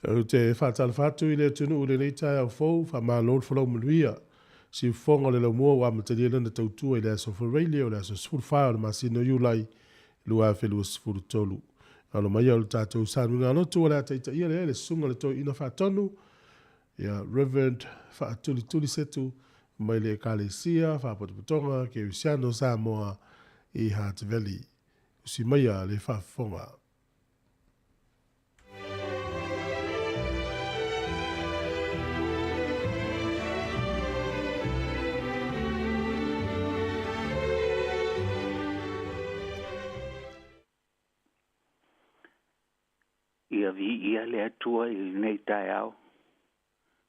Ou te faatalofa atu i le atunuu i lenei taeao fou, faamalo le folau manuia. Siufofoga o le laumua ua amatalia lana tautua i le aso Faraile o le aso 14 o le masina o Iulai 2023. Alo mai o le tatou sanuiga lotu o le a taitaia lea le susuga le toeaina faatonu, ia Reverend Faatulituli Setu mai le Ekalesia Faapotopotoga Kerisiano Samoa i Hutt Valley. Usi maia le faafofoga. Ia viia le Atua i lenei taeao,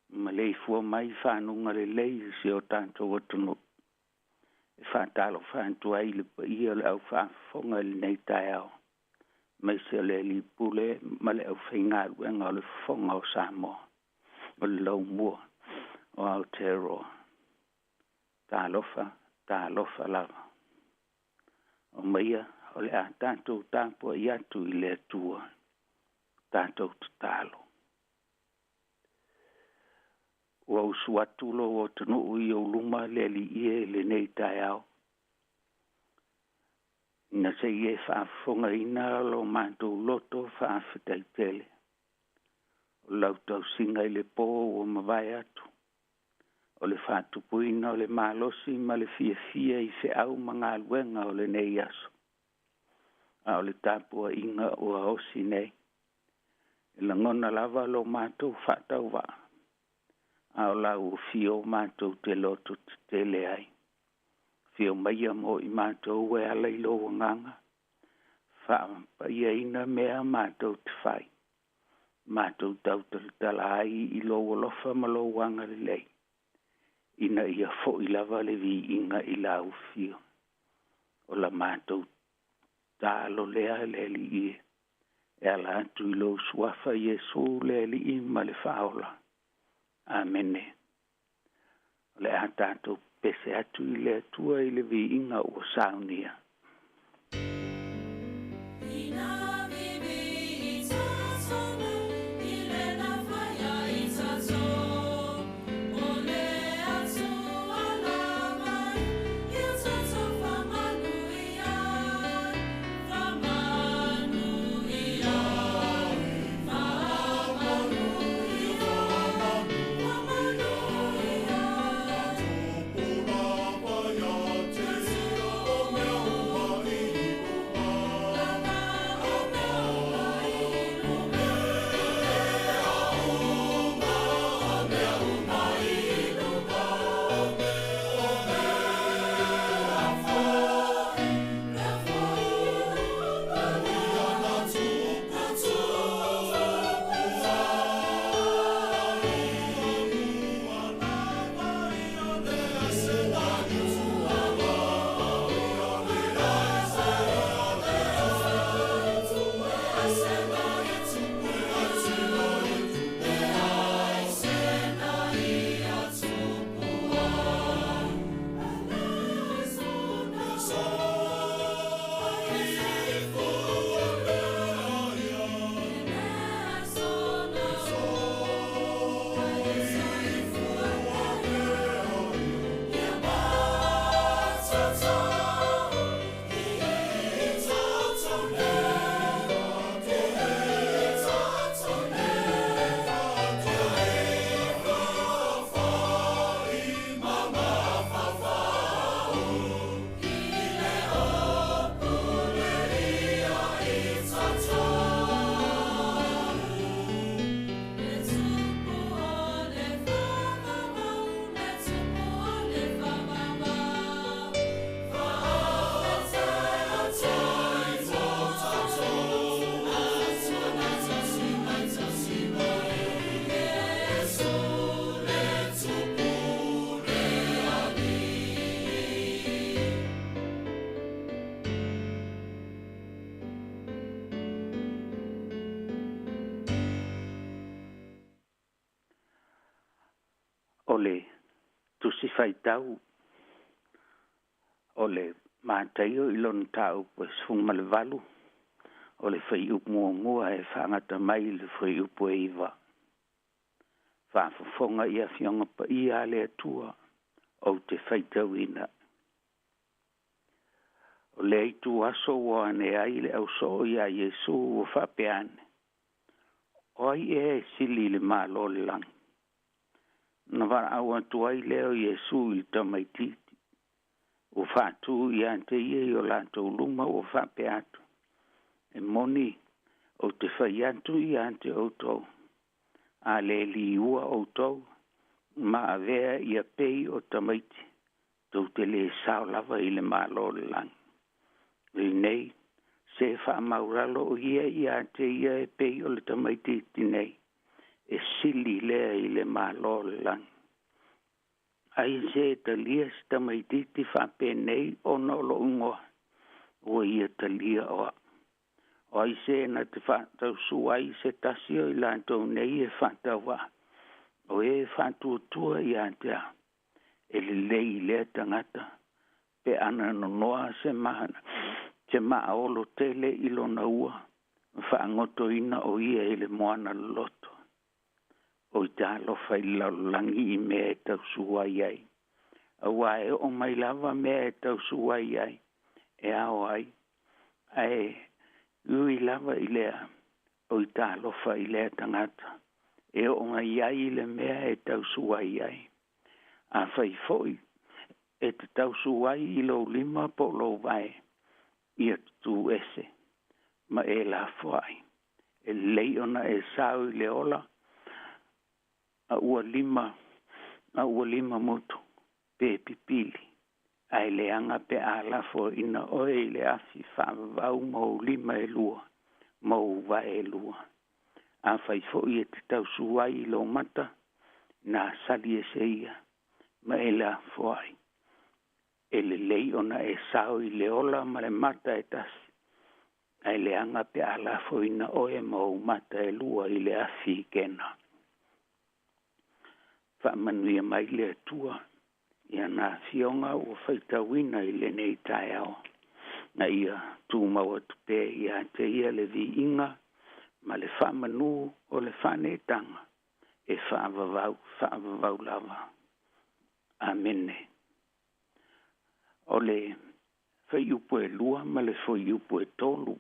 ma leifua mai fanuga lelei i si o tatou atunuu. E faatalofa atu ai i le paia o le aufaafofoga i lenei taeao, aemaise o le alii pule ma le aufaigaluega o le Fofoga o Samoa, o le laumua o Aotearoa. Talofa, talofa lava. O maia o le a tatou tapuai atu i le Atua, tatou tatalo. Ua usu atu lou atunuu i ou luma le Alii e i lenei taeao, ina se i e faafofogaina lo matou loto faafetai tele. O lau tausiga i le po ua mavae atu, o le faatupuina o le malosi ma le fiafia i feau ma galuega o lenei aso, a o le tapuaiga ua osi nei. E lagona lava lo matou faatauvaa, a o lau afio matou te loto tetele ai. Afio maia mo i matou e ala i lou agaga, faapaiaina mea matou te fai, matou tautalatala ai i lou alofa ma lou agalelei, ina ia foi lava le viiga i lau afio. O la matou talo lea le Alii e, e ala atu i lou suafa Iesu le Alii ma le Faaola. Amene. O le a tatou pese atu i le Atua i le viiga ua saunia. Ina vivi i tatona, i lena whaia i tato. O le Atua lava, ia tato whamanuia, whamanuia, whamanuia, whamanuia. Lava o mea uma i luga. Le tupu o le whamamau, le tupu o le whamamau. Whaafetai atu i tō tātou, Atua na tausi mai, tausi mai. Iesu le tupu le Alii. O le tusi faitau o le Mataio i lona mataupu e 18, o le fuaiupu 1 e faagata mai i le fuaiupu e 9. Faafofoga i Afioga Paia a le Atua ou te faitauina. O lea ituaso ua ane ai le ausoo iā Iesu ua faapea ane, O ai ea e sili i le Malo o le lagi? Ona valaau atu ai lea o Iesu i le tamaitiiti, ua faatu ia te ia i o latou luma ua faapea atu, E moni, ou te fai atu ia te outou, a le liua outou ma avea ia pei o tamaiti, tou te lē sao lava i le Malo o le lagi. Lenei, se faamaulalo o ia ia te ia e pei o le tamaitiiti nei, e sili lea i le Malo o le lagi. Ai se e talia se tamaitiiti faapenei ona o lou igoa, ua ia talia o au. O ai se na te faatausua ai se tasi o i latou nei e faatauvaa, o e faatuatua ia te au, e lelei i lea tagata pe ana nonoa se mana se maaolo tele i lona ua ma faagotoina o ia i le moana loloto. Oi talofa i le lalolagi i mea e tausua ai, auā e oo mai lava mea e tausua ai e ao ai, ae ui lava i lea, oi talofa i lea tagata e oo mai ai le mea e tausua ai. Afai foi e te tausua ai i lou lima po o lou vae, ia tutū ese ma e lafoai. E lelei ona e sao i le ola a ua lima a ua lima motu pe pipili, ae leaga pe a lafoaiina oe i le afi faavavau ma ou lima e lua ma ou vae e lua. Afai foi e te tausua ai i lou mata, na sali ese ia ma e lafoai. E lelei ona e sao i le ola ma le mata e tasi, ae leaga pe a lafoina oe ma ou mata e lua i le afi i kena. Faamanuia mai le Atua i ana afioga ua faitauina i lenei taeao, na ia tumau atu pea ia te ia le viiga ma le faamanu o le faaneetaga e faavavau faavavau lava. Amene. O le fuaiupu e 2 ma le fuaiupu e 3,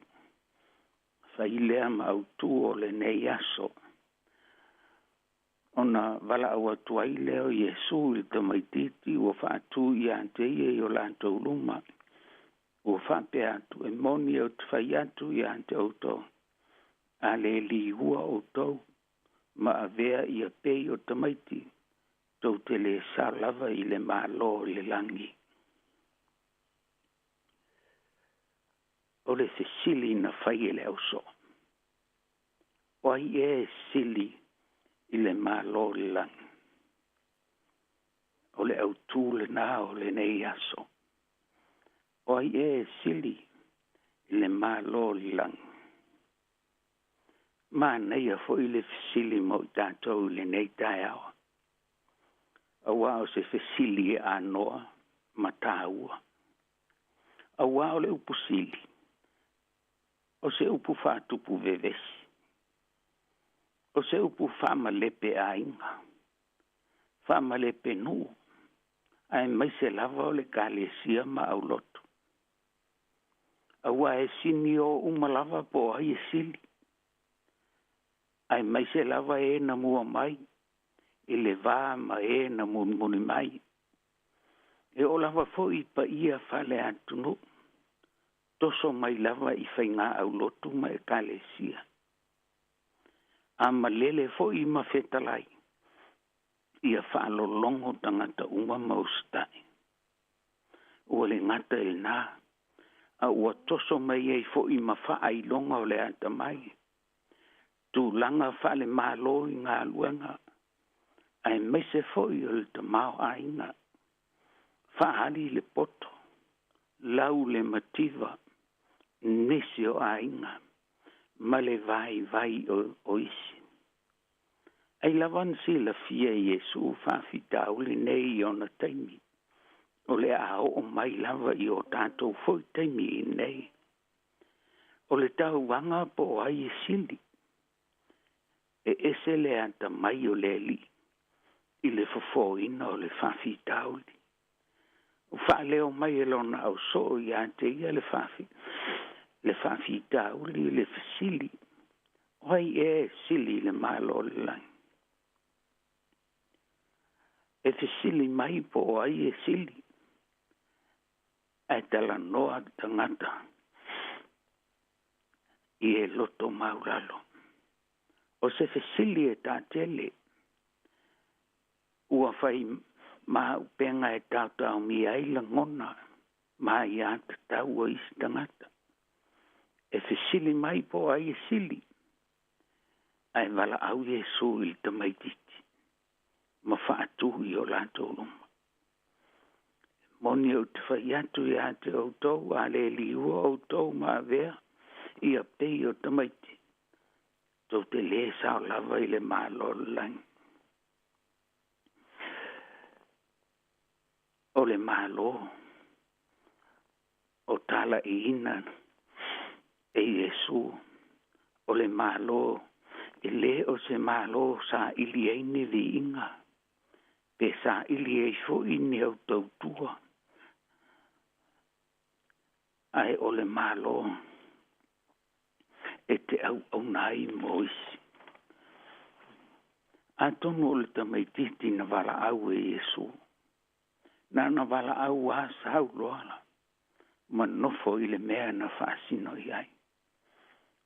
fai lea ma autū o lenei aso. Ona valaau atu ai lea o Iesu i le tamaitiiti ua faatū ia te ia i o latou luma, ua faapea atu, E moni ou te fai atu ia te outou, a le liua outou ma avea ia pei o tamaiti, tou te lē sao lava i le Malo o le lagi. O le fesili na fai e le ausoo, O ai ea e sili i le Malo o le lagi? O le autū lenā o lenei aso. O ai ea e sili i le Malo o le lagi? Manaia foi le fesili mo i tatou i lenei taeao, auā o se fesili e anoa ma taua. Auā o le upu sili, o se upu faatupu vevesi, o se upu faamalepe aiga, faamalepe nuu, aemaise lava o le Ekalesia ma aulotu. Auā e sini o uma lava po o ai e sili, aemaise lava e na mua mai i le va ma e na mulimuli mai. E oo lava foi i paia faaleatunuu, toso mai lava i faiga aulotu ma Ekalesia. A malele foi ma fetalai, ia faalologo tagata uma ma usitai. Ua le gata i lenā, a ua toso mai ai foi ma faailoga o le atamai, tulaga faalemalo i galuega, aemaise foi o le tamaoaiga, faaali le poto, lau le mativa, nisi o aiga, ma le vaivai o isi. Ai lava na silafia e Iesu faafitauli nei i ona taimi, o le a oo mai lava i o tatou foi taimi iinei. O le tauvaga po o ai e sili, e ese le atamai o le alii. i le fofōina o le faafitauli. Ua faaleo mai e lona ausoo ia te ia le faafi le faafitauli i le fesili, O ai ea e sili i le Malo o le lagi? E fesili mai po o ai e sili, ae talanoa le tagata i e loto maulalo. O se fesili e taatele, ua fai maaupega e taotaomia ai lagona ma aiatatau o isi tagata. E fesili mai po o ai e sili, ae valaau Iesu i le tamaitiiti ma faatu i o latou luma. E moni ou te fai atu ia te outou, a le liua outou ma avea ia pei o tamaiti, tou te lē sao lava i le Malo o le lagi. O le Malo o talaiina e Iesu, o le Malo e lē o se Malo saili ai ni viiga, pe saili ai foi ni au tautua, ae o le Malo e te auauna ai mo isi. Atonu o le tamaitiiti na valaau e Iesu, na ona valaau lava sau loa la, ma nofo i le mea na faasino i ai.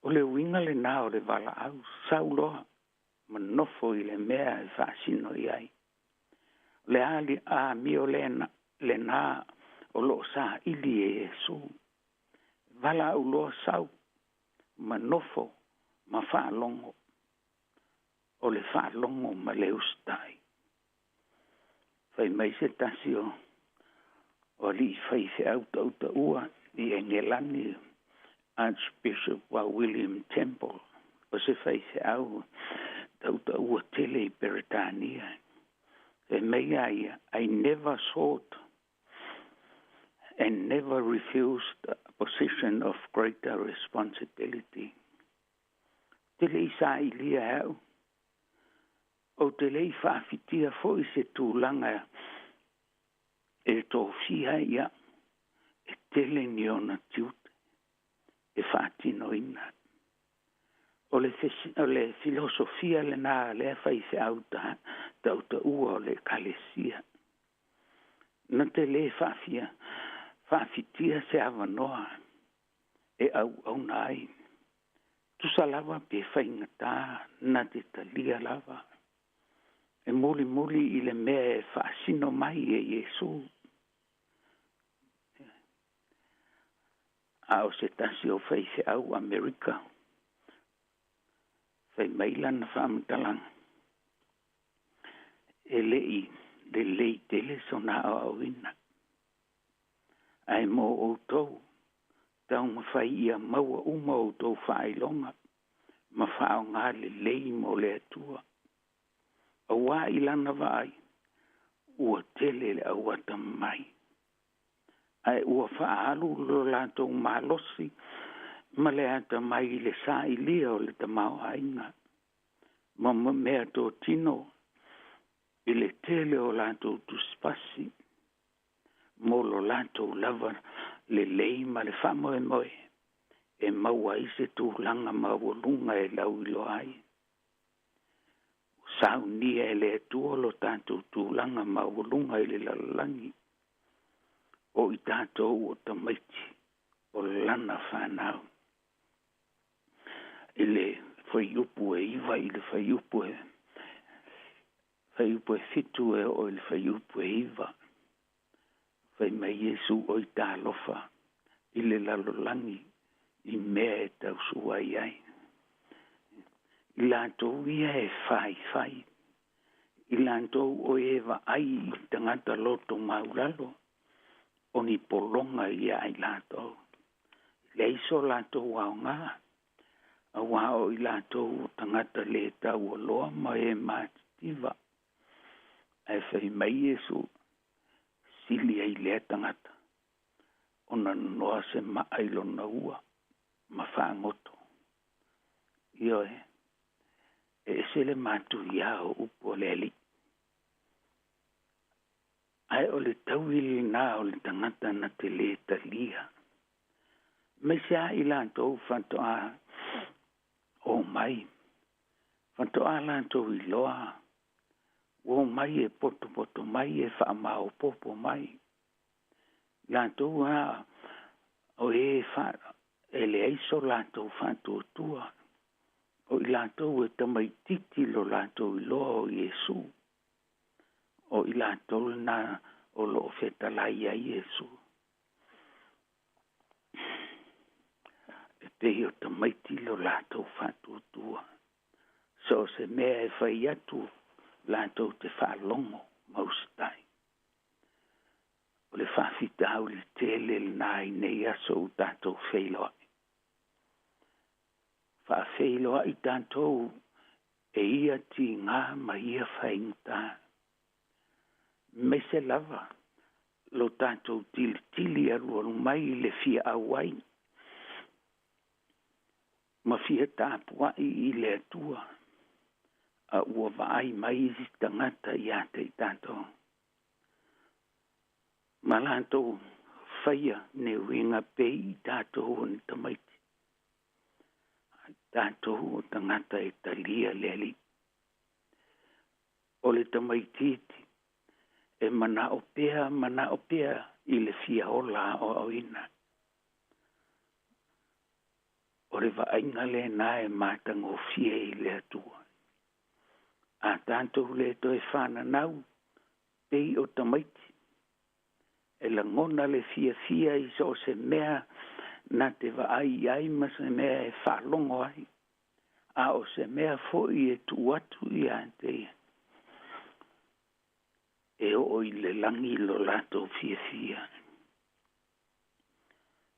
O le uiga lenā o le valaau, sau loa ma nofo i le mea e faasino i ai. O le a le amio lenā o lo o saili e Iesu? Valaau loa sau ma nofo ma faalogo, o le faalogo ma le usitai. Fai mai se tasi o alii faifeau tautaua i Engelani, Archbishop wa William Temple, o se faifeau tautaua tele i Peretania. Fai mai a ia, I never sought and never refused a position of greater responsibility. Te le i sailia e au, ou te le i faafitia foi se tulaga e tofia ai au, e tele ni ona tiute e faatinoina. O le, o le filosofia lenā a lea faifeau tautaua o le Ekalesia. Na te lē faafia faafitia se avanoa e auauna ai. Tusa lava pe faigata na te talia lava. E mulimuli i le mea e faasino mai e Iesu. A o se tasi o faifeau Amerika, fai mai lana faamatalaga, e le i lelei tele sona aoaoina. Ae mo outou, taumafai ia maua uma outou faailoga ma faaaoga lelei mo le Atua. Auā i lana vaai, ua tele le auatamai, ae ua faaalu lo latou malosi ma le atamai i le sailia o le tamaoaiga ma meatotino i le tele o latou tusipasi mo lo latou lava lelei ma le faamoemoe e maua ai se tulaga maualuga e lauiloa ai. Ua saunia e le Atua lo tatou tulaga maualuga i le lalolagi, o i tatou o tamaiti o lana fanau. I le fuaiupu e 9 i le fuaiupu e fuaiupu e 7 e oo i le fuaiupu e 9, fai mai Iesu oi talofa i le lalolagi i mea e tausua i ai. I latou ia e faifai, i latou o e vaai i tagata loto maulalo, o ni pologa ia i latou. Leai so latou aoga, auā o i latou o tagata lē taualoa ma e matitiva. Ae fai mai Iesu, sili ai lea tagata ona nonoa se maa i lona ua ma faagoto. Ioe, e ese le matuiā o upu a le Alii. Ae o le taui lenā o le tagata na te lē talia. Maise a i latou faatoa omai, faatoa latou iloa ua omai e potopoto mai e faamaopoopo mai. Latou a o e fa e leai so latou faatuatua, o i latou e tamaititi lo latou iloa o Iesu, o i latou lenā o lo o fetalai ai Iesu. E pei o tamaiti lo latou faatuatua. So o se mea e fai atu latou te faalogo ma usitai. O le faafitauli tele lenā i nei aso ua tatou feiloai. Faafeiloai tatou e ia tigā ma ia faigata. Maise lava lo tatou tilitili alualu mai i le fia auai ma fia tapuai i le Atua, a ua vaai mai isi tagata ia te i tatou. Ma latou faia ne uiga pei i tatou o ni tamaiti, ai tatou o tagata e talia le Alii. O le tamaitiiti e manao pea, manao pea i le fia ola aoaoina. O le vaaiga lenā e matagofie i le Atua. A tatou le toe fananau pei o tamaiti, e lagona le fiafia i so o se mea na te vaai i ai ma se mea e faalogo ai, a o se mea foi e tuu atu ia te ia, e oo i le lagi lo latou fiafia.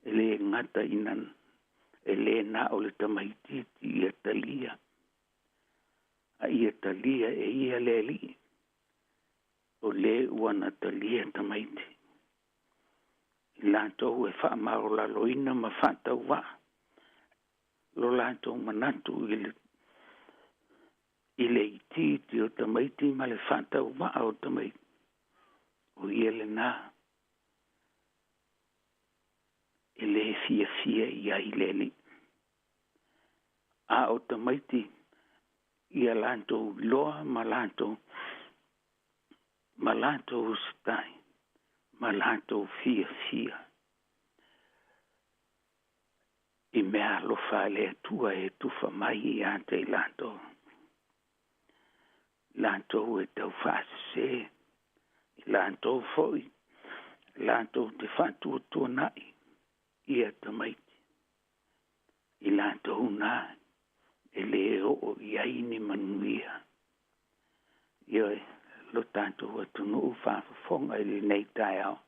E le gata ina e lē na o le tamaitiiti ia talia, a ia talia e ia le Alii, o lē ua na talia tamaiti. I latou e faamaolaloina ma faatauvaa lo latou manatu i le itiiti o tamaiti ma le faatauvaa o tamaiti, o ia lenā e lē fiafia i ai le Alii. A o tamaiti ia latou iloa ma latou usitai ma latou fiafia i mea alofa a le Atua e tufa mai ia te i latou. Latou e taufaasese, i latou foi latou te faatuatuanai ia tamaiti, i latou nā e lē oo i ai ni manuia. Ioe, lo tatou atunuu faafofoga i lenei taeao,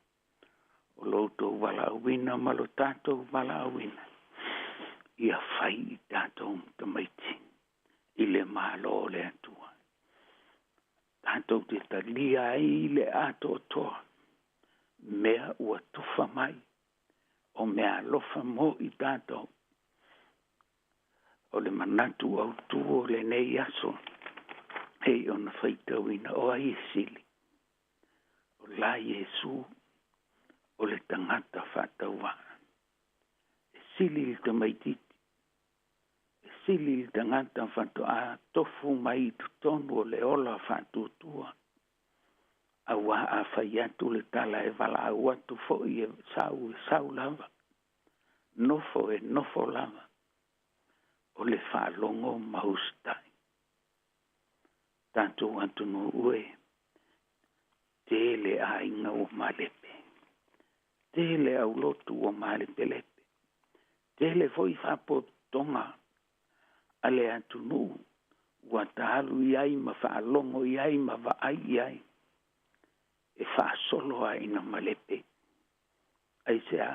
o lo outou valaauina ma lo tatou valaauina, ia fai i tatou tamaiti i le Malo o le Atua. Tatou te talia ai le atoatoa mea ua tufa mai, o mea alofa mo i tatou. O le manatu autū o lenei aso, hei ona faitauina o ai e sili, o la Iesu o le tagata faatauvaa. E sili le tamaitiiti, e sili le tagata faatoa tofu mai i totonu o le ola faatuatua. Auā a fai atu le tala e valaau atu foi e sau e sau lava, nofo e nofo lava, o le faalogo ma usitai. Tatou atunuu e, tele aiga ua malepe, tele aulotu ua malepelepe, tele foi faapotopotoga a le atunuu ua taalu i ai ma faalogo i ai ma vaai i ai, e faasolo lava ina malepe. Aisea?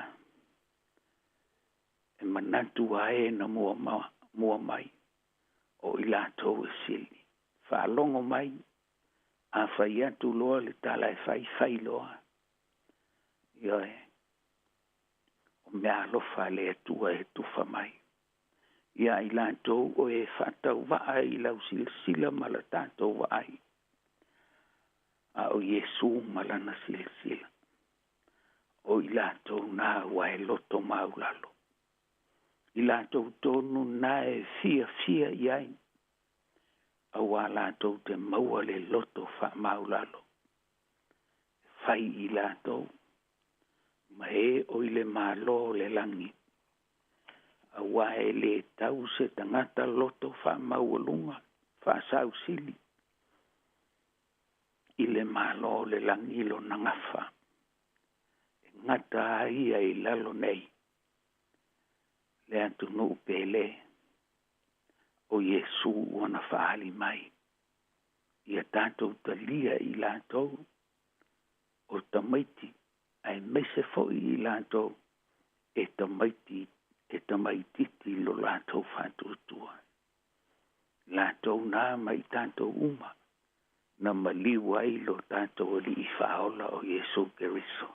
E manatu lava e na mua mai, o i latou e sili. Faalogo mai, a fai atu loa le tala e fai, fai loa. Ioe, o mea alofa a le Atua e tufa mai. Ia i latou o e faatauvaa i lau silasila ma la tatou vaai. A o Iesu ma lana silasila, o i latou na ua e loto maulalo, i latou tonu na e fiafia i ai, auā latou te maua le loto faamaulalo, e fai i latou ma e o i le Malo o le lagi, auā e lē tau se tagata loto faamaualuga faasausili i le Malo o le lagi lona gafa, e gata ai ia i lalo nei le atunuu pele o Iesu ua na faaali mai ia tatou talia i latou o tamaiti, aemaise foi i latou e tamaiti e tamaititi lo latou faatuatua, latou na ma i tatou uma na maliu ai lo tatou Alii Faaola o Iesu Keriso.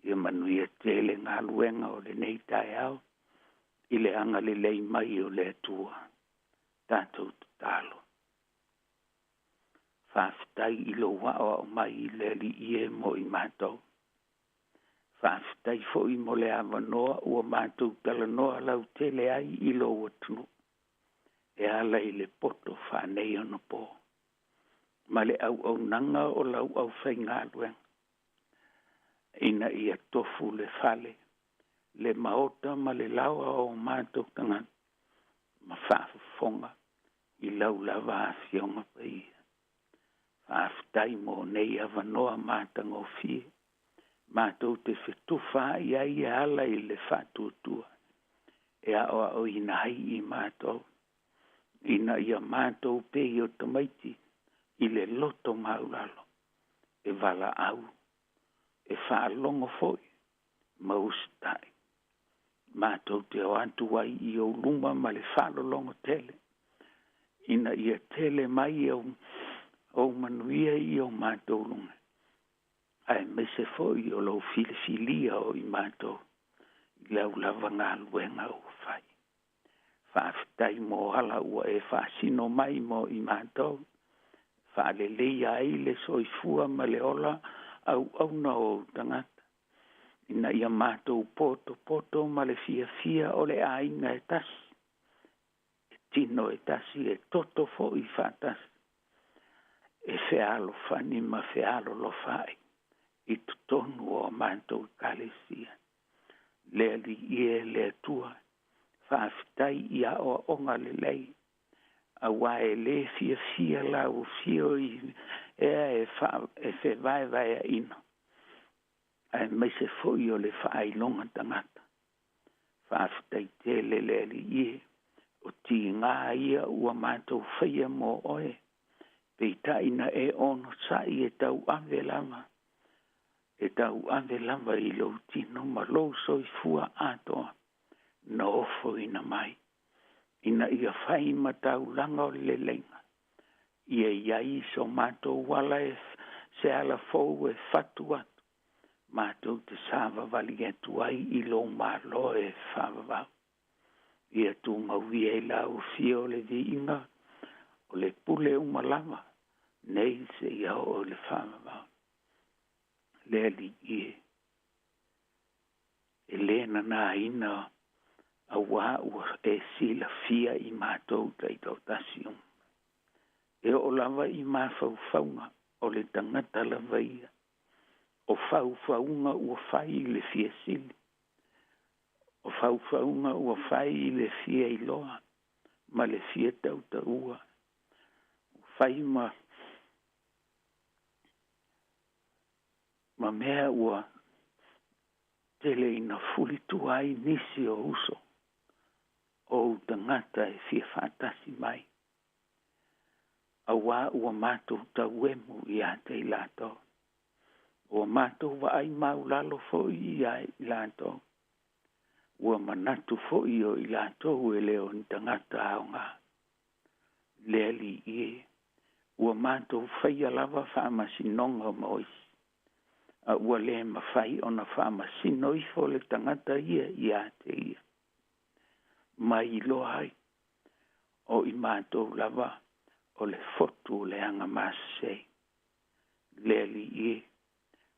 Ia manuia tele galuega o lenei taeao i le agalelei mai o le Atua. Tatou tatalo. Faafetai i lou aoao mai i le Alii e mo i matou. Faafetai foi mo le avanoa ua matou talanoa lautele ai i lou atunuu e ala i le poto faaneionapo ma le auaunaga o lau aufaigaluega, ina ia tofu le fale, le maota ma le laoa o matou tagata ma faafofoga i lau lava Afioga Paia. Faafetai mo nei avanoa matagofie matou te fetufaai ai e ala i le faatuatua e aoaoina ai i matou, ina ia matou pei o tamaiti i le loto maulalo, e valaau, e faalogo foi ma usitai. Matou te o atu ai i ou luma ma le faalologo tele, ina ia tele mai ou manuia i o matou luga, aemaise foi o lou filifilia o i matou i lau lava galuega ua fai. Faafetai mo ala ua e faasino mai mo i matou, faaleleia ai le soifua ma le ola auauna o ou tagata, ina ia matou potopoto ma le fiafia o le aiga e tasi, e tino e tasi, e toto foi faatasi, e fealofani ma fealolofaai i totonu o a matou Ekalesia. Le Alii e, le Atua, faafetai i aoaoga lelei, auā e lē fiafia lau afio i ea e fevaevaeaʻina, aemaise foi o le faailoga tagata. Faafetai tele le Alii e, o tigā ia ua matou faia mo oe, peitai na e onosai e tauave lava, e tauave lava i lou tino ma lou soifua atoa na ofoina mai, ina ia fai ma taulaga o le leleiga, ia i ai so matou ala e se ala fou e fatu atu, matou te savavali atu ai i lou Malo e faavavau. Ia tumauia i lau afio le viiga o le pule uma lava, nei seia oo i le faavavau. Le Alii e, e lē nanaina auā ua e silafia i matou taitoatasi uma. E oo lava i mafaufauga o le tagata lava ia, o faufauga ua fai i le fia sili, o faufauga ua fai i le fia iloa ma le fia tautaua, ua fai ma mea ua tele ina fulitua ai nisi o uso o ou tagata e fia faatasi mai, auā ua matou tauemu iā te i latou, ua matou vaai maulalo foi iā i latou, ua manatu foi o i latou e le o ni tagata aoga. Le Alii e, ua matou faia lava faamasinoga mo isi, a ua lē mafai ona faamasino ifo le tagata ia iā te ia, ma iloa ai o i matou lava o le fotu o le agamasese. Le Alii e,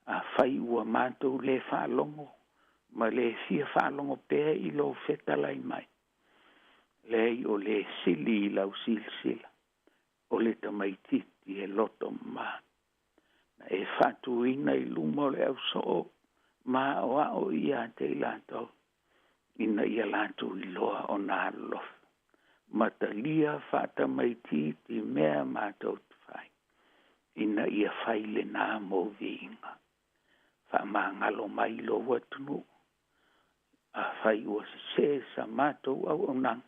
afai ua matou lē faalogo ma lē fia faalogo pea i lou fetalai mai, leai o lē sili i lau silasila o le tamaitiiti e loto mamā, na e faatuina i luma o le ausoo ma aoao ia te i latou, ina ia latou iloa ona alolofa ma talia faatamaitiiti mea matou te fai, ina ia fai lenā mo viiga. Faamagalo mai lou atunuu, afai ua sesē sa matou auaunaga,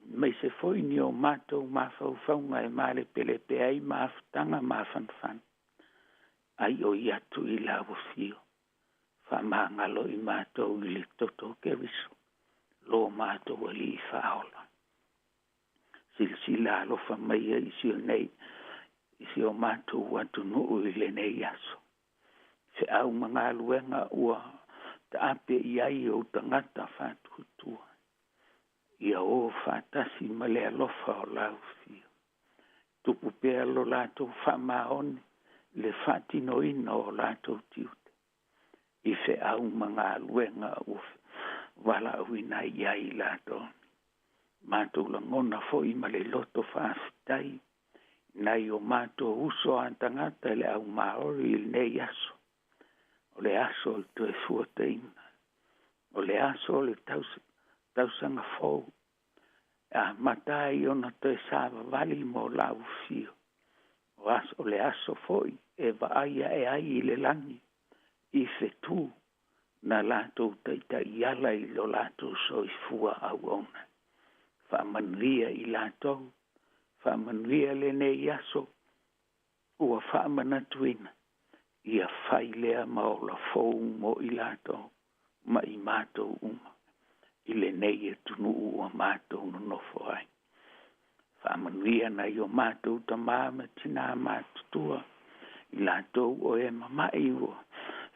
aemaise foi ni o matou mafaufauga e malepelepe ai mafutaga mafanafana, ai o i atu i lau afio, faamagalo i matou i le toto o Keriso, lo matou Alii Faaola. Silasila alofa maia i si o nei, i si o matou atunuu i lenei aso. Feau ma galuega ua taape i ai ou tagata faatuatua, ia o faatasi ma le alofa o lau afio. Tupu pea lo latou faamaoni le faatinoina o latou tiute, i feau ma galuega ua valaauina ai i ai latou. Matou lagona foi ma le loto faafetai nai o matou uso a tagata i le au Maori i lenei aso. O le aso o le toe fuataina, o le aso o le tausaga fou, amata ai ona toe savavali mo lau afio. O le aso foi e vaai ae ai i le lagi i fetu na latou taitaiala i lo latou soifua auauna. Faamanuia i latou, faamanuia lenei aso ua faamanatuina, ia fai lea ma ola fou mo i latou ma i matou uma i lenei atunuu ua matou nonofo ai. Faamanuia nai o matou tamā ma tinā matutua, i latou o e mama'i ua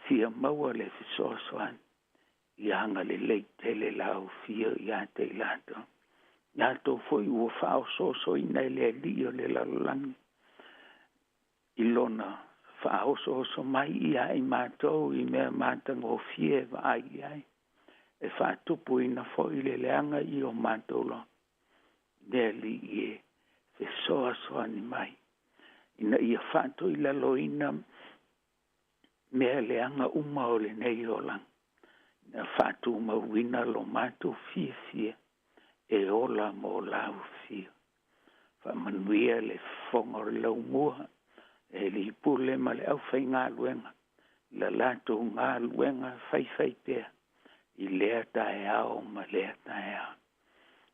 fia maua le fesoasoani, ia agalelei tele lau afio ia te i latou. Latou foi ua faaosoosoina e le Alii o le lalolagi i lona faaosooso mai ia i matou i mea matagofie e vaai i ai, e faatupuina foi le leaga i o matou loto. Le Alii e fesoasoani mai, ina ia faatoilaloina mea leaga uma o lenei olaga, ina faatumauina lo matou fiafia e ola mo lau afio. Faamanuia le fofoga o le laumua, e alii pule ma le aufaigaluega, la latou galuega faifaipea i lea taeao ma lea taeao.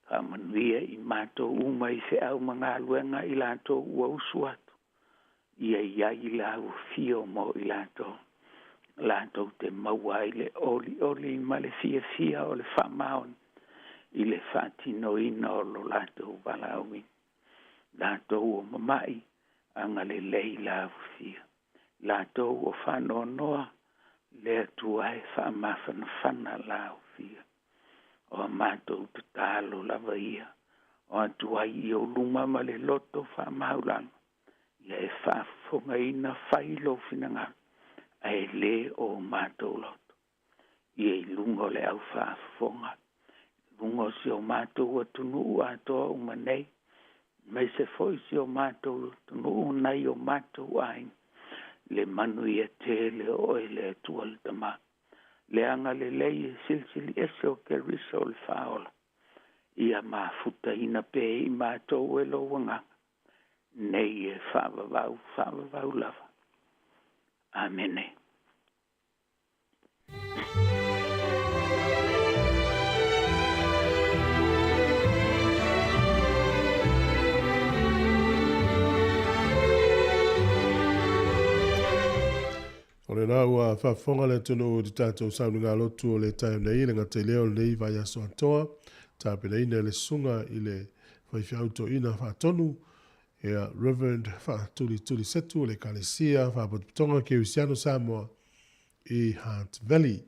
Faamanuia i matou uma i feau ma galuega i latou ua usu atu, ia i ai lau afio mo i latou, latou te maua ai le olioli ma le fiafia o le faamaoni i le faatinoina o lo latou valaauina. Latou o mama'i, agalelei lau afio. Latou o faanoanoa, le Atua e faamafanafana lau afio. O a matou tatalo lava ia, o atu ai i ou luma ma le loto faamaulalo, ia e faafofogaina fai lou finagalo, ae lē o matou loto. Ia i luga o le au faafofoga, luga o si o matou atunuu atoa uma nei, aemaise foi si o matou atunuu nai o matou aiga, le manuia tele o oe le Atua le Tamā, le agalelei e silisili ese o Keriso o le Faaola, ia mafutaina pea i matou e lou agaga, nei e faavavau, faavavau lava. Amene. O lena ua faafofoga le atunuu i le tatou sauniga lotu o le taeao nei, le gata i lea o lenei vaiaso atoa, tapenaina e le susuga i le faifeau toeaina faatonu, ia Reverend Faatulitulisetu o le Ekalesia Faapotopotoga Kerisiano Samoa i Hutt Valley.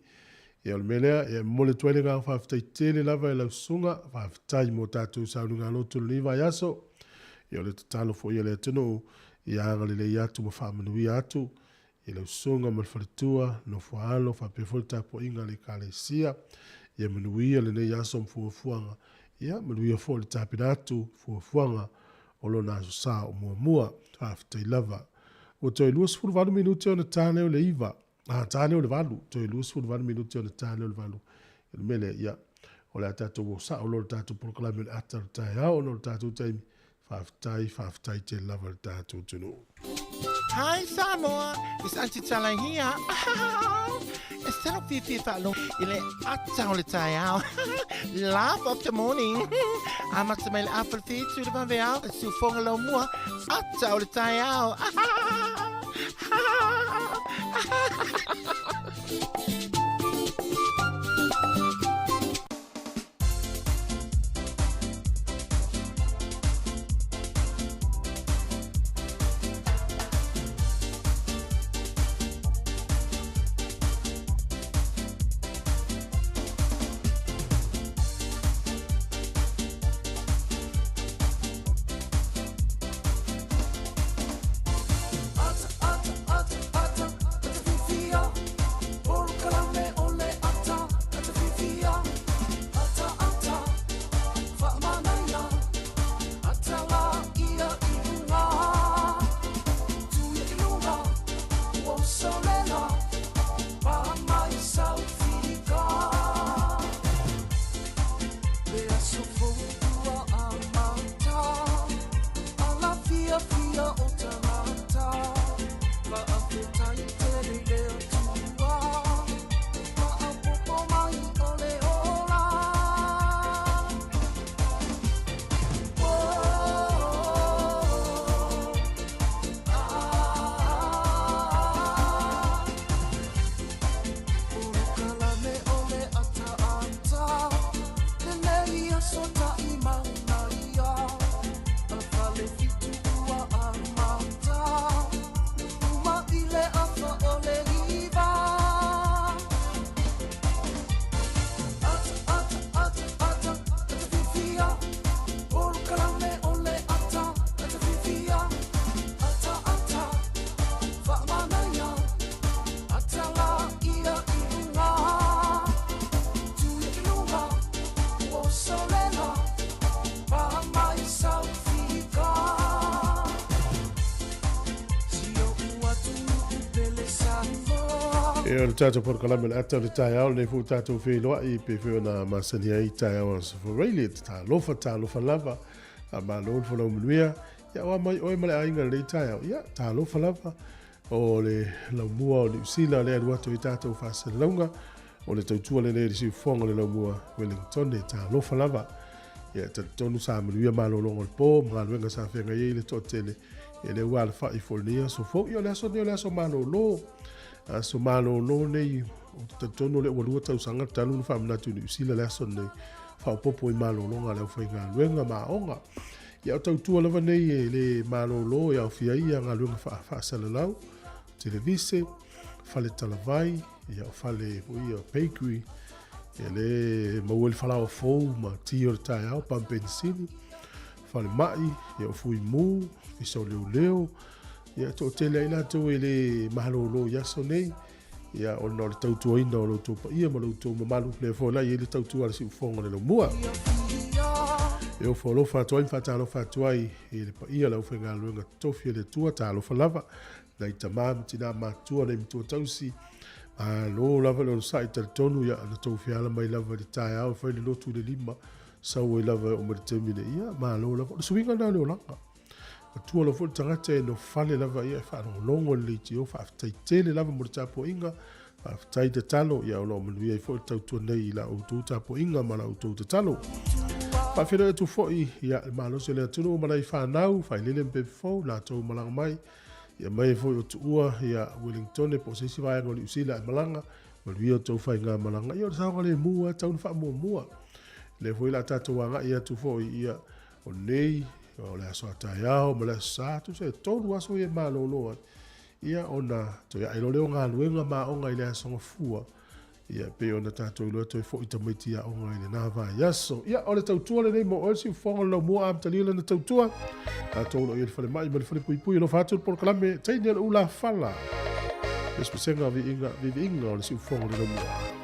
Ia o le mea lea, ia e momoli atu ai le agaga faafetai tele lava i lau susuga, faafetai mo tatou sauniga lotu o lenei vaiaso. Ia o le tatalo foi a le atunuu, Ia agalelei atu ma faamanuia atu i lau susuga ma le faletua, nofo-a-alo faapea foi le tapuaiga a le Ekalesia. Ia manuia lenei aso ma fuafuaga. Ia manuia foi le tapena atu fuafuaga o lona Aso Sa o muamua. Faafetai lava. Ua toe 28 minute ona ta lea o le 9. A, ta lea o le 8. Toe 28 minute ona ta lea o le 8. O le mea lea, ia, o le a tatou o sao loa i le tatou polokalame o le ata o le taeao ona o le tatou taimi. Faafetai, faafetai tele lava i le tatou atunuu. Hi Samoa, it's Aunty Tala here. E salo fiafia faalogo i le ata o le taeao. Laugh of the morning. Amata mai le afa le fitu le vaveao, e siufoga lau mua, ata o le taeao. E o le tatou polokalame o le ata o le taeao lenei foi ua tatou feiloai pei foi ona masani ai taeao Aso Faraile. Talofa, talofa lava. Faamalo le folau manuia. Ia oa mai oe ma le aiga i lenei taeao. Ia, talofa lava. O le laumua o Niu Sila lea e alu atu ai tatou faasalalauga. O le tautua lenei i le siufofoga o le laumua Wellington. Talofa lava. Ia, e talitonu sa manuia malologa o le po ma galuega sa feagai ai le toatele. Ia, lea ua alafai foi i lenei aso fou. Ia, o le aso lenei o le aso malolo. Aso malolo nei, ou te talitonu o lea ua 2 tausaga talu ona faamanatu i Niu Sila le aso lenei. Faaopoopo i malologa a le aufaigaluega ma aoga. Ia o tautua lava nei e le malolo e aofia ai ia galuega faasalalau, televise, fale talavai, ia o fale foi ia bakery, ia le maua ai le falaoa fou ma ti o le taeao, pamu penisini, fale mai, ia o fuimu, ofisa o leoleo, ia toatele ai latou e le malolo i aso nei. Ia, ona o le tautuaina o lo outou paia ma lo outou mamalu, lea foi la e i ai le tautua a le siufofoga o le laumua. E ofo alofa atu ai ma faatalofa atu ai i le paia o le aufaigaluega totofi a le Atua, talofa lava, nai tama ma tina matutua, nai matua tausi, malo lava le onosai, talitonu, ia, na tou feala mai lava i le taeao e fai le lotu i le 5, sau ai lava e oo mai le taimi nei, ia, malo lava. O le suiga lena o le olaga. Matua loa foi le tagata e nofale lava ia e faalogologo i le leitio, faafetai tele lava mo le tapuaiga, faafetai tatalo, ia o lo o manuia ai foi le tautua nei i la outou tapuaiga ma la outou tatalo. Faafeiloai atu foi ia le malosi o le atunuu ma nai fanau, failele ma pepe fou, latou malaga mai, ia mai ai foi o Tuua, ia Wellingtone po o se isi vaega o Niu Sila e malaga, manuia outou faigamalaga, ia o le saogalemu lava e tatau ona faamuamua. Lea foi o le a tatou agai atu foi ia o nei, o le aso a taeao ma le aso sa, tusa e 3 aso ia e malolo ai, ia ona toe ae loa lea o galuega ma aoga i le aso Gafua. Ia, e pei ona tatou iloa toe foi tamaiti i aoga i lena vaiaso. Ia, o le tautua lenei mo oe le siufofoga o le laumua amatalia lana tautua. Tatou o lo o i ai le falemai ma le falepuipui alofa atu le polokalame teine o le ulafala. Pesepesega viiga, viiviiga o le siufofoga o le laumua.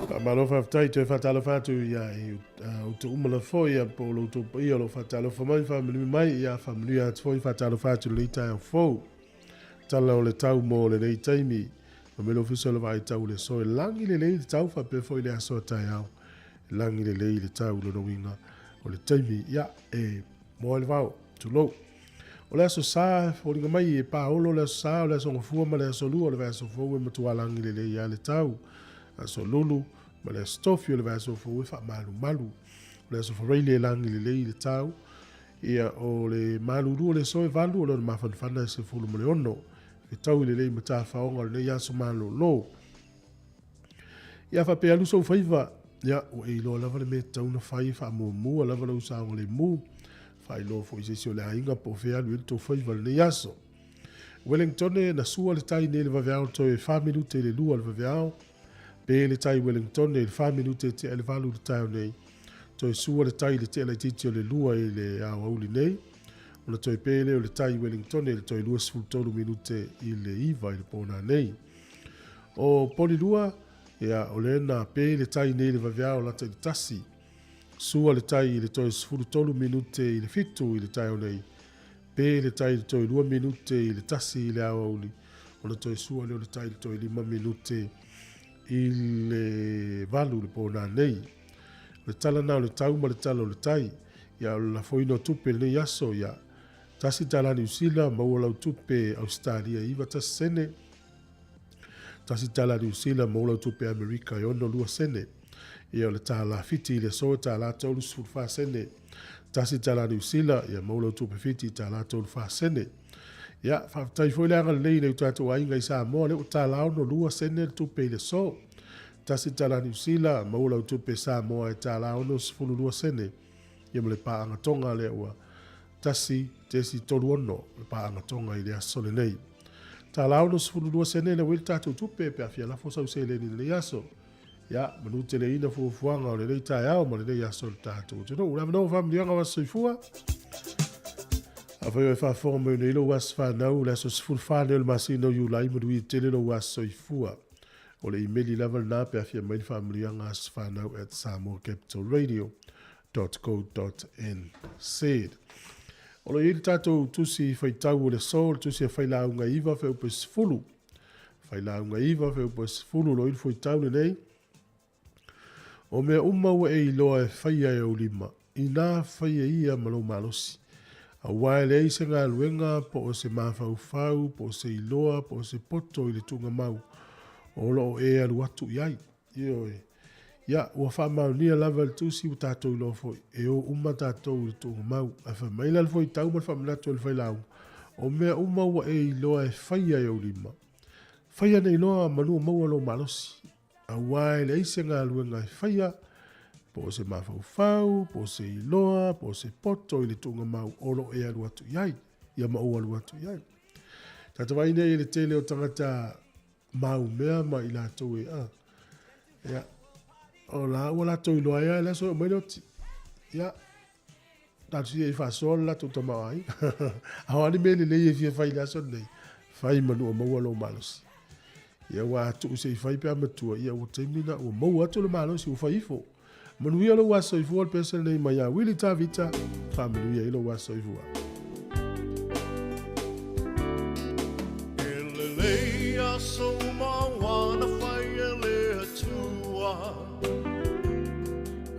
Faamalo faafetai toe faatalofa atu ia i outou uma lava foi ia po o lo outou paia o lo o faatalofa mai faamanuia mai ia faamanuia atu foi faatalofa atu i lenei taeao fou. Tala o le tau mo lenei taimi. Ma me le ofisa o le vaai tau le aso e lagi lelei le tau faapea foi le aso a taeao. E lagi lelei le tau lona uiga o le taimi ia e moa le vao. Tulou. O le Aso Sa, e foliga mai e paolo le Aso Sa, o le Aso Gafua ma le Aso Lua o le vaiaso fou e matua lagi lelei lava le tau. Aso Lulu ma le Aso Tofi o le vaiaso fou e faamalumalu. O le Aso Faraile e lagi lelei le tau. Ia, o le malulu o le aso e 8, o lona mafanafana e 16. Fetaui lelei ma tafaoga o lenei aso malolo. Ia, faapea alu sou faiva, ia, ua e iloa lava le mea e tatau ona fai, e faamuamua lava lou saogalemu. Faailoa foi i se isi o le aiga po o fea alu i ai le tou faiva i lenei aso. Wellingtone, na sua le tai nei i le vaveao toe 4 minute i le 2 o le vaveao. Pe le tai Wellingtone i le 4 minute e tea i le 8 i le taeao nei. Toe sua le tai i le tea laitiiti o le 2 i le aoauli nei. Ona toe pe lea o le tai Wellingtone i le toe 23 minute i le 9 i le po nanei. O Polilua, ia, o lea na pe le tai nei i le vaveao lata i le 1. Sua le tai i le toe 13 minute i le 7 i le taeao nei. Pe le tai i le toe 2 minute i le 1 i le aoauli, ona toe sua lea o le tai i le toe 5 minute i le 8 i le po nanei. O le tala na o le tau ma le tala o le tai. Ia, o le lafoina o tupe i lenei aso, ia, tasi tala Niu Sila, maua lau tupe Ausetalia e 91 sene. Tasi tala Niu Sila, maua lau tupe Amerika e 62 sene. Ia, o le tālā Fiti i le aso e tālā 34 sene. Tasi tala Niu Sila, ia maua lau tupe Fiti tālā 34 sene. Ia, faafetai foi le agalelei i nai o tatou aiga i Samoa, lea ua tālā 62 sene le tupe i le aso. Tasi tala Niu Sila, maua lau tupe Samoa e tālā 62 sene. Ia ma le paaga Tonga lea ua 1.36 le paaga Tonga i le aso lenei. Tālā 62 sene le ua i le tatou tupe pe a fia lafo sau seleni i lenei aso. Ia, manu teleina fuafuaga o lenei taeao ma lenei aso i le tatou atunuu. Le avanoa faamanuiaga o aso soifua. Afai o e faafofoga mai nei lou aso fanau, le aso 14 nei o le masina o Iulai, manuia tele lou aso soifua. O le imeli lava lena pe afia mai ni faamanuiaga asofanau at samoacapitalradio dot co dot nz. O lo o i ai le tatou tusi faitau o le aso, le tusi a Failauga 9 feupe 10. Failauga 9 feupe 10 o lo o i ai le fuaitau lenei. O mea uma ua e iloa e faia e ou lima, inā faia ia ma lou malosi. Aua e leai se galuega, po o se mafaufau, po o se iloa, po o se poto i le tuugamau o lo o e alu atu i ai. Ioe. Ia, ua faamaonia lava e le Tusi ua tatou iloa foi, e o uma tatou i le tuugamau. Ae fai mai la le fuaitau ma le faamanatu a le Failauga, o mea uma ua e iloa e faia e ou lima, faia nei loa manu o maua lou malosi. Aua e leai se galuega e faia, po o se mafaufau, po o se iloa, po o se poto i le tuugamau o lo o e alu atu i ai, ia ma ou alu atu i ai. Tata vaai nei i le tele o tagata maumea ma i latou e, a, ia, o la ua latou iloa ai lava le aso e oo mai le oti. Ia, tatou fia i faasoa le latou tamaoaiga. A o a ni mea lelei e fia fai i le aso lenei, fai manu o maua lou malosi. Ia ua a tuu se i fai pe a matua, ia ua taimi na ua maua atu le malosi ua fai ifo. Manuia lou aso soifua le pese lenei mai ia Willie Tavita, faamanuia i lou aso soifua. E lelei aso uma ua na fai e le Atua,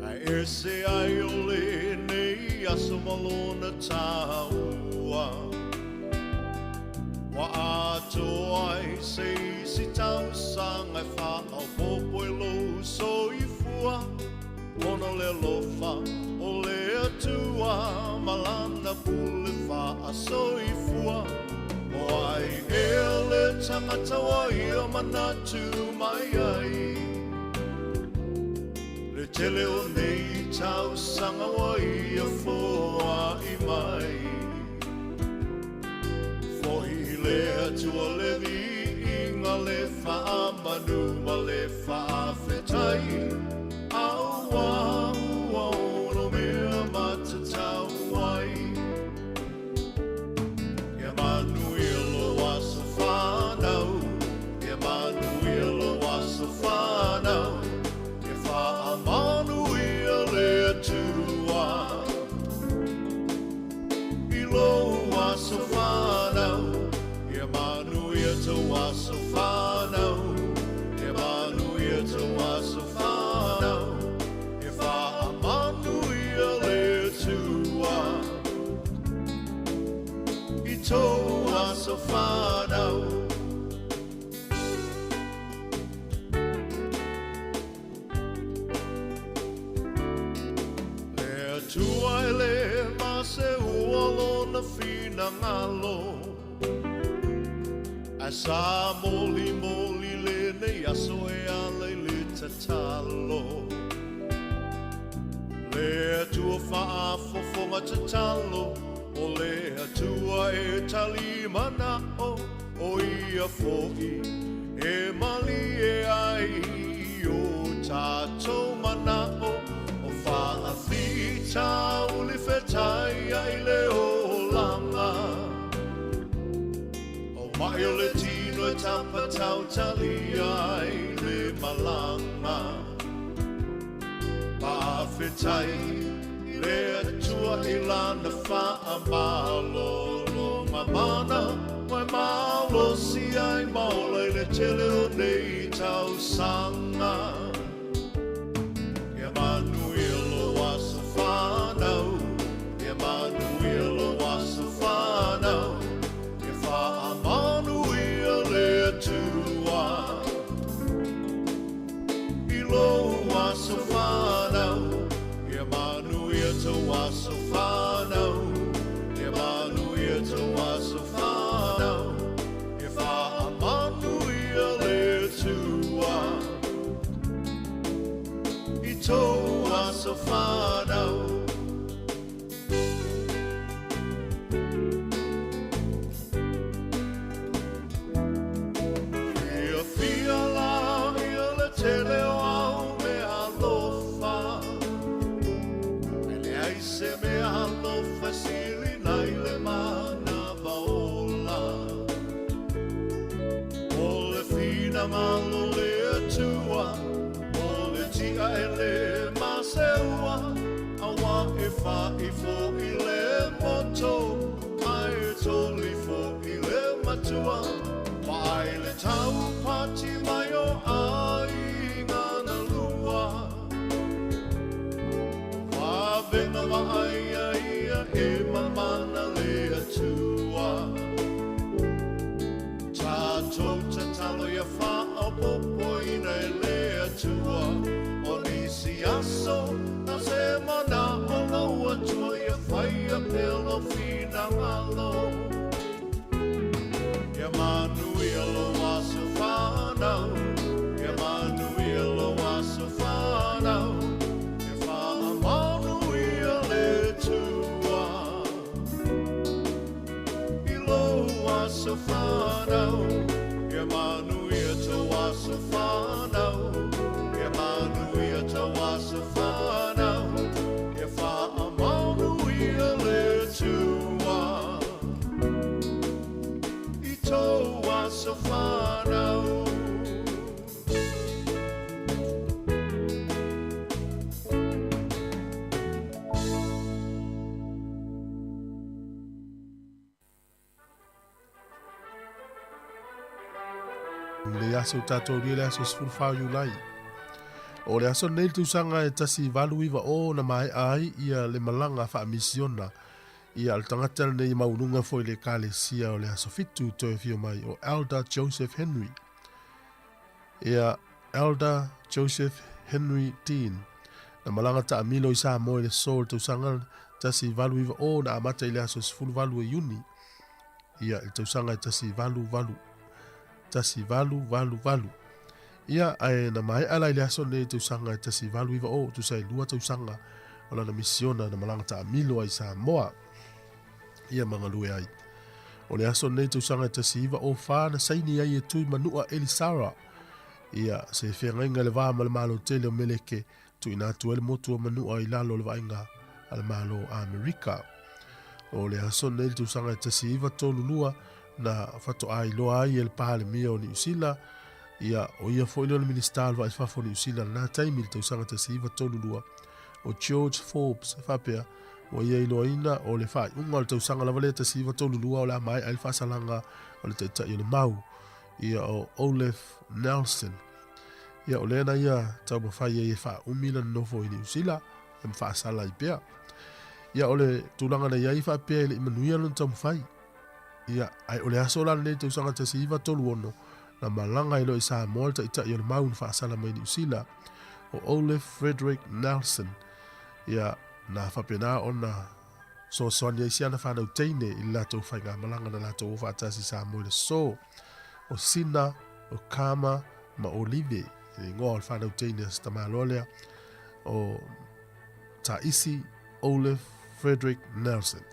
Ae ese ai o lenei aso ma lona taua. Ua atoa ai se isi tausaga e faaopoopo i lou soifua, Ona o le alofa o le Atua ma lana pule faasoifua. O ai ea le tagata ua ia manatu mai ai? Le tele o nei tausaga ua ia foai mai. Fohi i le Atua le viiga, le faamanu ma le faafetai, Aua ua ono mea matatau ai. Ia manuia lou aso fanau, Ia manuia lou aso fanau, Ia faamanuia le Atua i lou aso fanau, Ia manuia. tou aso fanau. Le Atua e le ma seua lona finagalo, Ae sa molimoli lenei aso e ala i le tatalo. Le Atua faafofoga tatalo, O le Atua e tali manao, O ia foi e malie ai i o tatou manao. O faafitauli fetai ai le olaga, O mai o le tino e tapatautalia ai le malaga. Faafetai le Atua i lana faamalologa mana, Ua e malosi ai ma ola i le tele o nei tausaga. Ia manuia lou aso fanau, Ia manuia lou aso fanau, Ia faamanuia le Atua i lou aso fanau, Ia manuia tou aso fanau, Ia manuia tou aso fanau, Ia faamanuia le Atua i tou aso fanau. Fiafia la ia le tele o au mea alofa, E leai se mea alofa e sili nai le manava ola. O le finagalo o le Atua, o le tia e le maseua, Aua e fa'i fo'i le moto, ae toli fo'i le matua, Vaai le taupati mai o aiga na lua. Vavena vaaia ia e mamana le Atua. Tatou tatalo ia faaopoopoina e le Atua, O nisi aso na se manao lou Atua ia faia pea lou finagalo. Ia manuia lou aso fanau, Ia manuia lou aso fanau, Ia faamanuia le Atua i lou aso fanau, Ia manuia tou aso fanau, Ia manuia tou aso fanau, Ia faamanuia le Atua i tou aso fanau. Le aso o tatou lia le aso 14 Iulai. O le aso lenei le tausaga e 1890 na maea ai ia le malaga faamisiona ia le tagata lenei maualuga foi le Ekalesia o le aso 7 toe afio mai o Elder Joseph Henry. Ia Elder Joseph Henry Dean na malaga taamilo i Samoa i le so o le tausaga 1890 na amata i le aso 18 o Iuni ia i le tausaga e 188 1888. Ia, ae na maea la i le aso lenei i le tausaga e 1890, tusa e 2 tausaga o lana misiona na malaga taamilo ai i Samoa ia ma galue ai. O le aso lenei i le tausaga e 1904 na saini ai e Tui Manua Elisara ia se feagaiga i le va ma le Malo tele o Meleke tuuina atu ai le motu o Manua i lalo o le vaaiga a le Malo o Amerika. O le aso lenei i le tausaga e 1932 na faatoa iloa ai e le Palemia o Niu Sila, ia, o ia foi lea o le Minisita o le Vaai Fafo o Niu Sila i lena taimi i le tausaga 1932, o George Forbes, e faapea, ua ia iloaina o le faaiuga o le tausaga lava lea 1932 o le a maea ai le faasalaga o le Taitai o le Mau, ia o Olaf Nelson. Ia, o lea na ia taumafai ai e faaumi lana nofo i Niu Sila, e ma faasala ai pea. Ia, o le tulaga na i ai faapea e le i manuia lona taumafai. Ia, ae o le aso la lenei tausaga 1936, na malaga ai loa i Samoa le taitai o le mau na faasala mai Niu Sila, o Olaf Frederick Nelson. Ia, na faapena ona soasoani ai si ana fanau teine i le latou faigamalaga na latou o faatasi i Samoa i le aso. O Sina, o Kama ma Olive, le igoa o le fanau teine a si tamaloa lea, o Taisi Olaf Frederick Nelson.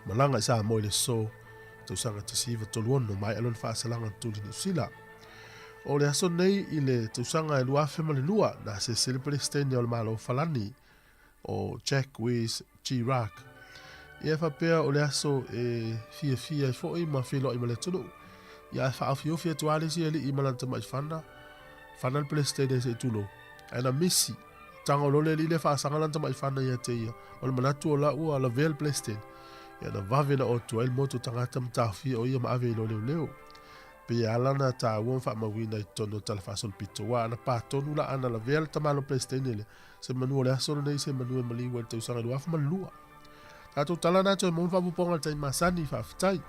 Malaga i Samoa i le aso tausaga 1936, maea lona faasalaga na tuli Niu Sila. O le aso nei i le tausaga e 2002, na asiasi ai le Peresetene o le Malo o Falani, o Jacques Chirac. Ia e faapea o le aso e fiafia ai foi ma feiloai ma le atunuu. Ia ae faaofiofi atu lava le isi alii ma lana tamai fana, fana le Peresetene se i tulou. Ae na misi, tago loa le alii lea faasaga lana tamai fana ia te ia, ma le manatu o la ua lavea le Peresetene. Ia na vave na oo atu ai le motu o tagata ma taofia o ia ma ave i leoleo. Pei e ala ona taua ma faamauina i totonu o le Tala Faasolopito, aua ana pa tonu la ana lavea le tamalo Peresetene lea, se manu o le aso lenei se manu e maliu ai le tausaga 2002. Tatou tala na toe maua le faaopoopoga i le taimi masani, faafetai.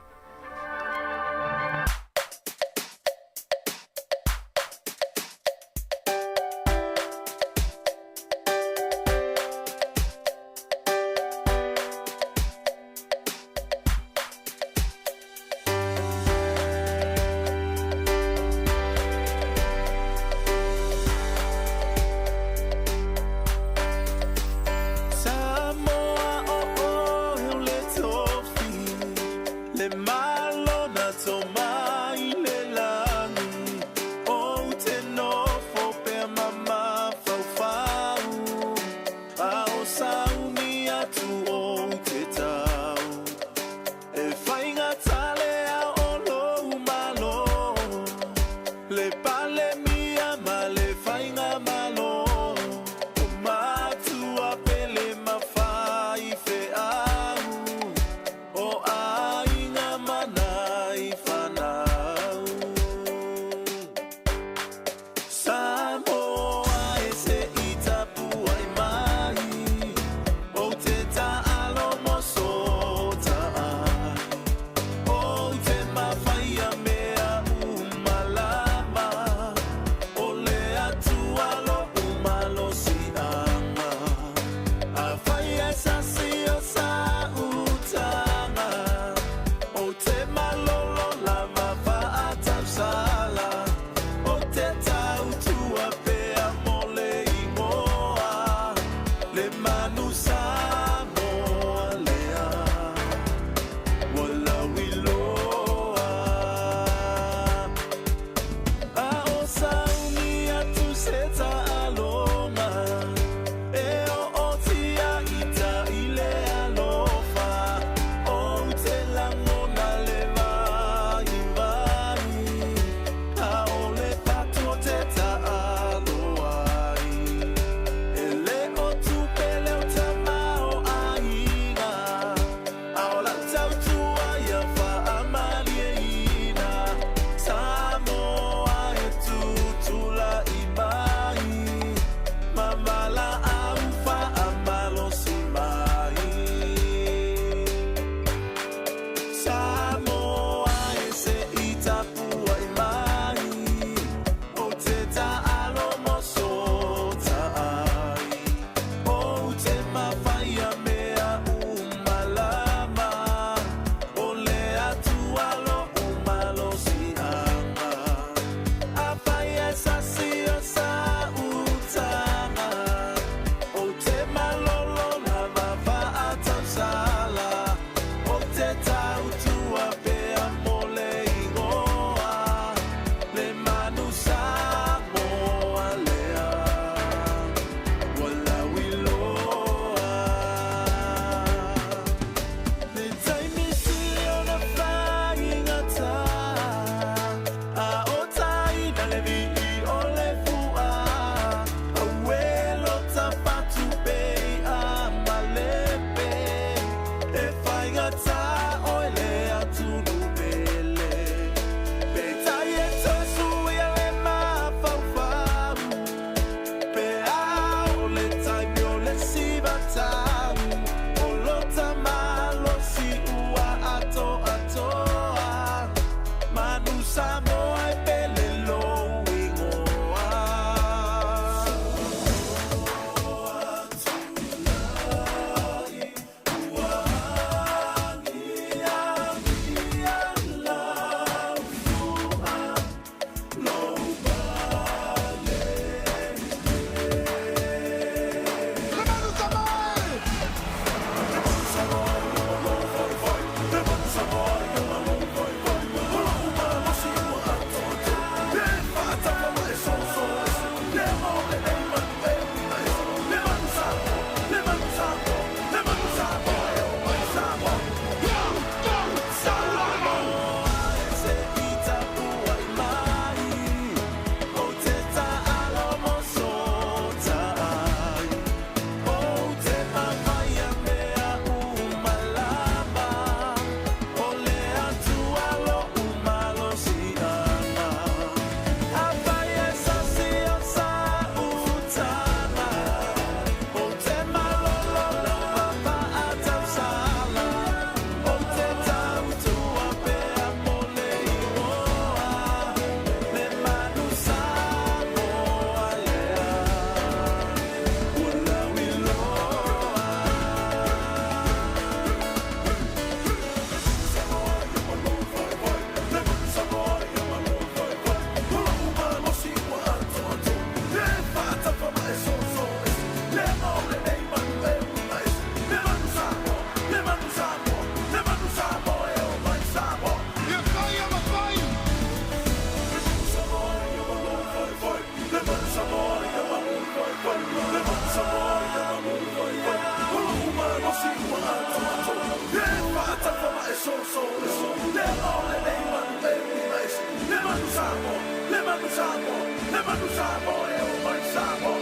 Samoa e oo mai Samoa.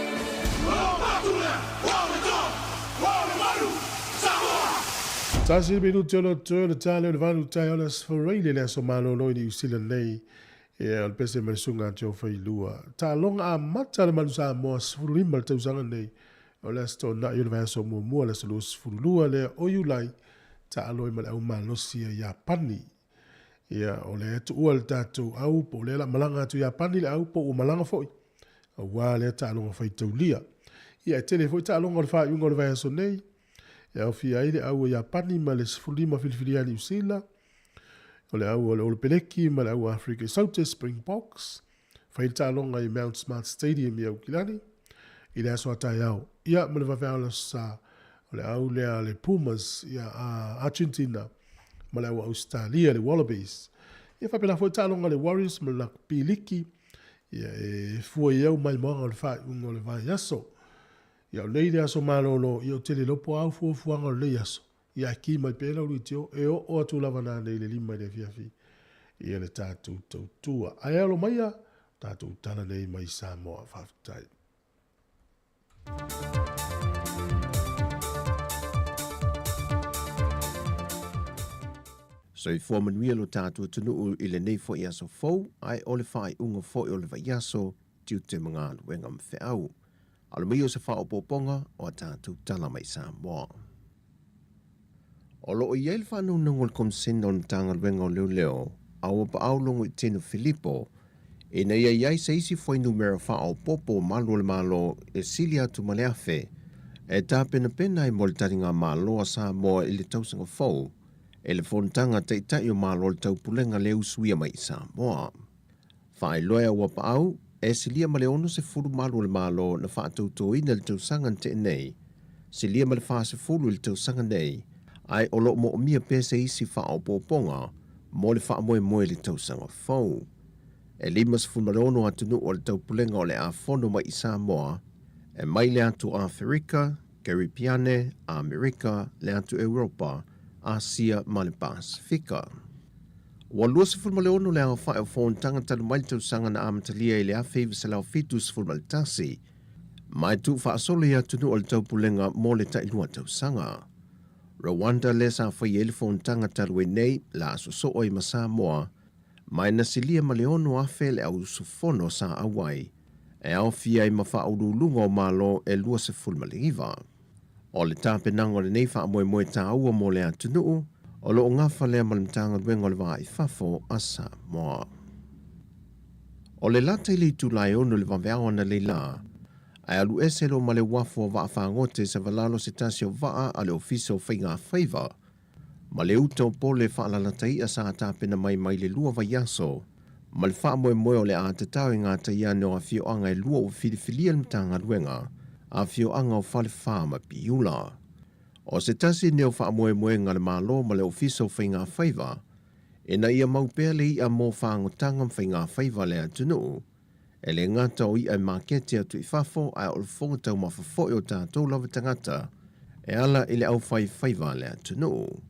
O matou lea, o le toa, o le malu, Samoa! Tasi le minuti o lo toe o le tale o le 8 taeao le Aso Faraile le aso malolo i Niu Sila nei. Ia, o le pese ma le susuga a Joe Failua. Taaloga amata le Manu Samoa 15 le tausaga nei. O le Aso Toonai o le vaiaso muamua, le aso 22 lea o Iulai, taalo ai ma le au malosi a Iapani. Ia, o lea e tuua le tatou au, po o lea la malaga atu Iapani le au, po ua malaga foi, aua lea taaloga faitaulia. Ia, e tele foi taaloga o le faaiuga o le vaiaso nei, e aofia ai le au a Iapani ma le 15 filifilia a Niu Sila, o le au a le Olopeleki ma le au a Afrika i Saute, Springboks, fai le taaloga i Mount Smart Stadium i Aukilani i le aso a taeao. Ia, ma le vaveao le aso Sa, o le au lea a le Pumas ia a Argentina ma le au a Ausetalia, le Wallabies. Ia faapena foi taaloga a le Warriors ma le Rugby Liki, ia e fua i au maimoaga o le faaiuga o le vaiaso. Ia o nei le aso malolo, ia ou te le iloa po o a au fuafuaga o lenei aso. Ia ae ki mai pea lau leitio, e oo atu lava nanei i le 5 i le afiafi ia le tatou tautua. Ae alo maia, tatou tala nei mai Samoa. Faafetai. Soifua manuia lo tatou atunuu i lenei foi aso fou, ae o le faaiuga foi o le vaiaso, tiute ma galuega ma feau. Alo mai o se faaopoopoga o a tatou tala mai Samoa. O lo o i ai le faanaunago a le Komisena o le Matagaluega o Leoleo, a ua paau Logoitino Filipo, ina ia i ai se isi fuainumera faaopoopo o malu o le Malo e sili atu ma le 1,000 e tapenapena ai mo le taligamalo a Samoa i le tausaga fou e le Fonotaga Taitai o Malo o le Taupulega le usuia mai i Samoa. Faailoa e Auapaau, e silia ma le 60 malu o le Malo na faatautoina i le tausaga na tea nei, silia ma le 40 i le tausaga nei, ae o lo o moomia pea se isi faaopoopoga mo le faamoemoe i le tausaga fou. E 56 atunuu o le Taupulega o le a fono mai i Samoa, e mai le atu Aferika, Keripiane, Amerika, le atu Europa, Asia ma le Pasefika. Ua 26 le aofai o fonotaga talu mai le tausaga na amatalia i le 1971, ma e tuufaasolo i atunuu o le Taupulega mo le tailua tausaga. Rwanda lea sa faia ai le fonotaga talu ai nei, la a sosoo ai ma Samoa, ma e na silia ma le 6,000 le au usufono sa auai, e aofia ai ma faauluuluga o Malo e 29. O le tapenaga o lenei faamoemoe taua mo le atunuu, o lo o gafa lea ma le Matagaluega o le Va i Fafo a Samoa. O le lata i le itula e 6 i le vaveao analeila, ae alu ese loa ma le uafu o Vaafagote i Savalalo se tasi o vaa a le Ofisa o Faigafaiva ma le uta o pole faalalata i'a sa tapena mai mai le lua vaiaso ma le faamoemoe o le a tatao i ngā taiane o afioaga e lua ua filifilia le Matagaluega, afioaga o Falefa ma Piula. O se tasi nei o faamoemoega a le Malo ma le Ofisa o Faigafaiva ina ia mau pea le i'a mo fagotanga ma faigafaiva a le atunuu, e le gata o i'a e maketi atu i fafo ae o le fofoga taumafa foi o tatou lava tagata e ala i le aufaifaiva a le atunuu.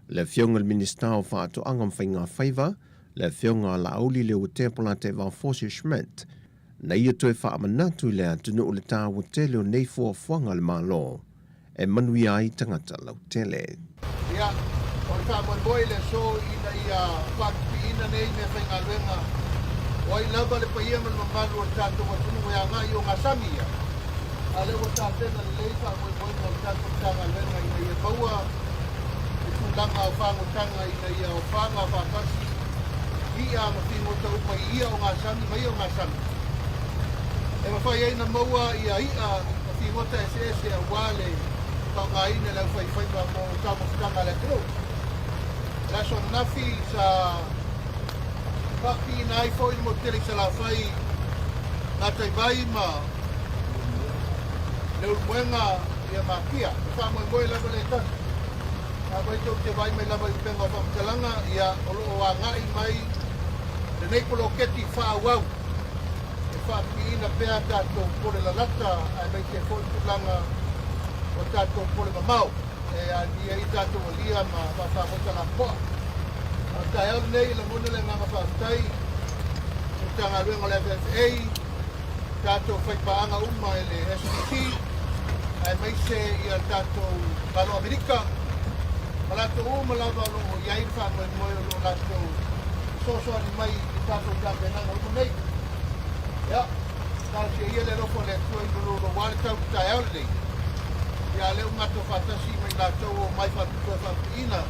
Le Afioga i le Minisita o Faatoaga ma Faigafaiva, le Afioga a Laauli Leuatea Polataivao Fosi Schmidt, na ia toe faamanatu i le atunuu le taua tele o nei fuafuaga a le Malo e manuia ai tagata lautele. Ia, o le faamoemoe i le aso ina ia faatupiina nei meafaigaluega, o ai lava le paia ma le mamalu o le tatou atunuu e agai i ogasami ia, a o lea ua tapena lelei faamoemoega o le tatou Matagaluega ina ia maua le tulaga o fagotanga ina ia ofaga faatasi i'a ma figota uma i ia ogasami ma ia ogasami e mafai ai ona maua ia i'a ma figota eseese aua le faaaogaina e le aufaifaiva mo taumafataga a le atunuu. O le aso ananafi sa faapipiina ai foi le motu tele i Salafai, Gataivai ma Leulumoega ia ma Apia. E faamoemoe lava le tasi. Afai tou te vaai mai lava i upega o faamatalaga, ia o lo o agai mai lenei poloketi faaauau e faapipiina pea tatou pole lalata aemaise foi tulaga o tatou pole mamao e alia ai tatou alia ma faafagota lapoa. A o le taeao lenei, e lagona le agaga faafetai i le Matagaluega o le FFA, tatou faipaaga uma e le SPC, aemaise ia le tatou Malo Amerika, ma latou uma lava o lo o i ai le faamoemoe o lo o latou fesoasoani mai i tatou tapenaga uma nei. Ia, talosia ia le alofa o le Atua i lou le tau taeao lenei. Ia, lea ua matou faatasi ma i latou o mai faapitoa faapipiina,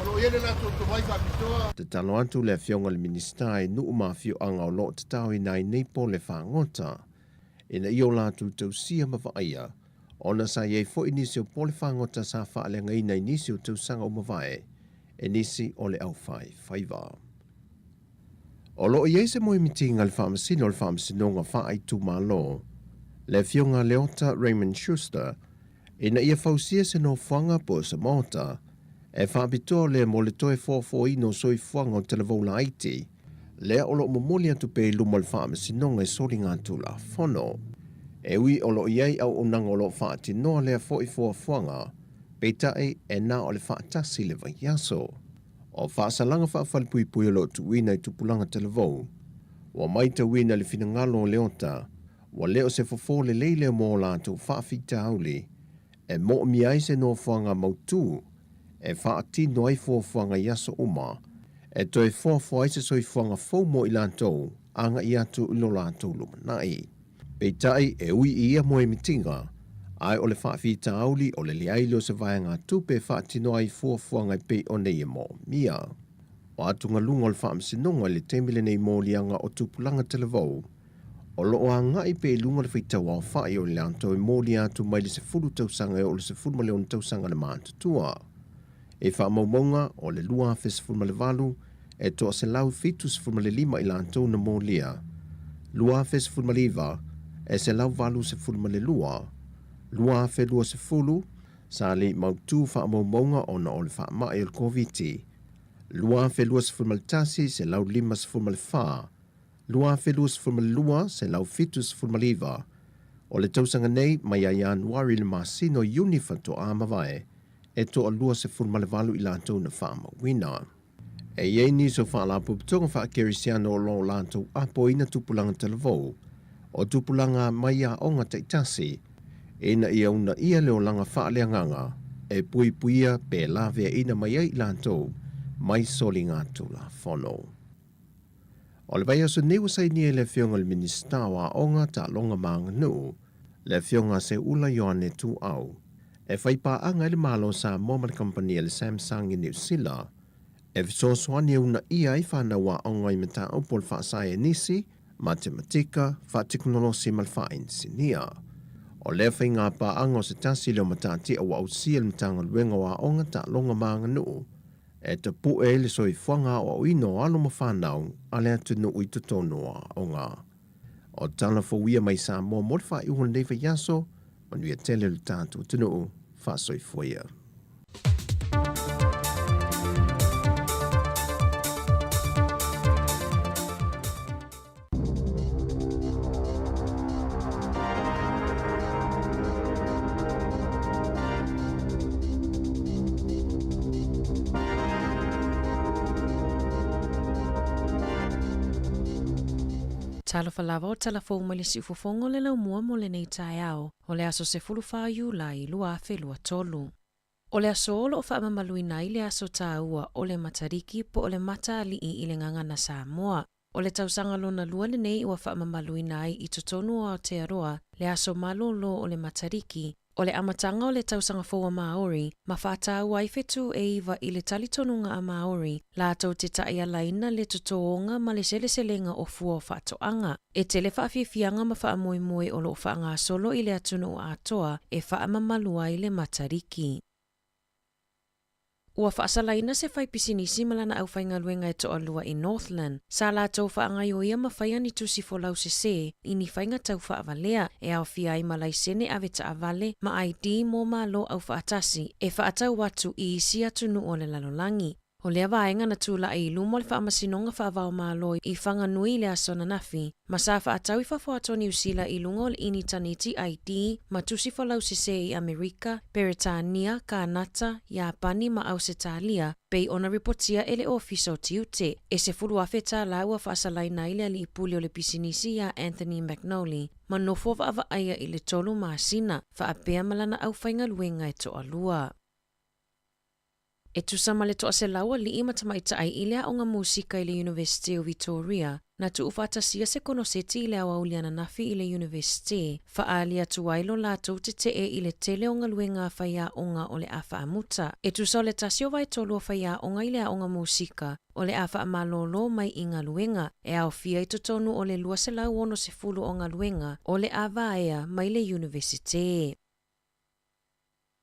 o lo o i ai le latou tomai faapitoa. Tatalo atu le afioga i le Minisita i nuu ma afioaga o lo o tataoina ai nei pole fagota, ina ia o latou tausia ma vaaia, ona sa i ai foi nisi o pole fagota sa faaleagaina i nisi o tausaga ua mavae, e nisi o le aufaifaiva. O lo o i ai se moemitiga i le Faamasino o le Faamasinoga Faaitumalo, le Afioga Leota Raymond Schuster, ina ia fausia se nofoaga po o se maota e faapitoa lea mo le toe foafoaina o soifuaga o talavou laiti, lea o lo o momoli atu pea i luma o le Faamasinoga e soligatulafono. E ui o lo o i ai auaunaga o lo o faatinoa lea foi foafoaga, peitai e na o le faatasi le vaiaso. O faasalaga faafalepuipui o lo o tuuina i tupulaga talavou, ua matauina le finagalo o Leota, ua le o se fofo lelei lea mo latou faafitauli, e moomia ai se nofoaga mautū, e faatino ai fuafuaga i aso uma, e toe foafoa ai se soifuaga fou mo i latou, aga'i atu i lo latou lumanai. Peitai e ui i ia moemitiga, ae o le faafitauli o le leai lea o se vaegatupe e faatino ai fuafuaga e pei ona ia moomia. O atugaluga o le Faamasinoga i le taimi lenei moliaga o tupulaga talavou, o lo o aga'i pea i luga le faitau aofa'i o i latou e molia atu mai le 10 tausaga e oo i le 16 tausaga le matutua. I faamaumauga o le 2018, e 175 i latou na molia, 2019, e 182, 2020, sa le i mautū faamaumauga ona o le faama'i o le Koviti, 2021, 154, 2022, 179. O le tausaga nei mai ia Ianuari i le masina o Iuni faatoa mavae, e 28 i latou na faamauina. E i ai nisi o faalapotopotoga faakerisiano o lo o latou apoina tupulaga talavou, o tupulaga mai aoga taitasi, ina ia uunaia le olaga faaleagaga e puipuia pe laveaina mai ai i latou mai soligatulafono. O le vaiaso nei ua sainia e le Afioga i le Minisita o Aoga, Taaloga ma Aganuu, le Afioga Seuula Ioane Tuuau, e faipaaga ai le Malo o Samoa ma le kamupani a le Samsung i Niu Sila, e fesoasoani e uunaia ai fanau aoga i mataupu o le faasaienisi, matematika, faatekonolosi ma le faainisinia. O lea faigapaaga o se tasi lea o matatia ua ausia e le Matagaluega o Aoga, Taaloga ma Aganuu, e tapu'e ai le soifuaga aoaoina o alo ma fanau a le atunuu i totonu o aoga. O tala fou ia mai Samoa mo le faaiuga o lenei vaiaso, manuia tele lo tatou atunuu, faasoifua ia. Talofa lava o tala fou mai le siufofoga o le laumua mo lenei taeao o le aso 14 Iulai 2023. O le aso o lo o faamamaluina ai le aso taua o le Matariki po o le Mataalii i le gagana Samoa. O le tausaga lona lua lenei ua faamamaluina ai i totonu o Aotearoa le aso malōlō o le Matariki, o le amataga o le tausaga fou a Māori, ma faataua ai fetu e iva i le talitonuga a Māori, latou te taialaina le totōga ma le seleselega o fua o faatoaga. E tele faafiafiaga ma faamoemoe o lo o faagasolo i le atunuu atoa e faamamalu ai le Matariki. Ua faasalaina se faipisinisi ma lana aufaigaluega e toalua i Northland, sa latou faagaioia ma faia ni tusi folau sesē i ni faiga tau faavalea e aofia ai ma laisene ave taavale ma ID mo Malo Aufaatasi e faatau atu i isi atunuu o le lalolagi. O lea vaega na tula'i i luma o le Faamasinoga Faava-o-Malo i Whanganui i le aso ananafi, ma sa fa'atau i fafo atu o Niu Sila i luga o le initaneti ID ma tusi falausesē i Amerika, Peretania, Kānata, Iapani ma Ausetalia, pei ona ripotia e le Ofisa o Tiute. E $10,000 tālā ua fa'asalaina ai le ali'i pule o le pisinisi iā Anthony McNully ma nofo va'ava'aia i le tolu masina, fa'apea ma lana aufaigaluega e to'alua. E tusa ma le 100 ali'i ma tamaita'i i le aoga musika i le Iunivesite o Vitoria, na tu'ufaatasia se konoseti i le aoauli ananafi i le Iunivesite, fa'aali atu ai lo latou tete'e i le tele o galuega a faiaoga o le a fa'amuta. E tusa o le tasi o vaetolu o faiaoga i le aoga musika o le a fa'amalōlō mai i galuega, e aofia i totonu o le 260 o galuega o le a vaea mai le Iunivesite.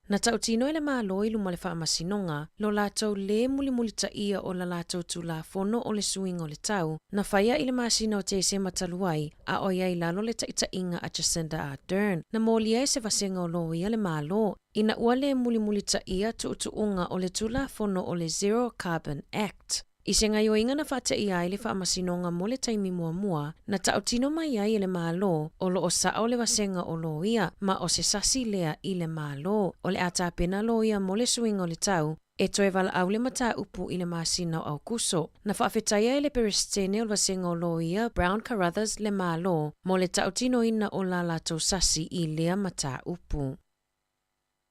Na ta'utino e le Malo i luma o le Faamasinoga lo latou lē mulimulitaia o la latou Tulafono o le Suiga o le Tau na faia i le masina o Tesema talu ai, a o i ai lalo le taʻitaʻiga a Jacinda Ardern, na molia e se vasega o loia le Malo ina ua lē mulimulitaia tuʻutuʻuga o le Tulafono o le Zero Carbon Act. I se gaoioiga na faateia ai le Faamasinoga mo le taimi muamua, na tautino mai ai e le Malo o loo sa'o le vasega o loia, ma o se sasi lea i le Malo. O le a tapena loia mo le suiga o le tau, e toe valaau le mataupu i le masina o Aukuso. Na faafetaia e le Peresetene o le vasega o loia Brown Carruthers le Malo mo le tautinoina o la latou sasi i lea mataupu.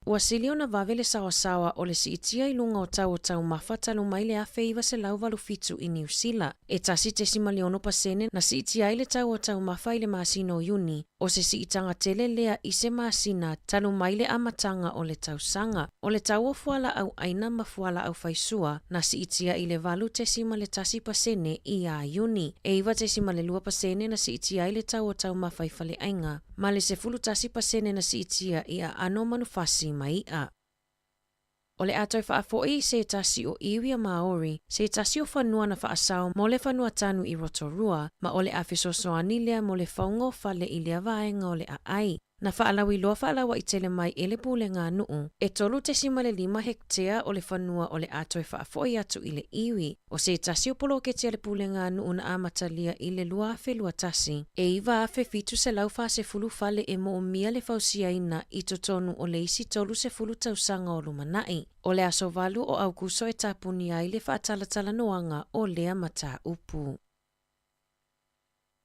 Ua sili ona vave le saoasaoa o le si'itia i luga o tau o taumafa talu mai le 1987 i Niu Sila. E 1.6 pasene na si'itia ai le tau o taumafa i le masina o Iuni, o se si'itaga tele lea i se masina talu mai le amataga o le tausaga. O le tau o fuala'au ʻaina ma fuala'au faisua na si'itia i le 8.1 pasene iā Iuni. E 9.2 pasene na si'itia ai le tau o taumafa i fale'aiga, ma le 11% na siitia i aano o manufasi ma iʻa. O le a toe faafoʻi i se tasi o iwi a Māori, se tasi o fanua na faasao mo le fanua tanu i Rotorua, ma o le a fesoasoani lea mo le fauga o fale i lea vaega o le aai. Na faalauiloa faalauaitele mai e le pulega a nuu, e 3.5 hektea o le fanua o le a toe faafoʻi atu i le iwi. O se tasi o poloketi a le pulega a nuu na amatalia i le 2021, e 9,740 fale e moomia le fausiaina i totonu o le isi 30 tausaga o lumanaʻi. O le aso 8 o Aukuso e tapunia ai le faatalatalanoaga o lea mataupu.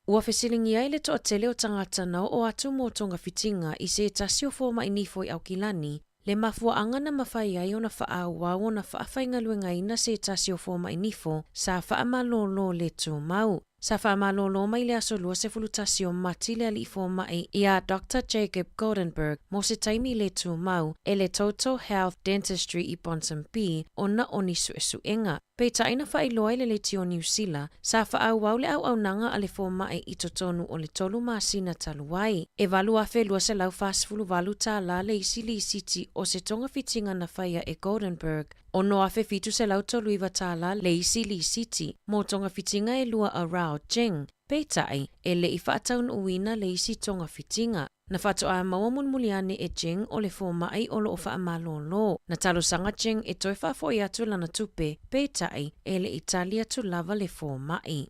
Ua fesiligia ai le toatele o tagata na oo atu mo togafitiga i se tasi o fomaʻi nifo i Aukilani, le mafuaaga na mafai ai ona faaauau ona faafaigaluegaina se tasi o fomaʻi nifo sa faamalōlō le tumau. Sa faamalōlō mai le aso 21 o Mati le aliʻi fomaʻi iā Dr Jacob Goldenberg mo se taimi le tumau e le Total Health Dentistry i Ponsonby ona o ni suʻesuʻega. Peitai na faailoa i le Leitio o Niu Sila, sa faaauau le auaunaga a le fomaʻi i totonu o le tolu masina talu ai. E $8,248 tālā le isi lisiti o se togafitiga na faia e Goldenberg, $6,739 tālā le isi lisiti mo togafitiga e lua a Rao Jing. Peitai, e leʻi faataunuuina le isi togafitiga. Na faatoā maua mulimuli ane e Jing o le fomaʻi o loo faamalōlō. Na talosaga Jing e toe faafoʻi atu lana tupe, peitai, e leʻi tali atu lava le fomaʻi.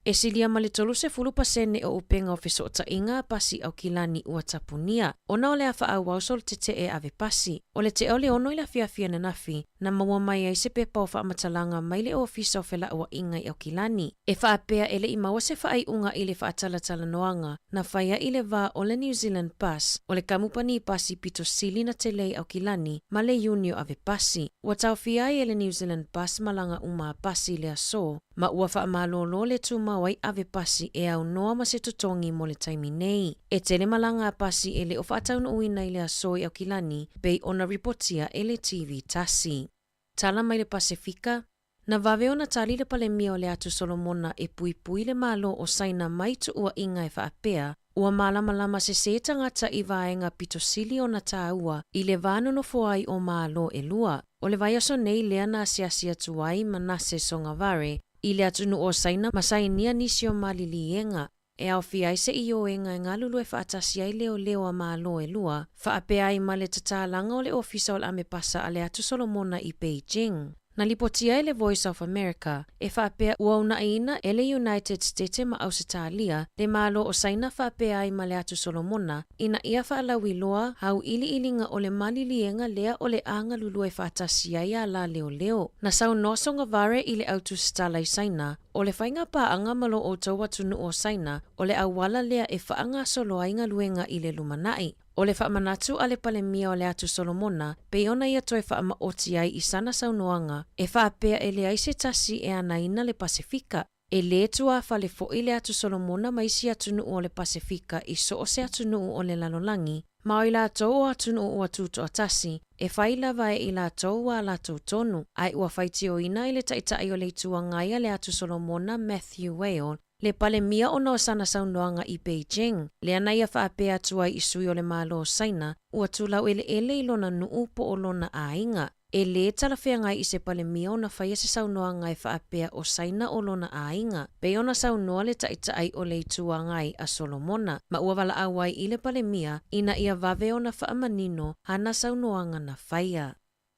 E silia ma le 30% o upega o fesoʻotaʻiga a pasi Aukilani ua tapunia, ona o le a faaauau soloteteʻe ave pasi. O le tea o le 6 i le afiafi ananafi, na maua mai ai se pepa o faamatalaga mai le Ofisa o Felauaʻiga i Aukilani, e faapea e leʻi maua se faaiuga i le faatalatalanoaga na faia i le vā o le New Zealand Bus, o le kamupani pasi pito sili na tele i Aukilani ma le Iunio ave pasi. Ua taofia ai e le New Zealand Bus malaga uma a pasi i le aso, ma ua faamalōlō le tumau ai ave pasi e aunoa ma se totogi mo le taimi nei. E tele malaga a pasi e le o faataunuuina i le aso i Aukilani, pei ona ripotia e le TV tasi. Tala mai le Pasefika, Na vave ona tali le Palemia o le Atu Solomona e puipui le Malo o Saina mai tuuaʻiga e faapea, ua malamalama sesē tagata i vaega pito sili ona tāua i le va nonofo ai o Malo e lua. O le vaiaso nei lea na asiasi atu ai Manase Sogavare i le atunuu o Saina ma sainia nisi o maliliega. e aofia ai se ioega e galulue faatasi ai leoleo a Malo e lua, faapea ai ma le tatalaga o le Ofisa o le Amepasa a le Atu Solomona i Beijing. Na lipotia e le Voice of America, e faapea ua uunaiina e le United Stete ma Ausetalia le Malo o Saina faapea ai ma le Atu Solomona ina ia faalauiloa auiliiliga o le maliliega lea o le a galulue faatasi ai ala leoleo. Na saunoa Sogavare i le autusitala i Saina, o le faiga paaga ma lo outou atunuu o Saina o le auala lea e faagasolo ai galuega i le lumanai. O le faamanatu a le Palemia o le Atu Solomona, pei ona ia toe faamaoti ai i sana saunoaga, e faapea e leai se tasi e anaina le Pasefika. E lē tuafale foi le Atu Solomona ma isi atunuu o le Pasefika i so o se atunuu o le lalolagi, ma o i latou o atunuu ua tutoatasi, e fai lava e i latou a latou tonu, ae ua faitioina e le Taitai o le Itu Agai a le Atu Solomona Matthew Wale le Palemia ona o sana saunoaga i Beijing, lea na ia faapea atu ai i sui o le Malo o Saina ua tulaueleele i lona nuu po o lona aiga. E lē talafeagai i se Palemia ona faia se saunoaga e faapea o Saina o lona aiga, pei ona saunoa le Taitai o le Itu Agai a Solomona, ma ua valaau ai i le Palemia ina ia vave ona faamanino ana saunoaga na faia.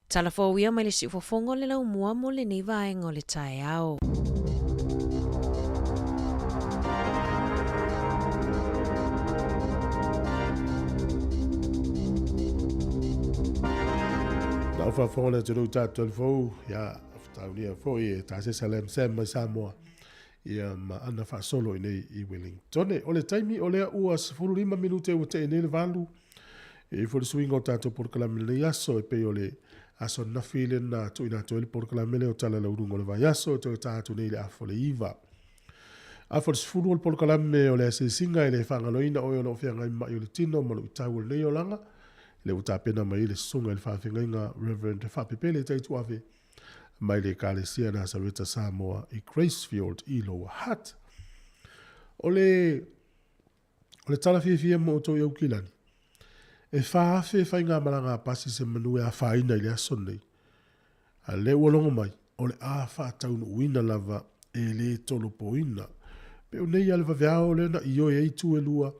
Tala fou ia mai le siufofoga o le laumua mo lenei vaega o le taeao. Lau faafofoga le atunuu tatou telefou, ia taulia foi e tasesa le MSM mai Samoa ia ma ana faasolo i nei i Wellington. O le taimi o lea ua 15 minute ua tee nei le 8 e ifo le suiga o tatou polokalame lenei aso e pei o le aso nafi le na tuuina atu ai le polokalame lea o Tala Lauruga o le Vaiaso e toe ta atu nei le afa o le 9. Afa o le 10 o le polokalame o le asiasiga e le faagaloina oe o lo o feagai ma mai o le tino ma luitau o lenei olaga, le ua tapena mai ai le susuga i le faafeagaiga Reverend Faapepele Taituave mai le Ekalesia Nasareta Samoa i Gracefield i Lower Hutt. O le O le tala fiafia mo outou i Aukilani, e 4,000 faigamalaga a pasi se manu e afaina i le aso lenei. A lea ua logo mai, o le a faataunuuina lava e lē tolopoina. Pe o nei a le vaveao lea na ioe ai itu e lua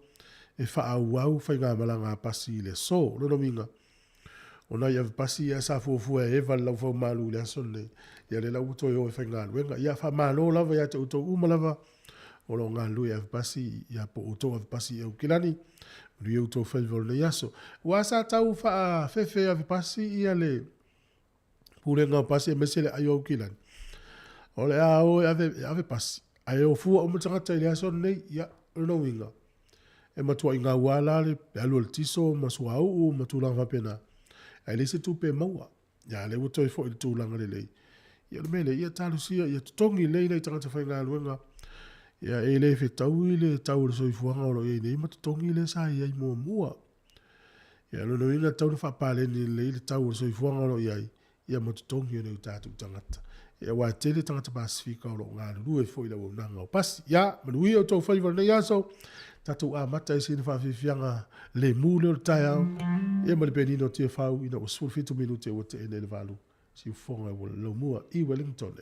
e faaauau faigamalaga a pasi i le aso. O lona uiga, o nai ave pasi ia sa fuafua e eva le laufaumalu i le aso lenei, ia lea la ua toe o e faigaluega. Ia faamalo lava ia te outou uma lava o lo o galulue i ave pasi, ia po o outou ave pasi i Aukilani, manuia outou faiva o lenei aso. Ua sa tau faafefe ave pasi ia le pulega o pasi aemaise le aai o Aukilani. O le a o e ave, e ave pasi, ae o fua uma tagata i le aso lenei, ia, o lona uiga, e matuai gaua la le alu o le tiso ma suauu ma tulaga faapena, ae leai se tupe e maua. Ia, lea ua toe foi i le tulaga lelei. Ia, o le mea lea, ia talosia, ia totogi lelei nai tagata faigaluega, ia e le fetaui le tau o le soifuaga o lo o i ai nei ma totogi lea sa i ai muamua. Ia, o lona uiga e tatau ona faapaleni lelei le tau o le soifuaga o lo o i ai, ia ma totogi o nai o tatou tagata. Ia, aua e tele tagata Pasefika o lo o galulue foi i le auaunaga o pasi. Ia, manuia outou faiva i lenei aso. Tatou amata i sina faafiafiaga lemu lea o le taeao. Ia ma le penina o Tiafau ina ua 17 minute ua tee nei le 8. Siufofoga ua laumua i Wellington.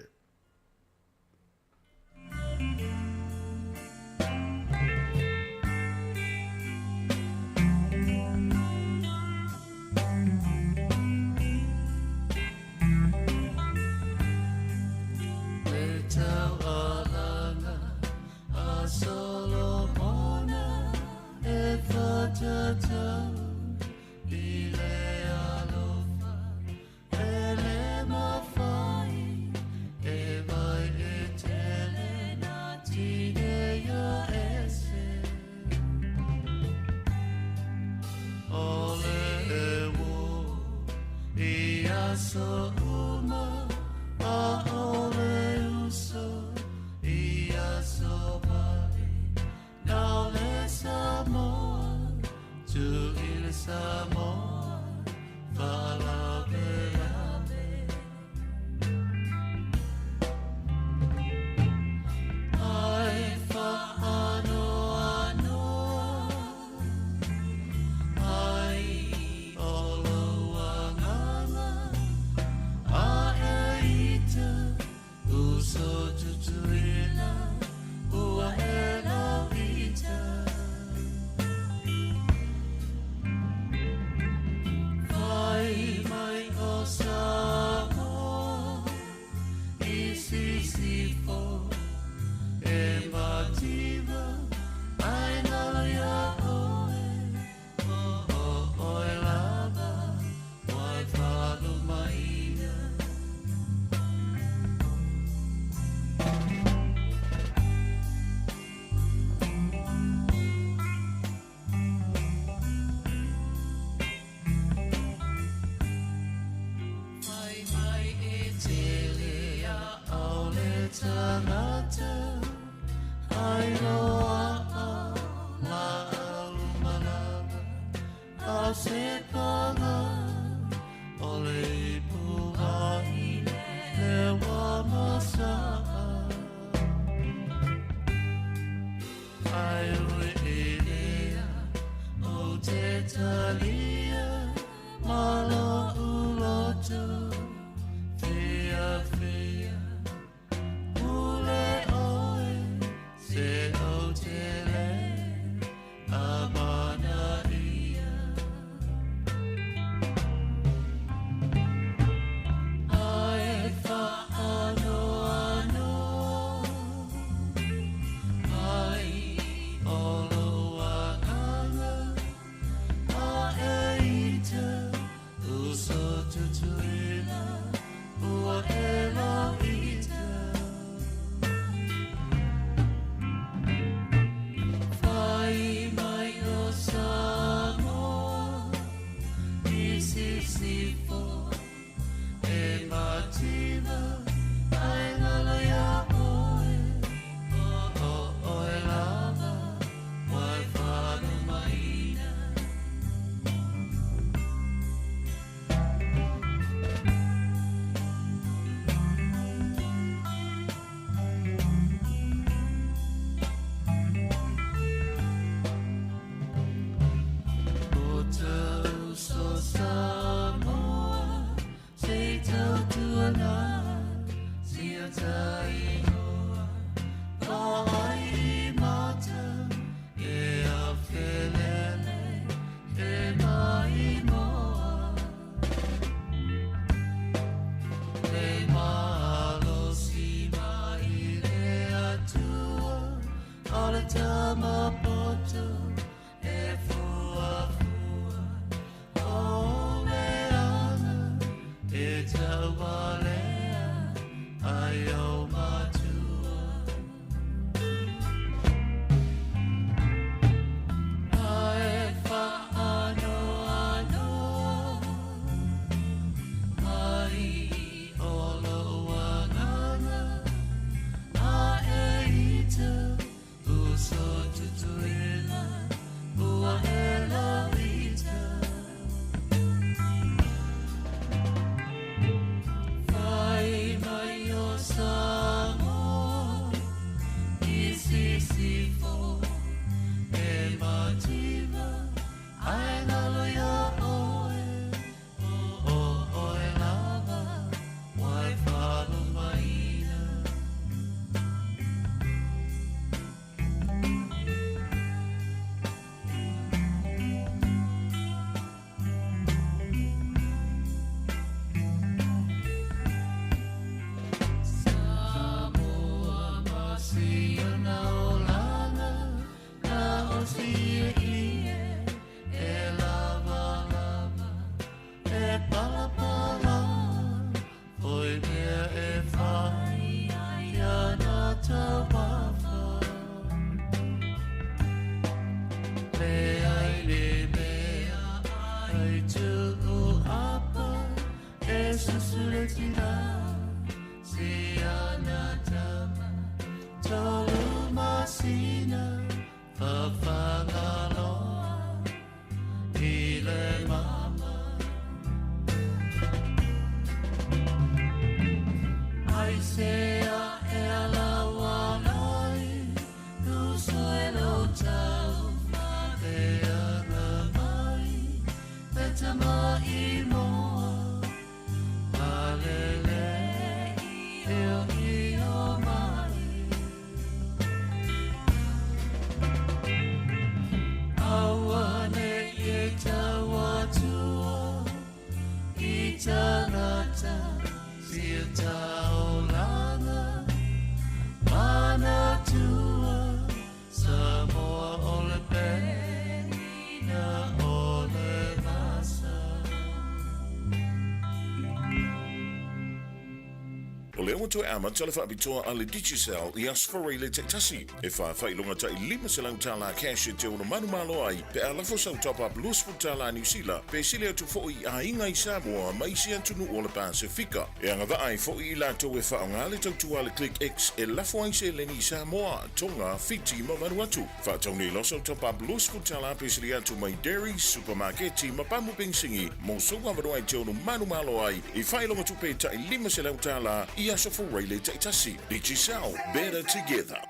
O lea ua toe amata le faapitoa a le Digicel i Aso Faraile taitasi, e faafailoga tai $500 cash e te ono manumalo ai pe a lafo sau top-up $20 Niu Sila pe sili atu foi i aiga i Samoa ma isi atunuu o le Pasefika. E agavaa ai foi i latou e faaaoga le tautua a le Click X e lafo ai seleni i Samoa, Tonga, Fiti ma Vanuatu. Faatau nei loa sau top-up $20 pe sili atu mai Dairy, Supamaketi ma pamu penisini mo sou avanoa e te ono manumalo ai i faailoga tupe tai $500 i Aso Faraile taitasi. Digicel, better together.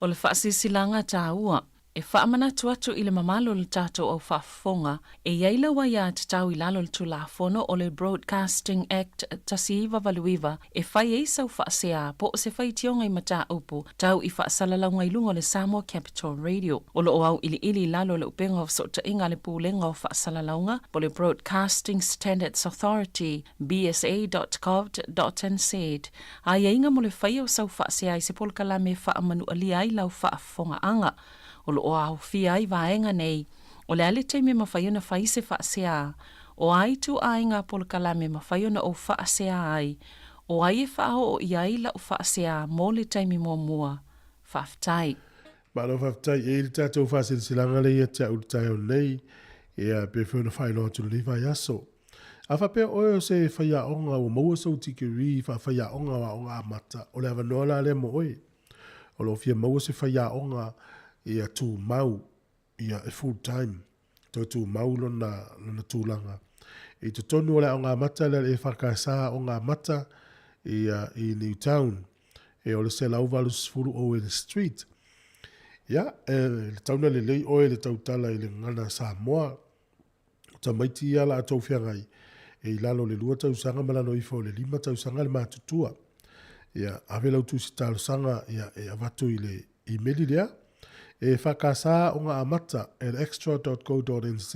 O le faasilasilaga taua e faamanatu atu i le mamalu o le tatou au faafofoga, e i ai lau aiatatau i lalo o le Tulafono o le Broadcasting Act 1989 e fai ai sau faasea po o se faitioga i mataupu tau i faasalalauga i luga o le Samoa Capital Radio. O lo o auiliili i lalo o le upega o fesootaiga a le Pulega o Faasalalauga po o le Broadcasting Standards Authority, bsa.govt.nz, aiaiga mo le faia o sau faasea i se polokalame e faamanualia ai lau faafofogaaga. O lo o aofia ai vaega nei, o le a le taimi e mafai ona fai se faasea, o a ituaiga polokalame e mafai ona ou faasea ai, o ai e faaoo i ai lau faasea mo le taimi muamua. Faafetai. Malo faafetai e i le tatou faasilasilaga lea ia te au i le taeao nei, ia pe foi ona faailoa atu i lenei vaiaso. A faapea oe o se faiaoga ua maua sou tikeri faafaiaoga o aoga amata, o le avanoa la lea mo oe. O lo o fia maua se faiaoga ia tumau, ia e full time, toe tumau lona, lona tulaga. I totonu o le aoga amata lea le EFKS Aoga Amata ia, i Newtown, e o le 180 Owen Street. Ia, e le tauna lelei oe le tautala i le gagana Samoa. O tamaiti ia la tou feagai e i lalo o le 2 tausaga ma lalo ifo o le 5 tausaga le matutua. Ia, ave lau tusi talosaga ia e avatu i le imeli lea, e whakasa o ngā amata at extra.co.nz.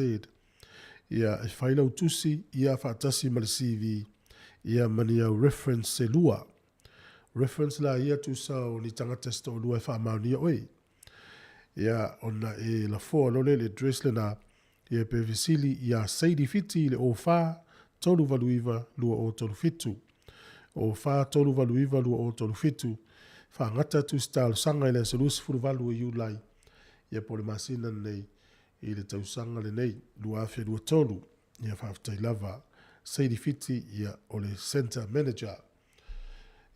Ia, e whai lau tusi, ia whaatasi ma le CV, ia mani au reference se lua. Reference la ia tusa o ni tangata se to'olua e faamaonia oe. Ia, ona e lafoa lole le address lena, ia pe fesili iā Sadie Fiti i le 04 389 2037. 04 389 2037, Faagata atu se talosaga i le aso 28 o Iulai, ia po o le masina lenei i le tausaga lenei 2023. Ia faafetai lava Sadie Fiti, ia o le Centre Manager.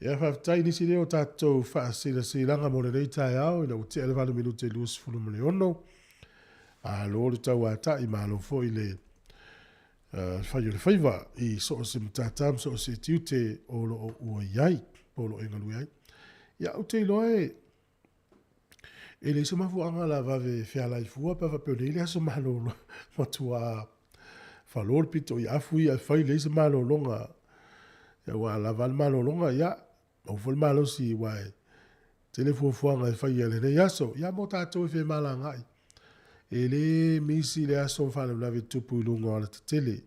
Ia faafetai nisi lea o tatou faasilasilaga mo lenei taeao ina ua tea le 8 minute 26. Malo le tauata'i, malo foi le fai o le faiva i so o se matata ma so o se tiute o lo o ua i ai, po o lo o e galue ai. Ia, ou te iloa e, e leai se mafuaaga la vave fealai fua pe a faapea o nei le aso malolo matua falo le pito i afu ia e fai leai se malologa. Ia, ua lava le malologa, ia, maua foi le malosi aua e tele fuafuaga e faia i lenei aso. Ia mo tatou e femalagaai, e le misi le aso ma faalavelave e tupu i luga o alatetele.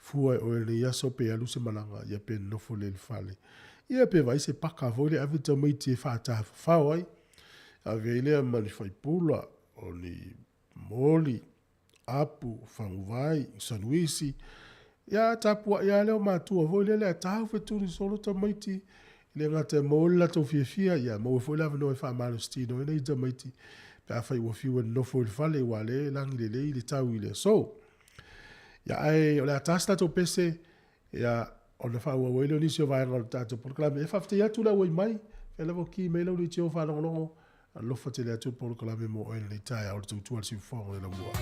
Fua e oe lenei aso pe alu se malaga, ia pe nofo lea i le fale. Ia pe vaai se paka foi lea ave tamaiti e faatafafao ai. Ave ai lea ma ni faipula, o ni moli, apu, faguvai, sanuisi. Ia tapuai lava lea o matua foi lele ae tau fetuli solo tamaiti e le gata e maua ai le latou fiafia, ia maua foi le avanoa e faamalositino ai nai tamaiti pe afai ua fiu e nonofo i le fale aua o lea e lagi lelei le tau i le aso. Ia ae o le a ta se tatou pese, ia ona faaauau ai lea o nisi o vaega o le tatou polokalame. E faafetai atu le auai mai, fea lava o ki mai lau leitio faalogologo, alofa tele atu le polokalame mo oe lenei taeao le tautua a le siufofoga o le laumua.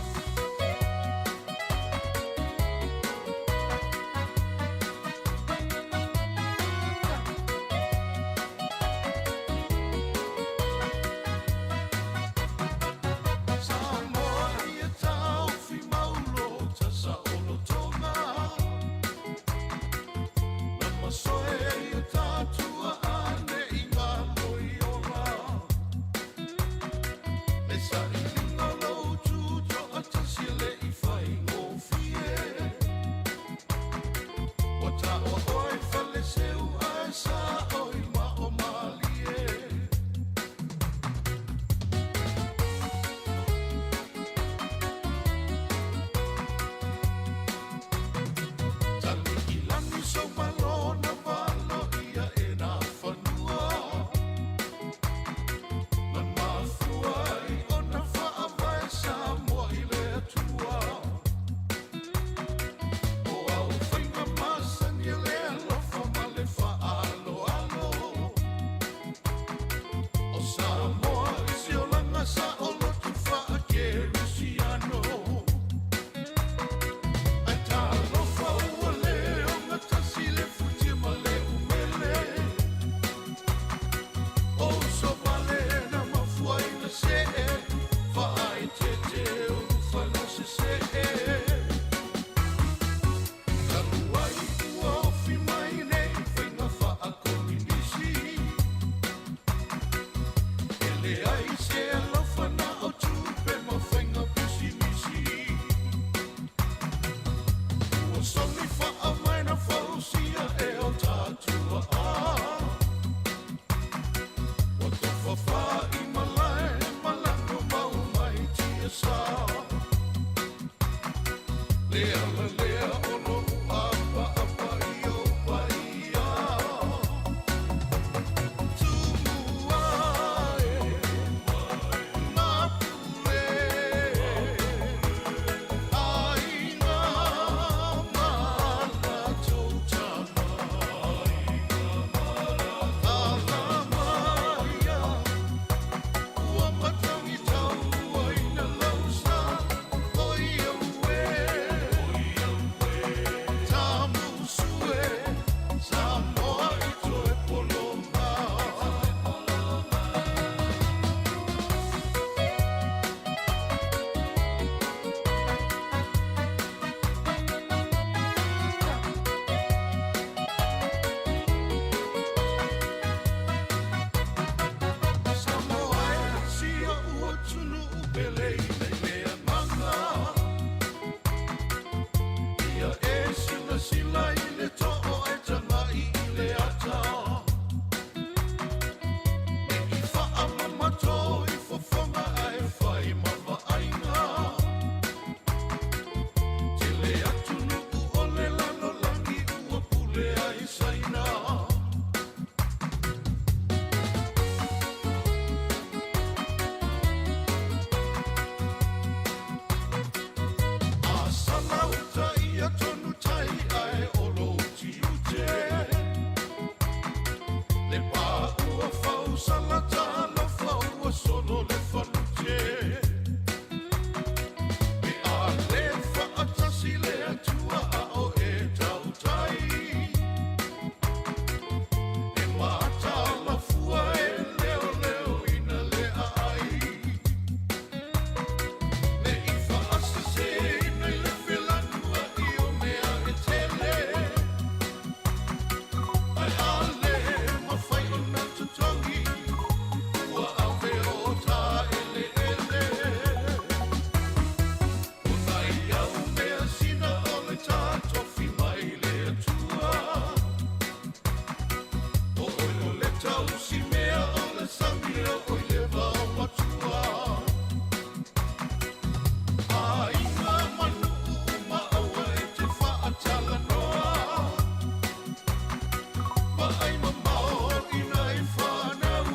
Vaai mamao i nai fanau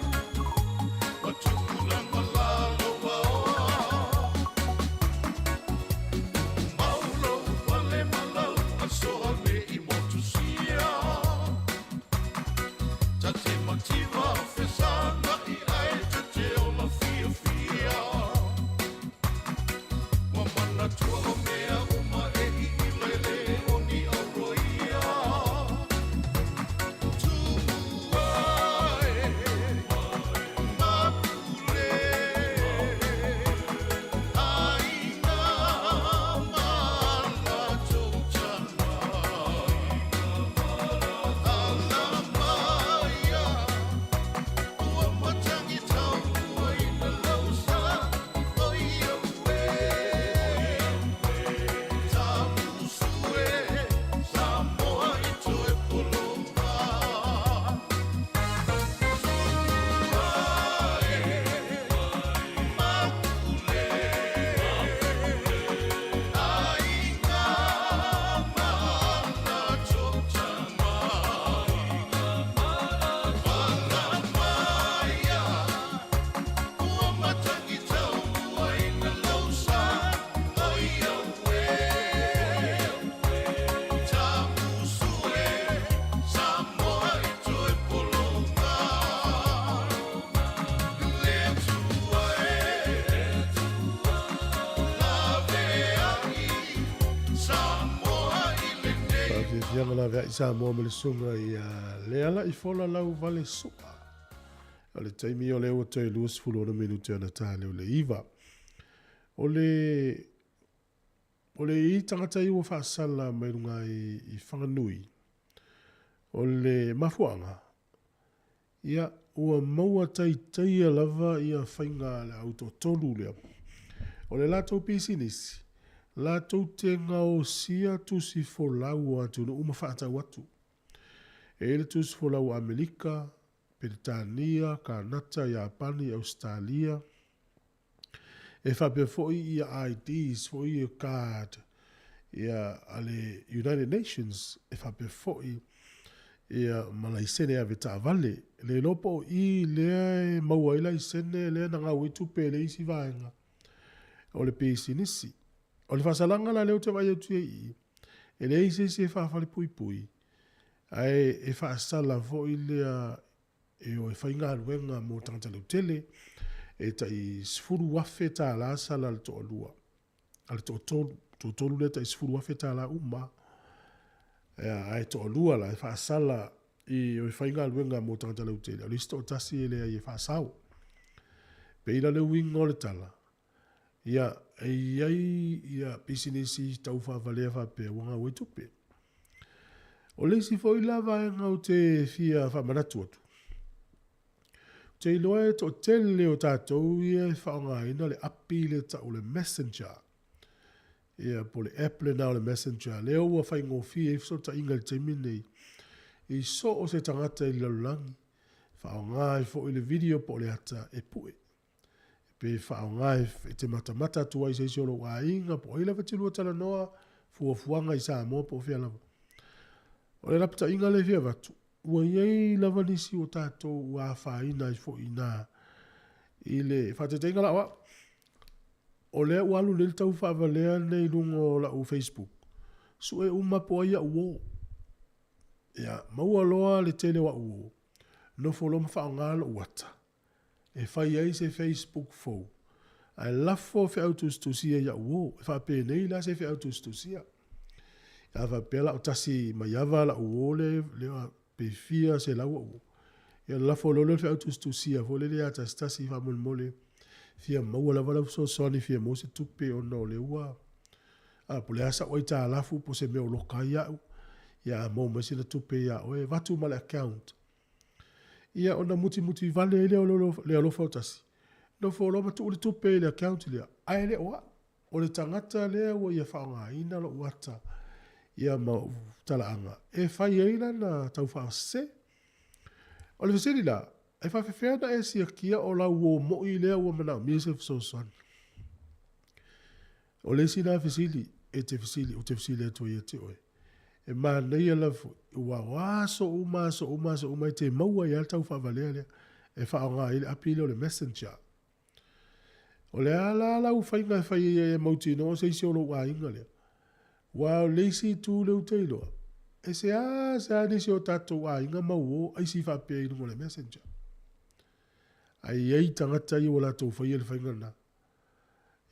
ma tupulaga lalovaoa. Mau lou pale ma lau asoa me i motusia. Ta te mativa fesagai ai ta te ola fiafia. Ua manatua o mea uma e i lele o ni auroia. Tumua e mapule aiga ma latou tama. Ala maia ua matagi tauaina lau sa o ia ue. Tamusu e Samoa i toe pologa. Tumua e mapule aiga ma latou tama. Ala maia ua matagi tauaina lau sa o ia ue. Tamusu e Samoa i toe pologa. Le Atua e laveai Samoa i lenei. Faafiafiaga laveai Samoa ma le susuga ia Lealaifola Lauvale Su'a. O le taimi o lea ua toe 26 minute ona ta lea o le 9. O le o le i tagata ia ua faasala mai luga i, i Whanganui, o le mafuaaga, ia, ua maua taitaia lava ia faiga a le au toatolu lea. O le latou pisinisi, latou te gaosia tusi folau o atunuu ma faatau atu. E i ai le tusi folau o Amerika, Peretania, Kanata, Iapani, Ausetalia. E faapea foi ia IDs foi ia card ia a le United Nations e faapea foi ia ma laisene ave taavale. Le iloa po o i lea e maua ai laisene lea na gau ai tupe e le isi vaega o le pisinisi. O le faasalaga la lea ou te vaai atu ai i i, e leai se isi e faafalepuipui, ae e faasala foi lea e o e faigaluega mo tagata lautele, e tai $10,000 sala a le toalua, a le toatolu, toatolu lea tai $10,000 uma. Ae toalua la e faasala i o e faigaluega mo tagata lautele, o le isi toatasi e leai e faasao. Pei la le uiga o le tala, ia, e i ai ia pisinisi tau faavalea faapea ua gau ai tupe. O le isi foi la vaega ou te fia faamanatu atu, ou te iloa e toatele o tatou ia e faaaogaina le api lea e tau o le Messenger. Ia, po o le app lena o le Messenger, lea ua faigofie ai fesootaiga i le taimi lenei i so o se tagata i le lalolagi, faaaoga ai foi le video po o le ata e pue. Pe faaaoga e te matamata atu ai i se isi o lou aiga, po o ai lava e te lua talanoa, fuafuaga i Samoa po o fea lava. O le lapataiga lea e fia avatu, ua i ai lava nisi o tatou ua afaina ai foi i ina i le faataitaiga la o au. O lea ua alu nei le tau faavalea nei i luga o lau Facebook, sue uma po o ai au uo. Ia, maua loa le tele o au uo, nofo loa ma faaaoga lou ata e fai ai se Facebook fou, ae lafo feau tusitusia i au uo, e faapenei la se feau tusitusia. A faapea la o tasi maiava lau uo le, le pe fia selau au uo, ia lafo loa lea o le feau tusitusia foi lele ia tasitasi faamolemole, fia maua lava lau fesoasoani, fia maua se tupe ona o lea ua, a, po o le a sau aitalafu po o se mea o loka ai au, ia a maua mai sina tupe ia oe, avatu ma le account. Ia ona mutimuti vale ai lea o le alofa o tasi, nofo loa ma tuu le tupe i le account lea, ae le o au. O le tagata lea ua ia faaaogaina lou ata ia ma ou talaaga e fai ai lana taufaasese. O le fesili la, e faafefea ona e siakia o lau uo moi lea ua manaomia se fesoasoani? O le isi lena fesili e te fesili, ou te fesili atu ai ia te oe. E manaia lava foi, ua o aso uma, aso uma, aso uma e te maua ai lava le taufaavalea lea e faaaoga ai le api lea o le messenger. O le a la lau faiga e fai ai e mautinoa o se isi o lou aiga lea? Aua o le isi itu lea ou te iloa, e seasea nisi o tatou aiga ma uo aisi faapea i luga o le messenger. Ae i ai tagata ia ua latou faia le faiga lena.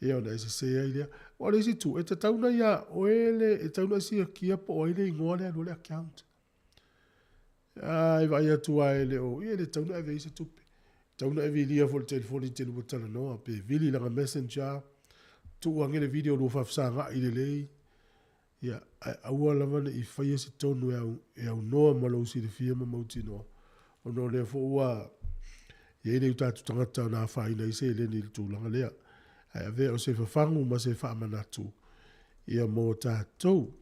Ia ona e sese ai lea. Aua o le isi itu, e tatau ona ia oe le, e tatau ona e siakia po o ai le igoa lea e alu ai le account. A e vaai atu lava e le o, ia e le tatau ona ave i ai se tupe. E tatau ona e vilia foi i le telefoni e te lua talanoa, pe vili i lana messenger, tuu ane le video lua faafesagai lelei, ia, ae aua lava ne i faia se tonu e, au, e aunoa ma lou silafia ma mautinoa, ona o lea foi ua i ai nai o tatou tagata na afaina ai seleni i le tulaga lea. Ae avea o se fafagu ma se faamanatu ia mo tatou.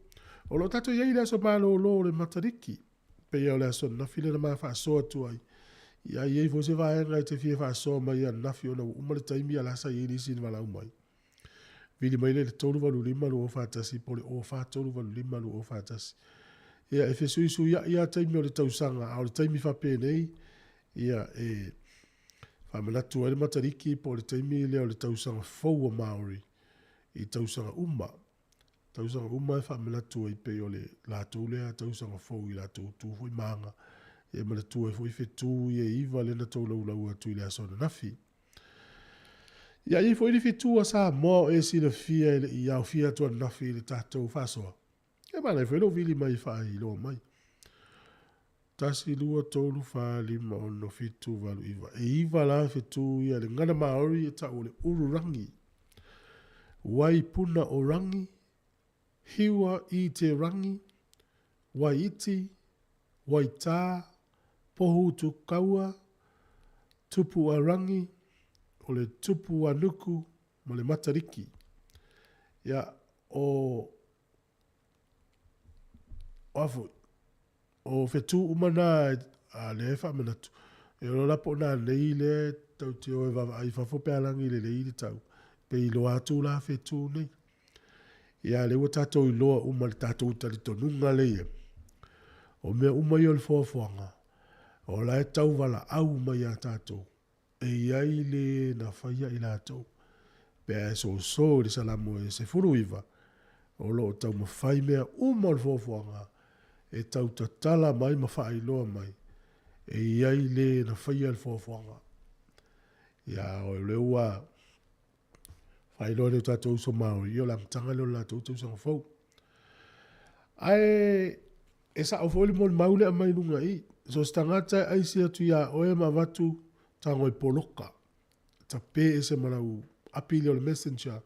O lo o tatou i ai i le aso malolo o le Matariki, pei o le aso ananafi lea na ma faasoa atu ai. Ia i ai foi se vaega e te fia faasoa mai ananafi ona ua uma le taimi a la sa i ai nisi na valaau mai. Vili mai lea i le 385 241 po o le 04385 241. Ia e fesuisuiai lava taimi o le tausaga, a o le taimi faapenei, ia e faamanatu ai le Matariki po o le taimi lea o le tausaga fou a Māori i tausaga uma. Tausaga uma e faamanatu ai pei o le latou lea tausaga fou i latou tu foi ma aga e manatua ai foi fetu ia e iva lea na tolaulau atu i le aso ananafi. Ia i ai foi le fetu a Samoa o e silafia e le i aofia atu ananafi i le tatou faasoa. E manaia foi lou vili mai e faailoa mai. 1, 2, 3, 4, 5, 6, 7, 8, 9. E iva la fetu ia le ngana Maori e tau o le ururangi. Wai puna o rangi, hiwa i te rangi, wai iti, wai tā, pohu tukaua, tupu a rangi, o le tupu a nuku, ma le Matariki. Ia, o, o a foi, o whetū uma nā a lea e whaamanatu. E olo la po nā nei le tau te o e vava ai fafo pe alangi le lei le tau. Pe i loa atu la whetū nei. Ia, le ua tātou i loa uma le tātou talitonuga le ia. O mea uma ia o le foafoaga, o la e tau valaau mai iā tātou. E i ai le na faia i latou, pe a e soso i le Salamo e 19, o lo o taumafai mea uma o le foafoaga e tau tatala mai ma faailoa mai, e i ai le na faia le foafoaga. Ia, o lea ua faailoa e o tatou uso Māori, ia o le amataga lea o le latou tausaga fou. Ae e sao foi le molimau lea aumai i luga i i. So o se tagata e aisi atu iā oe ma avatu tago e poloka, tape ese ma lau api lea o le messenger.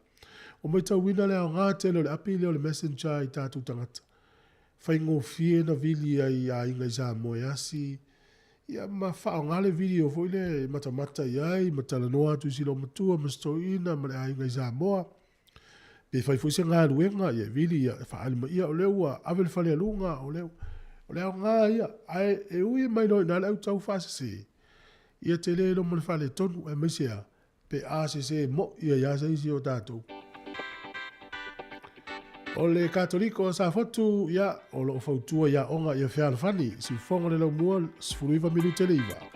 Ua matauina le aoga tele o le api lea o le messenger i tatou tagata. Faigofie na vili ai i aiga i Samoa e asi, ia ma faaaoga le video foi lea e matamata i ai ma talanoa atu i si loomatua ma si toeaina ma le aiga i Samoa. Pe fai foi se galuega, ia e vili, ia e faaali mai, ia o lea ua ave le falealuga, o lea, o le aoga ia. Ae e ui mai loa i ina le au tau faasese, ia tele loa ma le faaletonu, aemaise lava pe a sese moi ai lava se isi o tatou. O le Katoliko o Safotu, ia, o lo o fautua i aoga ia fealofani, siufogo le laumua, 19 minute le iva.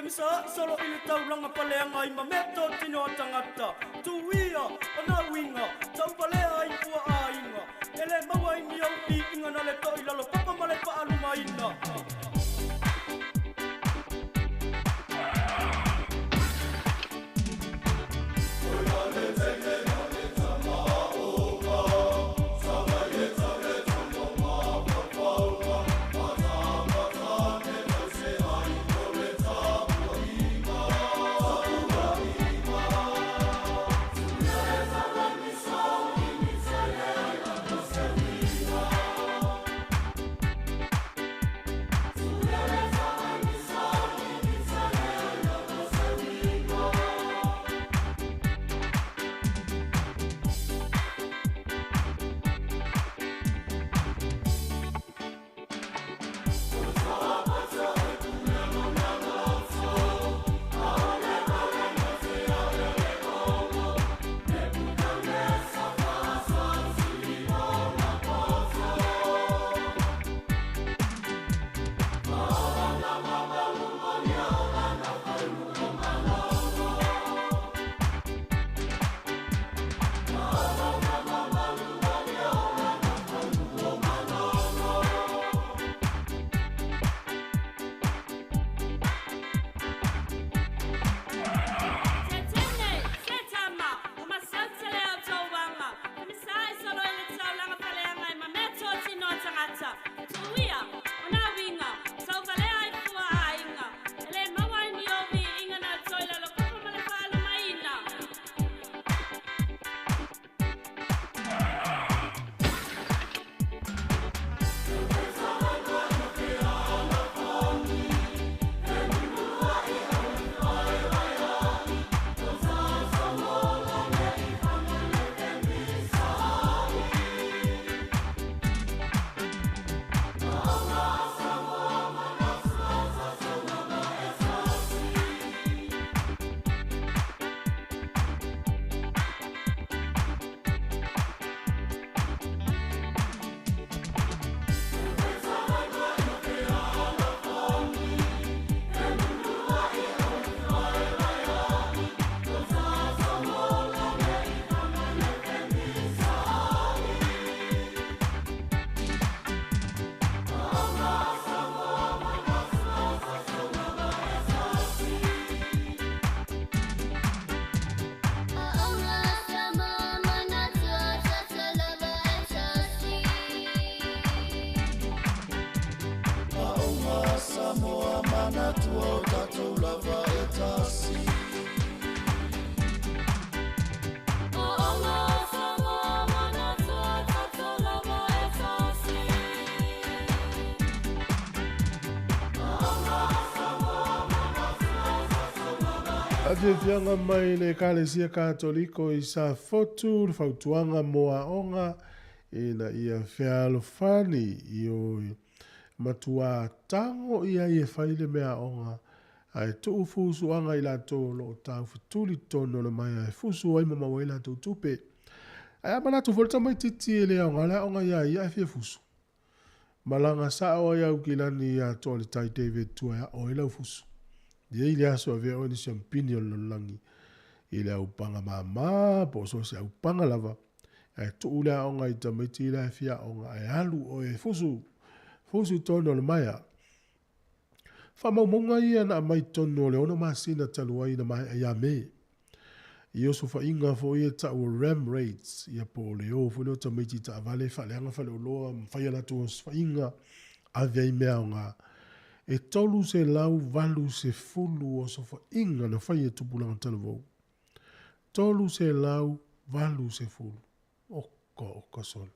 Femisaai solo i le taulaga paleaga ai ma meatotino a tagata. Tuia ona uiga tauvalea ai fua aiga. E lē maua ai ni ou piiga na le toʻi lalo papa ma le faalumaina. Afiafiaga mai le Ekalesia Katoliko i Safotu le fautuaga mo aoga ina ia fealofani i o matuā tago ia i e fai le meaaoga ae tuu fusuaga i latou o loo taufetuli tonu o le maea e fusu ai ma maua ai latou tupe. Ae a manatu foi le tamaitiiti e le aoga le aoga iā ia ae fia fusu. Malaga sao ai Aukilani iā Toaletai David tua e ao ai lau fusu. E i ai le aso e avea oe ni siampini o le lalolagi i le aupaga māmā po o so o se aupaga lava ae tuu le aoga i tamaiti la e fia aoga ae alu oe e fusu, fusu tonu o le maea. Faamaumauga ia na aumai totonu o le 6 masina talu ai na maea ia Me. I osofaiga foi e tau o ram raids, ia po o le o foi lea o tamaiti i taavale faaleaga faleoloa ma fai a latou osofaiga, ave ai mea aoga. E 380 osofaiga na fai e tupulaga talavou. 380. Oka oka sole.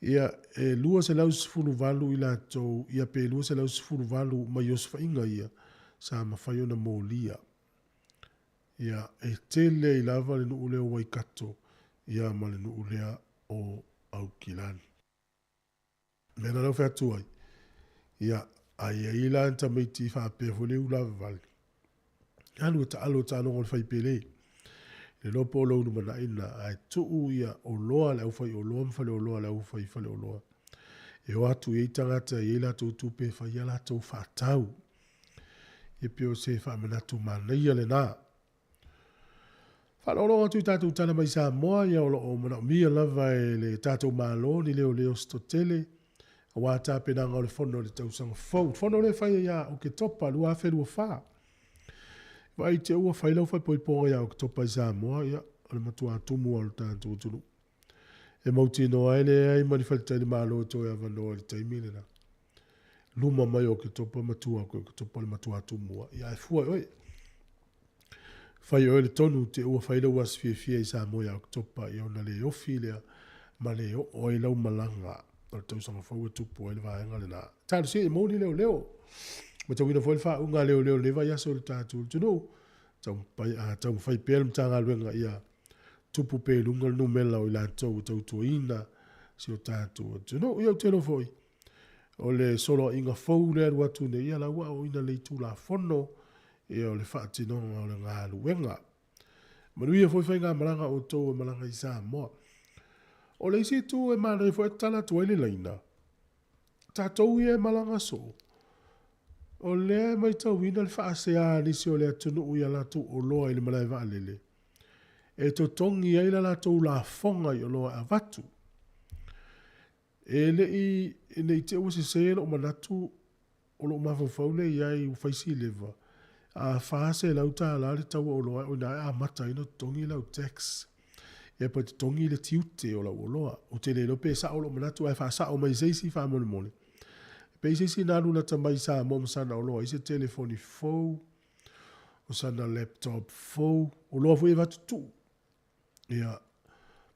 Ia, e 218 i latou, ia pe 218 mai osofaiga ia sa mafai ona molia. Ia, e tele ai lava le nuu lea o Waikato, ia ma le nuu lea o Aukilani. Mea na lau fai atu ai, ia, a i ai la ni tamaiti faapea foi le ulavavale, alu e taalo taaloga o le faipele. Le iloa po o lou lumanai lena, ae tuu ia oloa a le aufaioloa ma faleoloa a le aufaifaleoloa. E o atu i ai tagata e i ai latou tupe e fai a latou faatau. Ia pei o se faamanatu manaia lenā. Faaaloalo atu i tatou tala mai Samoa, ia o lo o manaomia lava e le tatou Malo ni leoleo se toatele aua tapenaga o le fono i le tausaga fou. Le fono lea e faia ia Oketopa 2024. Vaai te ua fai lau faaipoipoga ia Oketopa i Samoa, ia o le matua tumu lava o le tatou atunuu. E mautinoa ai e leai ma ni faletalimalo e toe avanoa i le taimi lena. Luma mai o Oketopa ma tua atu i Oketopa o le matua tumu lava. Ia ae fua i oe. Fai e oe le tonu te ua fai lau aso fiafia i Samoa ia Oketopa ia ona le ofi lea ma le oo ai lau malaga o le tausaga fou e tupu ai le vaega lena. Talosia ia maua ni leoleo. Matauina foi le faauuga a leoleo i lenei vaiaso i le tatou atunuu. Taumafai pea le Matagaluega ia tupu pea i luga le numera o i latou e tautuaina si o tatou atunuu. Ia ou te iloa foi, o le soloaiga fou lea e alu atu nei, ia la ua aoaoina lelei Tulafono ia o le faatinoga o le galuega. Manuia foi faigamalaga a outou e malaga i Samoa. O le isi itu e manaia foi e tatala atu ai le laina, tatou ia e malaga soo, o lea e matauina le faasea a nisi o le atunuu i a latou oloa i le malae vaalele, e totogi ai la latou lafoga i oloa e avatu. E le i, ne i te i ua sese lou manatu, o lou mafaufau lea i ai ua fai si leva, a $400 le tau o oloa o i ina e amata ai ona totogi lau tax. Ia pe totogi le tiute o lau oloa. Ou te le iloa pe sao lou manatu ae faasao mai e se isi faamolemole. Pe i ai se isi na alu lata mai i Samoa ma sana oloa ai se telefoni fou, o sana laptop fou, oloa foi e avatu tuu. Ia,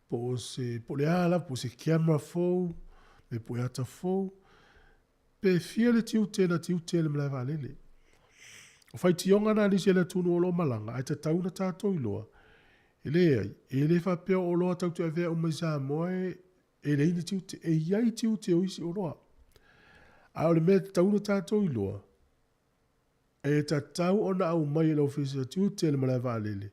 po o se, po o le a lava, po o se camera fou, me pueata fou, pe fia le tiute na tiute e le malae vaalele. O faitioga na a nisi o le atunuu o lo o malaga, ae tatau ona tatou iloa, e leai, e le faapea o oloa tatou te avea uma i Samoa e, e leai ni tiute. E i ai tiute o isi oloa. A o le mea e tatau ona tatou iloa, E tatau ona aumai e le Ofisa Tiute i le malae vaalele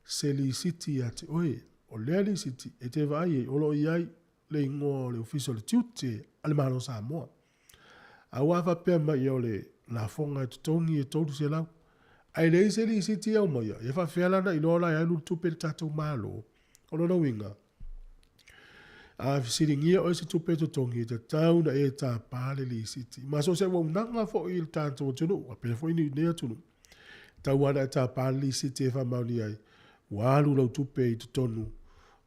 se lisiti ia te oe. O lea lisiti e te vaai ai o lo o i ai le igoa o le Ofisa o le Tiute a le Malo o Samoa. Aua a faapea mai ia o le lafoga e totogi e $300, ae leai se lisiti e aumaia, ia faapefea la ona iloa la e alu le tupe i le tatou Malo? O lona uiga, a fesiligia oe se tupe e totogi, e tatau ona e tapa le lisiti. Ma so o se auaunaga foi i le tatou atunuu, faapea foi i nei atunuu, e tatau lava ona e tapa le lisiti e faamaonia ai ua alu lau tupe i totonu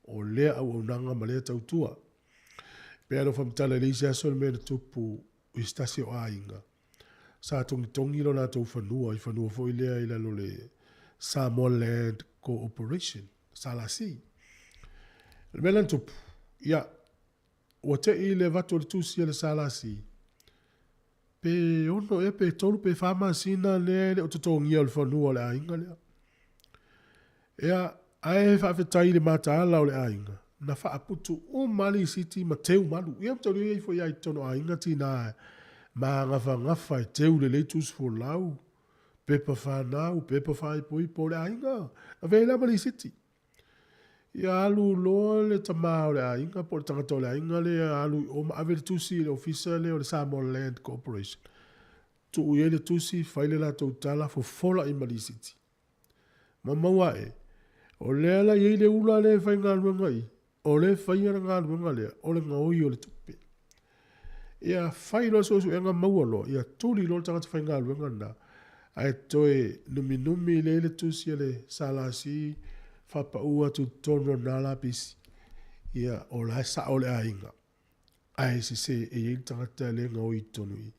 o lea auaunaga ma lea tautua. E pei lava ona faamatala i le isi aso le mea na tupu i se tasi o aiga, sa togitogi lo latou fanua i fanua foi lea i lalo o le Samoa Land Corporation, SLC. O le mea la na tupu, ia, ua te i le avatu o le tusi a le SLC, pe ono ea pe tolu pe fa masina lea e le o totogia o le fanua o le aiga lea. Ia, ae faafetai i le mataala o le aiga, na faaputu uma lava lisiti ma teu malu. Ia, matou i ai foi lava i totonu o aiga tina magafagafa e teu lelei tusi folau, pepa fanau, pepa faaipoipo o le aiga. Ave ai la ma lisiti. Ia alu loa le tama o le aiga po o le tagata o le aiga lea alu i o ma ave le tusi i le ofisa lea o le Samoa Land Corporation. Tuu i ai le tusi, fai le latou tala, fofola i ma lisiti. Ma maua ae, o lea la e i ai le ula lea e faigaluega i i, o lea e faia le galuega lea, o le gaoi o le tupe. Ia fai loa le suesuega maua loa, ia tuli loa le tagata faigaluega lena, ae toe numinumi lea i le tusi a le SLC, faapau atu i totonu o lena lapisi, ia o la e sao le aiga. Ae sese e i ai le tagata lea e gaoi i totonu i i.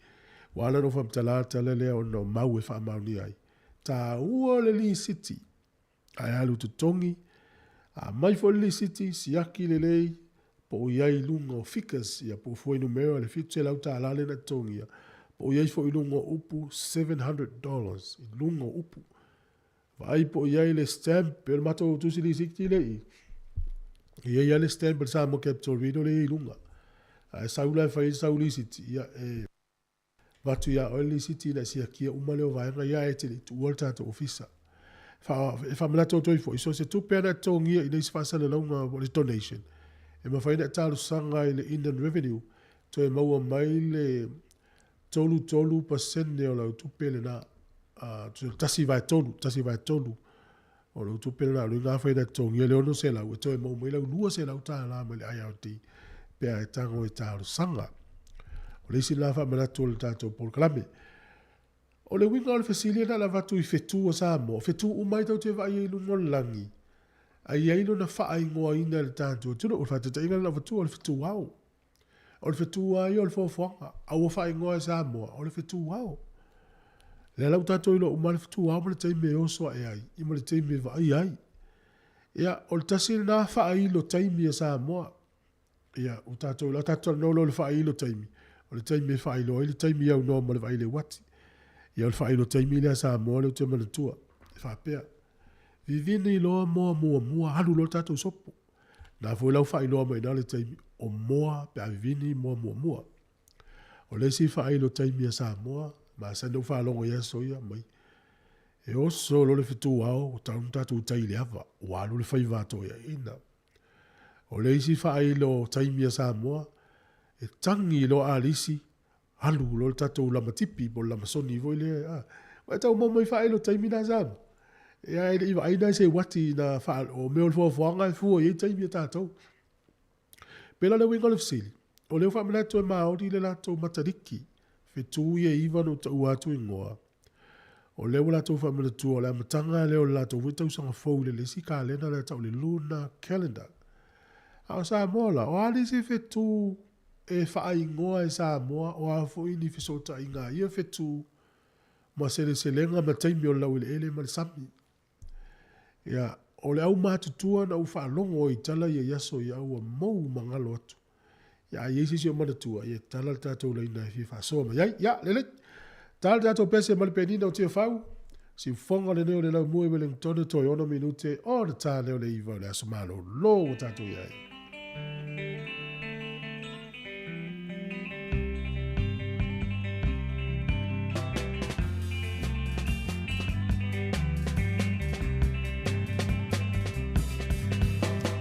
Ua ala ona ou faamatala le tala lea ona o mau e faamaonia ai. Taua le lisiti, ae alu totogi, a aumai foi le lisiti, siaki lelei, po o i ai i luga o figures, ia po o fuainumera le $700 lea na totogia, po o i ai foi i luga o upu $700 i luga o upu. Vaai po o i ai le stamp, pei o le matou tusi lisiti lea i i, e i ai lava le stamp a le Samoa Capital Region lea e i ai i luga. A e sau la e fai ai sau lisiti, ia e avatu ia oe le lisiti ina e siakia uma lea o vaega ia ae e te le i tuua le tatou ofisa. E faamanatu atu ai foi, so o se tupe lava na e totogia i nisi faasalalauga o le donation, e mafai ona e talosaga i le Inland Revenue toe maua mai le 33% o lau tupe lena. Tusa 1/3, 1/3 o lou tupe lena o le uiga afai na totogia le 600, e toe maua mai lau $200 mai le IRD pe a e tago e talosaga. O le isi lena faamanatu o le tatou polokalame. O le uiga o le fesili lena na avatu i fetu a Samoa, o fetu uma ai tatou te vaai ai i luga o le lagi, a i ai lona faaigoaina e le tatou atunuu. O le faataitaiga lena na avatua, o le fetu ao. O le fetu lava ia o le foafoaga, a ua faaigoa e Samoa, o le fetu ao. Lea la ua tatou iloa uma lava le fetu ao ma le taimi e oso ae ai, ia ma le taimi e vaaia ai. Ia, o le tasi lena faailo taimi a Samoa. Ia, ua tatou iloa, a tatou talanoa loa i le faailo taimi, o le taimi e faailoa ai le taimi aunoa ma le vaai i le uati. Ia, o le faailo taimi lea a Samoa lea ou te manatua, e faapea, vivini loa moa muamua, alu loa le tatou sopo. Na foi la ua faailoa mai i ina le taimi o moa pe a vivini moa muamua. O le isi faailo taimi a Samoa, masani ona ou faalogo i aso ia mai, e oso loa le fetu ao, ua tatau ona tatou tai i le ava, ua alu le faiva a toeaiina. O le isi faailo taimi a Samoa, e tagi loa alisi, alu loa le tatou lamatipi po o le lamasoni foi lea, a. Ua e tau maua mai faailo taimi na Samoa? Ia e le i vaai na i se uati na faa, o mea o le foafoaga e fua i ai taimi a tatou. Pela le uiga o le fesili, o lea ua faamanatu e Māori le latou Matariki, fetu ia e iva na ou taua atu igoa, o lea ua latou faamanatua o le amataga lea o le latou foi tausaga fou i le isi kalena lea tau o le lunar calendar. A o Samoa la, o a nisi fetu e faaigoa e Samoa, o a foi ni fesootaiga a ia fetu ma seleselega ma taimi o le laueleele ma le sami. Ia, o le aumatutua na ou faalogo ai i tala ia i aso ia, ua mou magalo atu. Ia, a i ai se isi o manatua, ia tala le tatou laina e fia faasoa mai ai. Ia, lelei. Tala le tatou pese ma le penina o Tiafau. Siufofoga lenei o le laumua i Wellingtone toe 6 minute ona ta lea o le 9 o le aso malolo ua tatou i ai.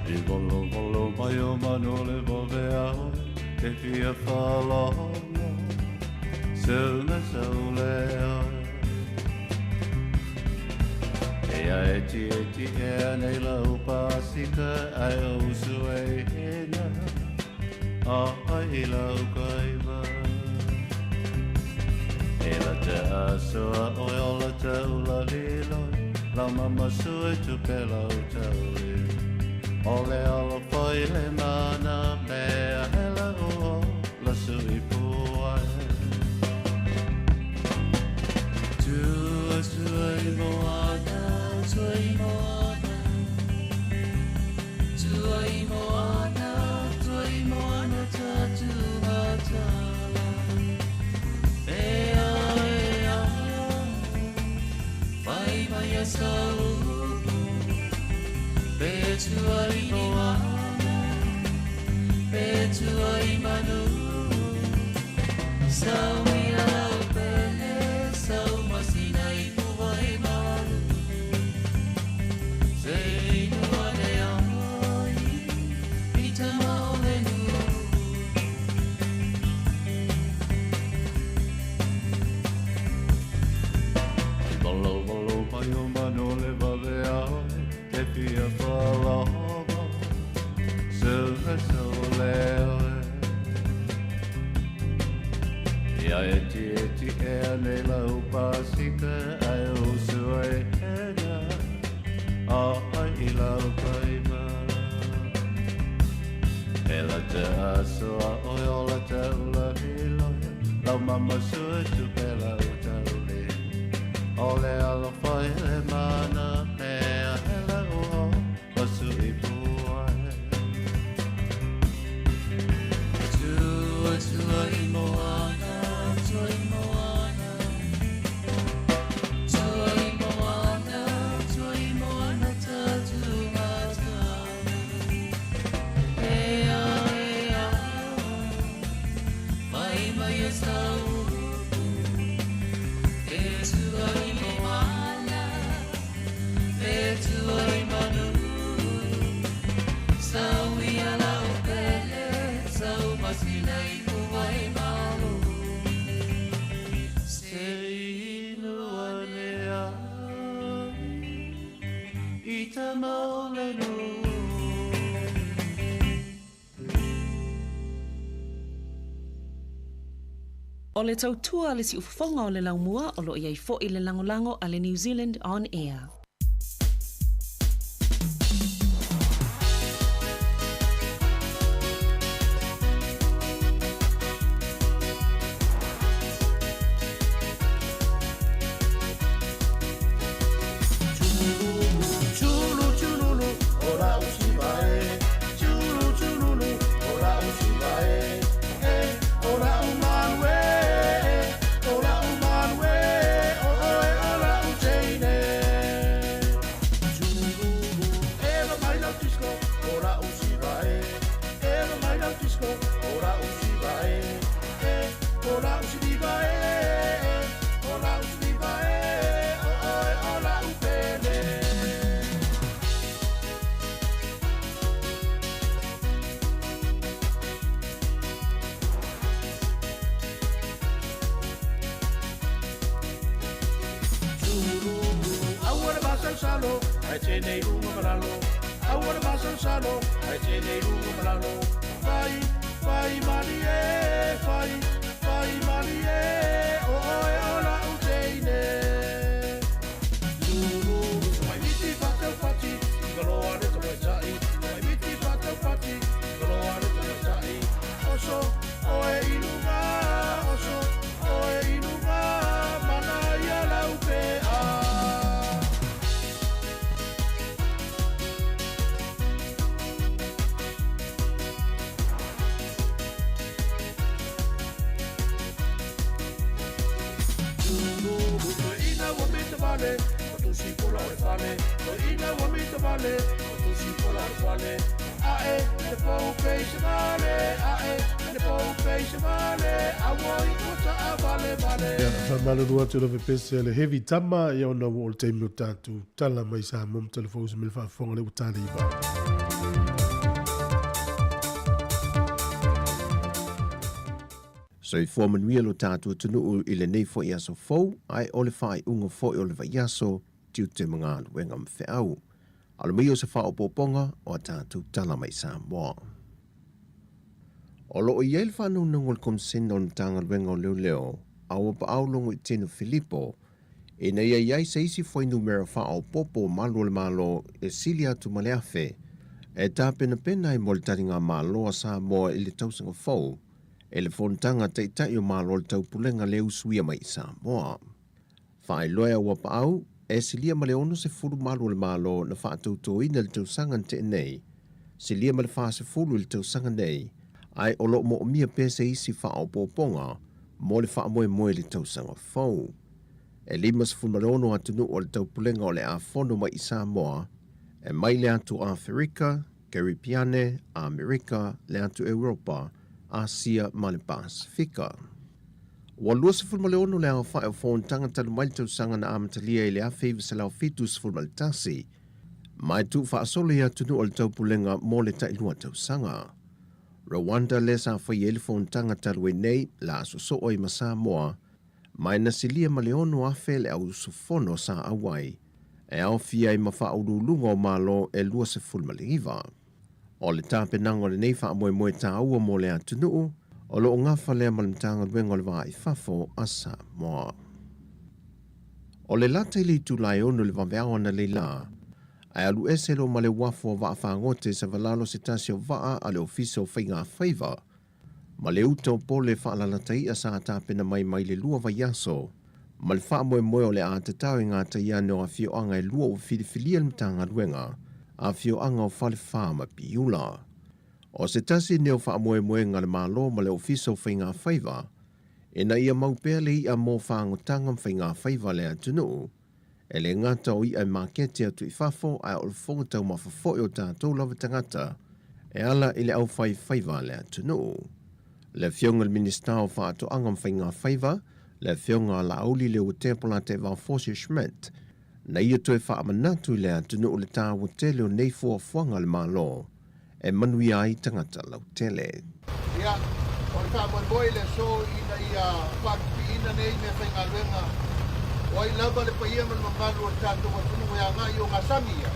I volo volo mai o manu le vove a oe Te fia whalono Suna saule oe E a e ti e ti e a nei lau pasika Ai o usu e hena A ai i lau kaiva E la te asoa oe o la te ula liloi Lau mama sui tupe lau tauli O le alo foi le mana mea hela o la sui puai Tua sui moana, sui moana Tua i moana, tua i moana ta tua tala E a e a, whai mai a saupu Pe tua i moana, pe tua i manu Sau i a lau pele, sau masina i puwai malu Se inu ane ai, i tama o le nu. I valo valo mai o manu le vave a oe Te fia whalogo, suha saule oe Ia e ti e ti e ane lau pasika Ai o usu e hena, a ai i lau kaiva E la te asoa oe o la te ula hiloia Lau mama sui tupe lau tauli O le alofa i le mana mea hela o o sui puai Tua tua i moana, tua i moana Tua i moana, tua i moana ta tua tala E a e a, mai mai e saupu E tua i moana, e tua i manu Sau i a lau pele, sau masina i puwai malu Se inu ane I tama o le nuu. O le tautua a le siufofoga o le laumua o lo o i ai foi le lagolago a le New Zealand On Air. Ia, faamalulu atu i lau pese a le Heavy Tama, ia ona ua oo le taimi o tatou tala mai Samoa ma Talafou se mea faafofoga lea ua tala i vao. Soifua manuia lo tatou atunuu i lenei foi aso fou, ae o le faaiuga foi o le vaiaso, tiute ma galuega ma feau. Alo mai o se faaopoopoga o a tatou tala mai Samoa. O lo o i ai le faanaunaga o le Komisena o le Matagaluega o Leoleo, a ua paau logo i Tino Filipo, ina ia i ai se isi fuainumera faaopoopo o malu o le Malo e sili atu ma le 1,000 e tapenapena ai mo le taligamalo a Samoa i le tausaga fou e le Fonotaga a Taitai o Malo o le Taupulega le usuia mai i Samoa. Faailoa e ua paau, e silia ma le 60 malu o le Malo na faatautoina i le tausaga na tea nei, silia ma le 40 i le tausaga nei, ae o lo o moomia pea se isi faaopoopoga mo le faamoemoe i le tausaga fou. E 56 atunuu o le Taupulega o le a fono mai i Samoa, e mai le atu Aferika, Keripiane, Amerika, le atu Europa, Asia ma le Pasefika. Ua 26 le aofai o fonotaga talu mai le tausaga na amatalia i le 1971, ma e tuufaasolo i atunuu o le Taupulega mo le tailua tausaga. Rwanda lea sa faia ai le fonotaga talu ai nei, la sosoo ai ma Samoa, ma e na silia ma le 6,000 le auusufono sa auai, e aofia ai ma faauluuluga o Malo e 29. O le tapenaga o lenei faamoemoe taua mo le atunuu, o lo o gafa lea ma le Matagaluega o le Va i Fafo a Samoa. O le lata i le itula e 6 i le vaveao analeila, ae alu ese loa ma le uafu o Vaafagote sa valalo se tasi o vaa a le Ofisa o Faigafaiva ma le uta o pole faalalataia sa tapena mai mai le lua vaiaso ma le faamoemoe o le a tatao i ngā taiane o afioaga e lua ua filifilia le Matagaluega, afioaga o Falefa ma Piula. O se tasi nei o faamoemoega a le Malo ma le Ofisa o Faigafaiva, ina ia mau pea le i'a mo fagotaga ma faigafaiva a le atunuu, e le gata o i'a e makete atu i fafo ae o le fofoga taumafa foi o tatou lava tagata e ala i le aufaifaiva a le atunuu. Le Afioga i le Minisita o Faatoaga ma Faigafaiva, le Afioga a Laauli Leuatea Polataivao Fosi Schmidt, na ia toe faamanatu i le atunuu le taua tele o nei fuafuaga a le Malo e manuia ai tagata lautele. Ia, o le faamoemoe i le aso ina ia faapipiina nei meafaigaluega, o ai lava le paia ma le mamalu o le tatou atunuu e agai i ogasami ia.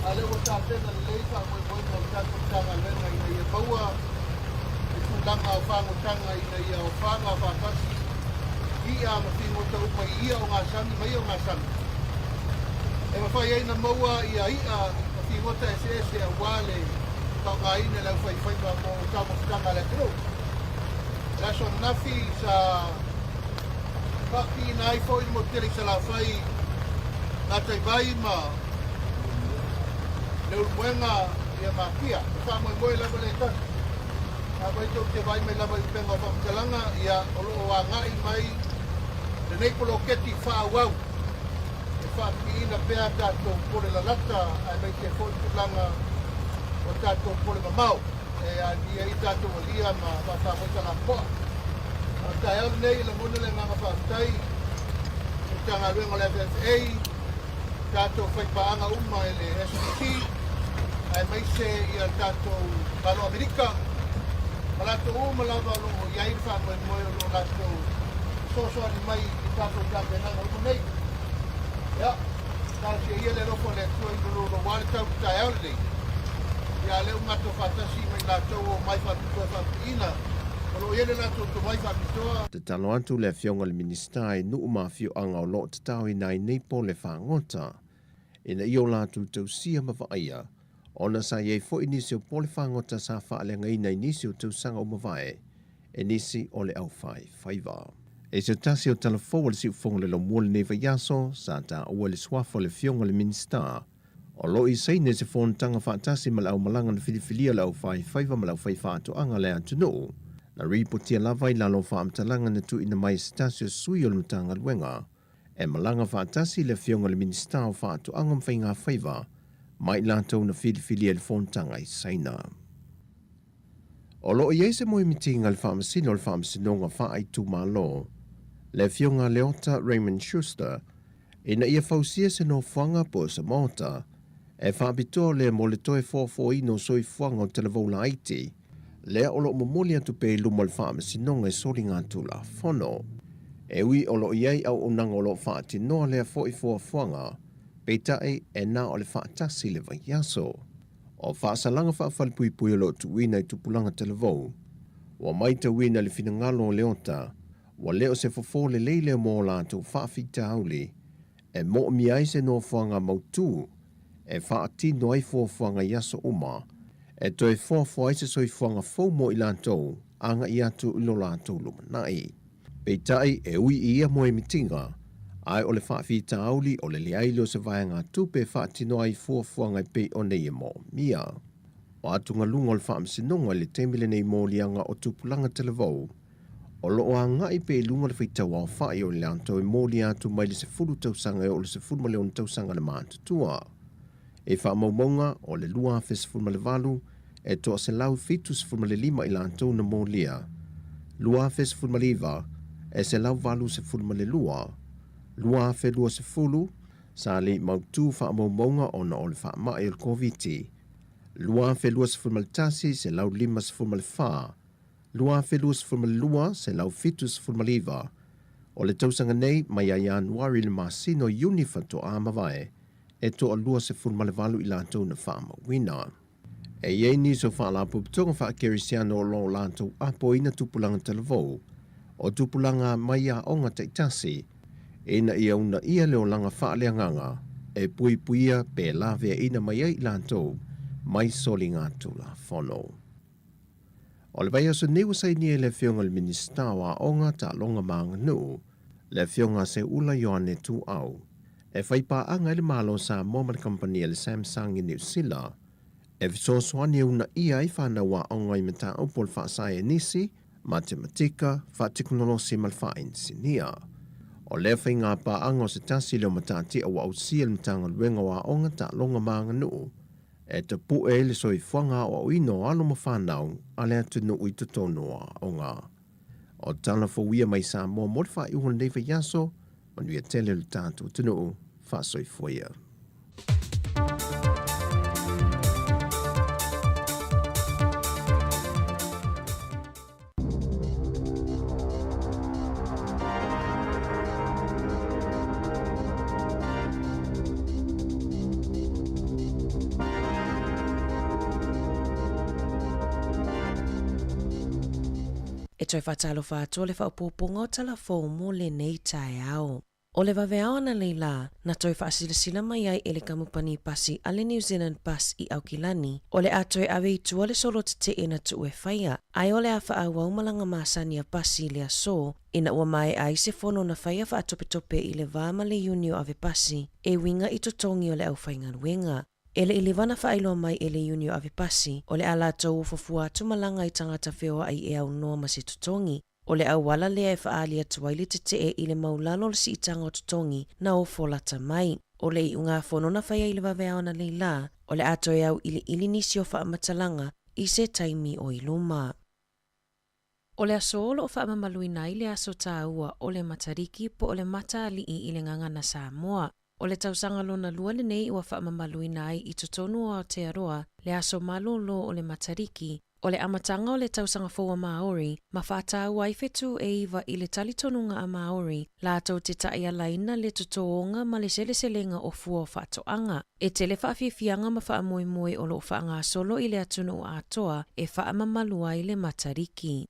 A o lea ua tapena lelei faamoemoega o le tatou Matagaluega ina ia maua le tulaga o fagotaga ina ia ofaga faatasi i'a ma figota uma i ia ogasami ma ia ogasami e mafai ai ona maua ia i'a ma figota eseese aua le faaaogaina e le aufaifaiva mo taumafataga a le atunuu. O le aso ananafi sa faapipiina ai foi le motu tele i Salafai, Gataivai ma Leulumoega ia ma Apia. E faamoemoe lava le tasi. Afai tou te vaai mai lava i upega o faamatalaga, ia o lo o agai mai lenei poloketi faaauau e faapipiina pea tatou pole lalata aemaise foi tulaga o tatou pole mamao e aafia ai tatou alia ma faataamoe talapoa. A o le taeao lenei e lagona le agaga faafetai i le Matagaluega o le FFA, tatou faipaaga uma i le SPC, aemaise ia le tatou Malo Amerika, ma latou uma lava o lo o i ai le faamoemoe o lo o latou fesoasoani mai i tatou tapenaga uma nei. Ia, talosia ia le alofa o le Atua i loloulou le tau i le taeao lenei. Ia, a lea ua matou faatasi ma i latou o omai faapitoa e faapipiina, o lo o i ai le latou tomai faapitoa. Tatalo atu le Afioga i le Minisita i nuu ma afioaga o lo o tataoina ai nei pole fagota, ina ia o latou tausia ma vaaia, ona sa i ai foi nisi o pole fagota sa faaleagaina i nisi o tausaga ua mavae e nisi o le aufaifaiva. E se tasi o tala fou a le Siufofoga o le Laumua lenei vaiaso, sa taua i le suafa o le Afioga i le Minisita o lo o i Saina se fonotaga faatasi ma le aumalaga na filifilia o le aufaifaiva ma le aufaifaatoaga a le atunuu. Na ripotia lava i lalo o faamatalaga na tuuina mai e se tasi o sui o le Matagaluega e malaga faatasi le Afioga i le Minisita o Faatoaga ma Faigafaiva ma i latou na filifilia i le fonotaga i Saina. O lo o i ai se moemitiga i le Faamasino o le Faamasinoga Faaitumalo, le Afioga Leota Raymond Schuster, ina ia fausia se nofoaga po o se maota e faapitoa lea mo le toe foafoaina o soifuaga o talavou laiti, lea o lo o momoli atu pea i luma o le Faamasinoga e soligatulafono. E ui o lo o i ai auaunaga o lo o faatinoa lea foi foafoaga, peitai e na o le faatasi i le vaiaso. O faasalaga faafalepuipui o lo o tuuina i tupulaga talavou, ua maitauina i le finagalo o Leota, ua le o se fofo lelei lea mo latou faafitauli e moomia ai se nofoaga mautū e faatino ai fuafuaga i aso uma, e toe foafoa ai se soifuaga fou mo i latou aga'i atu i lo latou lumanai. Peitai, e ui i ia moemitiga, ae o le faafitauli o le leai lea o se vaegatupe e faatino ai fuafuaga e pei ona ia moomia. O atugaluga o le Faamasinoga i le taimi lenei moliaga o tupulaga talavou, o lo o aga'i pea i luga le faitau aofa'i o i latou e molia atu mai le 10 tausaga e oo i le 16 tausaga le matutua. I faamaumauga o le 2018, e toa 175 i latou na molia, 2019, e 182, 2020, sa le i mautū faamaumauga ona o le faama'i o le Koviti, 2021, 154, 2022, 179. O le tausaga nei, mai ia Ianuari i le masina o Iuni faatoa mavae, e toa 28 i latou na faamauina. E i ai nisi o faalapotopotoga faakerisiano o lo o latou apoina tupulaga talavou, o tupulaga mai aoga taitasi, ina ia uunaia le olaga faaleagaga e puipuia pe laveaina mai ai i latou mai soligatulafono. O le vaiaso nei ua sainia e le Afioga i le Minisita o Aoga, Taaloga ma Aganuu, le Afioga a Seuula Ioane Tuuau, e faipaaga ai le Malo o Samoa ma le kamupani a le Samsung i Niu Sila, e fesoasoani e uunaia ai fanau aoga i mataupu o le faasaienisi, matematika, faatekonolosi ma le faainisinia. O lea faigapaaga o se tasi lea o matatia ua ausia e le Matagaluega o Aoga, Taaloga ma Aganuu, e tapu'e ai le soifuaga aoaoina o alo ma fanau a le atunuu i totonu o aoga. O tala fou ia mai Samoa mo le faaiuga o lenei vaiaso, manuia tele lo tatou atunuu, faasoifua ia. E toe faatalofa atu o le faaopoopoga o tala fou mo lenei taeao. O le vaveao analeila, na toe faasilasila mai ai e le kamupani pasi a le New Zealand Bus i Aukilani, o le a toe ave i tua le solo tetee na tuu e faia, ae o le a faaauau malaga masani a pasi i le aso, ina ua maea ai se fono na faia faatopetope i le va ma le iunio ave pasi, e uiga i totogi o le aufaigaluega. E le i leva ona faailoa mai e le iunio ave pasi, o le a latou ofo fua atu malaga i tagata feoai e aunoa ma se totogi. O le auala lea e faaali atu ai le tetee i le maulalo o le siitaga o totogi na ofo lata mai. O le iugafono na faia i le vaveao analeila, o le a toe auiliili nisi o faamatalaga i se taimi o i luma. O le aso o loo faamamaluina ai le aso taua o le Matariki po o le Mataalii i le gagana Samoa. O le tausaga lona lua lenei ua faamamaluina ai i totonu o Aotearoa le aso malōlō o le Matariki, o le amataga o le tausaga fou a Māori, ma faataua ai fetu e 9 i le talitonuga a Māori, latou te taialaina le totōga ma le seleselega o fua o faatoaga. E tele faafiafiaga ma faamoemoe o loo faagasolo i le atunuu atoa e faamamalu ai le Matariki.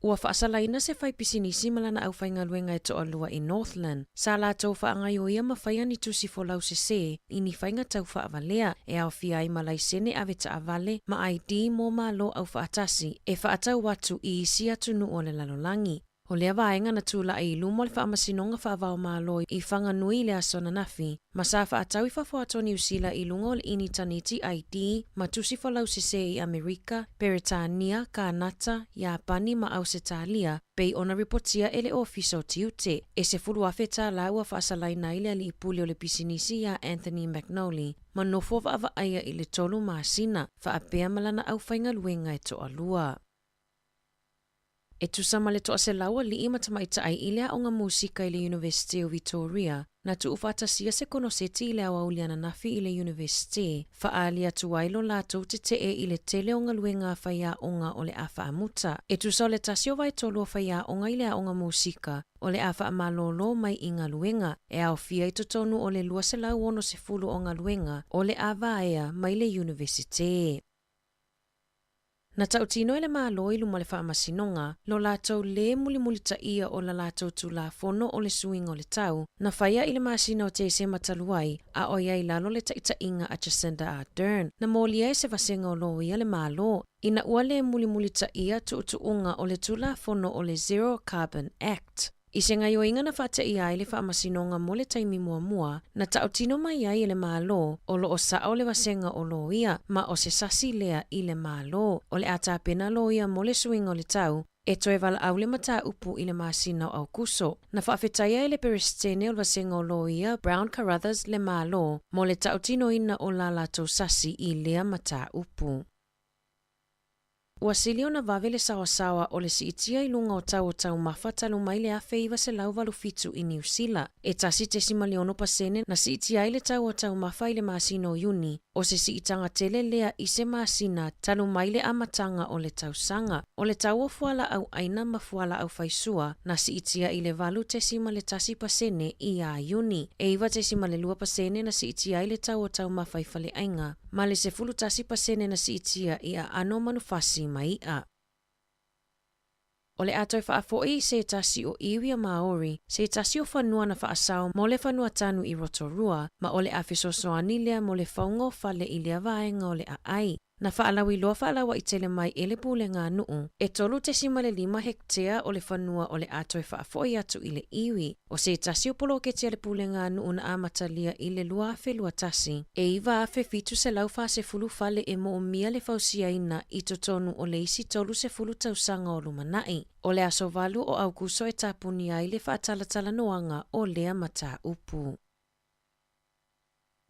Ua faasalaina se faipisinisi ma lana aufaigaluega e toalua i Northland, sa latou faagaioia ma faia ni tusi folau sesē i ni faiga tau faavalea e aofia ai ma laisene ave taavale ma ID mo Malo Aufaatasi e faatau atu i isi atunuu o le lalolagi. O lea vaega na tulai i luma o le Faamasinoga Faava-o-Malo i Whanganui i le aso ananafi, ma sa faatau i fafo atu o Niu Sila i luga o le initaneti ID ma tusi folau sesē i Amerika, Peretania, Kānata, Iapani ma Ausetalia, pei ona ripotia e le Ofisa o Tiute. E $10,000 tālā ua faasalaina ai le alii pule o le pisinisi iā Anthony McNolly ma nofo vaavaaia i le 3 masina, faapea ma lana aufaigaluega e toalua. E tusa ma le 100 alii ma tamaitai i le aoga musika i le University o Victoria, na tuufaatasia se konoseti i le aoauli ananafi i le University, faaali atu ai lo latou tetee i le tele o galuega a faiaoga o le a faamuta. E tusa o le 1/3 o faiaoga i le aoga musika o le a faamalōlō mai i galuega, e aofia i totonu o le 260 o galuega o le a vaea mai le University. Na tautino e le Malo i luma o le Faamasinoga lo latou lē mulimulitaia o la latou Tulafono o le Suiga o le Tau, na faia i le masina o Tesema talu ai, a o i ai i lalo le taitaiga a Jacinda Ardern. Na molia e se vasega o loia le Malo, ina ua lē mulimulitaia tuutuuga o le Tulafono o le Zero Carbon Act. I se gaoioiga na faateia ai le Faamasinoga mo le taimi muamua, na tautino mai ai e le Malo o loo sao le vasega o loia, ma o se sasi lea i le Malo. O le a tapena loia mo le suiga o le tau, e toe valaau le mataupu i le masina o Aukuso. Na faafetaia e le Peresetene o le vasega o loia Brown Carruthers le Malo mo le tautinoina o la latou sasi i lea mataupu. Ua sili ona vave le saoasaoa o le siitia i luga o tau o taumafa talu mai le 1987 i Niu Sila. E 1.6% na siitia ai le tau o taumafa i le masina o Iuni, o se siitaga tele lea i se masina talu mai le amataga o le tausaga. O le tau o fualaau aina ma fualaau faisua na siitia i le 8.1% ia Iuni. E 9.2% na siitia ai le tau o taumafa i faleaiga, ma le 11% na siitia i aano o manufasi ma i'a. O le a toe faafoi i se tasi o iwi a Māori, se tasi o fanua na faasao mo le fanua tanu i Rotorua, ma o le a fesoasoani lea mo le fauga o fale i lea vaega o le aai. Na faalauiloa faalauaitele mai e le pulega a nuu, e 3.5 hektea o le fanua o le a toe faafoi atu i le iwi. O se tasi o poloketi a le pulega a nuu na amatalia i le 2021, e 9,740 fale e moomia le fausiaina i totonu o le isi 30 tausaga o lumanai. O le aso 8 o Aukuso e tapuni ai le faatalatalanoaga o lea mataupu.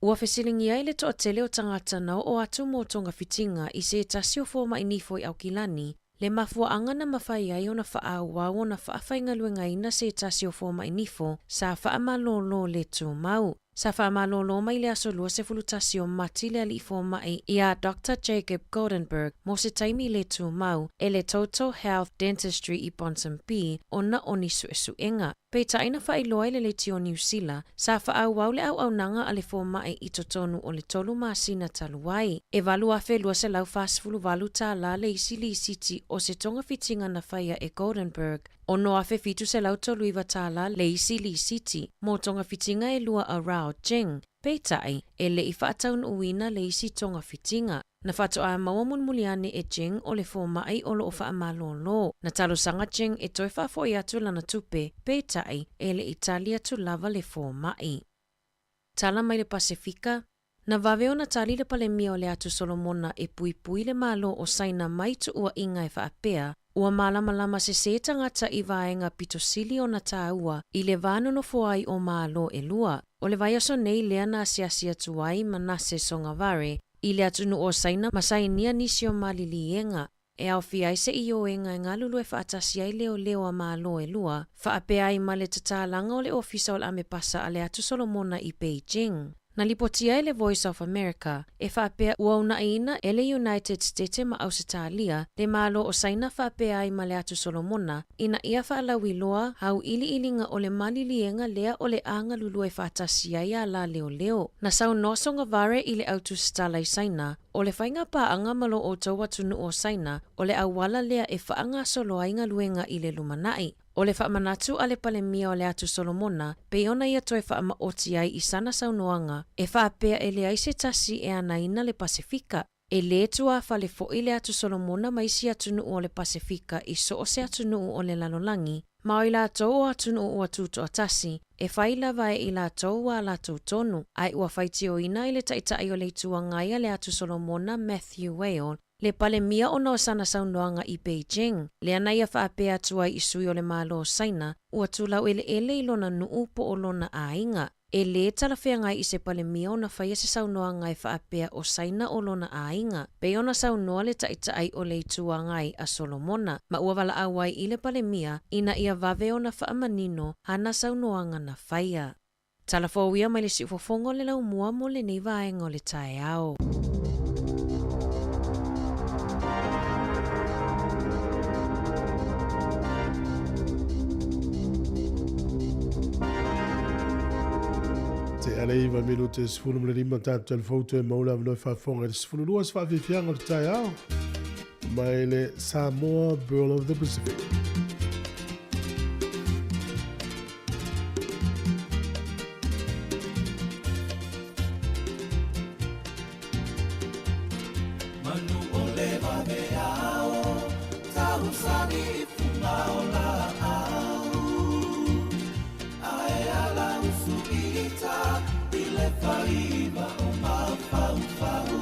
Ua fesiligia ai le toatele o tagata na oo atu mo togafitiga i se tasi o fomai nifo i Aukilani, le mafuaaga na mafai ai ona faaauau ona faafaigaluegaina se tasi o fomai nifo sa faamalōlō le tumau. Sa faamalōlō mai i le aso 21 o Mati le alii fomai iā Doctor Jacob Goldenberg mo se taimi le tumau e le Total Health Dentistry i Ponsonby ona o ni suesuega. Peitai na faailoa i le leitio Niu Sila, sa faaauau le auaunaga a le fomai i totonu o le tolu masina talu ai. E $8,248 tālā le isi lisiti o se togafitiga na faia e Goldenberg, $6,739 tālā le isi lisiti mo togafitiga e lua a Rao Jing. Peitai, e le i faataunuuina le isi togafitiga. Na faatoa maua mulimuli ane e Jing o le fomai o loo faamalōlō. Na talosaga Jing e toe faafoi atu lana tupe, peitai, e le i tali atu lava le fomai. Tala mai le Pasefika, Na vave ona tali le Palemia o le Atu Solomona e puipui le Malo o Saina mai tuuaiga e faapea, ua malamalama sesē tagata i vaega pito sili ona tāua i le va nonofo ai o Malo e lua. O le vaiaso nei lea na asiasi atu ai Manasseh Sogavare i le atunuu o Saina ma sainia nisi o maliliega e aofia ai se ioega e galulue faatasi ai leoleo a Malo e lua, faapea ai ma le tatalaga o le Ofisa o le Amepasa a le Atu Solomona i Beijing. Na lipotia e le Voice of America, e faapea ua uunaiina e le United Stete ma Ausetalia le Malo o Saina faapea ai ma le Atu Solomona ina ia faalauiloa auiliiliga o le maliliega lea o le a galulue faatasi ai a la leoleo. Na saunoa Sogavare i le autusitala i Saina, O le faiga paaga ma lo outou atunuu o Saina, o le auala lea e faagasolo ai galuega i le lumanai. O le faamanatu a le Palemia o le Atu Solomona, pei ona ia toe faamaoti ai i sana saunoaga, e faapea e leai se tasi e anaina le Pasefika. E lē tuafale foi le Atu Solomona ma isi atunuu o le Pasefika i so o se atunuu o le lalolagi, Ma o i latou o atunuu ua tutoatasi, e fai lava e i latou ā latou tonu, ae ua faitioina i le Taitai o le Itu Agai a le Atu Solomona Matthew Wale, le Palemia ona o sana saunoaga i Beijing, lea na ia faapea atu ai i sui o le Malo o Saina ua tulaueleele i lona nuu po o lona aiga. E lē talafeagai i se Palemia ona faia se saunoaga e faapea o Saina o lona aiga, pei ona saunoa le Taitai o le Itu Agai a Solomona, ma ua valaau ai i le Palemia ina ia vave ona faamanino ana saunoaga na faia. Tala fou ia mai le siufofoga o le laumua mo lenei vaega o le taeao. Te ale iva minute 15 tātou telefou toe maula avanoa e faafofoga i le 12 se faafiafiaga o le taeao mai le Samoa Bureau of the Pacific. Manu o le vaveao, tausagi i fuga o laau. Ae ala usu ita i le faiva o mafaufau.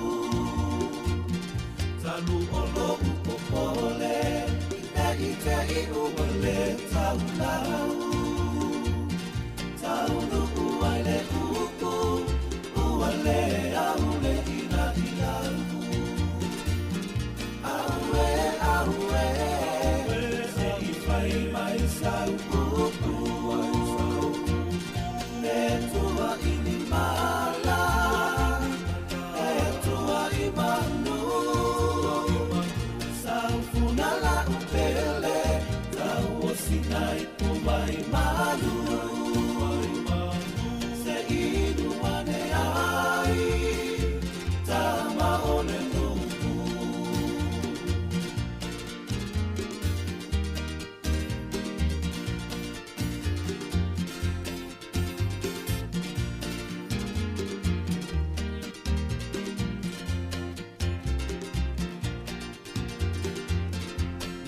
Talu o lo'u popole, ne i te i ua le taulau. Taunuu ai le upu, ua le au le ina au. Auē, auē, se i fai mai sau upu. E tua i ni mala, e tua i manu. Saufuna la'u pele, tauosina i pumai malu. Se inu ane ai, tama o le nuu.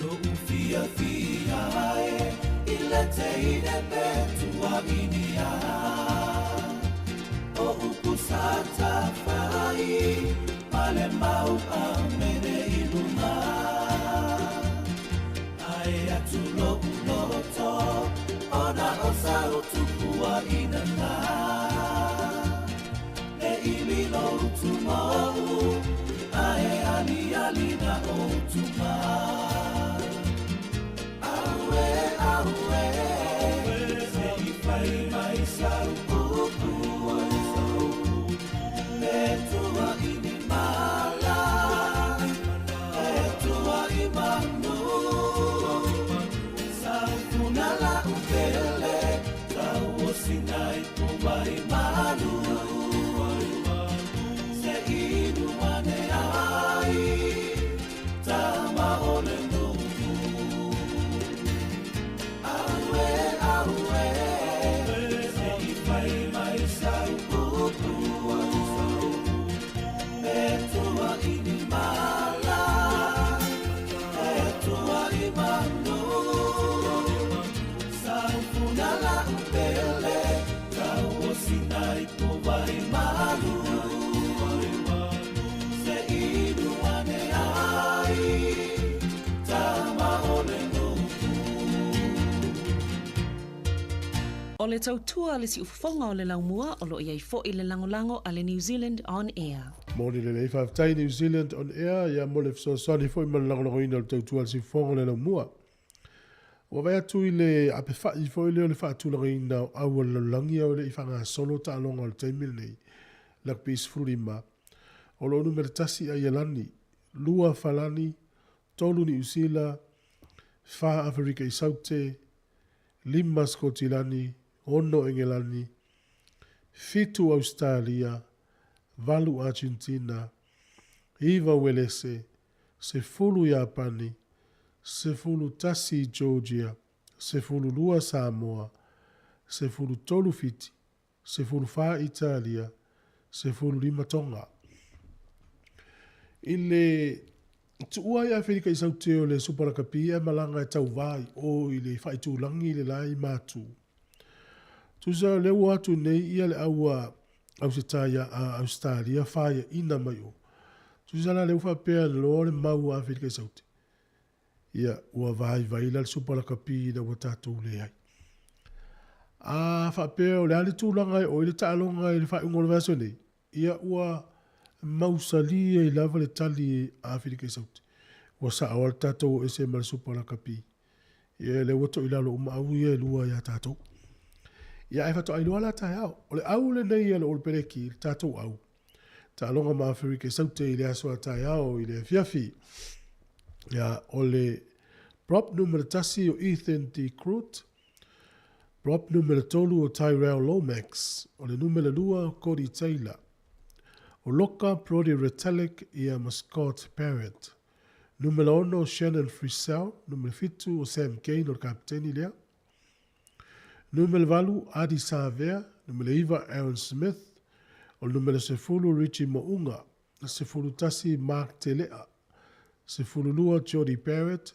Lo'u fiafia e i le teine pe tuaginia. O upu sa tafai ma le mau a mene i luga. Ae atu lo'u loto ona o sau tupua inana. E ili lou tumau ae aliali na outuma. Auē, auē, se i fai mai sau upu. O le tautua a le siufofoga o le laumua o lo o i ai foi le lagolago a le New Zealand On Air. Moni lelei faafetai New Zealand On Air ia mo le fesoasoani foi ma le lagolagoina o le tautua a le siufofoga o le laumua. Ua vaai atu i le apefa'i foi lea o le faatulagaina o au a le lalolagi a o le i faagasolo taaloga o le taimi lenei, Rugby 15, o lo o numera tasi Aielani, lua Falani, tolu Niu Sila, fa Aferika i Saute, lima Skotilani, ono Engelani, fitu Ausetalia, valu Argentina, iva Uelese, 10 Iapani, 11 Georgia, 12 Samoa, 13 Fiti, 14 Italia, 15 Tonga. I le tuua ai Aferika i Saute o le Supa Rakapi e malaga e tauvā i o i le faaitulagi i le la i Matu. Tusa o lea ua atu nei ia le au a Ausetaia a Ausetalia faiaina mai o. Tusa la lea ua faapea loa le mau a Aferika i Saute. Ia, ua vaivai la le Supa Lakapi ina ua tatou leai. A faapea o le a le tulaga e oo i le taaloga i le faaiuga o le vaiaso nei, ia ua mausali ai lava le tali a Aferika i Saute. Ua sao lava le tatou o ese ma le Supa Lakapi. Ia, lea ua toilalo uma au ia e lua iā tatou. Ia, ae faatoa iloa la taeao. O le au lenei a le Olopeleki, le tatou au, taaloga ma Aferika i Saute i le aso a taeao i le afiafi. Ia, o le prop numera tasi o Ethan De Groot, prop numera tolu o Tyrell Lomax, o le numera lua o Cody Taylor, o Loka Brodie Retallick ia ma Scott Barrett. Numera ono o Shannon Frisell, numera fitu o Sam Cane o le kapiteni lea. Numera valu, Ardie Savea, numera iva, Aaron Smith, o le numera 10, Richie Mo'unga, 11, Mark Tele'a, 12, Jordie Barrett,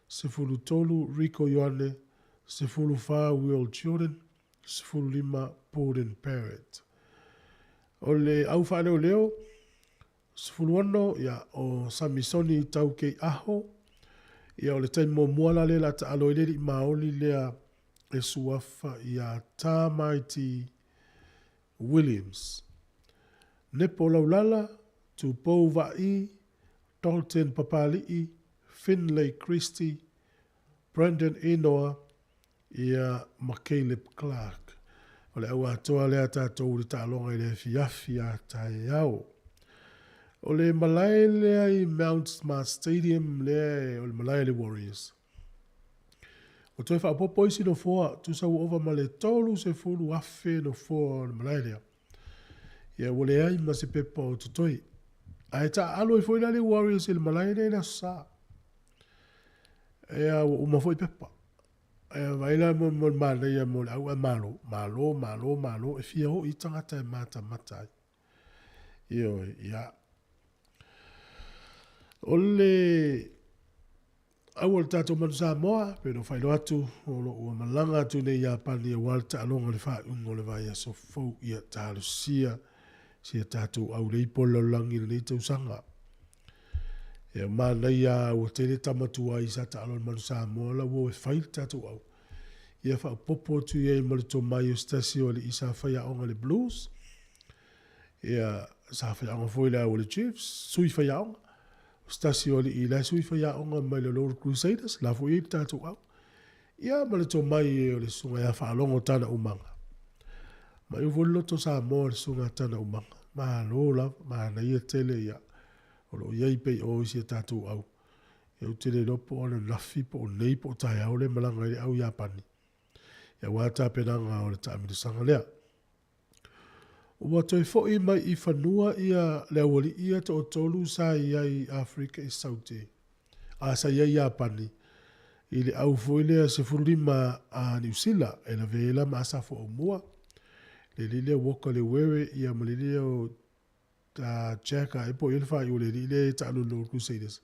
13, Rieko Ioane, 14, Will Jordan, 15, Beauden Barrett. O le au faaleoleo, 16, ia, o Samisoni Taukei'aho, ia, o le taimi muamua la lea o le a taalo ai le alii maoli lea e suafa ia Tamaiti Williams. Nepo Laulala, Tupou Vaai, Dalton Papali'i, Finlay Christie, Brandon Enoa, ia, ma Caleb Clark. O le au atoa lea a tatou i le taaloga i le afiafi a taeao. O le malae lea i Mount Smart Stadium lea o le malae a le Warriors. Ua toe faaopoopo isi nofoa, tusa ua ova ma le 30,000 nofoa o le malae lea. Ia ua leai ma se pepa o totoe. Ae taaalo ai foi la le Warriors i le malae lea i le Aso Sa. Ia ua uma foi pepa. Ia vaai la mo mo le manaia mo le au ae malo, malo, malo, malo e fia oo i tagata e matamata ai. Ioe, ia. O le au o le tatou Manu Samoa, pei ona faailoa atu, o lo o ua malaga atu nei i Iapani aua le taaloga o le faaiuga o le vaiaso fou ia talosia si a tatou au le ipo o le lalolagi i lenei tausaga. Ia manaia ua tele tama tuai sa taalo i le Manu Samoa la ua o e fai le tatou au. Ia faaopoopo atu i ai ma le tomai o se tasi o alii sa faiaoga i le Blues. Ia sa faiaoga foi le au o le Chiefs, sui faiaoga. O se tasi o alii la e sui faiaoga mai le Lord Crusaders, la foi i le tatou au. Ia ma le tomai o le susuga ia Faalogo Tana Umaga. Mai foi le loto Samoa le susuga Tana Umaga. Malo lava, manaia tele ia. O lo o i ai pei o isi a tatou au. Ia ou te le iloa po o ananafi po o nei po o taeao lea e malaga ai le au Iapani. Ia aua tapenaga o le taamilosaga lea. Ua toe foi mai i fanua ia le aualii ia toatolu sa i ai i Aferika i Saute, a sa i ai i Iapani, i le au foi lea 15 a Niu Sila, e lavea ai la ma Asafo Aumua, le alii lea Walker Lewewe ia ma le alii lea o Jack a e po i ai le faaiu o le alii lea e taaloa i le Crusaders.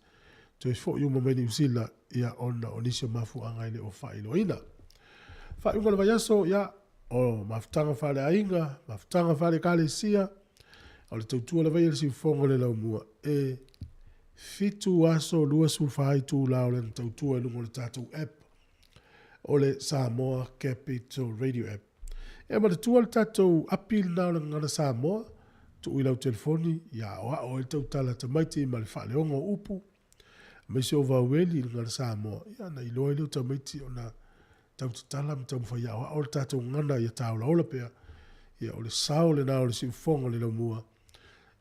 Toe foi uma mai Niu Sila ia ona o nisi o mafuaaga e le o faailoaina. Faaiuga o le vaiaso, ia, o mafutaga faaleaiga, mafutaga faale-ekalesia, o le tautua lava ia le siufofoga o le laumua e 7 aso 24 itula o lana tautua i luga o le tatou app o le Samoa Capital Radio App. E manatua le tatou api lena o le Gagana Samoa, tuu i lau telefoni, ia aoao ai le tautala a tamaiti ma le faaleoga o upu, aemaise o vaueli i le Gagana Samoa, ia ona iloa ai lea o tamaiti ona tau tatala ma taumafai e aoao le tatou gagana ia taolaola pea. Ia o le sao lena o le siufofoga o le laumua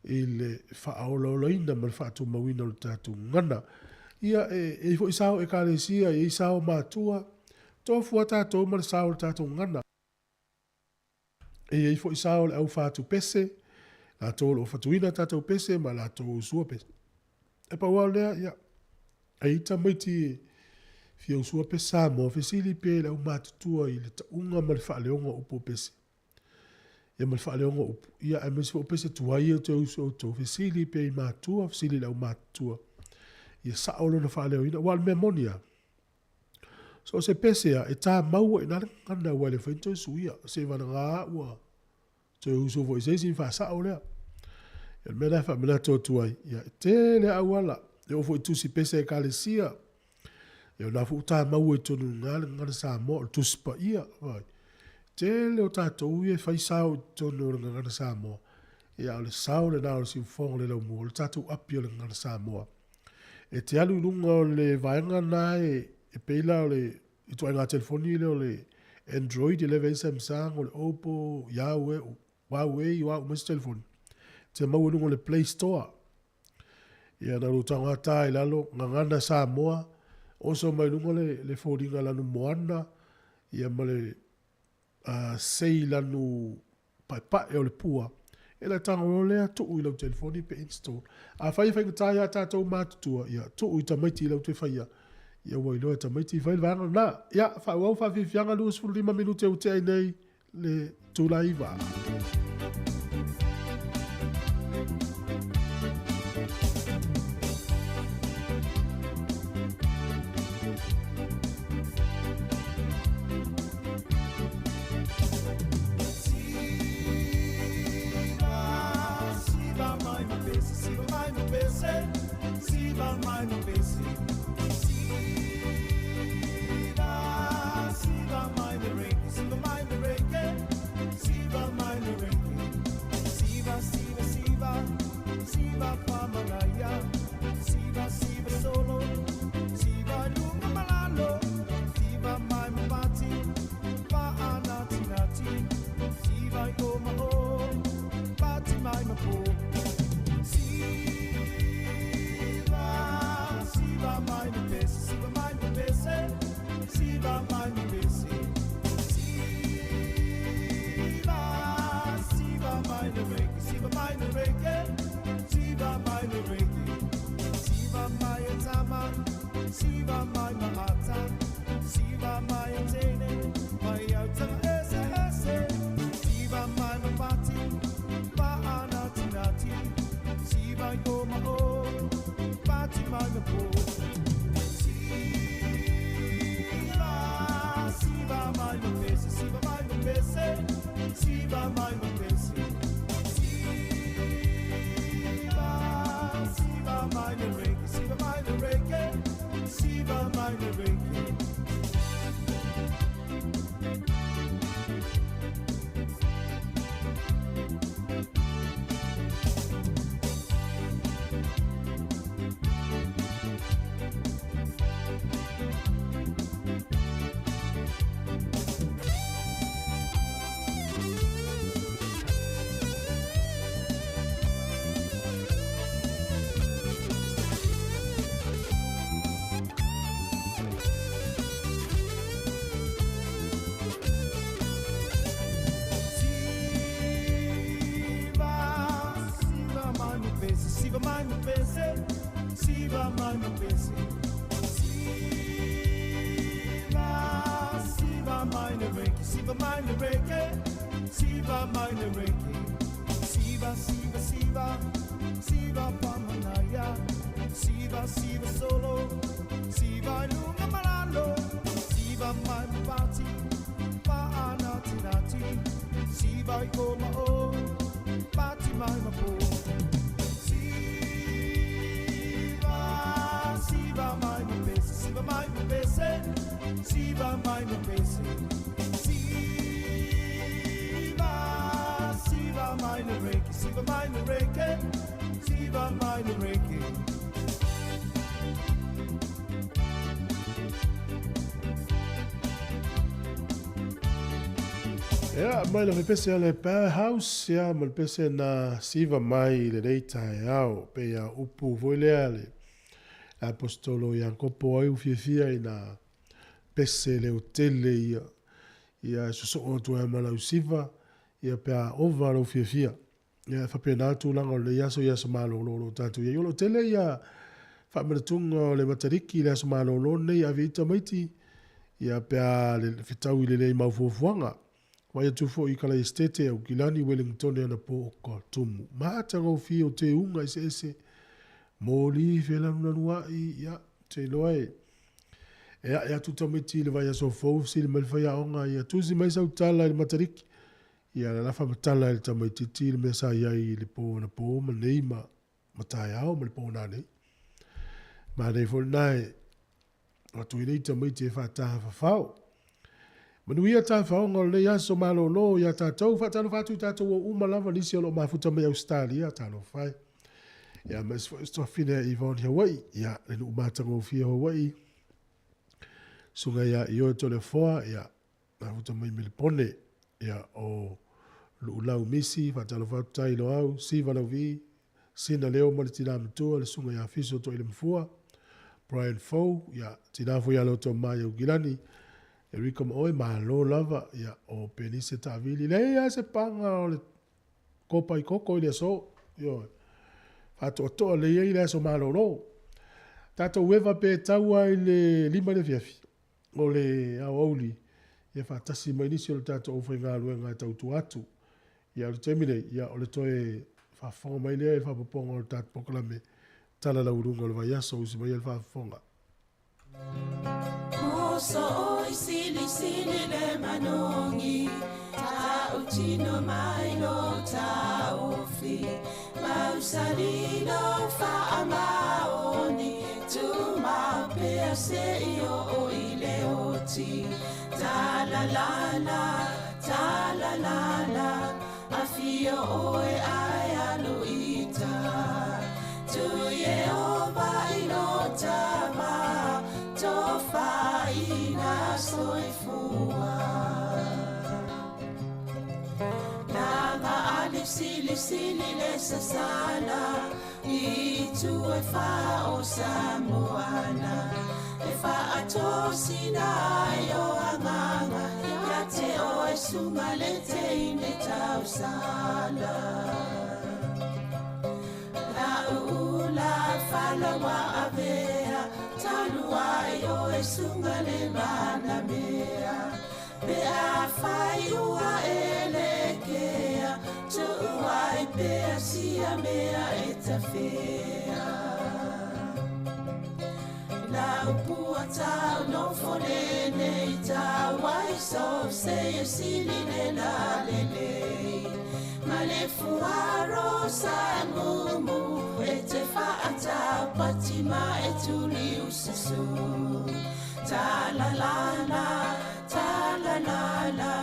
i le faaolaolaina ma le faatumauina o le tatou gagana. Ia e i ai foi sao Ekalesia, e i ai sao matua, tofu lava tatou ma le sao o le tatou gagana. E i ai foi sao o le au fatu pese, latou o lo o fatuina tatou pese ma latou usua pese. E pau lava o lea, ia, e i ai tamaiti e fia usua pese Samoa, fesili pea i le aumatutua i le tauga ma le faaleoga o upu o pese. Ia ma le faaleoga o upu. Ia, aemaise foi o pese tuai ia e toe usu e outou, fesili pea i matua, fesili i le aumatutua. Ia sao lona faaleoina, aua o le mea moni lava, So o se pese a, e tā maua i ina le gagana aua e le mafai ona toe suia, seiavagana ua toe usu foi i se isi ona faasao lea. O le mea lena e faamanatu atu ai, ia, e tele lava auala, e oo foi i tusi pese a Ekalesia, ia o lena foi ua tā maua i totonu i ina le Gagana Samoa, o le Tusi Paia, vaai. Tele o tatou ia e fai sao i totonu o le Gagana Samoa, ia a o le sao lena o le siufofoga o le laumua, o le tatou api o le Gagana Samoa. E te alu i luga o le vaega lena e pei la o le ituaiga telefoni lea o le Android, e leva ai Samsung, o le Oppo, Huawei, Huawei, o a uma isi telefoni. E te maua i luga o le Play Store. Ia na lou tago lava ta i lalo, Gagana Samoa, oso mai luga le foliga lanu moana, ia ma le sei lanu paepae o le pua, e le tago loa lea tuu i lau telefoni pe install. Afai e faigata ia tatou matutua, ia tuu i tamaiti i lau toe faia, ia ua iloa e tamaiti fai le vaega lena. Ia, faaauau faafiafiaga 25 minute ua tea ai nei le itula e 9. Ia, mai le pese a le Powerhouse, ia, ma le pese na siva mai i lenei taeao, pei a upu foi lea le Apostolo Iakopo ai u fiafia i na pese leotele ia, ia e sosoo atu ai ma lau siva, ia pe a ova lou fiafia. Ia, e faapena tulaga o lenei aso i aso malolo o lo o tatou i ai. O lo o tele ia faamanatuga o le Matariki i le aso malolo lenei e ave ai tamaiti, ia pe a le fetaui i le lei mau fuafuaga. Vaai atu foi i Kalaesetete, Aukilani, Welingtone anapo o Katumu. Matagofie o teuga eseese, moli felanunanuai, ia, te iloa e e ae atu tamaiti i le vaiaso fou, fesili mai le faiaoga, ia tusi mai sau tala i le Matariki. Ia lalafa ma tala e le tamaitiiti le mea sa i ai i le po anapo ma nei ma ma taeao ma le po nanei. Manaia foi lena e avatu ai nei tamaiti e faatafafao. Manuia tafaoga o lenei aso malolo ia tatou. Faatalofa atu i tatou o uma lava nisi o lo o mafuta mai Ausetalia, talofa e. Ia ma isi foi o se ia Yvonne Hawaii, ia le nuu matagofie o Hawaii. Susuga ia Ioe Toleafoa, ia mafuta mai Melipone, ia o Luulau Misi, faatalofa atu Tai Loau, Siva Lauvi, Sina Leo ma le tina matua, le susuga ia Fiso Toilemafua, Brian Fou, ia tina foi ia Loto Mai Aukilani, Erika ma oe, malo lava, ia o Penise Taavili, leai lava se paga o le kopa i koko i le aso, ioe, faatoatoa lelei ai le aso malolo. Tatou eva pe tau lava i le 5 i le afiafi, o le aoauli, ia faatasi mai nisi o le tatou aufaigaluega e tautua atu. Ia o le taimi nei, ia o le toe faafofoga mai lea i le faaopoopoga o le tatou polokalame Tala Laualuga o le Vaiaso, usi maia le faafofoga. Oso oi sili sili le manogi Ta utino mai lo taofi Mausali lo faamaoni Tumau pea se i oo i le oti Ta la la la, ta la la la Afio oe ae alu ita Tu Iehova i lo tama Tofaina soifua Langa ali sili sili le sasala I tu e wha o Samoana E whaatosina ai o anganga Ia te oe sunga le te ine tausala La uula falawa avea Talu ai oe sunga le manamea Pe a whai ua e le kea Tu'u ai pea sia mea e tawhea La upua tau no fone nei tau ai so se e sili le la le le Ma le fuaro sa mumu e te whaatau pati ma e tuli ususu Ta la la la, ta la la la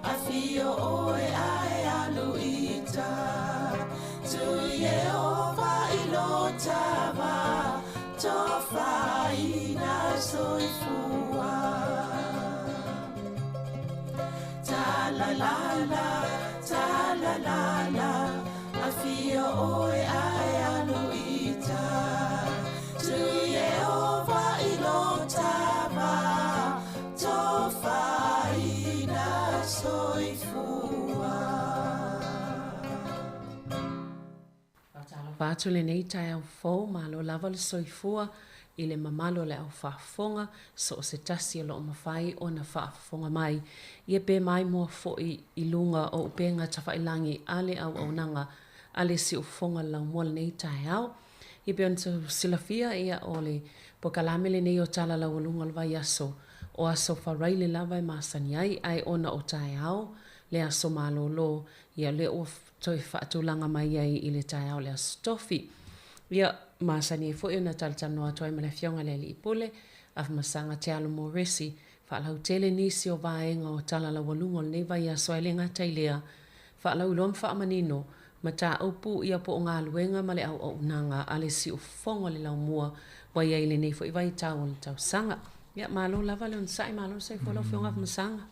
Afio oe ae alu ita Tu Iehova i lo tava Tofaina soifua Ta la la la, ta la la la Afio oe ae alu ita Tu Iehova i lo tava Tofaina soifua Faatalofa atu lenei taeao fou, malo lava le soifua i le mamalu o le au faafofoga, so o se tasi o lo o mafai ona faafofoga mai. Ia pe maimoa foi i luga o upega tafailangi a le auaunaga a le siufofoga laumua lenei taeao. Ia pei ona silafia ia o le polokalame lenei o Tala Laualuga o le Vaiaso o aso Faraile lava e masani ai, ae ona o taeao le aso malolo, ia lea ua toe faatulaga mai ai i le taeao le aso Tofi. Ia masani ai foi ona talatalanoa atu ai ma le Afioga i le Alii Pule, Afamasaga Te Alo Moresi, faalautele nisi o vaega o Tala Laualuga o lenei vaiaso ae le gata i lea, faalauiloa ma faamanino mataupu ia po o galuega ma le auaunaga a le siufofoga o le laumua ua i ai i lenei foi vaitau o le tausaga. Ia, malo lava le onosai, malo le soifua lau Afioga Afamasaga.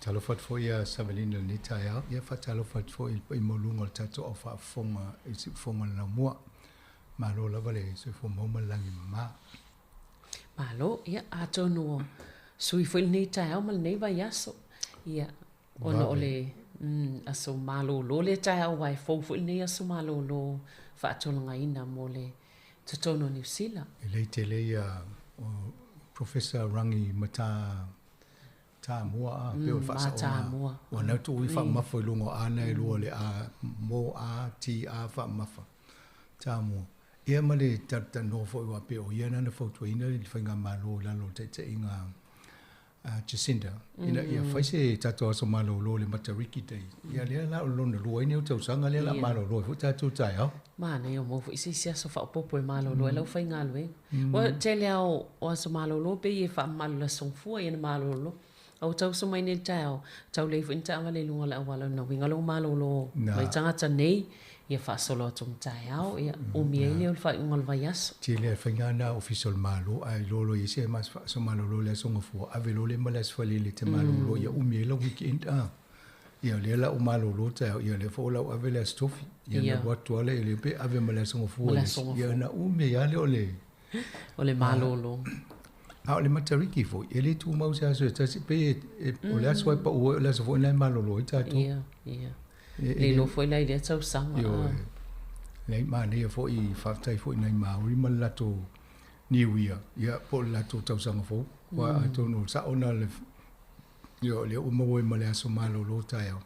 Faatalofa atu foi ia Savelina i lenei taeao. Ia faatalofa atu foi i le paia maualuga o le tatou au faafofoga i Siufofoga o le Laumua. Malo lava le soifua maua ma le lagi e mama. Malo, ia atonu o sui foi lenei taeao ma lenei vaiaso. Ia, ona o le aso malolo lea taeao aua e fou foi lenei aso malolo faatulagaina mo le totonu o Niu Sila. E lei tele ia o Professor Rangi Mata Tamua a pei o le faasaoga ua nau tuu i faamamafa i luga o a na e lua le a mo a ti a faamamafa Tamua. Ia ma le talatalanoa foi aua pei o ia na na fautuaina le faigamalo i lalo o le taitaiga a Jacinda ina ia fai se tatou aso malolo le Matariki Day. Ia lea la o le lona lua ai nei o tausaga lea la malolo ai foi tatou taeao. Manaia ua maua foi se isi aso faaopoopo e malolo ai lau faigaluega. Ua tele lava o aso malolo pei e faamamalu i le aso Gafua ia na malolo. A ua tauso mai nei i le taeao, tau leai foi ni taavale i luga o le auala, o lona uiga lou malolo mai tagata nei, ia faasolo atu ma taeao, ia umi ai lea o le faaiuga o le vaiaso. Tele lava faiga na a Ofisa o le Malo, ae iloa loa i ai se aso malolo i le aso Gafua, ave loa lea ma le aso Faleele e te malolo ia umi ai lau weekend a. Ia o lea la ua malolo taeao, ia o lea foi la ua ave le Aso Tofi. Ia na alu atu lava lea, pe ave ma le Aso Gafua i le isi, ia ona umi ai lava lea o le O le malolo. A o le Matariki foi, e le tumau se aso e tasi, pei e, o le aso e pau ai, o le aso foi lena e malolo ai tatou. Ia, ia. Le iloa foi la i lea tausaga. Ioe. Leai, manaia foi, faafetai foi i nai Māori ma le latou Niu Ia, ia, po o le latou tausaga fou. Aua atonu o le sao lena o le, ia, o lea ua maua ai ma le aso malolo taeao.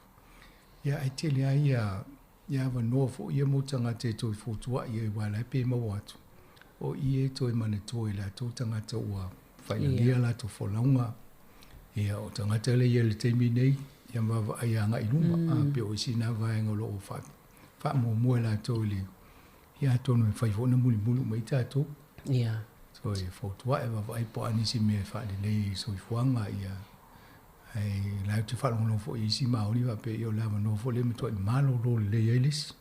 Ia, ae tele lava ia Ia avanoa foi ia mo tagata e toe fotuaʻi ai aua la e pe maua atu o i e toe manatua i latou tagata ua failagia a latou folauga. Ia o tagata lea ia i le taimi nei ia vaavaai agai i luma a pei o isi na vaega o lo o faamuamua e latou i le ia atonu e fai foi ona mulimuli uma ai tatou. Ia. Toe fotuaʻi vaavaai po o a nisi mea e faalelei i soifuaga ia Ae la ou te faalogologo foi i isi Māori faapea, ia o le avanoa foi lea e matuai malolo lelei ai le isi.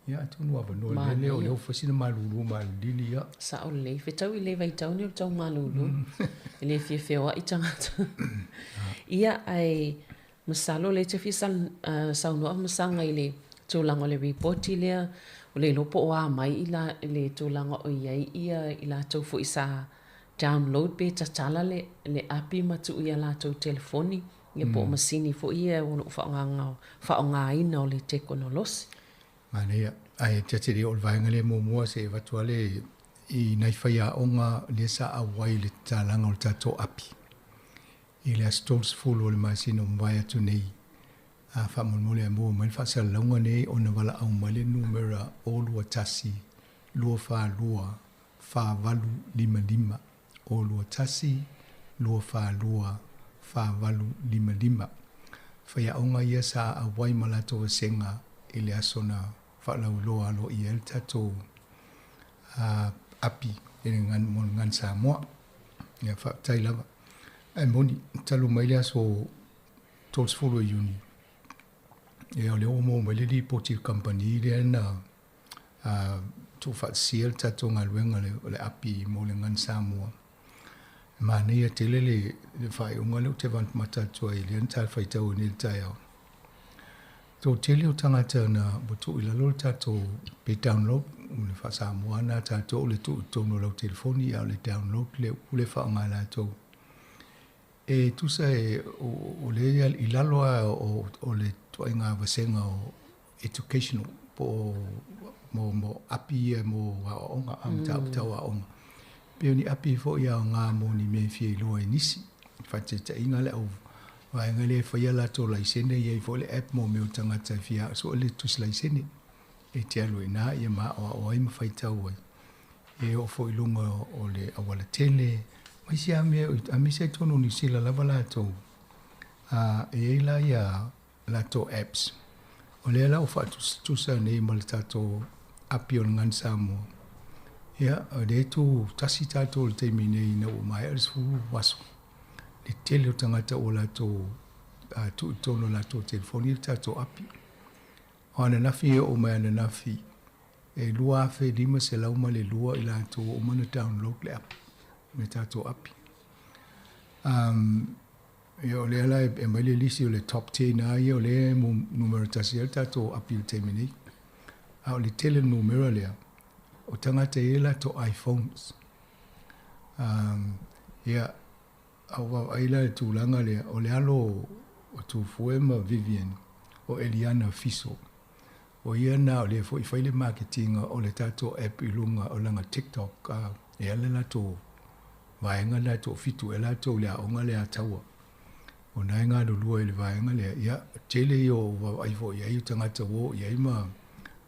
Ia atonu o avanoa lelei lea o lea ua fai sina malulu malilili ia. Sao lelei. Fetau i le vaitau nei o le tau malulu. E le fia feoai tagata. Ia ae masalo o lea e te fia saunoa Masaga i le tulaga o le ripoti lea, ua le iloa po o a mai i le tulaga o i ai ia i latou foi sa download pe tatala le le api ma tuu i a latou telefoni ia po o masini foi ia o lo o faaaogaina o le tekonolosi. Manaia. Ae te ati o le vaega lea muamua se i avatu lava le i nai faiaoga lea sa auai i le tatalaga o le tatou api i le aso 30 o le masina ua mavae atu nei. A faamolemole a maua mai le faasalalauga nei ona valaau mai le numera 021 242 4855, 0 21 242 4855. Faiaoga ia sa auai ma latou vasega i le aso na faalauiloa aloaia ai le tatou api i le mo le Gagana Samoa. Ia faafetai lava. Ae moni, talu mai le aso 30 o Iuni, ia o lea ua maua mai le lipoti i le kamupani lea na tuufaatasia le tatou galuega o le api mo le Gagana Samoa. E manaia tele le faaiuga lea ou te matamata atu ai i lea na talafaitau ai nei i le taeao. Toatele o tagata na ua tuu i lalo le tatou pe download, o le faa-Samoa lena a tatou o le tuu i totonu o lau telefoni a o le download le upu lea e faaaoga e latou. E tusa o lea i lalo lava o le ituaiga vasega o educational po o mo mo api ia mo aoaoga a mataupu tau aoga. Pei o ni api foi e aoga mo ni mea e fia iloa e nisi. Faataitaiga le au vaega lea e faia latou laisene, e i ai foi le app mo mea o tagata e fia sue le tusi laisene. E te alu ai i ina ia ma aoao ai ma faitau ai. E oo foi i luga o le auala tele ma isi lava mea, aemaise lava i totonu o Niu Sila lava latou, a e i ai la ia latou apps. O lea la ua faatusatusa nei ma le tatou api o le Gagana Samoa. Ia, o lea e tu tasi tatou i le taimi nei ina ua maea le 10 aso, le tele o tagata ua latou tuu i totonu o latou telefoni le tatou api. O ananafi e oo mai ananafi, e 2,502 i latou ua uma ona download le app, le tatou api. Um. Ia o lea la e aumai le lisi o le top 10 lava ia o lea e numera tasi ai le tatou api i le taimi nei. A o le tele o le numera lea, o tagata e i ai latou iPhones. Ia, a ou vaavaai la i le tulaga lea, o le alo o Tufue ma Vivian, o Eliana Fiso, o ia lena o lea foi e fai le maketiga o le tatou app i luga o lana TikTok, e ala latou vaega lena e toafitu ea latou i le aoga lea a Taua. O na e galulue i le vaega lea, ia, tele ia o vaavaai foi i ai o tagata ua oo i ai ma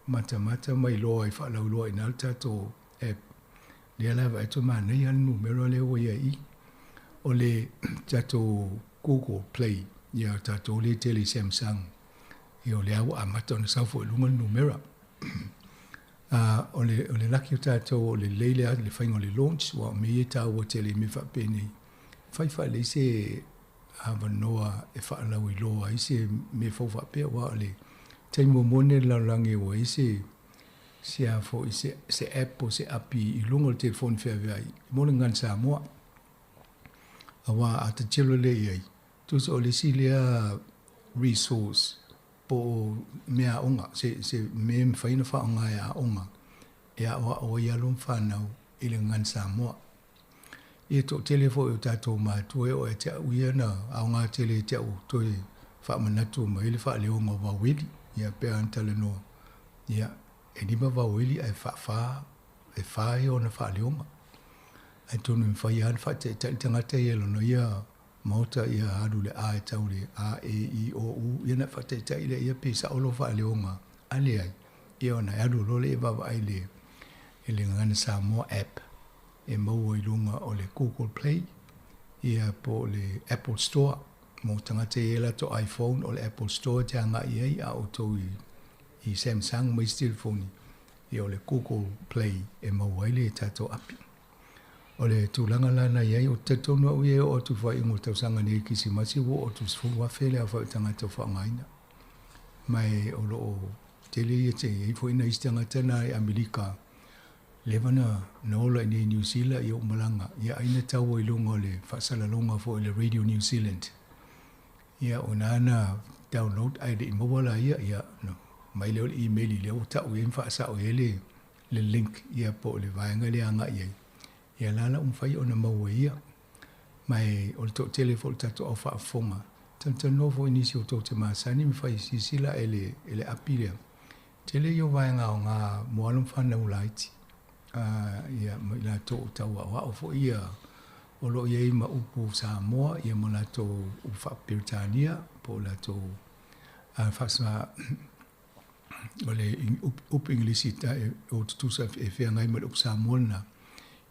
matamata ma iloa ai faalauiloa i ina le tatou app. Lea la e vaai atu e manaia lava le numera lea ua i ai i i. O le tatou Google Play, ia tatou lea e tele i Samsung, ia o lea ua amata ona sau foi i luga le numera. O le, o le laki o tatou o lelei le, le faiga o le launch, aua o mea ia e taua tele i mea faapenei. Fai faalelei se avanoa e faalauiloa ai se mea fou faapea, aua o le taimi muamua lenei o le lalolagi ua i ai se, se a foi, se, se app po o se api i luga o le telefoni feaveai mo le Gagana Samoa. Aua a tatilo lea i ai, tusa o le isi lea resource po o meaaoga, se, se mea e mafai ona faaaoga e aoga e aoao ai alo ma fanau i le Gagana Samoa. Ia toatele foi o tatou matua e oo ia te au ia na aoga tele ia te au toe faamanatu mai le faaleoga o vaueli, ia pe a na talanoa, ia e lima vaueli ae faafa, e fa ia ona faaleoga. Ae atonu e mafai lava ona faataitai le tagata ia i lona ia maota ia alu i le A e tau i le A, E, I, O, U, ia ona faataitai lea ia pe sao lou faaleoga a leai, ia ona e alu loa lea e vaavaai i le i le Gagana Samoa app e maua i luga o le Google Play ia po o le Apple Store mo tagata e i ai latou iPhone o le Apple Store e te agai i ai a outou i i Samsung ma isi telefoni ia o le Google Play e maua ai le tatou api. O le tulaga la na i ai, ou te talitonu au ia e oo atu i le faaiuga o le tausaga nei i le Kerisimasi ua oo atu i le 10,000 le aofai o tagata o faaaogaina. Ma e o lo o tele ia te i ai foi nai isi tagata na i Amerika leva na na ola i nei i Niu Sila ia ua malaga ia ai na taua i luga o le faasalalauga foi o le Radio New Zealand. Ia o ina na download ae le i maua la ia, ia na mai lea o le email i lea ua tau i ai ma faasao i ai le le link ia po o le vaega lea agai i ai, ia la la ua mafai ona maua e ia. Ma e o le toatele foi o le tatou au faafofoga, talatalanoa foi i nisi o tou te masani ma fai silasila e le, e le api lea. Tele ia o vaega aoga mo alo ma fanau laiti, ia ma i latou o tau aoao foi ia o lo o i ai ma upu Samoa ia ma latou upu faa-Peretania po o latou faasa o le upu Igilisi o tutusa e feagai ma le upu Samoa lena,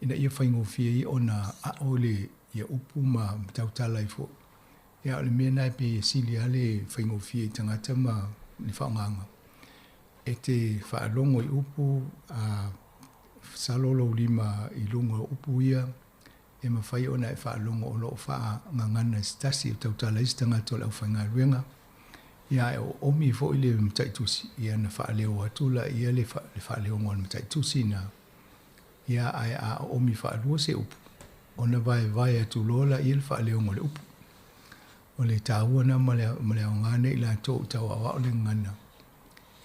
ina ia faigofie ai ona a'o le ia upu ma tautala ai foi. Ia, o le mea lena e pei e sili lava le faigofie i tagata ma le faaaogaga e te faalogo i upu a salo lou lima i luga o upu ia e mafai ona e faalogo o lo o faagagana e se tasi o tautala ai se tagata o le aufaigaluega. Ia ae o oomi foi le mataitusi, ia na faaleo atu laia le faaleoga o le mataitusi na. Ia ae a oomi faalua se upu, ona vaevae atu loa laia le faaleoga o le upu. O le taua na ma le aoga nei i latou i tau aoao le gagana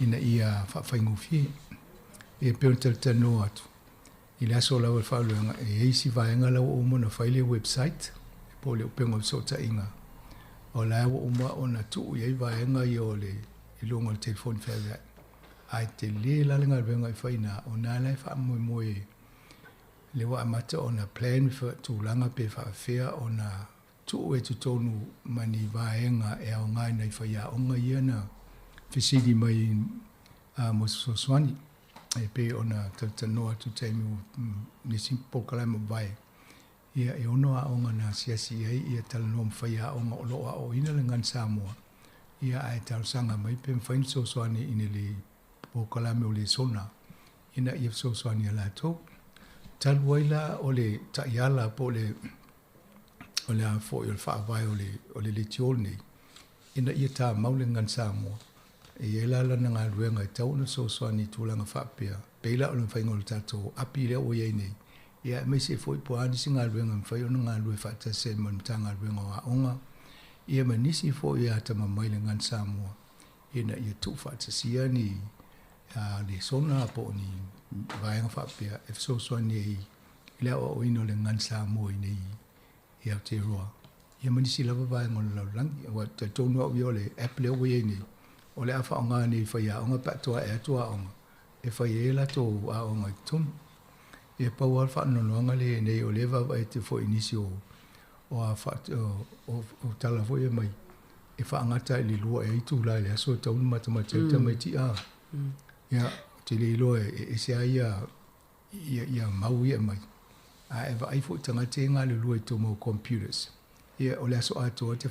ina ia faafaigofie. Ia e pei ona talatalanoa atu, i le aso lava o le faauluina, e i ai isi vaega la ua uma ona fai le website po o le upega o fesootaiga, o la ua uma ona tuu i ai vaega ia o le i luga o le telefoni feaveai. Ae tele la le galuega e fai i ina, o ina la e faamoemoe lea ua amata ona plan tulaga pe faafefea ona tuu e totonu ma ni vaega e aoga i nai faiaoga ia na fesili mai mo se fesoasoani e pei ona talatalanoa atu i taimi nisi polokalame ua mavae. Ia, e ono aoga na asiasi i ai ia talanoa ma faiaoga o lo o aoaoina le Gagana Samoa, ia ae talosaga mai pe mafai ona fesoasoani i le polokalame o lesona ina ia fesoasoani ia latou. Talu ai la o le taiala po o le o le a foi o le faavae o le o le leitio lenei, ina ia tamau le Gagana Samoa, e i ai la lana galuega e tatau ona fesoasoani i tulaga faapea, pei la o le faiga o le tatou api lea ua i ai nei, ia aemaise foi po o a nisi galuega e mafai ona galulue faatasi ai ma le Matagaluega o Aoga, Ia ma nisi foi e atamamai i le Gagana Samoa ina ia tuufaatasia ni lesona po o ni vaega faapea e fesoasoani ai i le aoaoina o le Gagana Samoa i inei i Aotearoa, ia ma nisi lava vaega o le lalolagi. Aua e talitonu au ia o le app lea ua i ai nei, o le a faaaoga nei e faiaoga pe a toe ae atu aoga, e fai ai a latou aoga i totonu. Ia pau lava le faanoanoaga lea i ai nei, o lea e vaavaai atu foi i nisi o o a o, o tala foi e mai, e faagata i le 2 ea itula i le aso e tatau ona matamata ai le tamaiti a. Ia, ou te le iloa e ese lava ia ia, ia mau ia e aumai. A e vaai foi i tagata ia e galulue i tou mau computers, ia o le aso atoa e te,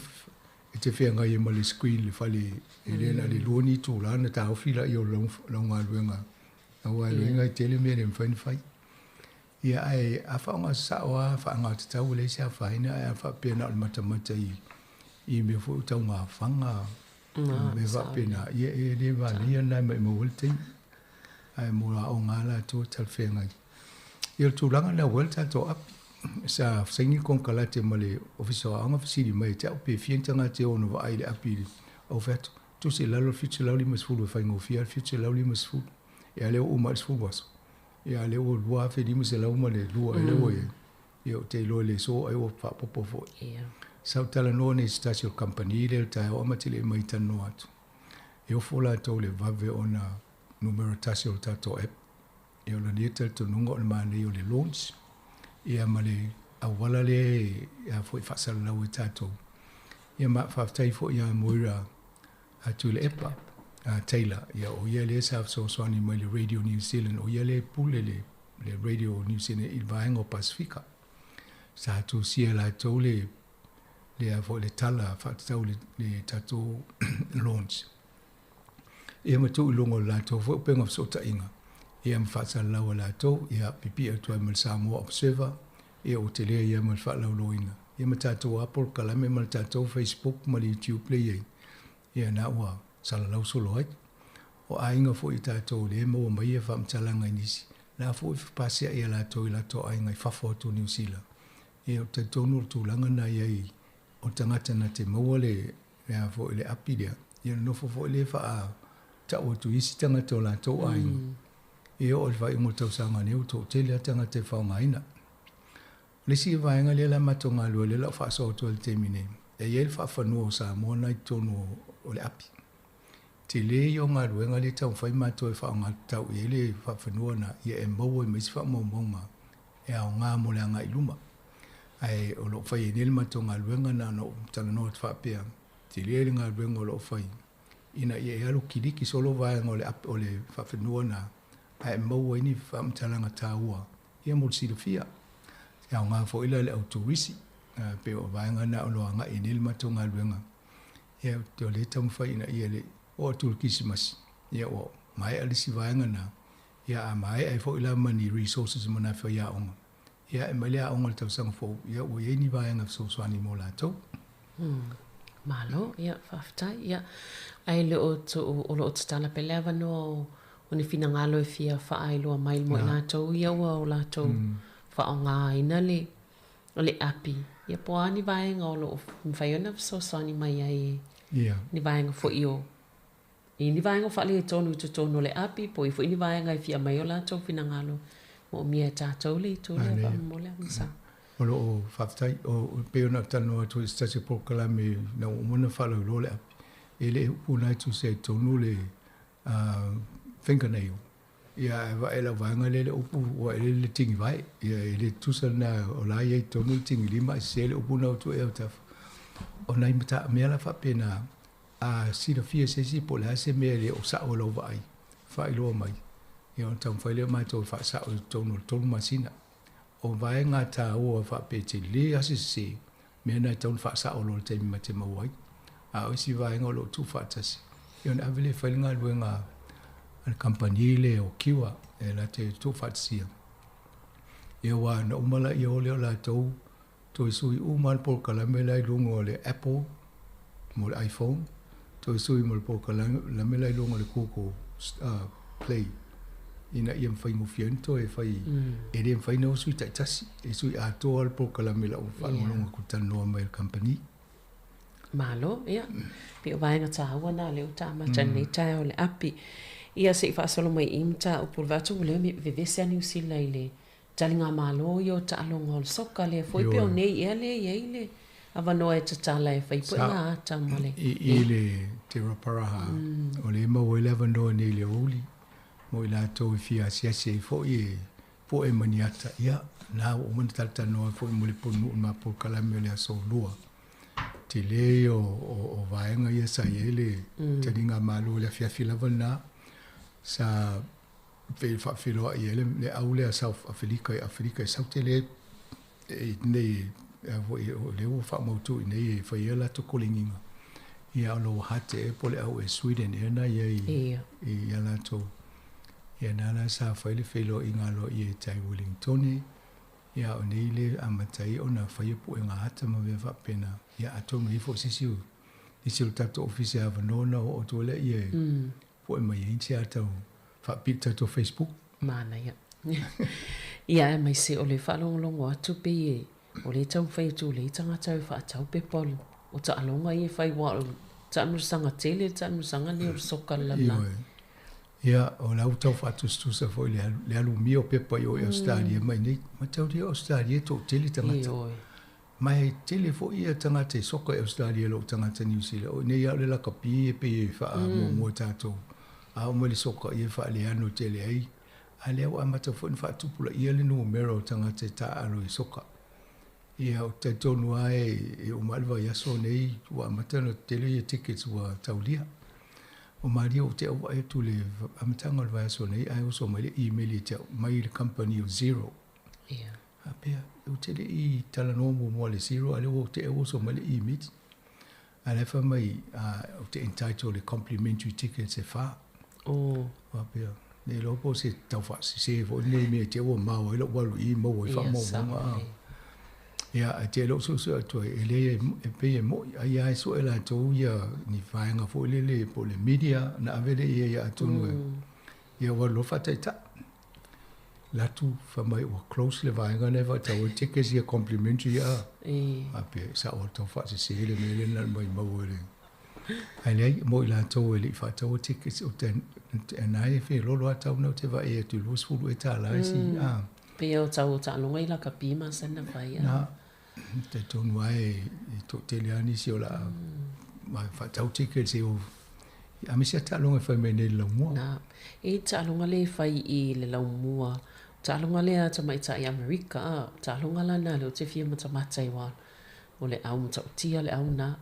e te feagai ai ma le screen i le fale, e le na o le 2 ni itula ona taofi lea o lau, lau galuega, aua e loiga e tele mea e le mafai ona fai. Ia ae a faaaoga sasao lava, faaaoga tatau e leai se afaina, ae a faapea na o le matamata i, i mea foi o taugafaga, mea faapena, ia e le manaia lena e maumau ai le taimi. Ae mo aoga lava latou e talafeagai. Ia o le tulaga lena ua i ai le tatou api. Sa saini le konekarate ma le Ofisa o Aoga fesili mai ia te au pe fia ni tagata e ono vaai i le api i le au fai atu, tusi i lalo le 750 e faigofie lava le 750. Ia a lea ua uma ai le 10 aso. Ia a lea ua 2502 ea lea ua i ai. Ia ou te iloa e le soa ai ua faaopoopo foi. Ia. Sa ou talanoa nei i se tasi o kamupani lea i le taeao amata le mai talanoa atu. E ofo latou i le vave ona numera tasi o le tatou app. Ia o lona ia talitonuga o le manaia o le launch ia ma le auala lea e foi faasalalau ai tatou. Ia ma faafetai foi ia Moira Tuilaepa Taylor, ia o ia lea sa fesoasoani mai i le Radio New Zealand, o ia lea e pule le le Radio New Zealand i le vaega o Pasifika. Sa tusia e latou le le a foi le tala faatatau le, le tatou launch. Ia ma tuu i luga o le latou foi upega fesootaiga, ia ma faasalalau e latou, ia pipii atu ai ma le Samoa Observer, ia ua tele ia ma le faalauiloaina. Ia ma tatou lava polokalame ma le tatou Facebook ma le YouTube lea e i ai, ia na ua salalau solo ai. O aiga foi o tatou lea e maua mai ia faamatalaga i nisi, la foi e fepasia'i e latou i latou aiga i fafo atu o Niu Sila. Ia ou te talitonu o le tulaga lena e i ai o le tagata na te maua le, le a foi le api lea, ia ona nofo foi lea faatau atu i isi tagata o latou aiga. Ia oo i le faaiuga o le tausaga nei ua toatele lava tagata e faaaogaina. O le isi vaega lea la matou galue lea la ou faasoa atu ai i le taimi nei, e i ai le faafanua o Samoa na i totonu o le api. Tele ia o galuega lea e taumafai matou e faaaoga tatau i ai le faafanua na, ia e maua ai ma isi faamaumauga e aoga mo le agai i luma. Ae o lo o fai ai nei le matou galuega na ona ou talanoa atu faapea, tele le galuega o lo o fai ina ia e alu kiliki solo vaega o le api o le faafanua na ae maua ai ni faamatalaga taua ia mo le silafia. E aoga foi la i le au turisi, pei o vaega na o lo o agai ai nei le matou galuega. Ia o lea e taumafai ina ia le oo atu i le Kerisimasi, ia ua maea le isi vaega na, ia a maea ai foi la ma ni resources mo nai faiaoga, ia ae mai le aoga i le tausaga fou, ia ua i ai ni vaega fesoasoani mo latou. Malo, ia, faafetai. Ia, ae le o tuu, o lo o tatala pea le avanoa o, o ni finagalo e fia faailoa mai mo i latou ia ua o latou faaaogaina le, le api. Ia po o a ni vaega o lo o mafai ona fesoasoani mai ai e, ni vaega foi o, i ni vaega o faaletonu i totonu o le api, po o i ai foi ni vaega e fia aumai o latou finagalo moomia e tatou le itu lea faamolemole Agasā. O lo o faafetai, o pei ona ou talanoa atu i se tasi o polokalame ina ua uma ona faalauiloa le api, e le upu na e tusi ai i totonu le fingernail. Ia ae vaai lau vaega lea le upu ua ele le tigivae. Ia e le tutusa lena o la e i ai i totonu le tigilima ae sese le upu na ua tuu i autafa. O nai mea la faapena, a silafia e se isi po o le a se mea e le o sao i lau vaai, faailoa mai, ia ona taumafai lea o matou e faasao i totonu o le 3 masina. O vaega taua faapea e tele lava se sese, mea na e tatau ona faasao loa i le taimi ma te maua ai. A o isi vaega o lo o tuufaatasi, ia ona ave lea e fai le galuega a le kamupani lea o Kiwa e la te tuufaatasia. Ia aua na uma laia o lea o latou toe sui uma le polokalame la i luga o le Apple mo le iPhone, toe sui ma le polokalame la i luga o le Google Play ina ia faigofie ai ona toe fai. E le mafai ona sui taitasi, e sui atoa le polokalame i lau faalogologo atu i le talanoa mai a le kamupani. Malo, ia. Pei o vaega taua na lea ua amata i lenei taeao o le api. Ia se i faasolo mai i mataupu o le vaatu ua leo vevese a Niu Sila i le taligamalo ia o taaloga o le soka lea foi pe o nei ea lea e i ai le avanoa e tatala e fai puega ata ma le. I i le Te Raparaha, o lea e maua ai le avanoa nei i le aoauli mo i latou e fia asiasi ai foi e po'e ma ni ata. Ia, na ua uma ona talatalanoa foi mo le pulenuu i le ma polokalame o le aso Lua. Tele ia o vaega ia sa i ai le taliga malo i le afiafi lava lena sa faafeiloai ai le au lea South Afelika i Afelika i Saute lea e nei foi o lea ua faamautu i inei e fai ai latou koligiga. Ia o lo o hate ea po o le au e Sweden ea na i ai ia latou. Ia na la sa fai le feiloaiga aloaia i tai Wellingtone. Ia o nei le amata ai ona faia puega ata ma mea faapena. Ia atonu e i ai foi se isi o nisi o le tatou ofisa e avanoa ona oo atu ai lea e poe mai ai se ata o faapili tatou Facebook. Manaia. Ia aemaise o le faalogologo atu pei e o lea e taumafai atu o lea tagata e faatau pepa o taaloga ia e fai aua o le taamilosaga tele le taamilosaga lenei o le soka i le lalolagi. Ia, o la ua tau faatusatusa foi le le alumia o pepa i o i Ausetalia mai nei. Mataulia o Ausetalia e toatele tagata. Ioe. Ma e tele foi ia tagata e soka i Ausetalia i lou tagata Niu Sila. O i nei lava o le lakapi e pei e faamuamua tatou. A oo mai le soka ia e faaleano tele ai. A lea ua amata foi ona faatupulaia le numera o tagata e taaalo i soka. Ia, ou te talitonu lava e uma lava le vaiaso nei ua amata ona tele ia tickets ua taulia. O malie ou te au vaai atu i le amataga o le vaiaso nei ae oso mai le email ia te au mai le company o Xero. Ia. Faapea, ou te le i talanoa muamua i le Xero a o lea ua te au oso mai le email. A o la e fai mai ou te entitle i le complimentary tickets e fa. Oh. Faapea, le iloa po o se taufaasese foi lenei mea i te i ua mao ai lou alu i i maua ai faamaumauga. Ia, ae te i lou suesue atu ai, e leai e pei e mo'i, ai lava e sue latou ia ni vaega foi lele po o le media ona ave lea i ai atonu e ia ua alu loa faataitai. Alu atu fai mai ua close le vaega lea e faatau ai tickets ia complimentary a. Faapea, e sao lava taufaasese le mea lea na maumau e le Ae leai, mo i latou e le i faataua tickets, o te, na e feololo lava tau na ou te vaai atu i 20 ea tālā isi, a. Pei o tau o taaloga i lakapi masani na fai, a. Na, talitonu lava e toatele lava nisi o le a faatau tickets e o, aemaise lava taaloga e fai mai nei i le laumua. Na, e i taaloga lea e fai i le laumua, taaloga lea a tamaitai Amerika, a, taaloga la na lea ou te fia matamata ai aua O le au matautia le au na.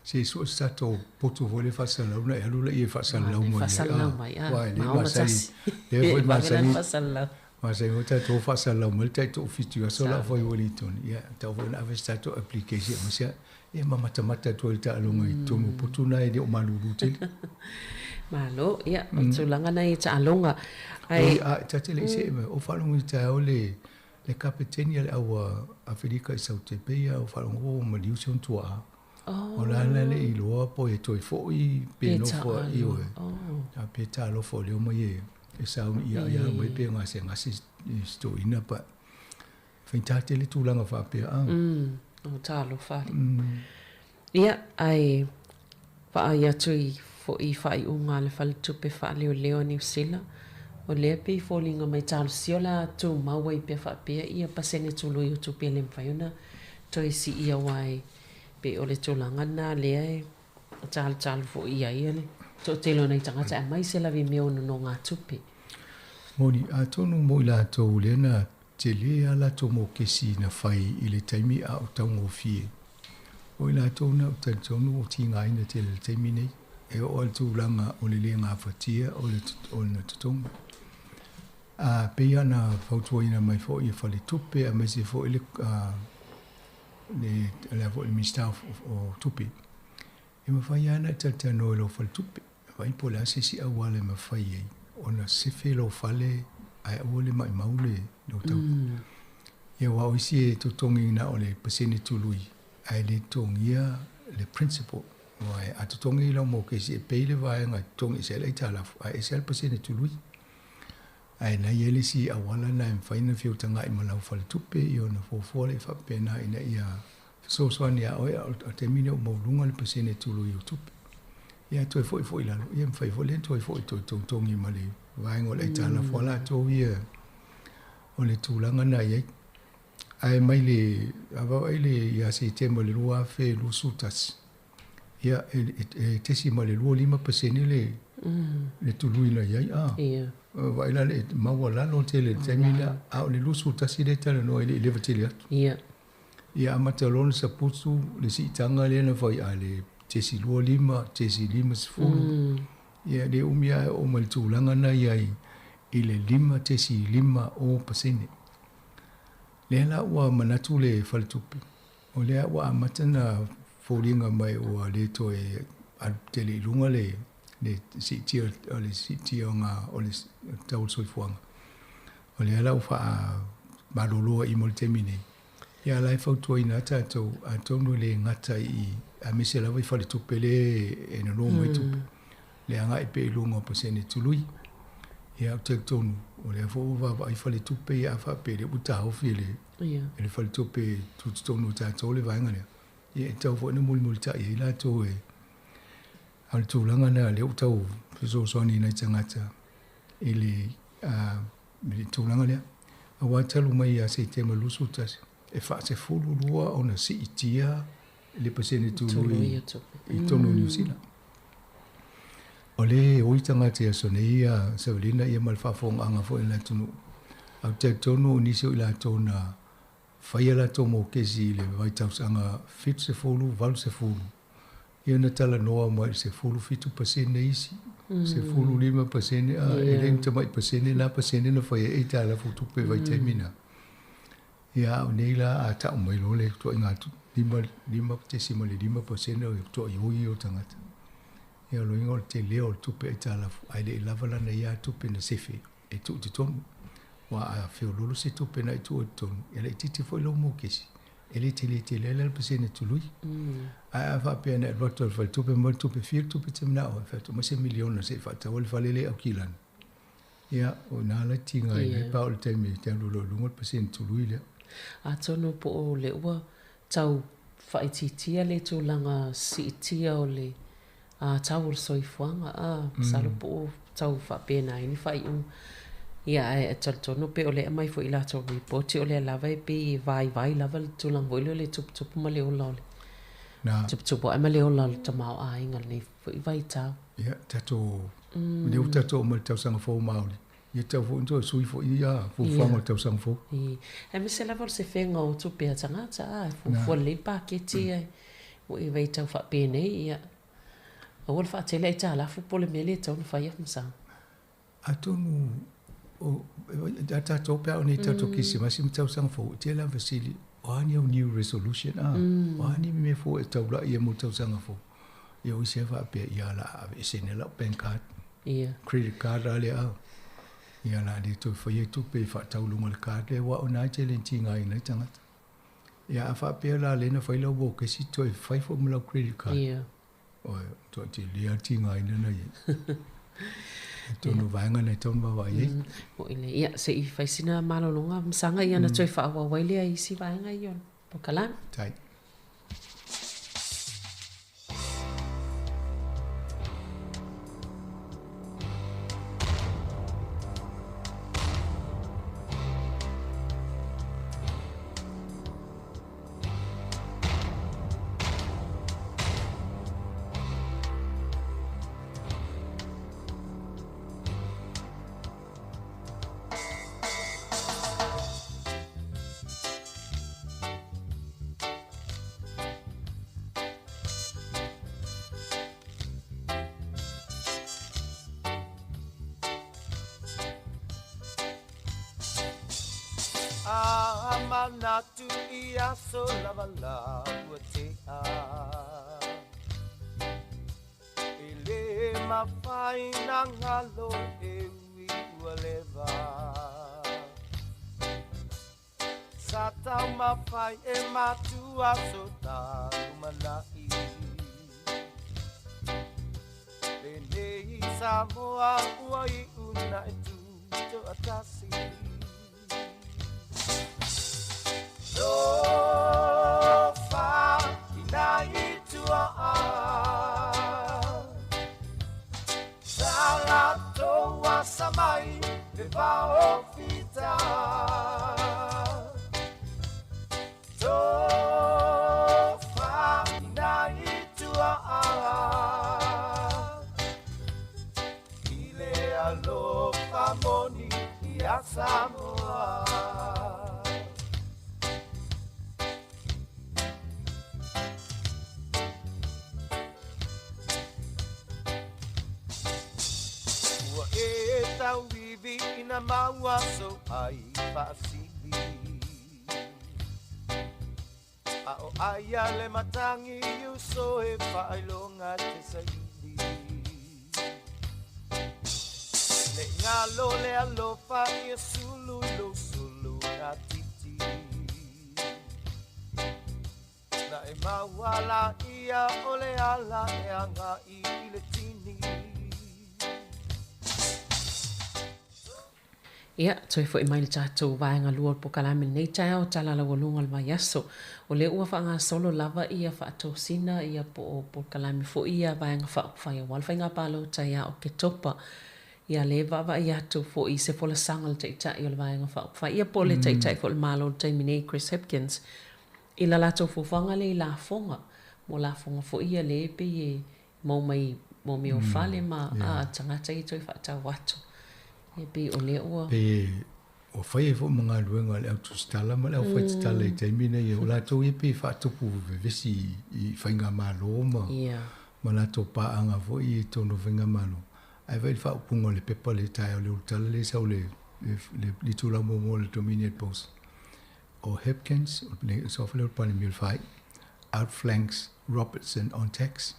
Se sue se tatou potu foi lea faasalalau ona e alu laia e faasalalau mai ai. Faasalalau mai, a. Aua e le Maoa masani, tasi. lea foi Vave la masani, faasalalau. masani foi tatou faasalalau mai le tai toafitu aso la fai Wellington. Ia, tatau foi ona ave se tatou application aemaise lava ia ma matamata atu ai le taaloga i totonu o potu na e le o malulu tele. Malo, ia, o le tulaga na i taaloga. Ae. Oi, a, ta te le i see mai, o faalogo i le taeao le Le kapeteni a le au Afelika i Saute pei a o faalogo ua maliu si ona tuaa. Oh. O la la le iloa po e toe foi pe Pe nofo taalo. ioe. Oh. A pe talofa o leo mai e e sauni ia ia mai pe gasegase i si toeaina but faigata tele tulaga faapea a. O talofa alii. Ia, ae vaai atu i foi i faaiuga a le Faletupe Faaleoleo a Niu Sila, o lea pei e foliga mai talosia o le a tumau ai pea faapea ia pasene tului o tupe e le mafai ona toe siia aua e pei o le tulaga lena lea e talotalo foi i ai le toatele o nai tagata aemaise lava i mea o nonogatupe. Moni, atonu mo i latou lea na tele a latou mokesi na fai i le taimi a o taugofie. O i latou na ou talitonu ua tigaina tele i le taimi nei, e oo lava i le tulaga o le le gafatia o le o totogi. A pei lava ona fautuaina mai foi e faletupe aemaise foi le le le foi le Minisita o Tupe, e mafai lava ona e talatalanoa i lou faletupe, vaai po o le a se isi auala e mafai ai ona sefe lou fale ae aua le maumau le lou tau. Ia aua o isi e totogi na o le pasene tului ae le totogia le principal. Aua a totogi lau mokesi e pay le vaega e totogi ese ai le aitalafu ae ese lava le pasene tului. Ae na i ai le isi auala na e mafai ona feutagai ma lau faletupe ia ona fuafua lea faapena ina ia fesoasoani ia oe, a o le taimi lenei ua maualuga le pasene tului o tupe. Ia toe foi foi i lalo, ia mafai foi lea ona toe foi toe togitogi ma le vaega o le aitalafu a latou ia o le tulaga lena e i ai. Ae mai le, a vaavaai le ia Setema i le 2021, ia e 0.25% le le tului na i ai a. Vaai la le maualalo tele i le taimi lea, a o le 21 lea e talanoa ai e le i leva tele atu. Ia amata loa ona saputu le siitaga lea na fai a le 0.25, 0.50, ia le umi lava e oo mai i le tulaga na i ai i le 5.50%. Lea la ua manatu le faletupe, o lea ua amata ona foliga mai ua le toe alu tele i luga le le siitia o le siitia o ngā o le tau o le soifuaga. O lea la ua faamalolo ai mo le taimi nei. Ia la e fautuaina lava tatou atonu e le gata i aemaise lava i faletupe lea e nono mai tupe, le agai pea i luga o pasene tului. Ia ou te talitonu o lea foi ua vaavaai faletupe ia a faapea lea ua taofi e le e le faletupe tutotonu o tatou le vaega lea, ia e tatau foi ona mulimulitai ai latou e A o le tulaga lea lea ua tau fesoasoani i nai tagata i le i le tulaga lea. Aua talu mai ia Setema 21, e faasefulu lua ona siitia le pasene tului i totonu o Niu Sila. O lea e oi tagata i aso nei ia Savelina ia ma le faafofogaaga foi a le atunuu. Ae ou te talitonu o nisi o i latou na faia latou mokesi i le vaitausaga 70, 80, Ia na talanoa mai i le 17% isi, 15% a e le ni tamai pasene la pasene na fai ai aitalafu tupe i vaitaimi na. Ia a o nei la a tau mai loa le ituaiga 5.5% o le ituai oi ia o tagata. Ia o lona uiga o le tele o le tupe aitalafu ae le i lava lana ia tupe na sefe e tuu i totonu. Aua a feoloolo se tupe na e tuu i totonu, e laitiiti foi lou mokesi, e le tele tele ai la le pasene tului. Ae a faapea na e alu atu i le faletupe ma le tupe fia le tupe e te manao ai, fai atu aumai se miliona se i faatau ai le fale lea i Aukilani. Ia, o i ina la e tiga ai nei pa o le taimi e te alu loa i luga le pasene tului lea. Atonu po o le ua tau faaitiitia le tulaga siitia o le tau o le soifuaga, a, masalo po o tau faapena ai ni faaiuga. Ia, ae talitonu pei o lea e aumai foi i latou ripoti, o lea lava e pei e vaivai lava le tulaga foi lea o le tuputupu ma le ola o le, Na. tuputupu ae ma le ola o le tamaoaiga i lenei foi vaitau. Ia, tatou, lea ua tatou oo mai i le tausaga fou maoli, ia tatau foi ona toe sui foi ia fuafuaga o le tausaga fou. Ia, aemaise lava o le sefega o tupe a tagata, a, e fuafua lelei le paketi ae ua e vaitau faapenei, ia, aua le faatele aitalafu po o le mea lea e tatau ona fai Afamasaga. Atonu o a tatou pe a oo nei i tatou Kerisimasi ma tausaga fou, e tele lava fesili, o a ni au new resolution, a? O a ni mea fou e taulai ai mo le tausaga fou? Ia o isi lava faapea, ia o le a aveese nei lau bank card, credit card la lea, a? Ia o le a le toe faia tupe e faatau i luga o le card lea, aua o lena e tele ina tigaina ai tagata. Ia a faapea la lea na fai lau mokesi toe fai foi ma lau credit card. Oi, matua tele lava le tigaina na i ai. Atonu o vaega na e tatau ona vaavaai ai. Moi le, ia, se i fai sina malologa masaga ia ona toe faaauau ai lea i isi vaega ia o le polokalame. Tai. A manatu i aso lavalava ua tea E le mafai na galo e ui ua leva Sa taumafai e matua so ta lumanai Lenei Samoa ua iu na e tu toatasi na maua so ai faasili. A o aia le matangi uso e whailonga te saili. Le ngalo le alofa ia sulu lo sulu na titi. Na e mauala ia o le ala e anga i le tini. Ia, toe fo'i mai le tatou vaega lua o le polokalame i lenei taeao tala laualuga o le vaiaso. O lea ua faagasolo lava ia faatosina ia po o polokalame foi ia Vaega Faaupufai aua le faiga palota ia Oketopa. Ia lea e vaavaai atu foi i se folasaga a le Taitai o le Vaega Faaupufai ia po o le Taitai foi o le Malo i le taimi nei Chris Hipkins i la latou fuafuaga lea i lafoga, mo lafoga foi ia lea e pei e maua mai mo mea o fale ma a tagata ia toe faatau atu. E pei o lea ua. Pei ua fai ai foi ma galuega a le au tusitala ma le aufaitatala i taimi nei, o latou ia pei e faatupu vevesi i faigamalo ma ma latou paaga foi i totonu o faigamalo. Ae vaai i le faaupuga o le pepa le taeao i le ulutala lea e sau i le itula muamua o le Dominion Post. O Hipkins, o le suafa lea o le Palemia o le Fai, outflanks Robertson on tax.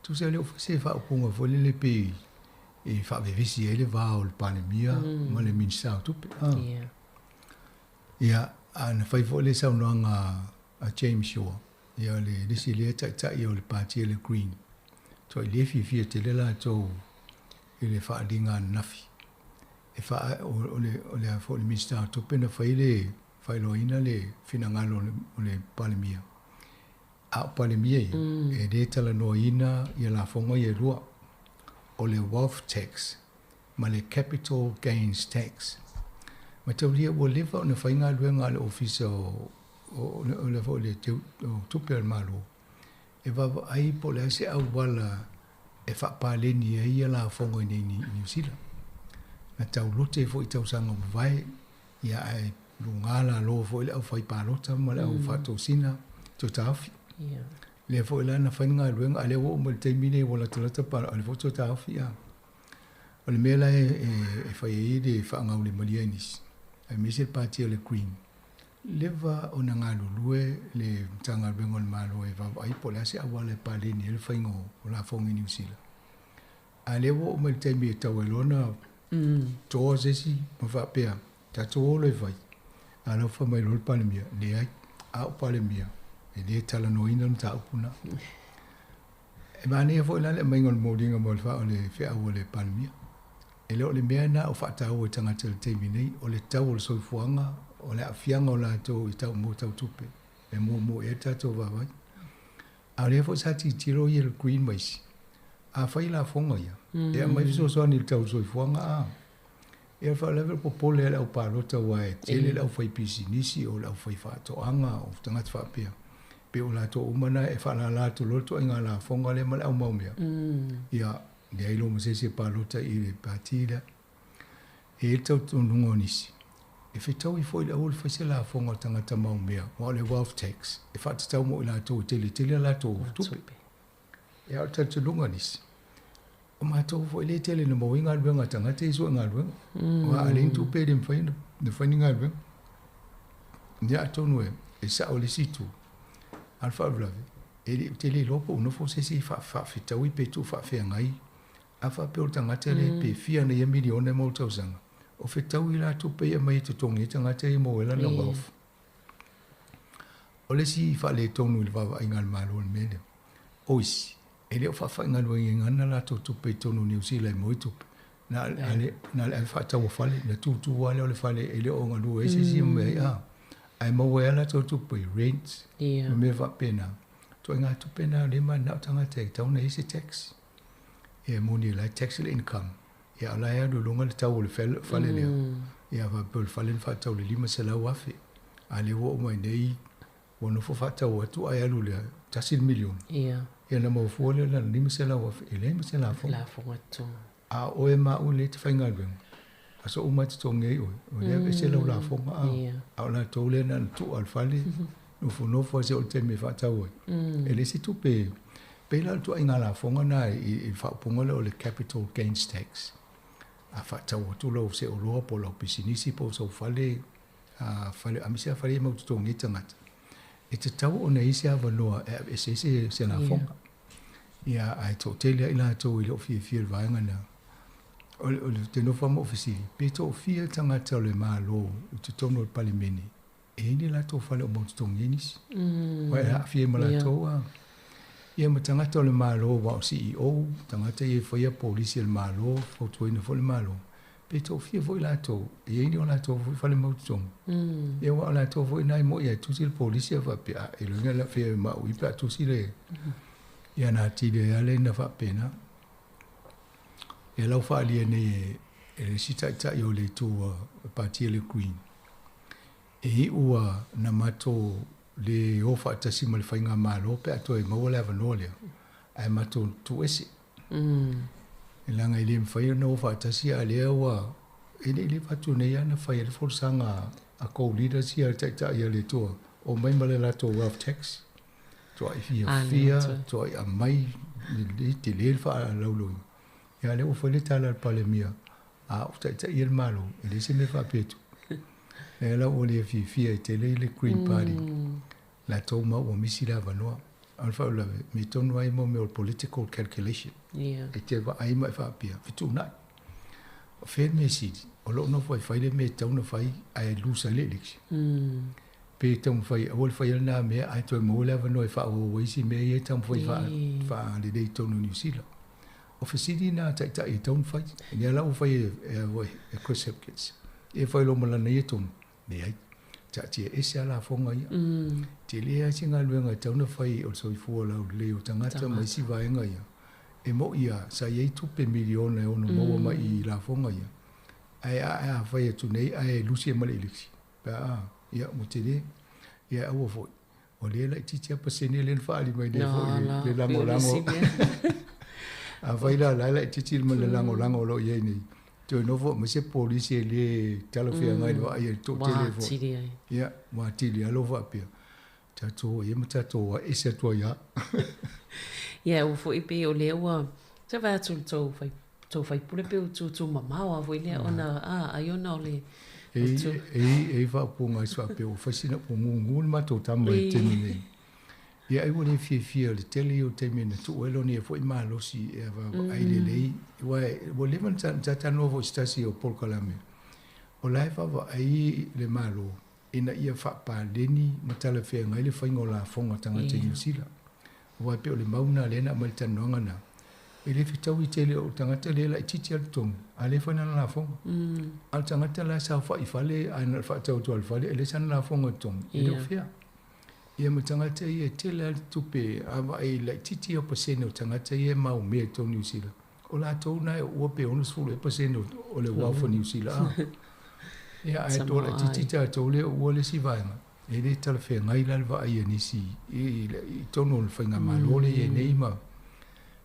Tusa e le o fai se faaupuga foi lele pei e faavevesi ai le va o le Palemia ma le Minisita o Tupe. Ah. Yeah. Ia, a na fai foi le saunoaga a James Shaw, ia le isi lea taitai o le pati a le Green. Tuai le fiafia tele latou i le faaaliga ananafi. E faa, o, o le, o le a foi le Minisita o Tupe na fai le faailoaina le finagalo o le, o le Palemia. A o Palemia ia, e le talanoaina ia lafoga ia e lua, o le wealth tax ma le capital gains tax. Mataulia ua leva ona fai galuega a le Ofisa o, o, o le foi le o Tupe a le Malo e vaavaai po o le a se auala e faapaleni ai ia lafoga i nei i Niu Sila. Na taulote foi i tausaga ua mavae, ia ae luga lalo foi le aufai palota ma le au faatosina toe taofi. Lea foi la na fai le galuega, a lea ua oo mai le taimi lenei ua latalata pa, o lea foi ua toe taofi. A o le mea la e, e, e fai ai le faagaulemalie ai nisi, aemaise le pati o le Green, leva ona galulue le Matagaluega o le Malo e vaavaai po o le a se auala e paleni ai le faiga o lafoga i Niu Sila. A lea ua oo mai le taimi e tau ai loa ona toa se isi ma faapea, tatou o loa e fai. A la ua fai mai loa le Palemia, leai, a o Palemia, e le talanoaina le mataupu lena. E manaia foi la le aumaiga o le moliga mo le o le feau a le Palemia. E le o le mea lena o faataua i tagata i le taimi nei, o le tau o le soifuaga, o le aafiaga o latou i tau mo tau tupe, e muamua i ai le tatou vaavaai. A o lea foi sa tilotilo ia le Green ma isi, a fai lafoga ia, e aumai fesoasoani i le tau o le soifuaga a. Ia o le faalavelave popole a le au palota aua e tele le aufaipisinisi o le aufaifaatoaga o tagata faapea. Pei o latou uma na e faalala atu loa le ituaiga lafoga lea ma le au mau mea. Ia, leai loa ma se isi e palota i le pati lea. E i ai le talitonuga o nisi, e fetaui foi le aua le fai se lafoga o le tagata mau mea, aua o le wealth tax e faatatau mo i latou e tele tele a latou tupe. Ia, o le talitonuga o nisi, o matou foi lea e tele ina maua ai galuega a tagata ia sue galuega. Aua a leai ni tupe e le mafai ona fai ni galuega. Ia atonu e sao i le isi itu, a o le faalavelave, e le, ou te le iloa po o nofo se isi e faafetaui pe tuufaafeagai. A faapea o le tagata lea pe fia ana ia miliona e maua i le tausaga, o fetaui la tupe ia e aumai e totogi ai tagata ia e maua ai lana wealth. O le isi faaletonu i le vaavaaiga a le Malo i le mea lea, o isi, e le o faafaigaluegaina ana latou tupe i totonu o Niu Sila e maua ai tupe. Na o le, na o le ave faatau o fale, ona tutu lava lea o le fale e le o galue ai se isi ma mea ai, a. Ae maua ai lava latou tupe i rent ma mea faapena. Ituaiga tupe na o lea e mananao tagata e tatau ona i ai se tax. E moni o la e tax le income, ia a o la e alu i luga le tau o le fale lea. Ia faapea o le fale na faatau i le $500,000, a o lea ua oo mai nei ua nofo faatau atu ae alu i le $1 miliona. Ia ona maua fua lea o lana $500,000 e leai ma se lafoga. Lafoga totogi. A o oe ma au lea e te faigaluega, aso uma e totogi ai oe, o lea e aveese lau lafoga a, a o latou lea na ona tuu lava i le fale, nofonofo lava seia oo i le taimi e faatau ai. E leai se tupe, pei la o le ituaiga lafoga lena i le faaupuga lea o le capital gains tax. A faatau atu lau se oloa po o lau pisinisi po o sou fale, a fale aemaise lava fale ia e mau totogi ai tagata, e tatau ona i ai se avanoa e aveese ai se, se lafoga. Ia, ae toatele lava i latou e le o fiafia i le vaega lena. O le, o le, ou te nofo lava ma ou fesili, pe toafia tagata o le Malo i totonu o le Palemene e i ai ni latou fale o mau totogi ai nisi. Aua e aafia ai ma latou a. Ia ma tagata o le Malo aua o CEO, tagata ia e faia polisi a le Malo, fautuaina foi le Malo, pe toafia foi latou e i ai ni o latou foi fale mau totogi. Ia aua o latou foi na e moi e tusi le polisi a faapea, a, e loiga la fea ma au i pe a tusi le ia na atili ai lava le na faapena. Ia lau faaalia nei e e le isi taitai o le itu a Pati a le Green, E iu a na matou le o faatasi ma le faigamalo pe a toe maua le avanoa lea, ae matou tu ese. E leaga e le mafai ona o faatasi a lea ua e le i leva atu nei lava na fai ai le folasaga a co-leaders ia a le Taitai a le Atua, omai ma le latou wealth tax, tuai fiafia, tuai aumai lelei tele le faalauiloina. Ia a lea ua fai le tala a le Palemia, a o taitaia le Malo, e leai se mea faapea atu. Lea la ua le fiafia ai tele le Green Party. Latou ma ua misi le avanoa. A o le faalavelave, mea tonu lava ia mo mea o le political calculation. E te vaai ma e faapea, fetuunai. O fea le mea sili? O lou nofo e fai le mea e tatau ona fai ae lose ai le election. Pe taumafai aua le faia lena mea ae toe maua le avanoa e faaauau ai isi mea ia e taumafai e faalelei i totonu o Niu Sila. O fesili na a taitai e tatau ona fai. Lea la ua fai e, e, e Chris Hipkins. E fai loa ma lana ia tonu. Leai. Taatia ese lava lafoga ia. Tele lava se galuega e tatau ona fai o le soifua laulelei o tagata ma isi vaega ia. E mo'i lava, sa i ai tupe miliona e ono maua mai i lafoga ia. Ae a, a fai atu nei ae lusi ai ma le election. Pe a, ia, ua tele. Ia aua foi. O lea e laitiiti lava pasene lea na faaali mai nei foi le lagolago. Afai la o la e laitiiti ma le lagolago o lo o i ai nei, toe nofo aumai se polisi e le talafeagai i le vaai a le toatele foi. Ia, ua atili lava lou faapea, tatou o i ai ma tatou ae ese atu ai lava. Ia, ua foi pei o lea ua, se vaai atu i le tou fai tou faipule pe ua tūtū mamao a foi lea ona a ai ona o le E i ai faaupuga i se faapea ua fai sina ua gugu le matou tama i le taimi nei. Ia ai ua le fiafia le tele ia o taimi na tuu ai lona ia foi malosi e vaavaai lelei aua ua leva ona talatalanoa foi i se tasi o polokalame o la e vaavaai le Malo ina ia faapaleni ma talafeagai le faiga o lafoga a tagata i Niu Sila. Aua e pei o le mau lena lea na aumai i le talanoaga lena, e le fetaui tele o le tagata lea e laitiiti lava le totogi, a o lea e fai lana lafoga. A o le tagata la e saofai i fale ae na o le faatau atu lava i le fale, e leai sana lafoga i totogi, e le o fea. Ia ma tagata ia e tele lava le tupe, a vaai laitiiti ia o pasene o tagata ia e maumea i totonu o Niu Sila, O latou na e uua pe 60 ea pasene o le wealth o Niu Sila a. Ia ae toa laitiiti tatou lea uua le isi vaega, e le talafeagai la le vaai a nisi i totonu o le faigamalo lea e i ai nei ma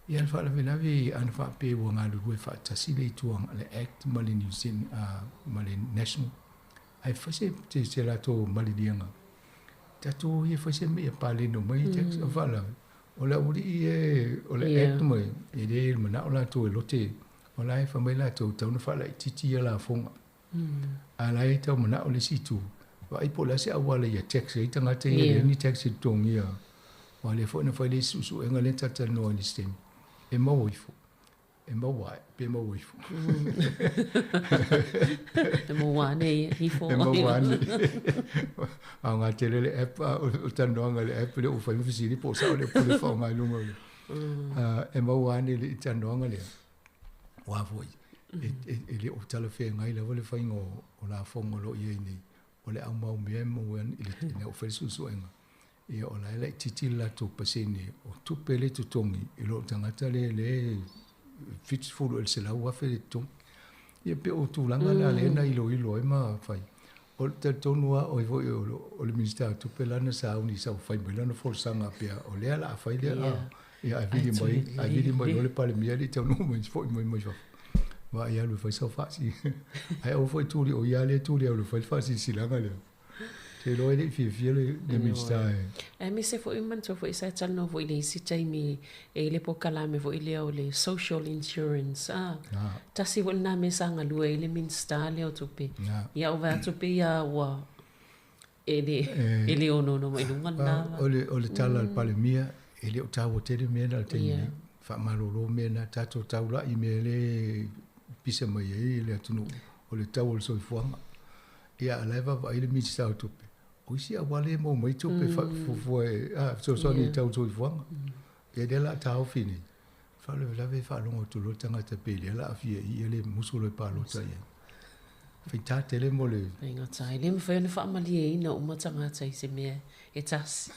ia le faalavelave ana faapea ua galulue faatasi le itu le Act ma le New Zealand ma le National ae fai se se latou maliliega tatou ia fai se mea paleni mai tax o faalavelave O le aualii e o le Act mai, e le manao latou e lote, o la e fai mai latou e tatau ona faalaitiiti ia lafoga. A o la e tau manao le isi itu, vaai po o le a se auala ia tax ai tagata ia e leai ni tax e totogia. Aua o lea foi na fai le isi suesuega lea na talatalanoa ai i le isi taimi, e maua ifo. E maua ae, pe maua ifo. E maua ane ia, ifo. E maua ane. Aoga tele le app, o le talanoaga i le app lea ua fai ma fesili po o sao le upu lea faaaoga i luga o le. E maua ane i le talanoaga lea, aua foi, e le o talafeagai lava le faiga o lafoga o lo o i ai nei, o le aumaumea e maua i le ina ua fai le suesuega, ia o la e laitiiti le latou pasene o tupe lea e totogi i loo tagata lea e 70 i le 100,000 le totogi. Ia pei o tulaga na lea na iloilo ai ma fai. O le talitonu lava o ai foi o le Minisita o Tupe lana sauni sa fai mai lana folasaga pea o lea o le a fai lea a ia ae vili mai ae vili mai loa le Palemia e le i taunuu mai foi mai mai fafo. Vaai alu e fai sau faasi. Ae aua foi tuli o ia lea e tuli alu e fai le faasilasilaga lea. Te iloa e le i fiafia le le Minisita e. Aemaise foi manatua foi sa talanoa foi i le isi taimi e i le polokalame foi lea o le social insurance a. Tasi foi lena mea sa galue ai le Minisita lea o Tupe. Ia ou vaai atu pei lava ua e le e le onoono mai luga lena. O le o le tala a le Palemia e le o taua tele mea na i le taimi nei. Faamalolo mea na, tatou taulai i mea lea e pisa mai ai le atunuu o le tau o le soifuaga. Ia, a o la e vaavaai le Minisita o Tupe, o isi auala ia e maua mai ai tupe fuafua e fesoasoani i le tau o le soifuaga. Ia lea o le a taofi nei, faalavelave e faalogo atu loa le tagata pei lea o le a fia i le musu loa e palota i ai. Faigata tele mo le... Faigata, e le mafai ona faamalieina uma tagata i se mea e tasi.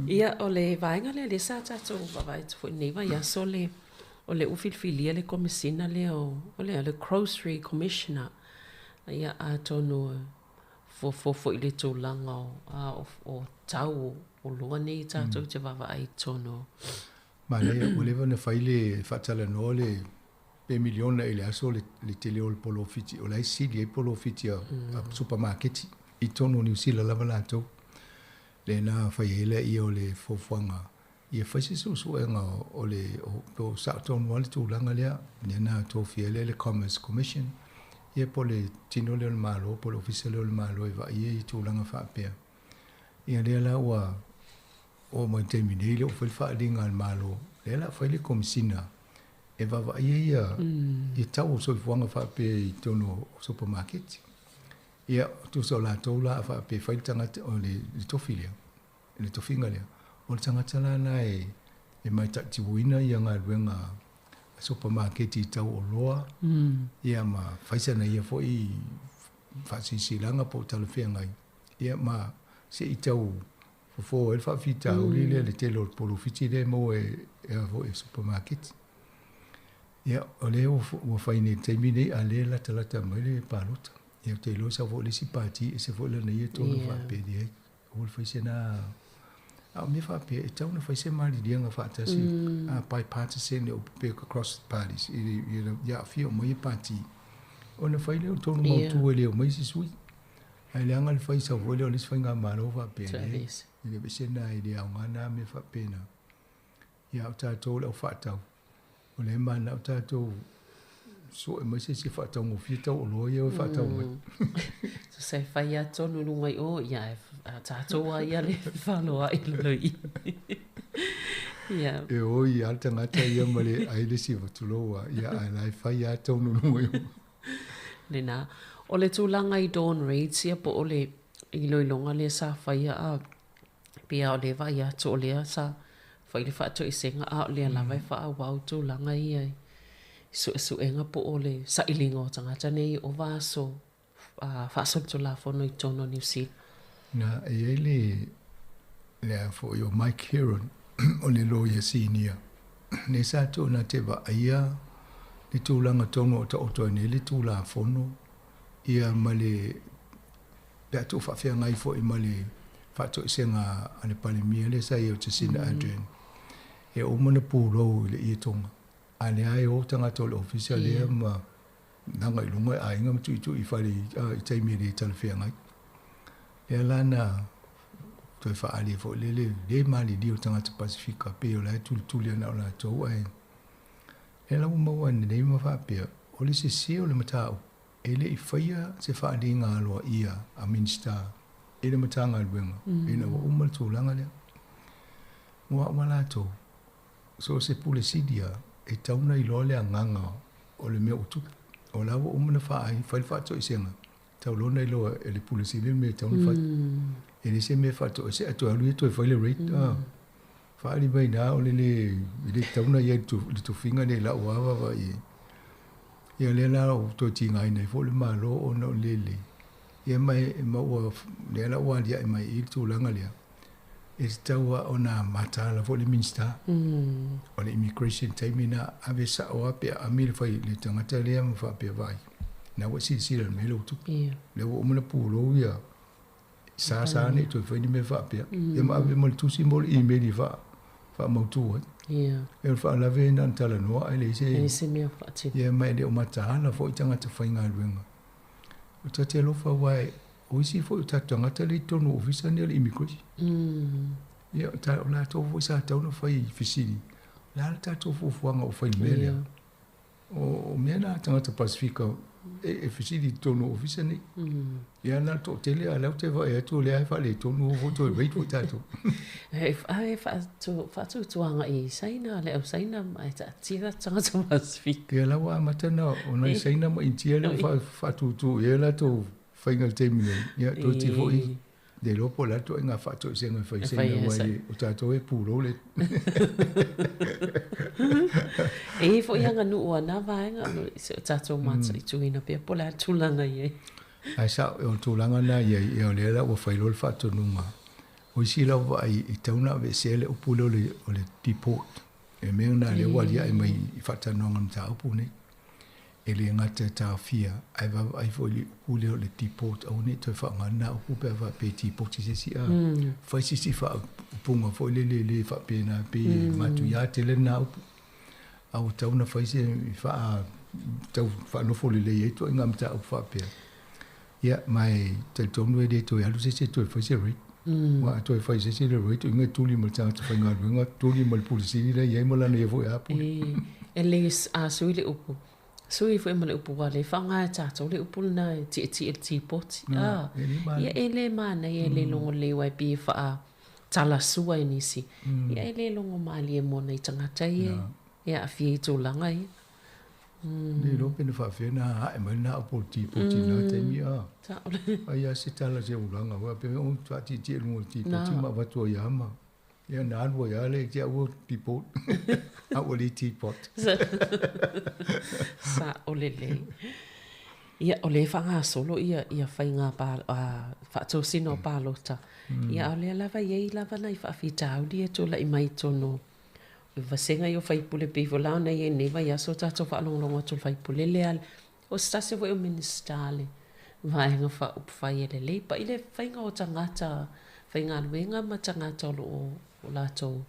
Ia, o le vaega lea lea sa tatou vaavaai atu foi i lenei vaiaso le O lea ua filifilia le Komesina lea o, o le a, le Grocery Commissioner. Ia, atonu e fuafua foi i le tulaga o, a, o, o tau o oloa nei tatou te vaavaai i totonu o. Manaia, ua leva ona fai le faatalanoa le pe miliona i le aso le, le tele o le polofiti, o la e sili ai polofiti a, a supamaketi i totonu o Niu Sila lava latou. Lea na fai ai lea o le fuafuaga Ia fai se suesuega o le po o sao tonu lava le tulaga lea, lea na tofia ai lea le Commerce Commission, ia po o le tino lea o le Malo po o le Ofisa lea o le Malo e vaai ai i tulaga faapea. Ia lea la ua oo mai i le taimi nei lea ua fai le faaaliga a le Malo, lea la fai le Komesina e vaavaai ai ia, ia tau o soifuaga faapea i totonu o supamaketi. Ia, tusa o latou la a faapea e fai le tagata o le tofi lea, i le tofiga lea, o le tagata la lena e mataituina ia galuega a supamaketi i tau oloa, ia ma fai sana ia foi faasilasilaga po o talafeagai, ia ma se i tau fofo ai le faafitauli lea i le tele o le polofiti lea e maua e a foi e supamaketi. Ia, o lea ua fai nei i le taimi nei, a o lea e latalata mai le palota. Ia, ou te iloa sau foi le isi pati, ese foi lana ia tonu faapea i ai. Aua le fai sena, a o mea faapea, e tatau ona fai se maliliega faatasi, a bipartisan le upu pe across parties, ia aafia uma ia pati, ona fai lea o le tonu mautu e le omai isi sui. Ae leaga le fai sau foi lea o le isi faigamalo faapea, e le aveese lena e le aoga na mea faapena. Ia a o tatou le au faatau, o lea e mananao tatou sue mai se isi e faataugofie tau oloa ia e faatau mai. Tusa e fai lava tonu i luga i o, ia a tatou lava ia le fefaloai i lalo i i. Ia. E oi lava le tagata ia ma le ai le isi tulou lava, ia ae la e fai lava tonu i luga i o. Lena. O le tulaga i Dawn Raids ia po o le iloiloga lea sa faia a Pei lava o lea e vaai atu o lea sa fai le faatoesega a o lea lava e faaauau tulaga ia i suesuega po o le sailiga o tagata nei i ova aso faasolitulafono i totonu o Niu Sila. Na, e i ai le, le a foi o Mike Heron, o le loia sinia, lea sa tuuna te vaaia le tulaga tonu o taoto ai nei le Tulafono ia ma le pe a tuufaafeagai foi ma le faatoesega a le Palemia lea sa i ai o Jacinda Ardern, e uma ona pulou i le ietoga, a lea e o tagata o le ofisa lea ma laga i luga e aiga ma tuitui i fale i taimi e le talafeagai. Lea la na toe faaali ai foi le le malilie o tagata Pasifika, pei o la e tulituli ana o latou, ae lea la ua maua nei ma faapea, o le sese o le mataupu. E le i faia se faaaliga aloaia a Minisita i le Matagaluega ina ua uma le tulaga lea. Ua aua latou, so o se Pule Sili lava e tatau ona iloa le agaga o le mea ua tupu. O la ua uma ona faaali, fai le faatoesega, tatau loa ona iloa e le Pule Sili le mea e tatau ona fai. E le se mea e faatoese ae toe alu ia toe fai le raid. Faaali mai ina o le le, e le tatau ona i ai i le tofiga lenei i lau lava vaavaai i ai. Ia lea la ua toe tigaina ai foi le Malo ona o le lelei. Ia ma e, ma ua, lea la ua aliae mai i i le tulaga lea, e tatau lava ona mataala foi le Minisita o le Immigration i le taimi lena, ave sao lava pe aami le fai le tagata lea ma faapea, vaai, na ua e silasila i le mea lea ua tupu. Lea ua uma ona pulou ia sa sa nei toe fai ni mea faapea. Ia ma ave ma le tusi mo le email i faamautu ai. Ia. E o le faalave na ona talanoa ae leai se. Leai se mea faatino. Ia ma e le o mataala foi tagata faigaluega. O ta te alofa aua o isi foi o tatou tagata lea i totonu o ofisa nei o le immigration. Ia, o latou foi sa tatau ona fai fesili, o le a le tatou fuafuaga o fai i le mea lea? O mea na a tagata Pasefika e fesili i totonu o ofisa nei. Ia na o le toatele, a o lea ou te vaai atu o lea e faaletonu o foi toe raid foi tatou. E faatuatuaga i Saina, le au Saina ae taatia tagata Pasefika. Ia la ua amata na o nai Saina ma Initia lea ua faatutu i ai latou faiga i le taimi nei. Ia toeitiiti foi le iloa po o le a le ituaiga faatoesega e fai i Saina aua o tatou e pulou le E i ai foi aganuu a na vaega se o tatou mataituina pea po o le a le tulaga i ai. Ae sao, o le tulaga lena i ai, ia o lea la ua fai loa le faatonuga. O isi lau vaai e tatau ona aveesea le upu lea o le deport. E mea lena lea ua aliae mai i faatalanoaga o le mataupu lenei. E le gata e taofia, ae vaavaai foi i le upu lea o le deport, aua ne i toe faaaoga lena upu pe a faapea e deport i se isi, a fai se isi faaupuga foi lele e le faapena, pei e matuia tele lena upu. A ua tatau ona fai se faa, tau faanofo lelei ai ituaiga mataupu faapea. Ia, ma e talitonu e le toe alu se isi e toe fai se rape. Aua a toe fai se isi le rape, o iga e tuli ma le tagata faigaluega, tuli ma le Pule Sili la e i ai ma lana ia foi apuli. E lei a sui le upu, sui foi ma le upu ua le faaaoga e tatou le upu lena e tietie i le tipoti. A, ia e le manaia e le logo lelei aua e pei e faa talasua e nisi. Ia e le logo malie mo nai tagata ia e aafia i tulaga ia. Le iloa pe na faafefea ona ae mai lena upu o le tipoti i lena taimi a. Ai lava se tala se ulaga foi faapea o faatietie i luga o le tipoti ma avatu ai lava ma ia na alu ai lava le te au tipot a ua le teapot. Sao lelei. Ia o lea e faagasolo ia ia faiga faatosina o palota. Ia a o lea lava e i ai lava nai faafitauli e tulai mai i totonu o vasega ia o faipule pei foi la ona i ai nei vaiaso tatou faalogologo atu i le faipule lea o se tasi foi o Minisita le Vaega Faaupufai e lelei pai le faiga o tagata faigaluega ma tagata o lo o latou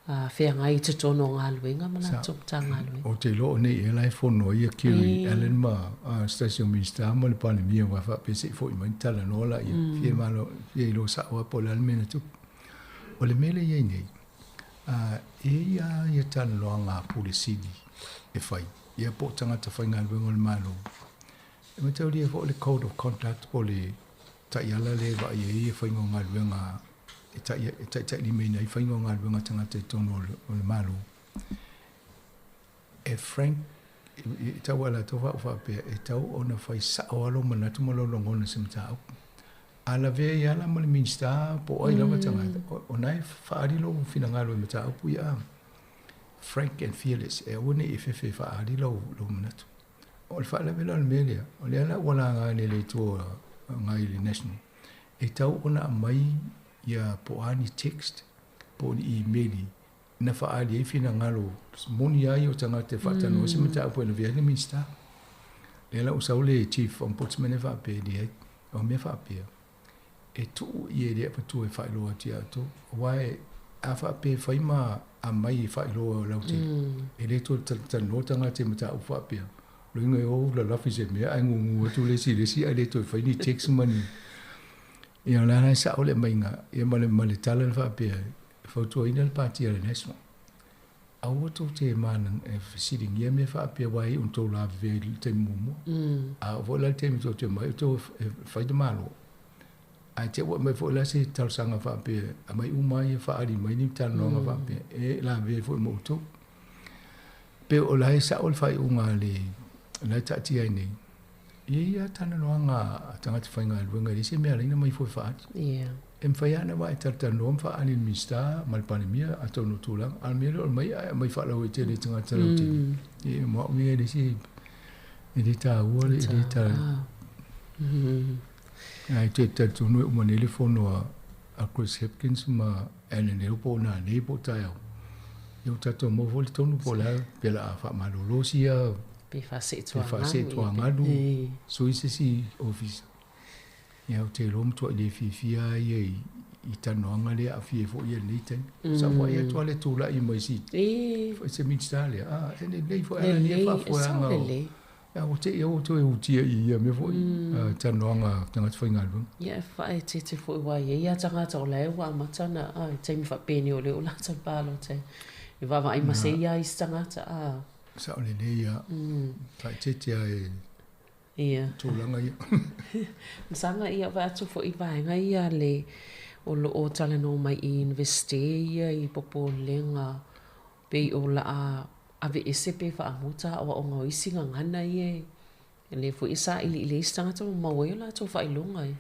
feagai i totonu o galuega ma latou Matagaluega. Ou te iloa o nei ea la e fono ai ia Kiri Allan ma se tasi o Minisita ma le Palemia aua faapea se i foi mai ona talanoa laia. Fia malo, fia iloa sao lava po o le a le mea na tupu. O le mea lea e i ai nei, e i ai lava ia talanoaga a Pule Sili e fai, ia po o tagata faigaluega o le Malo. E mataulia foi o le Code of Conduct po o le taiala lea e vaai ai faiga o galuega e taitailimaina ai faiga o galuega a tagata i totonu o le Malo. E frank, e tau a latou faapea, e tau ona fai sao lava lou manatu ma lou lagona i se mataupu. A lavea ai lava la ma le Minisita po o ai lava tagata, o na e faaali lou finagalo i mataupu ia. Frank and fearless, e aua ne i e fefe e faaali lou manatu. O le faalavelave o le mea lea, o lea la ua laga nei e le Itu Agai le National, e tau ona aumai ia po o a ni text po o ni imeli na faaali ai finagalo moni lava ia o tagata e faatalanoa se mataupu e lavea ai le Minisita. Lea la ua sau le Chief Ombudsman e faapea, e leai, o mea faapea, e tuu ia i le avatua e faailoa atu ia outou. Aua e, a faapea e fai ma aumai e faailoa lautele, e le toe talatalanoa tagata i mataupu faapea. Loiga e o lalafi se mea ae gugu atu le isi i le isi ae le toe fai ni text ma ni. Ia o la e sao le aumaiga ia ma le, ma le tala le faapea, e fautuaina le Pati a le National. Aua tou te mana e fesiligia mea faapea aua e iu ina tou lavevea i le taimi muamua. A oo foi la i le taimi tou te omai outou e fai le Malo. Ae te i ua aumai foi la se talosaga faapea, aumai uma lava ia faaali mai ni talanoaga faapea, e lavevea ai foi ma outou. Pe o la e sao le faaiuga a le la e taatia ai nei, e i ai lava talanoaga a tagata faigaluega e leai se mea e ala ai ona omai fua e faaali. E mafai lava ona vaai talatalanoa ma faaali i le Minisita ma le Palemia atonu o tulaga. A o le mea lea o le omai ae aumai faalauaitele e tagata lautele, e mo au ia e leai se, e le taua le, e le ta... Ae toe talitonu e uma nei le fono a Chris Hipkins ma Alan Hill po o nanei po o taeao. Ia ua tatou maua foi le tonu po o le a pe o le a faamalolo sia Pe faaseetuagalu sui se isi ofisa. Ia ou te iloa matuai le fiafia lava ia i talanoaga lea e aafia ai foi ia i lenei taimi. Sa vaai atu lava le tulai mai si se Minisita lea, a e lelei foi ala ia faafoeaga Ia, ua te i aua toe utia i ia mea foi, talanoaga a tagata faigaluega. Ia, e faaeteete foi aua e i ai lava tagata o la e ua amata ona, a, i taimi faapenei o lea o latou palota e vaavaai masei lava isi tagata, a. Sao lelei ia, faaeteete lava e Ia. tulaga ia. Masaga ia vaai atu foi i vaega ia le o lo o talanoa mai i Universite ia i popolega pei o laa aveese pe faamuta aoaoga o isi gagana ia e lea foi e sailiili ai isi tagata ma maua ai o latou faailoga e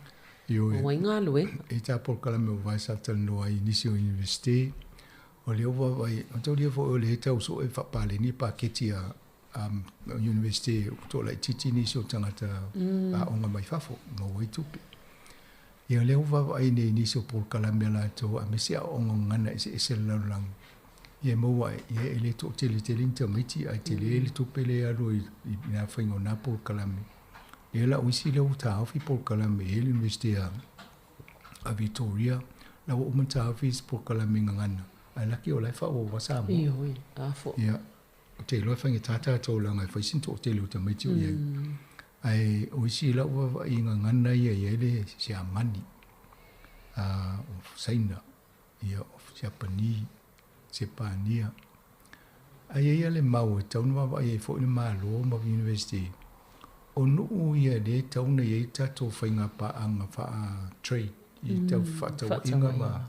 Ioe. maua ai galuega. E tā polokalame o vae sa talanoa ai i nisi o Universite, o lea ua vaavaai, mataulia foi o lea e tau sue faapaleni paketi a Universite ua toalaitiiti nisi o tagata aoga mai fafo, maua ai tupe. Ia o lea ua vaavaai nei i nisi o polokalame a latou aemaise aoaoga gagana eseese a le lalolagi, ia e maua ai, ia e le toatele tele ni tamaiti ae tele le tupe lea e alu ai i na faiga o na polokalame. Ia la o isi lea ua taofi polokalame e i ai le Universite a Victoria, la ua uma ona taofi isi polokalame gagana, ae laki o la e faaauau lava Samoa. Ioe, a foi. Ia, Ou te iloa e faigata tatou leaga e fai sina toatele o tamaiti o i ai. Ae o isi i lau vaavaai i gagana ia e i ai le Siamani, o Saina, ia, o Siapani, Sepania. Ae i ai lava le mau e tatau ona vaavaai ai foi le Malo ma University, o nuu ia lea e tatau ona i ai tatou faiga paaga faa-trade i tau fefaatauaiga ma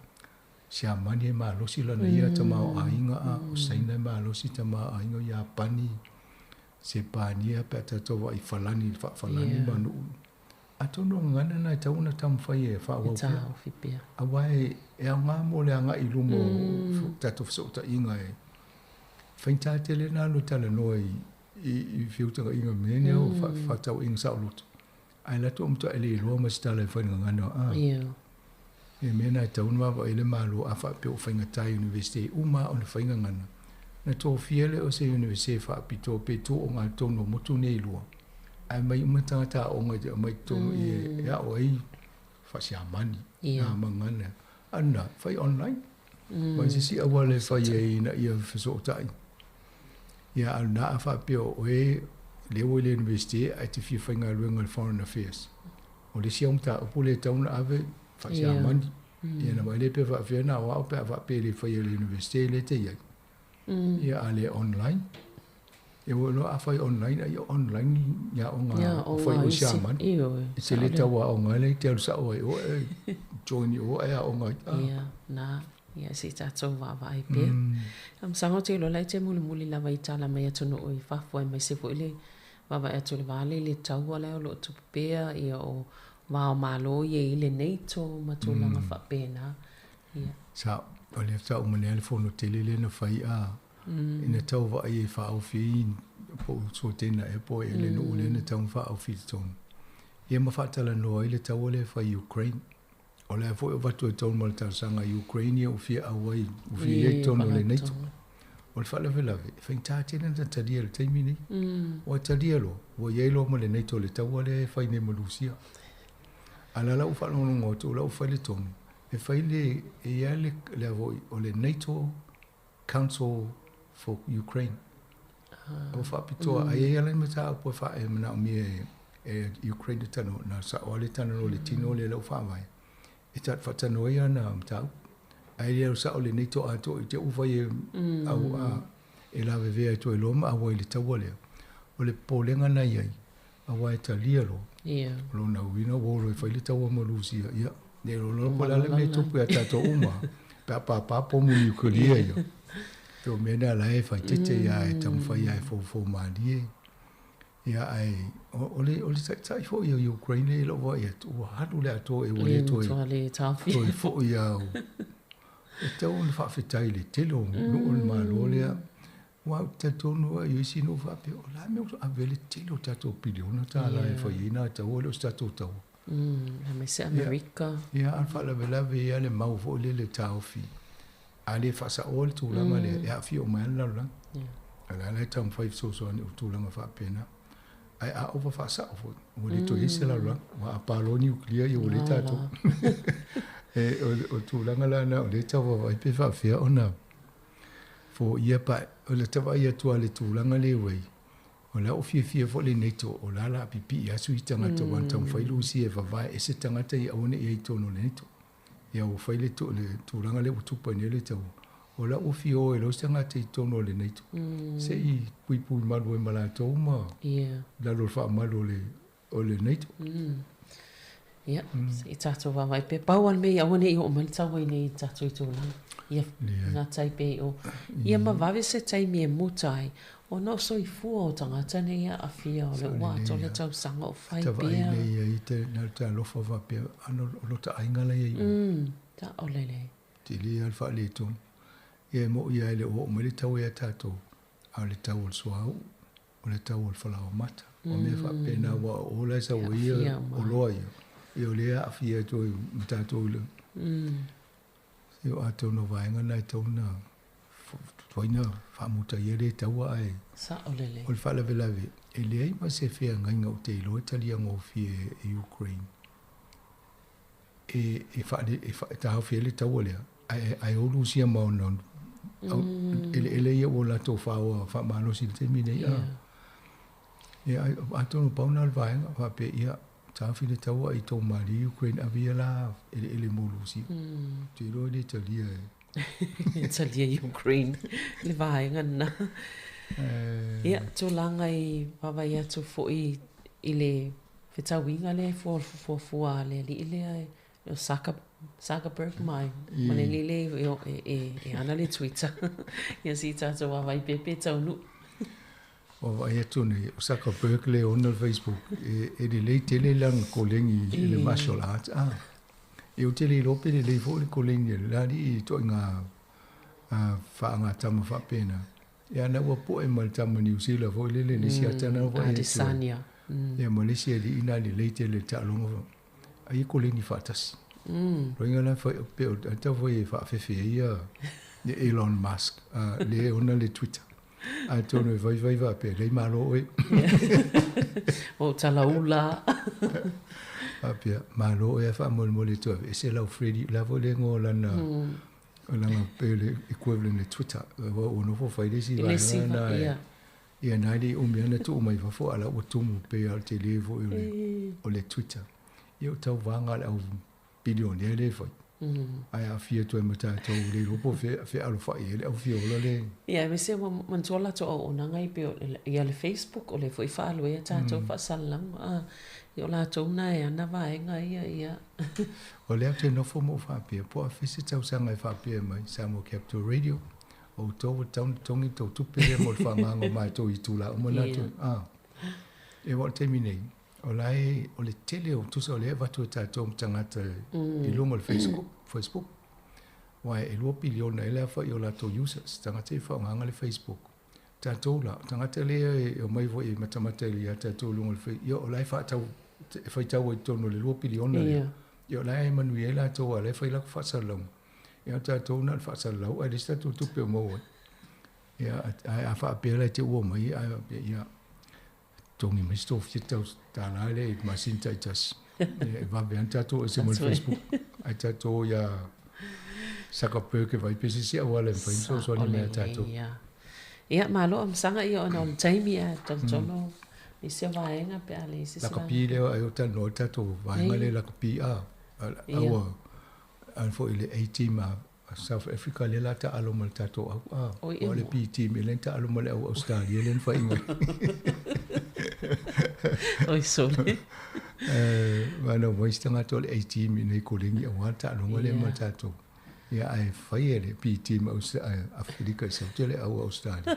Siamani e malosi lana ia tamaoaiga a o Saina e malosi tamaoaiga o Iapani, Sepania pe a tatou vaai i Falani i le faafalani ma nuu. Atonu o gagana na e tatau ona taumafai e faaauau pea. Aua e aoga mo le agai i luma o tatou fesootaiga e faigata tele ona alu e talanoa i feutagaiga mea nei o fefaatauaiga saoloto. Ae alu atu ua matuai le iloa ma se tala e fai i le gagana a. E mea na e tatau ona vaavaai le Malo a faapea ua faigata i Universite uma lava ona fai gagana. Na tofia lea o se Universite faapitoa pe tuogatonu o motu nei e lua, ae aumai uma tagata aoga e aumai i totonu i e ao ai faa-Siamani, a ma gagana. A lena, fai online. Ma se isi auala e fai ai ina ia fesootai. Ia, a o lena a faapea o oe lea ua i le Universite ae te fia faigaluega i le Foreign Affairs, O le isi au mataupu lea e tatau ona ave faasiamani. Ia na vaai lea pe faapefea ona aoao pe a faapea e le faia e le Universite lea e te i ai. Ia a le online. Ia ua iloa a fai online ai o online ni aoga o fai o siamani. E te le tau aoga ai la e te alu sao ai oe e join i o ae aoga ai. Ia, na. Ia se i tatou vaavaai pea. Masalo ou te iloa la e te mulimuli lava i tala mai atunuu i fafo aemaise foi le Vaavaai atu i le vale i le taua lea o lo o tupu pea, ia o va o Malo ia i le NATO ma tulaga faapena. Ia. Sa, o lea sa uma nei le fono tele lea na fai a, ina tau vaai e faaofi ai po o Suatena ea po o ea le nuu lea na tau na faaofi i totonu. Ia ma faatalanoa ai le taua lea e fai i Ukraine. O lea foi o avatu ai totonu ma le talosaga a Ukraine ia ua fia auai, ua fia i ai totonu o le NATO. O le faalavelave, e faigata tele ona talia i le taimi lenei. Ua talia loa, ua i ai loa ma le NATO i le taua lea e fai nei ma Rusia. A o la la ua faalogologo atu, o la ua fai le tonu, e fai le, e i ai le, le a foi, o le NATO Council for Ukraine. Ua faapitoa, ai ai lava le mataupu e faa, e manaomia e, e Ukraine te tano, na sao lava le talanoa i le tino lea ua faavae, e ta, faatanoa ai ana mataupu. Ae le alu sao le NATO atoa i te ua fai e, au, a, e lavevea e toe loa ma auai i le taua lea. O le popolega na i ai, aua e talia loa. O lona uiga ua o loa e fai le taua ma Rusia, ia, le iloa loa po o le a le mea e tupu ia tatou uma, pe a pāpā pomu niukilia ia. Pei o mea na la e faaeteete ia e taumafai lava e foufou malie. Ia ae o le o le taitai foi o Ukraine lea i lou vaai atu, ua alu le atoa ua le toe toe foi lava. E tatau ona faafetai i le tele o nuu o le Malo lea. Aua ou te talitonu lava i isi nuu faapea, o le a le mea ua ave ai le tele o tatou piliona tala e fai ai nā taua e le o se tatou taua. Aemaise Amerika. Ia, a o le faalavelave ia le mau foi lele e taofi. A le faasaoa le tulaga lea, e aafia uma ai lava le lalolagi. O le a la e taumafai e fesoasoani i tulaga faapena. Ae a ova faasao foi, ua le toe i ai se lalolagi. Aua a pa loa niukilia, ia ua leai tatou. O le tulaga la lena o lea e tau vaavaai pe faapefea ona foia pa o le vaai atu lava i le tulaga lea ua i ai, O le a ua fiafia foi le NATO o la o le a pipii atu i tagata aua na taumafai Rusia e vavae ese tagata ia aua ne i ai i totonu o le NATO. Ia ua fai le le tulaga lea ua tupu ai nei le taua. O la ua fia o e loa se tagata i totonu o le NATO se i puipui malu ai ma latou ma lalo o le faamalu o le o le NATO. Ia, se i tatou vaavaai pea. Pau lava le mea ia aua ne i oo mai le taua i nei i le tatou itulagi. Ia gata ai pea i o. Ia ma vave se taimi e muta ai, ona o soifua o tagata nei e aafia, o le ua atoa le tausaga o fai pea. Vaai nei ia i te na te alofa faapea ano o lota aiga la ia i o. Taʻolele. Tele lava le faaletonu. Ia e moʻi lava e le o oo mai le taua ia tatou, a o le tau o le suauu, o le tau o le falaoamata, o mea faapena aua o o la e sau ai ia oloa ia, ia o lea e aafia atu ai ma tatou i le Ia atonu o vaega na e tatau ona tuai na faamutaia lea taua ae Sao lelei. O le faalavelave e leai ma se feagaiga ou te iloa e taliagofie e Ukraine e e faale e taofi ai le taua lea ae ae o Rusia ma ona eleele ia ua latou faoa faamalosi i le taimi nei a. Ia atonu pau na o le vaega faapea ia taofi le taua i tou malie Ukraine ave ia la eleele mo Rusia. Ou te iloa e le talia e talia Ukraine le vaega lena. Ia tulaga i vaavaai atu foi i le fetauiga lea e fuafua a le alii lea o Zuckerberg mai ma le alii lea e ana le Twitter. Ia se i tatou vaavaai pea pe taunuu. Ua vaai atu nei, o Zuckerberg lea e ona le Facebook, e lelei tele lana koleni i le martial arts. Ah, e ou te le iloa pe lelei foi le koleni a le la alii i ituaiga faagatama faapena. Ia ana ua poe ma le tama Niu Sila foi lele le isi ata na foi e Adesanya. Ia ma le isi alii na lelei tele le taaloga ai e koleni faatasi. Loiga la fai pe o tau foi e faafefe ai ia Elon Musk le ona le Twitter. Atonu e vaivai faapea, lei malo oe. O talaula. Faapea, malo oe a faamolemole atu aveese lau Freddie, la foi le igoa o lana O lana pe le equivalent le Twitter. Ua ua nofo fai le isi vaega na e, ia na e le i umi ana tuu mai fafo a la ua tumu pei a o le tele foi o le, o le Twitter. Ia o tauvaga a le au bilionea lea e fai. Ae aafia atu ai ma tatou le iloa po o fea, fealofai ai le au fia ola le. Ia, aemaise ua manatua latou auaunaga i pei o ia le Facebook, o lea foi e faaalu ai a tatou faasalalauga. A, ia o latou na e ana vaega ia, ia. O lea ou te nofo ma ou faapea, po o afea se tausaga e faapea mai, Samoa Capital Radio, o outou ua tatau ona totogi tou tupe lea mo le faagaga o matou i itula uma na atu. Ah. E aua o le taimi nei, o la e, o le tele o tusa o lea e avatu e tatou ma tagata i luga o le Facebook, Facebook. Aua e 2 piliona ea le aofai o latou users, tagata e faaaogaina le Facebook. Tatou la, o tagata lea e omai foi e matamata ia tatou i luga o le Facebook, ia o la e faatau, e faitau ai i totonu o le 2 piliona lea. Ia o la e manuia ai latou aua o la e fai latou faasalalauga. Ia o tatou na o le faasalalau ae leai se tatou tupe o maua ai. Ia, ae a faapea la e te ua mai, ae faapea, ia, totogi mai se tou fia tau tālā lea i masina taitasi. Ia, e vave lava ona tatou ese mai le Facebook. Ae tatou o ia Zuckerberg e vaai pe se isi auala e mafai ona fesoasoani mai ia tatou. Ia, malo amasaga ia ona o le taimi ae tolotolo nisi o vaega pe a leai se isi vaega. Lakapi lea ai o talanoa le tatou vaega lea lakapi a aua a foi le A team a South Africa lea la taalo ma le tatou au a o le B team e le taalo ma le au Australia lea na faiga. Oi sole. Eh, ma mai se tagata o le A team i nei kolegi aua le taaloga lea ma tatou. Ia ae fai e le B team Aferika i Saute le au Australia.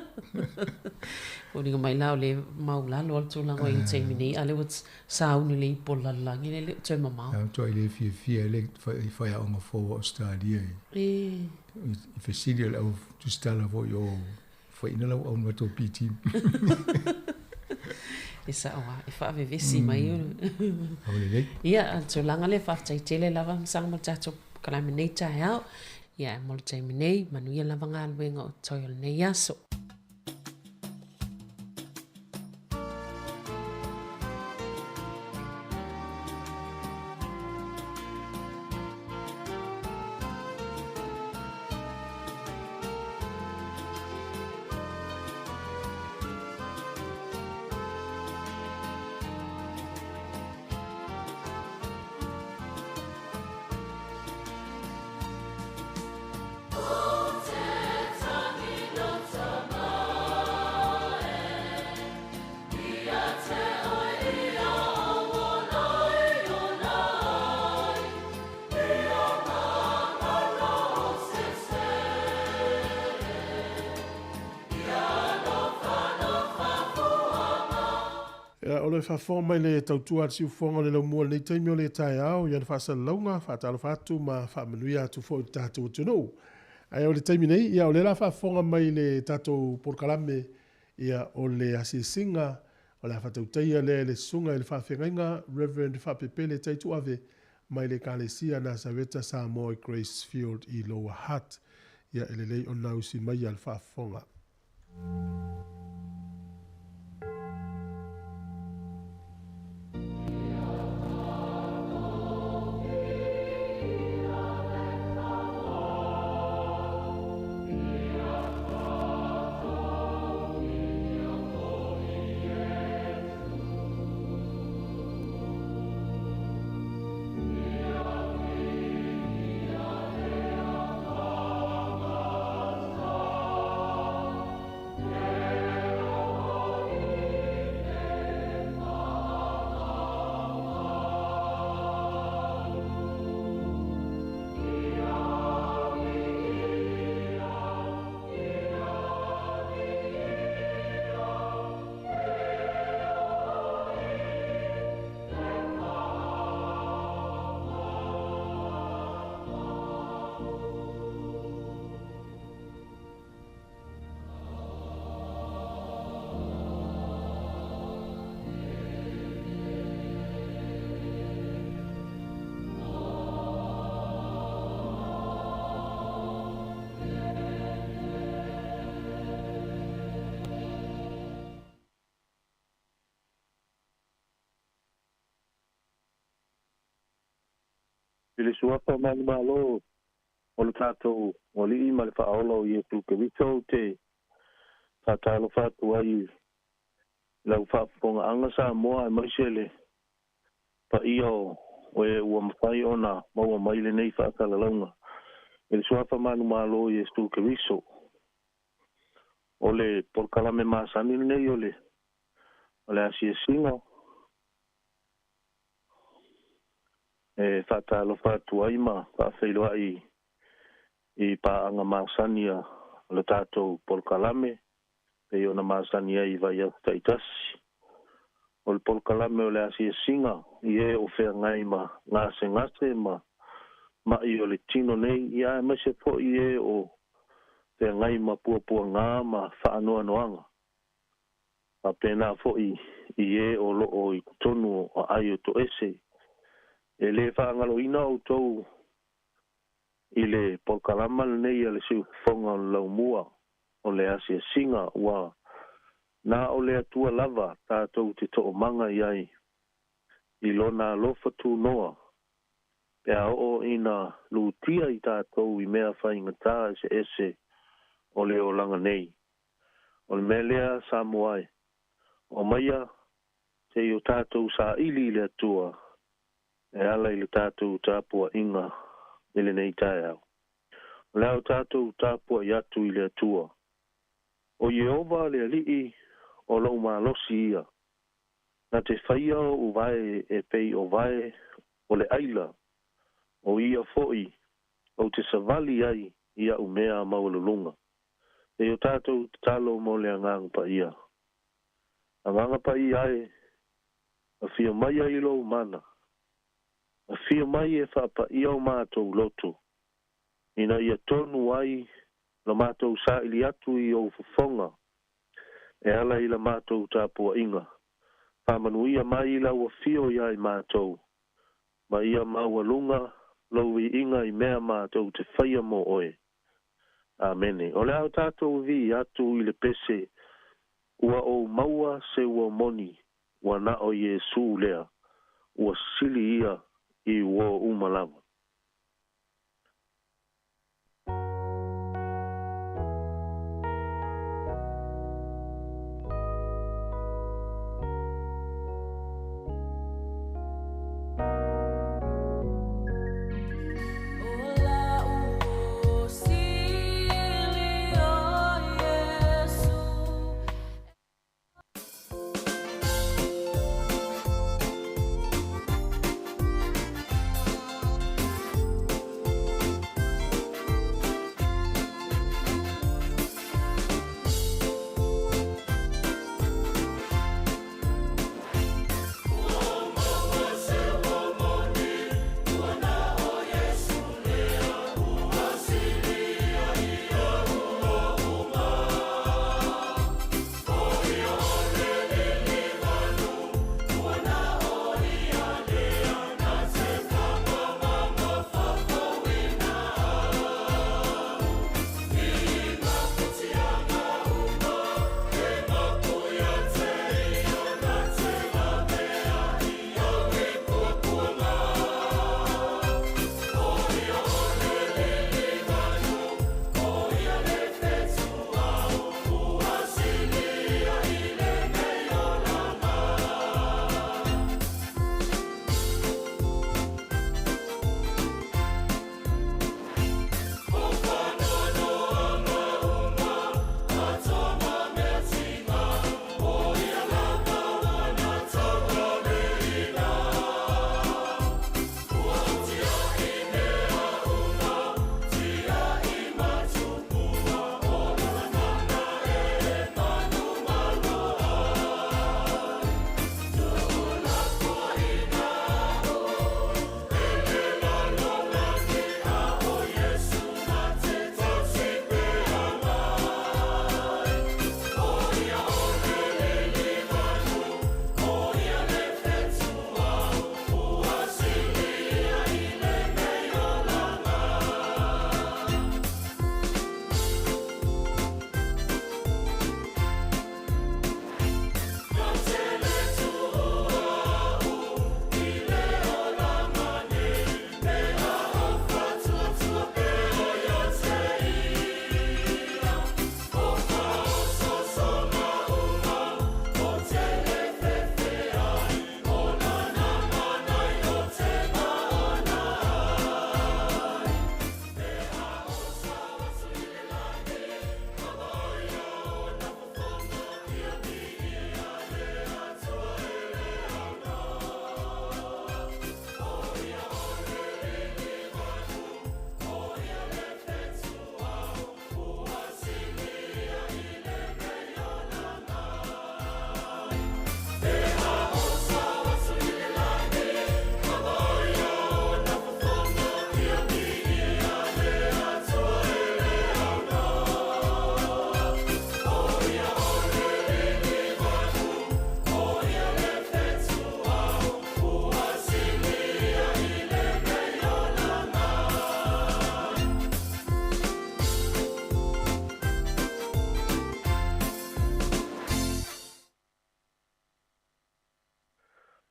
Foliga mai la o le maulalo o le tulaga o i le taimi nei, a lea ua sauni le ipo o le lalolagi lea e le o toe mamao. Au toa i le fiafia ai le faiaoga fou a Australia i i fesili o le au tusitala foi o faiina lau au ma tou B team. E sao lava, e faavevesi mai. Au lelei. Ia, a le tulaga lea, faafetai tele lava Masaga mo le tatou polokalame nei taeao. Ia, mo le taimi nei, manuia lava galuega o totoe o lenei aso. o lo o faafofoga mai le tautua a le siufofoga o le laumua i lenei taimi o le taeao i ana faasalalauga, faatalofa atu ma faamanuia atu foi i le tatou atunuu. Ae o le taimi nei, ia o lea la faafofoga mai le tatou polokalame, ia o le asiasiga o le a faatautaia lea e le Susuga i le Faafeagaiga Reverend Faapepele Taituave mai le Ekalesia Nasareta Samoa i Grace Field i Lower Hutt. Ia e lelei ona usi maia le faafofoga. I le suafa o manumalo o lo tatou Alii ma le Faaola o Iesu Keriso ou te faatalofa atu ai i lau faafofogaaga Samoa aemaise le paia o e ua mafai ona maua mai lenei faasalalauga i le suafa manumalo o Iesu Keriso. O le polokalame masani lenei o le o le asiasiga e faatalofa atu ai ma faafeiloai i paaga masani a le tatou polokalame pei ona masani ai i vaiaso taitasi. O le polokalame o le asiasiga i e o feagai ma gasegase ma ma'i o le tino nei, ia aemaise foi e o feagai ma puapuaga ma faanoanoaga. Faapena foi i e o loo i totonu o aai o toese. E le faagaloina outou i le polokalama lenei a le siufofoga o le laumua o le asiasiga ua na o le Atua lava tatou te toomaga i ai i lona alofa tunoa pe a oo ina lutia i tatou i mea faigata eseese o le olaga nei. O le mea lea Samoa e, omaia se i o tatou saili i le Atua e ala i le tatou tapuaiga i lenei taeao. O le a o tatou tapuai atu i le Atua. O Ieova le Alii o lou malosi ia, na te faia oʻu vae e pei o vae o le ʻaila, o ia foʻi ou te savali ai i aʻu mea maualuluga. E o tatou tatalo mo le Agaga Paia. Agaga Paia e, afio mai ai lou mana, afio mai e faapaia o matou loto, ina ia tonu ai la matou saili atu i ou fofoga e ala i la matou tapuaiga. Faamanuia mai lau afio iā i matou, ma ia maualuga lou viiga i mea matou te faia mo oe. Amene. O le a o tatou vii atu i le pese ua ou maua se ua moni ua na o Iesu lea, ua sili ia i uō uma lava.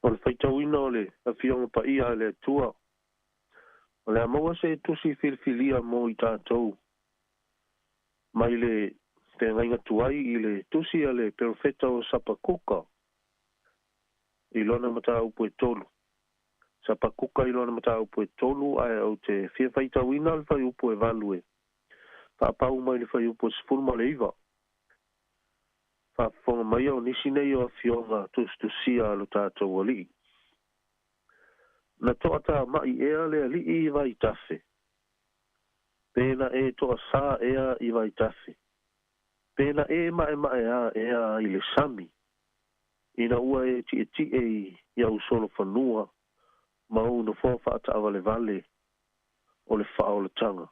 O le faitauina o le Afioga Paia a le Atua, o le a maua se tusi filifilia mo i tatou mai le feagaiga tuai i le tusi a le perofeta o Sapakuka i lona mataupu e tolu. Sapakuka i lona mataupu e tolu ae ou te fia faitauina le fuaiupu e valu e faapau mai le fuaiupu e 19. Faafofoga maia o nisi nei o afioga tusitusia a lo tatou Alii. Na toatamai ea le Alii i vaitafe? Pe na e toasā ea i vaitafe? Pe na e maemaeā ea i le sami, ina ua e tietie i au solofanua ma ou nofoa faataavalevale o le faaolataga?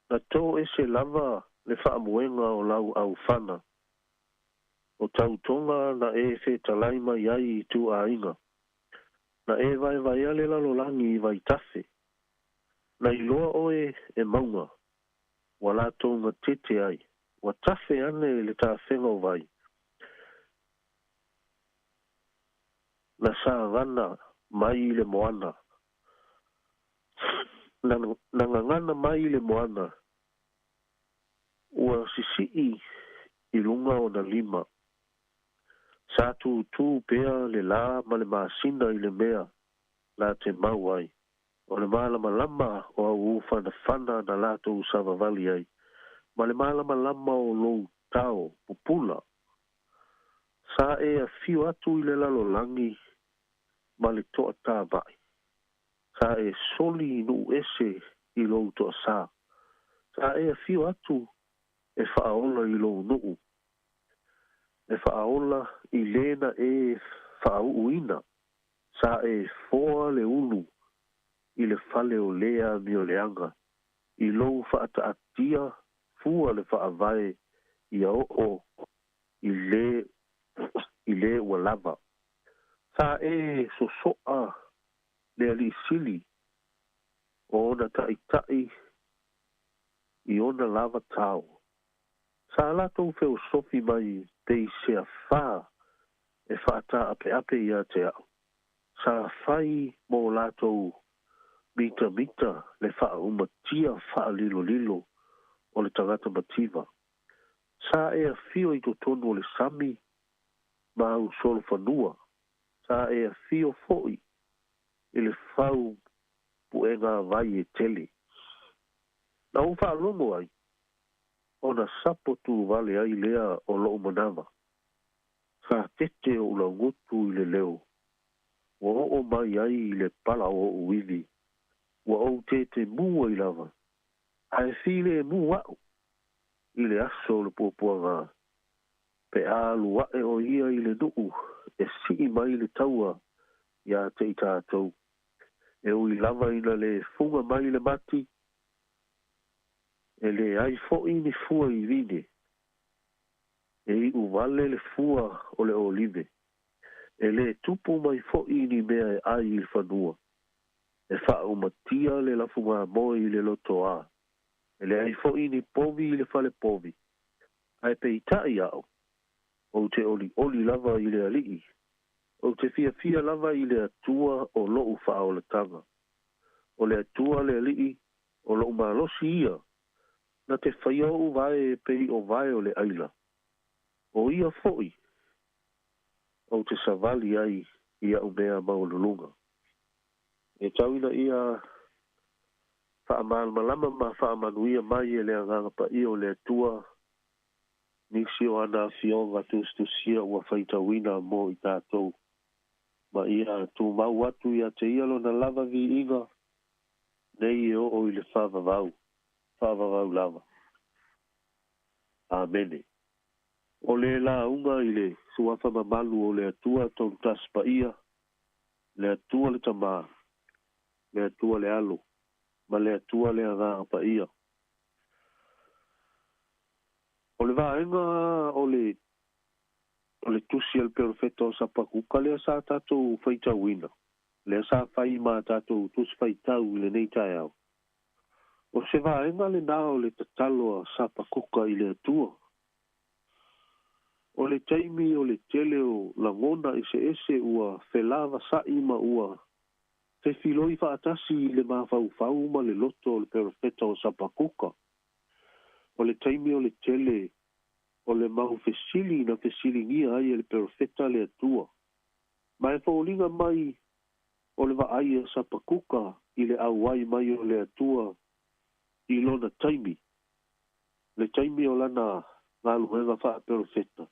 Na tō ese lava le faamoega o lau aufana, o tautoga na e fetalai mai ai i ituaiga. Na e vaevaea le lalolagi i vaitafe. Na iloa oe e mauga, ua latou gatete ai, ua tafe ane le tafega o vai. Na sagana mai i le moana. Na, na gagana mai i le moana, ua sisii i luga o na lima. Sa tutū pea le lā ma le masina i le mea la te mau ai, o le malamalama o au ufanafana na latou savavali ai, ma le malamalama o lou tao pupula. Sa e afio atu i le lalolagi ma le toatamai. Sa e soli i nuu ese i lou toasā. Sa e afio atu e faaola i lou nuu, e faaola i le na e faauuina. Sa e foa le ulu i le fale o le amioleaga, i lou faataatia fua le faavae ia oo i le i le ua lava. Sa e sosoa le Alii Sili o ona taitai i ona lava tao. Sa latou feosofi mai pei se afā e faataapeape ia te au. Sa fai mo latou mitamita le faaumatia faalilolilo o le tagata mativa. Sa e afio i totonu o le sami ma au solofanua. Sa e afio foi i le fau puega vai e tele. Na ou faalogo ai, ona sapo tuvale ai lea o lou manava. Sa tete ou laugutu i le leo, ua oo mai ai i le pala o ou ivi, ua ou tetemu ai lava, ae filemu au i le aso o le puapuaga, pe a alu ae o ia i le nuu e sii mai le taua ia te i tatou. E ui lava ina le fuga mai le mati, e leai foi ni fua i vine, e iu vale le fua o le olive, e le tupu mai foi ni mea e ai i le fanua, e faaumatia le lafugamoe i le lotoā, e leai foi ni povi i le fale povi. Ae peitai au, ou te olioli lava i le Alii, ou te fiafia lava i le Atua o lou faaolataga. O le Atua le Alii, o lou malosi ia, na te faia ou vae e pei o vae o le aila. O ia foi ou te savali ai i au mea maualuluga. E tau ina ia faamalamalama ma faamanuia mai e le Agaga Paia o le Atua nisi o ana afioga tusitusia ua faitauina mo i tatou, ma ia tumau atu ia te ia lona lava viiga nei e oo i le faavavau, faavavau lava. Amene. O le lauga i le suafa mamalu o le Atua Tolutasi Paia, le Atua le Tama, le Atua le Alo, ma le Atua le Agaga Paia. O le vaega o le o le tusi a le perofeta o Sapakuka lea sa tatou faitauina, lea sa fai ma tatou tusi faitau i lenei taeao. O se vaega lenā o le tatalo a Sapakuka i le Atua. O le taimi o le tele o lagona eseese ua felavasaʻi ma ua fefiloi faatasi i le mafaufau ma le loto o le perofeta o Sapakuka. O le taimi o le tele o le mau fesili na fesiligia ai e le perofeta le Atua. Ma e foliga mai o le vaai a Sapakuka i le auai mai o le Atua i lona taimi, le taimi o lana galuega faaperofeta,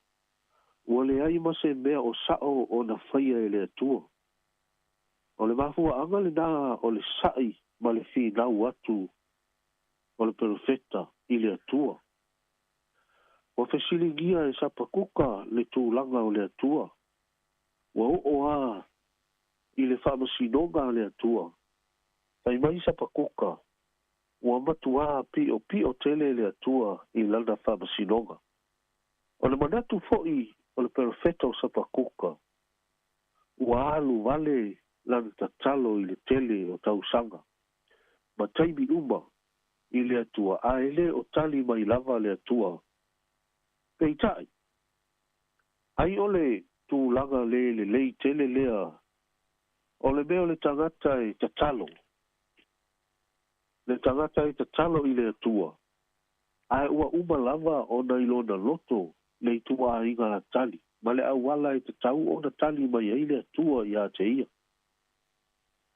ua leai ma se mea o sao ona faia e le Atua. O le mafuaaga lenā o le saʻi ma le finau atu o le perofeta i le Atua. Ua fesiligia e Sapakuka le tulaga o le Atua. Ua oo lava i le faamasinoga a le Atua. Fai mai Sapakuka, ua matuā piʻopiʻo tele le Atua i lana faamasinoga. O le manatu foi o le perofeta o Sapakuka, ua alu vale lana tatalo i le tele o tausaga ma taimi uma i le Atua, ae le o tali mai lava le Atua. Peitai, ai o le tulaga le lelei tele lea o le mea o le tagata e tatalo, le tagata e tatalo i le Atua, ae ua uma lava ona i lona loto le ituaiga tali ma le auala e tatau ona tali mai ai le Atua ia te ia.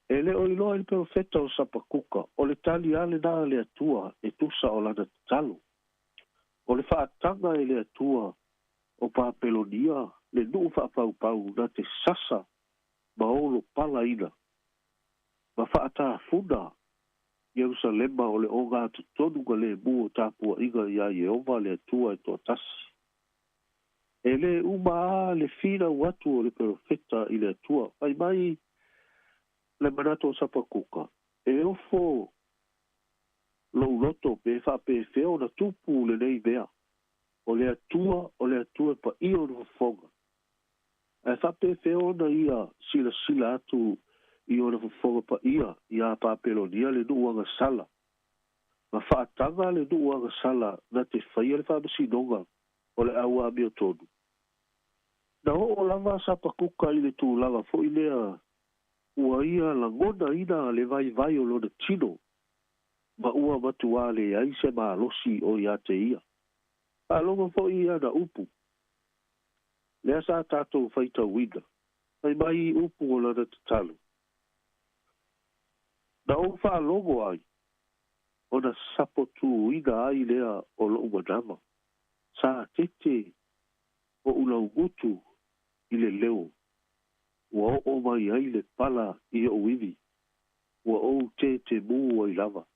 E le o iloa i le perofeta o Sapakuka, o le tali lava lenā a le Atua e tusa o lana tatalo. O le faataga e le Atua o Papelonia le nuu faapaupau na te sasa ma olo palaina ma faatafuna Ierusalema o le ogatotonu ka lemu o tapuaiga iā Ieova le Atua e toatasi. E lē uma lava le finau atu o le perofeta i le Atua. Fai mai le manatu o Sapakuka, E ofo lou loto pe faapefea ona tupu lenei mea. O le Atua, o le Atua e paia ona fofoga. Ae faapefea ona ia silasila atu i ona fofoga paia iā Papelonia le nuu agasala, ma faataga le nuu agasala na te faia le faamasinoga o le au amiotonu. Na oo lava a Sapakuka i le tulaga foi lea ua ia lagonaina le vaivai o lona tino ma ua matuā leai se malosi o ia te ia. Faalogo foi i ana upu, lea sa tatou faitauina, fai mai i upu o lana tatalo. Na ou faalogo ai, ona sapotūina ai lea o loʻu manawa, sa tete oʻu laugutu i le leo, ua oo mai ai le pala i oʻu iwi, ua ou tetemū ai lava.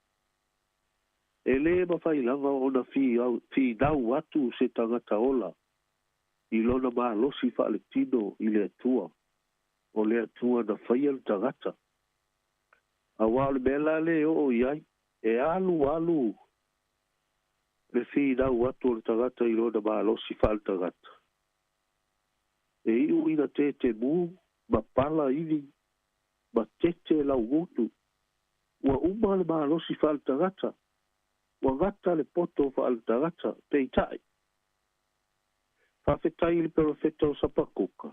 E lē mafai lava ona finau atu se tagata ola i lona malosi faaletino i le Atua, o le Atua na faia le tagata. Auā o le mea la lea e oo i ai, e alu alu le finau atu o le tagata i lona malosi faaletagata. E iu ina tetemū ma pala iwi ma tete laugutu, ua uma le malosi faaletagata, ua gata le poto faaletagata, peitai. Faafetai i le perofeta o Sapakuka,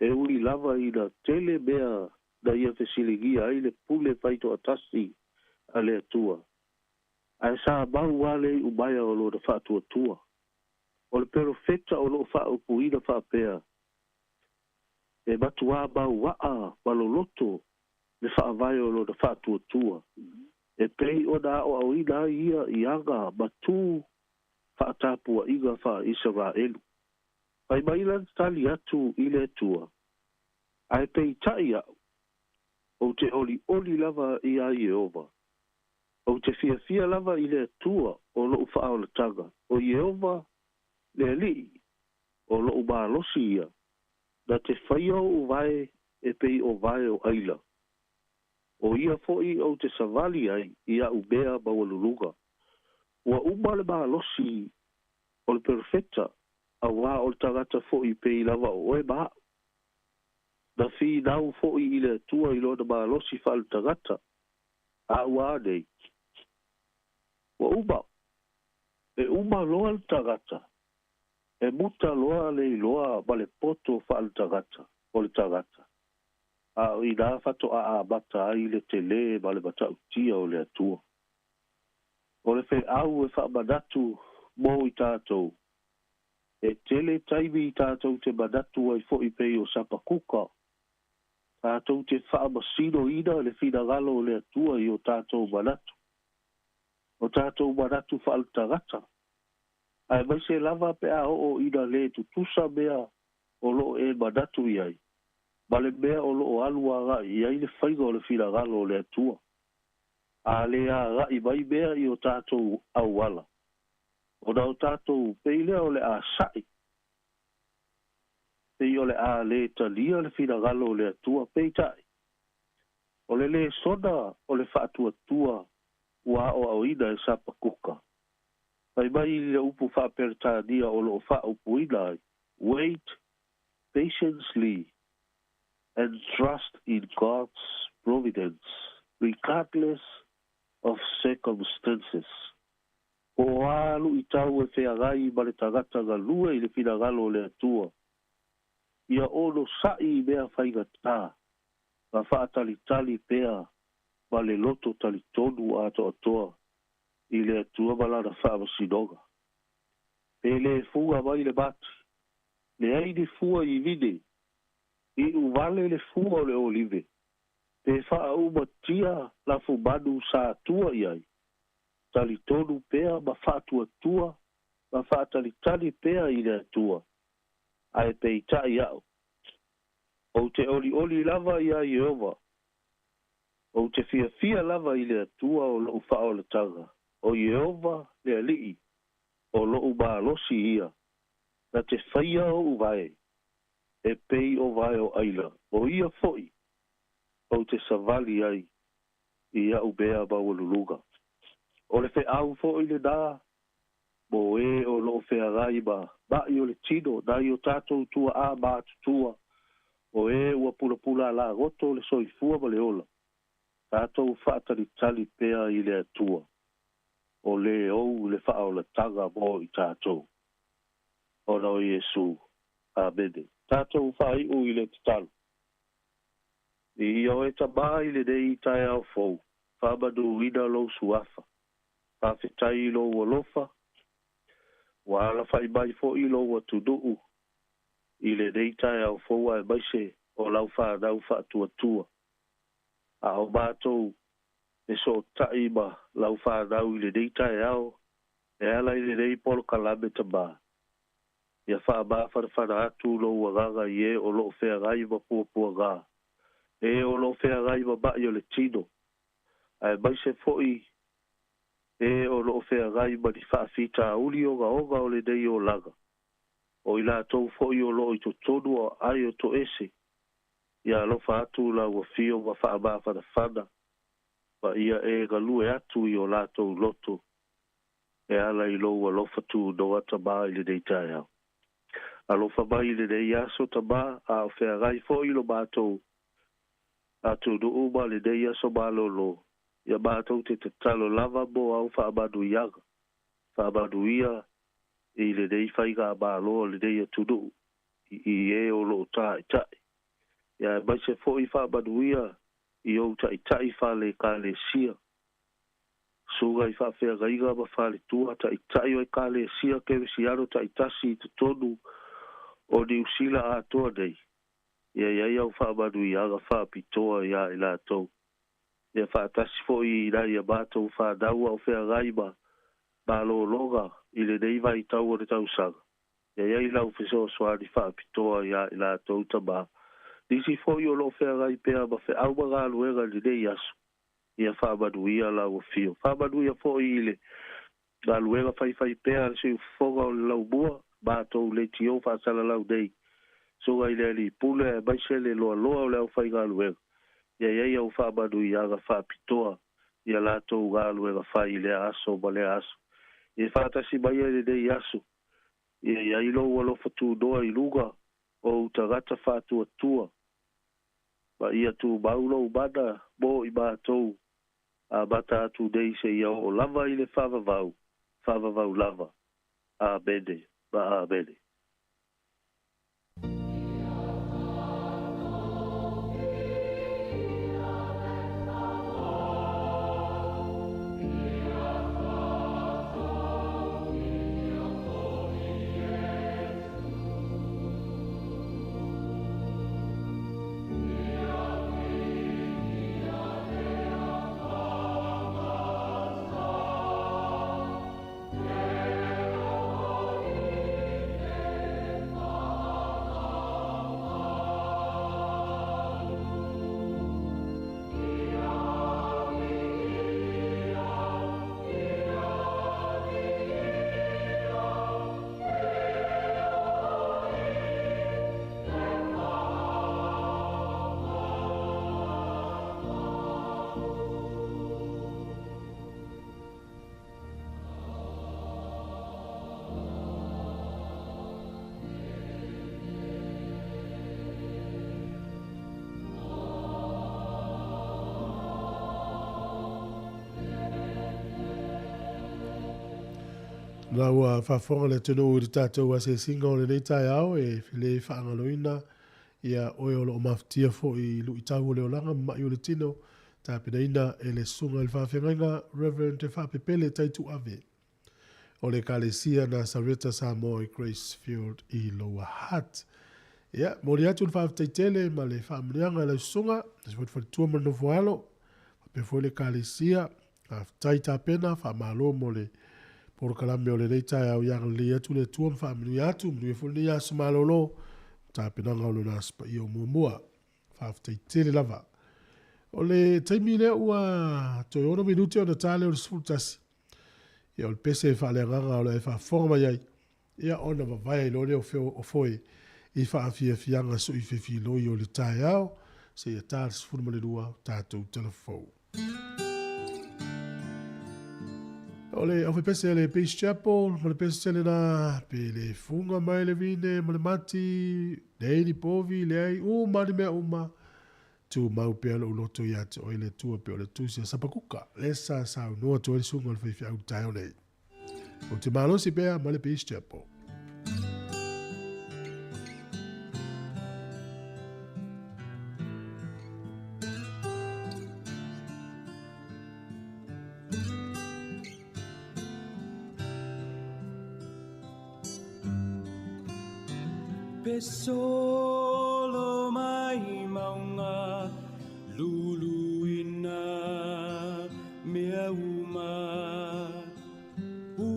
e ui lava ina tele mea na ia fesiligia ai le pule faitoatasi a le Atua, ae sa mau lava le iumaea o lona faatuatua. O le perofeta o lo o faaupuina faapea, E matuā mauaa ma loloto le faavae o lona faatuatua, e pei ona aoaoina ai ia i aga ma tū faatapuaiga faa-Isaraelu. Fai mai lana tali atu i le Atua, Ae peitai aʻu, ou te olioli lava iā Ieova. Ou te fiafia lava i le Atua o loʻu faaolataga, o Ieova le Alii, o loʻu malosi ia, na te faia oʻu vae e pei o vae o ʻaila. ʻO ia foʻi ou te savali ai i aʻu mea maualuluga. Ua uma le malosi o le perofeta, auā o le tagata foʻi pei lava o oe ma aʻu. Na finau foʻi i le Atua i lona malosi faaletagata, a ua a nei? Ua uma. E uma loa le tagata. E muta loa le iloa ma le poto faaletagata o le tagata, a o inā faatoa amata ai le telē ma le matautia o le Atua. O le feau e faamanatu mo i tatou, e tele taimi tatou te manatu ai fo'i pei o Sapakuka, tatou te faamasinoina le finagalo o le Atua i o tatou manatu, o tatou manatu faaletagata, aemaise lava pe a oo ina lē tutusa mea o loo e manatu i ai ma le mea o loo alu agaʻi i ai le faiga o le finagalo o le Atua. A lē agaʻi mai mea i o tatou auala, ona o tatou pei lea o le a saʻi, pei o le a lē talia le finagalo o le Atua. Peitai, o le lesona o le faatuatua ua aoaoina e Sapakuka, fai mai i le upu faaperetania o loo faaupuina ai, "Wait patiently and trust in God's providence regardless of circumstances." Po o a luʻitau e feagai ma le tagata galue i le finagalo o le Atua, ia onosaʻi i mea faigatā ma faatalitali pea ma le loto talitonu atoatoa i le Atua ma lana faamasinoga. Pe lē fuga mai le mati, leai ni fua i vine, iʻu vale le fua o le olive, pe faaumatia lafumanu sa tua i ai, talitonu pea ma faatuatua ma faatalitali pea i le Atua. Ae peitaʻi aʻu, ou te olioli lava iā Ieova, ou te fiafia lava i le Atua o loʻu faaolataga. O Ieova le Alii o loʻu malosi ia, na te faia oʻu vae e pei o vae o ʻaila, o ia foʻi ou te savali ai i aʻu mea maualuluga. O le feau foʻi lenā mo e o loo feagai ma maʻi o le tino, nai o tatou tuaʻā matutua, o e ua pulapula lagoto le soifua ma le ola, tatou faatalitali pea i le Atua, o lē ou le faaolataga mo i tatou. Ona o Iesu. Amene. Tatou faaiʻu i le tatalo. Viia oe Tamā i lenei taeao fou, faamanuina lou Suafa. Faafetai i lou alofa, ua alafaʻi mai foʻi lou atunuu i lenei taeao fou aemaise o lau fanau faatuatua. A o matou fesootaʻi ma lau fanau i lenei taeao e ala i lenei polokalame Tamā, ia faamafanafana atu lou agaga i e o loo feagai ma puapuagā, e o loo feagai ma maʻi o le tino, aemaise foʻi e o loo feagai ma ni faafitauli ogaoga o lenei olaga, o i latou foʻi o loo i totonu o aai o toese. Ia alofa atu lau afio ma faamafanafana, ma ia e galue atu i o latou loto e ala i lou alofa tunoa Tamā i lenei taeao. Alofa mai i lenei aso Tamā, a o feagai foʻi lo matou atunuu ma lenei aso malōlō, ia matou te tatalo lava mo au faamanuiaga. Faamanuia i lenei faigamālō a lenei atunuu i e o loo taʻitaʻi, ia aemaise foʻi faamanuia i ou taʻitaʻi fale ekalesia, susuga i faafeagaiga ma faletua, taʻitaʻi o ekalesia kerisiano taʻitasi i totonu o Niusila atoa nei. Ia i ai au faamanuiaga faapitoa iā i latou, ia faatasi foʻi i nai a matou fanau a o feagai ma malōloga i lenei vaitau o le tausaga. Ia i ai lau fesoasoani faapitoa iā i latou Tamā. Nisi foʻi o loo feagai pea ma feau ma galuega i lenei aso, ia faamanuia lau afio. Faamanuia foʻi i le galuega faifaipea a le Siufofoga o le Laumua, matou leitio faasalalau nei, susuga i le Alii Pule aemaise le loaloa o le aufaigaluega. Ia i ai au faamanuiaga faapitoa i a latou galuega fai i lea aso ma lea aso. Ia faatasi mai ai lenei aso, ia i ai lou alofa tunoa i luga o ou tagata faatuatua, ma ia tumau lou mana mo i matou amata atu nei seia oo lava i le faavavau, faavavau lava. Amene ma amene. Na ua faafofoga le atunuu i le tatou asiasiga o lenei taeao e le faagaloina ia oe o lo o mafatia foi i luitau o le olaga ma mai o le tino, tapenaina e le Susuga i le Faafeagaiga Reverend Faapepele Taituave o le Ekalesia Nasareta Samoa i Gracefield i Lower Hutt. Ia, momoli atu le faafetai tele ma le faamanuiaga i lau susuga, aemaise foi le faletua ma le nofoalo, faapea foi le Ekalesia. Faafetai tapena, faamalo mo le polokalame o lenei taeao. Ia agalelei atu le Atua ma faamanuia atu, manuia foi lenei aso malolo, ma tapenaga o lona Aso Paia o muamua. Faafetai tele lava. O le taimi lea ua toe 6 minute ona ta lea o le 11. Ia o le pese faaleagaga o le a e faafofoga mai ai, ia ona vavae ai loa lea o foe i faafiafiaga suifefiloi o le taeao seia ta le 12 tatou talafou. O le aufepese a le Peace Chapel ma le pese tele na, pe le fuga mai le vine ma le mati, leai ni povi, leai uma ni mea uma, tumau pea lou loto ia te oe le Atua pei o le tusi a Sapakuka, lea sa saunoa atu ai le susuga o le faifeau i le taeao nei. Ou te malosi pea ma le Peace Chapel. Pe solo mai mauga luluina mea uma U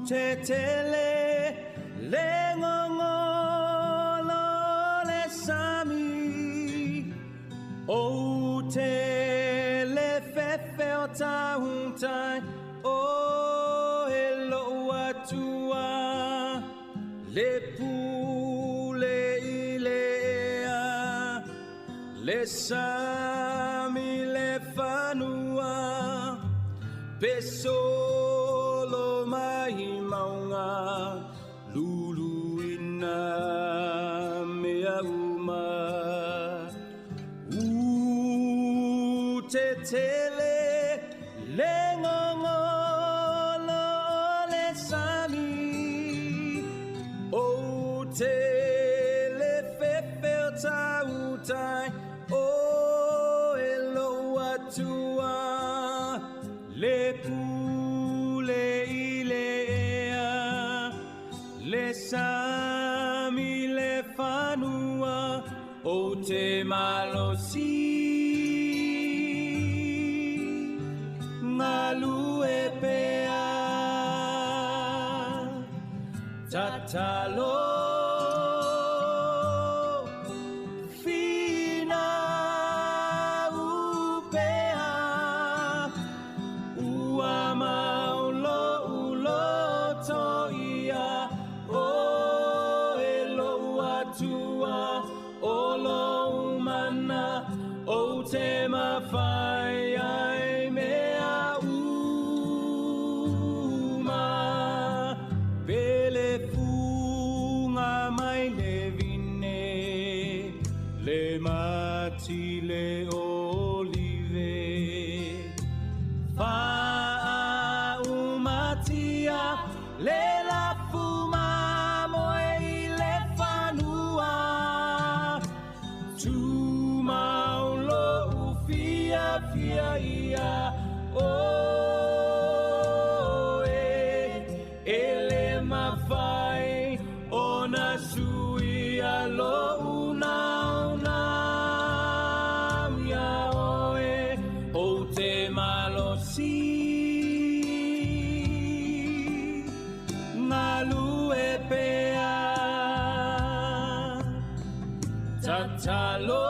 te tele le gogolo o le sami O te le fefe o tautai O e lou Atua le pule i le ea le sami le fanua pe solo mai mauga luluina mea uma U te tele le gogolo o le sami O te le fefe o tautai O e lou Atua le pule i le ea le sami le fanua O te malosi galue pea Tatalo finau pea ua mau lou loto ia o e lou Atua o lou mana o te mafai ai mea uma pe le fuga mai le vine le mati le olive Faaumatia le lafu mamoe i le fanua Tumau lou fiafia ia oe E le mafai ona suia lou naunau ia oe O te malosi galue pea Tatalo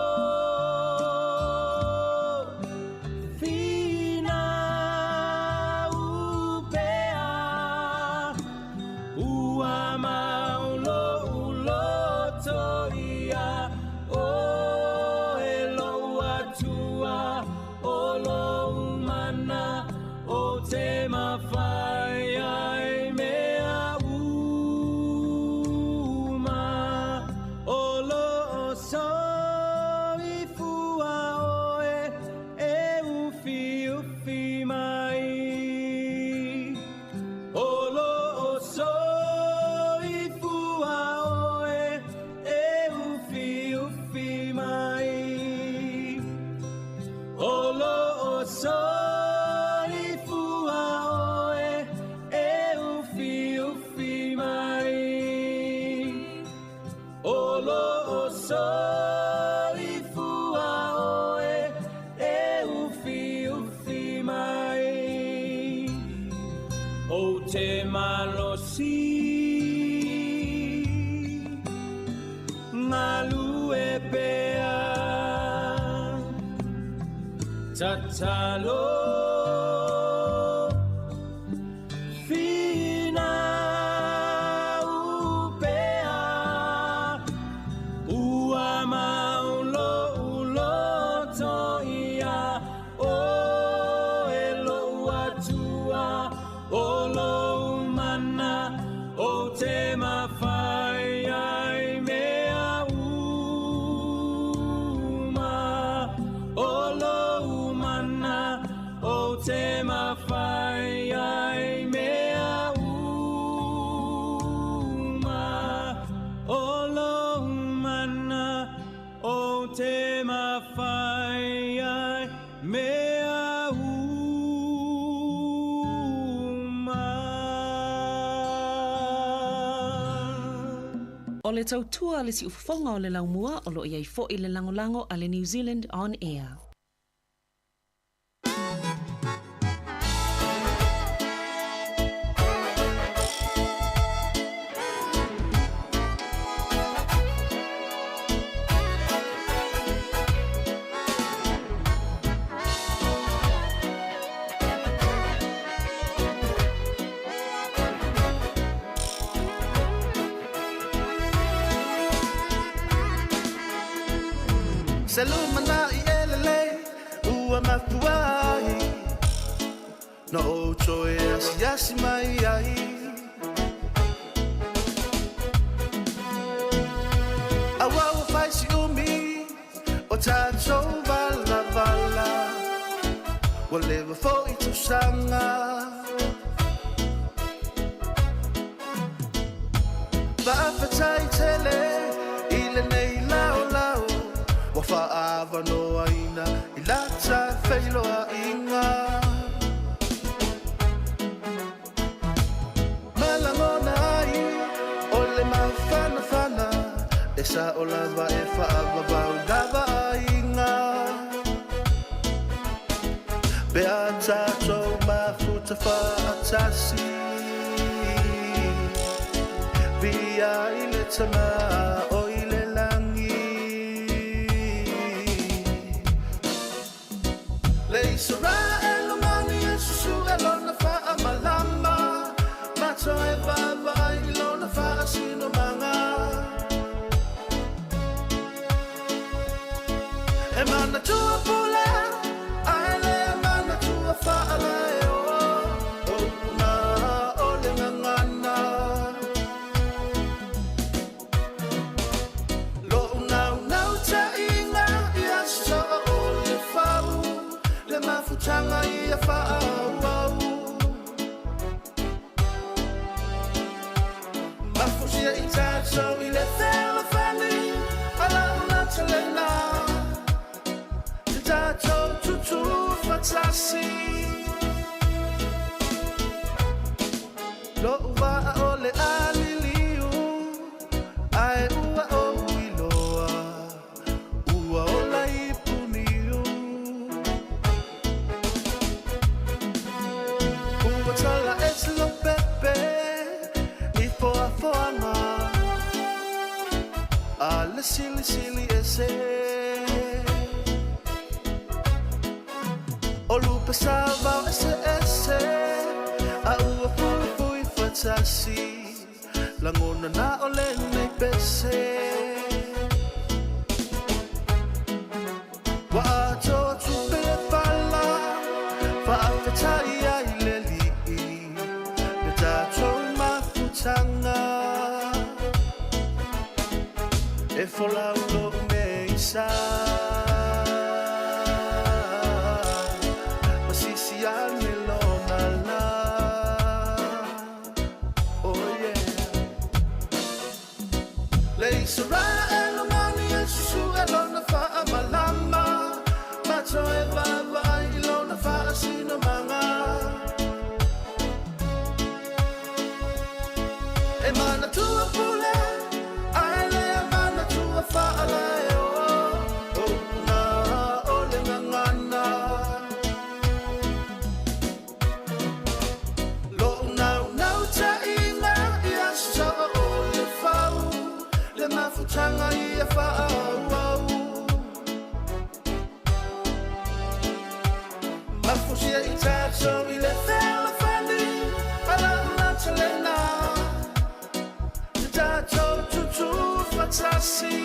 finau pea ua mau lou loto ia o e lou Atua o lou mana o te mafai ai mea uma o lo o soifua. O loo soifua oe e ufiufi mai. O loo soifua oe e ufiufi mai. O te malosi galue pea. Tatalo finau pea. Ua mau lo'u loto ia oe lo'u Atua, o lou mana, o te mafai ai mea uma. O lou mana, o te mafai ai mea uma. O lou mana, o te mafai ai mea uma. O le tautua le siufofoga o le laumua o loo iai fo'i le lagolago a le New Zealand On Air. Se lumana i elele ua mafuai No o toe asiasi mai ai. Aua ua fai si umi o tātou vala vala. Ua leva foi tausaga. Faafetai tele i lenei laolao. Ua fa'avanoaina i lata feiloaiga. Malagona ai o le mafanafana. E sa'o lava e fa'avavau lava aiga. Pe a tatou mafuta fa'atasi. Via i le tamā o i le lagi. Le Israel o mani e susu e lona fa'amalama. Mato e vavaai i lona fa'asinomaga. E manatua pule, ae le manatua fa'alae o. O upuna o le gagana. Lo'u naunau ta'iga ia so'a o le fau. Le mafutaga ia fa'aauau. Mafusia i tātou i le fealofani a lau natalena. Te tātou tutu fatasi. Lo'u va'a o le aliliu, ae ua ou iloa, ua ola i puniu. Ua tala ese lo pepe i foafoaga. A le silisili ese. O lupe sa vao ese ese. A ua fuifui fatasi. Lagona na o lenei pese. Ua atoa tupe le fala. Fa'afetai ai le li'i. Le tatou mafutaga. E folau lo'u meisa. Masisi ane lona la. Oh yeah. Le Israel o mani e susu e lona fa'amalama. Mato e vavaai Fusia i tātou i le fealofani Ma lau lata lena Te tātou tutū fatasi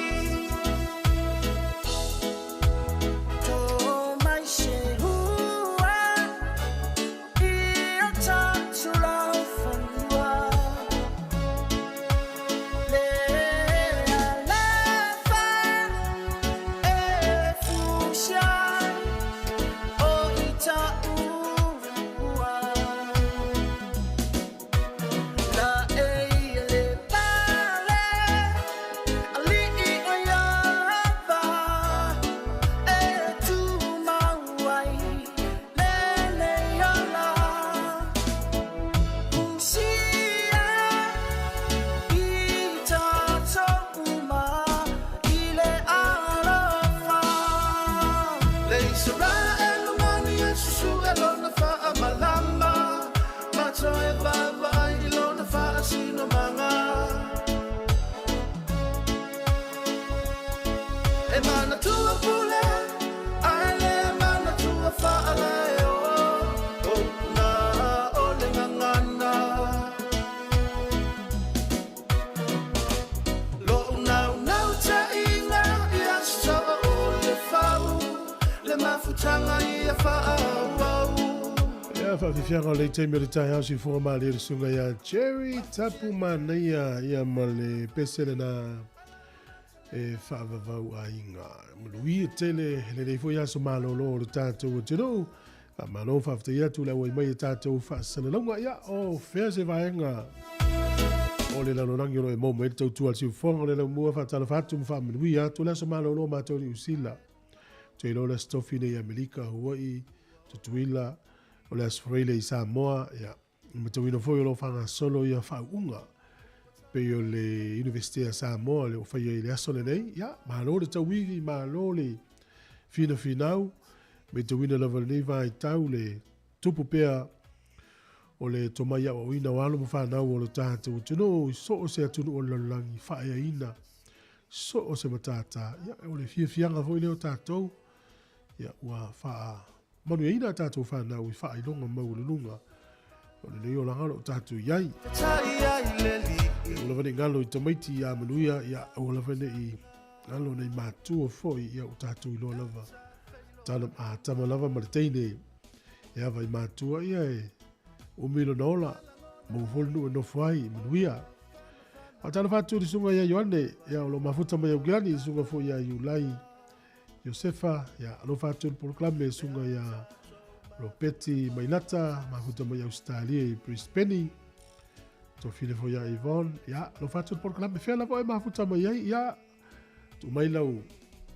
Ia faafiafiaga o lei taimi o le taeao siufoga malie le susuga ia Jerry Tapu Manaia ia ma le pese lena e faavavau aiga. Manuia tele lenei foi aso malolo o le tatou atunuu. Faamalo faafetai atu le auai mai e tatou faasalalauga. Ia o fea se vaega o le lalolagi o lo o e maua mai ai le tautua a le siufoga o le laumua faatalofa atu ma faamanuia atu le aso malolo matou i Niu Sila. Ou te iloa o le Aso Tofi nei i Amerika, Hawaii, Tutuila, o le Aso Faraile i Samoa, ia, i matauina foi o lo o faagasolo ia faauuga pei o le Universite a Samoa le o faia i le aso lenei. Ia, malo le tauivi, malo le finafinau, matauina lava lenei vaitau le tupu pea o le tomai aoaoina o alo ma fanau o lo tatou atunuu i so o se atunuu o le lalolagi, faaeaina so o se matata. Ia, o le fiafiaga foi lea o tatou, ia, ua faamanuiaina a tatou fanau i faailoga maualuluga o lenei olaga o lo o tatou i ai. Aua lava ne i galo i tamaiti ia manuia, ia aua lava ne i galo nei matua foi, ia ua tatou iloa lava tana, a tama lava ma le teine e ava i matua ia e umi lona ola, maua foi le nuu e nofo ai, manuia. Faatalofa atu i le susuga ia Ioane, ia o lo o mafuta mai Aukilani, le susuga foi ia Iulai Iosefa, ia alofa atu i le polokalame le susuga ia Ropeti Mailata, mafuta mai Ausetalia i Brisbane, tofile foi ia Yvonne, ia alofa atu i le polokalame fea lava oe mafuta mai ai, ia tuu mai lau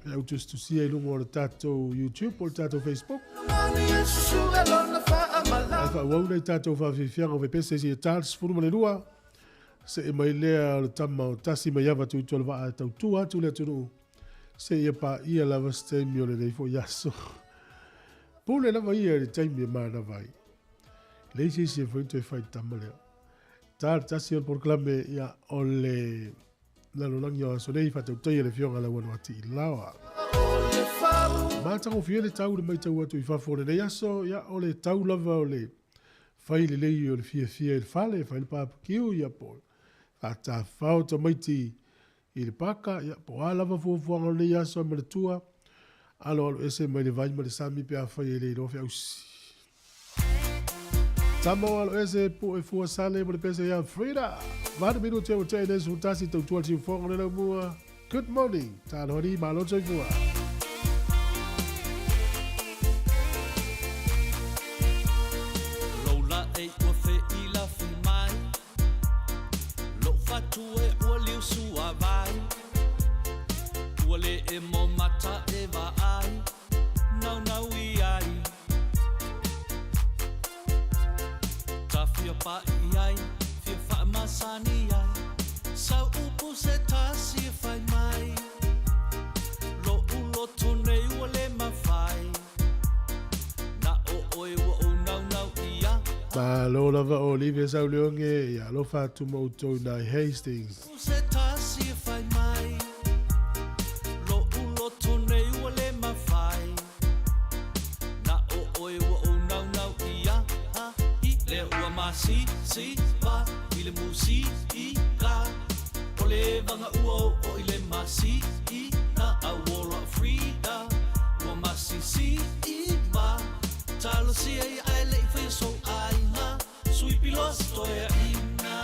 lau tusitusia i luga o le tatou YouTube po o le tatou Facebook. Ae faaauau nai tatou faafiafiaga o pepese seia ta le 12 see mai lea o le tama o Tasi Maiava Tuitoalevaa e tautua atu le atunuu seia paia lava se taimi o lenei foi aso. Pule lava ia i le taimi e manava ai. Leai se isi e mafai ona toe fai i le tama lea. Ta le tasi o le polokalame ia o le lalolagi o aso nei faatautaia le Afioga Lauano Atiilaoa. Matagofie le tau le matau atu i fafo o lenei aso, ia o le tau lava o le fai lelei o le fiafia i le fale, fai le papakiu, ia po o le faatafao tamaiti i le paka, ia po o a lava fuafuaga o lenei aso e manatua, aloalo ese mai le vai ma le sami pe afai e le iloa feausi. Tama o alo ese po e fua sale mo le pese ia Frida. Valu minute ua tea i le 11 tautua le siufogo le laumua. Good morning. Taloha ni, malo le soifua. Lou laʻei ua feilafi mai, Lou fatu e ua liu suavai, Ua le emo mata e vaai, Naunau i ai. Ta fia paʻi ai, fia faamasani ai, Sau upu se tasi e fai mai, Loʻu loto nei ua le mafai, Na o ʻoe ua ou naunau ia. Malo lava o Olivia Sauleoge, ia alofa atu ma outou i nai Hastings. Se tasi e fai mai, Loʻu loto nei ua le mafai, Na o ʻoe ua ou naunau. masi si va i le musi i ka o le vanga ua o i le masi i na auola Frida ua masi si i ma talo sia i ai le i whai so aiga sui pilos toea ina.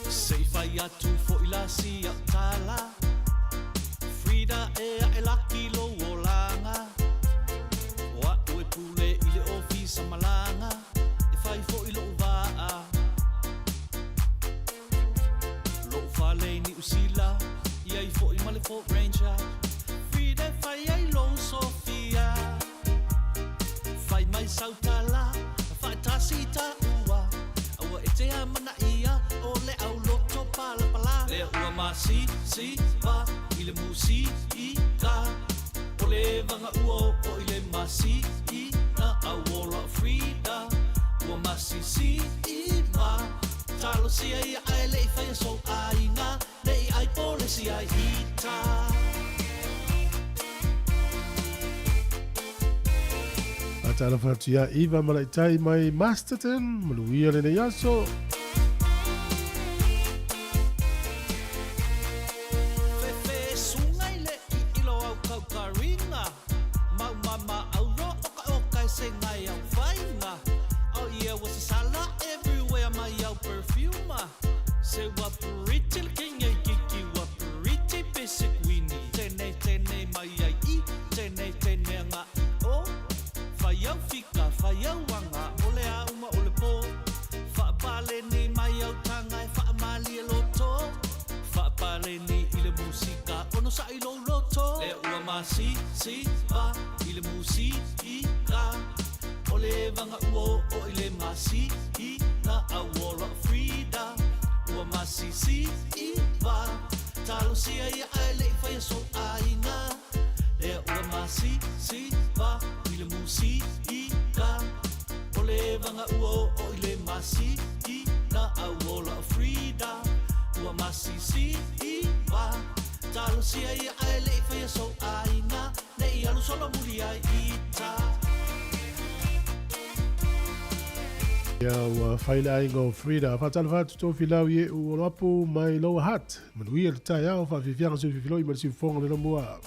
Se i fai atu fo i la sia tala Frida e a e laki lo olanga O a ue pule i le ofisa malanga E fai fo i lo vaa Lo fale ni usila Ia i fo i male Fort Ranger Frida fai ai lo Sofia Fai mai sautala Fai tasi ta ua Aua e te amana ia O le au loto pala pala Le ua masi si va I le musi i ka O le vanga ua o i le masi i na auola Frida Ua masi si i ma Talo sia ia ai le i whaia so aiga Le i ai pole si ai ita. Faatalofa atu ia Eva Malaitai mai Masterton, manuia lenei aso. Fefe sunga i le i ilo au kaukaringa Mau mama auro oka oka e se ngai au whainga Oh yeah, was a sala everywhere mai au perfuma Se wa pretty le king e kiki wa pretty basic wini Tene tene mai ai i, tene tene anga i o Whai au fika, whai au anga, ole a uma ole po Whaapale ni mai au tanga e whaamali e loto Whaapale ni i le musika ono sa i lo loto Le ua masi si va i le musi i ka O le vanga ua o i le masi i na auola Frida Ua masi si i va Talo sia ia ai le i whaia so aiga Le ua masi si va i le musi i ka O le vanga ua o i le masi i na auola Frida Ua masi si i va Talo sia ia ai le i whaia so aiga Ne i alu solo muli ai ita. Ia ua fai le aiga o Frida. Faatalofa atu Tofilau i eu Oloapu mai Lower Hutt. Manuia le taeao, faafiafiaga sui fifiloi ma le siufofoga o le Lamua.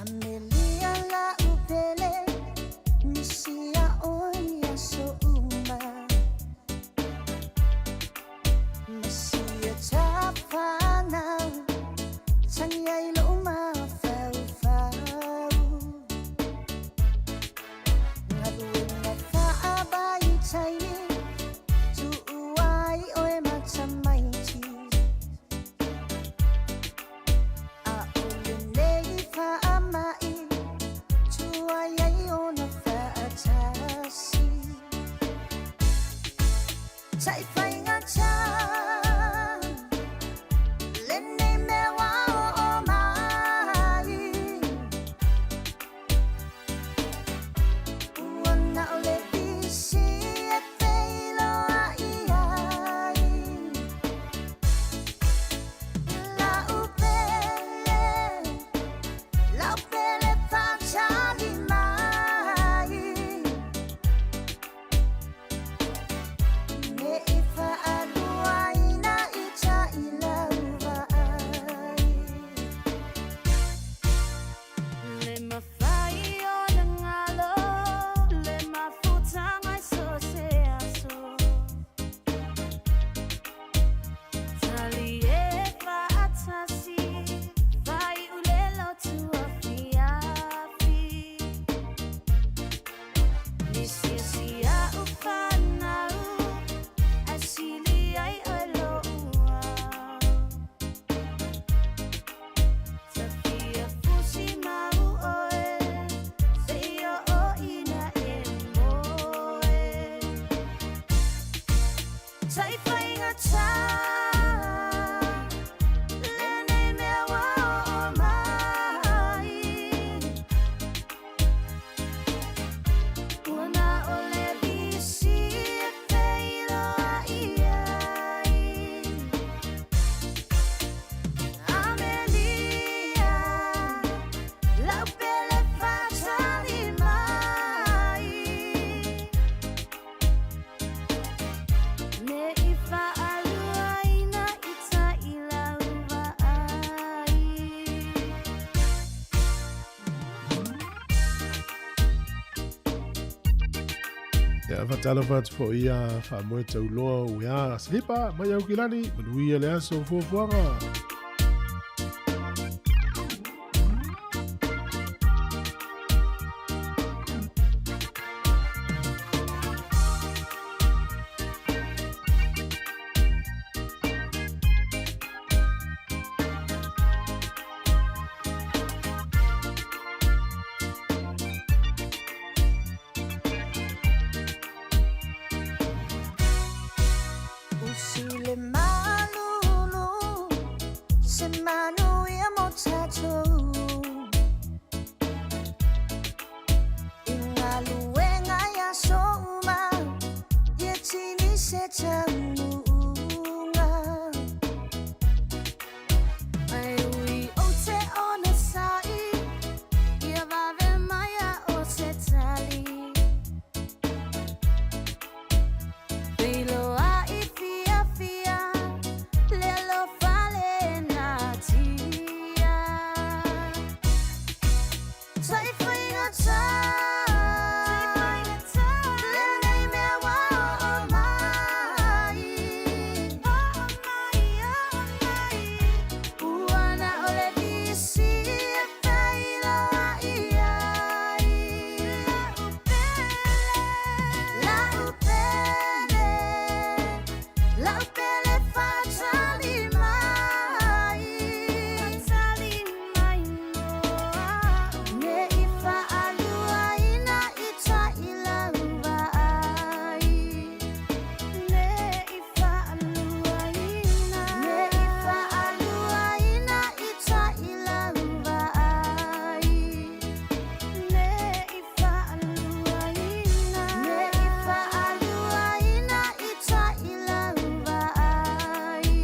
Amelia la upele, misia o ia so uma. Tai faigata lenei mea ua oo mai. Ua na o le visi e feiloai ai. Amelia, lau pele faatali mai. Ne i faaluaina i taʻilau vaai. Ia, faatalofa atu foʻi ia faamoe tauloa ua silipa mai Aukilani, manuia le aso o fuafuaga. Usi le malulu, se manuia mo tatou. I galuega i aso uma, ia tini se taunuuga. Ae ui ou te onosai, ia vave mai a o se tali. Feiloai fiafia, le alofa le natia. Tai faigata lenei mea ua oo mai. Ua na o le visi e feiloai ai. Lau pele, lau pele faatali mai. Ne i faaluaina i taʻilau vaai. Ne i faaluaina, ne i faaluaina i taʻilau vaai. Ne i faaluaina, ne i faaluaina i taʻilau vaai.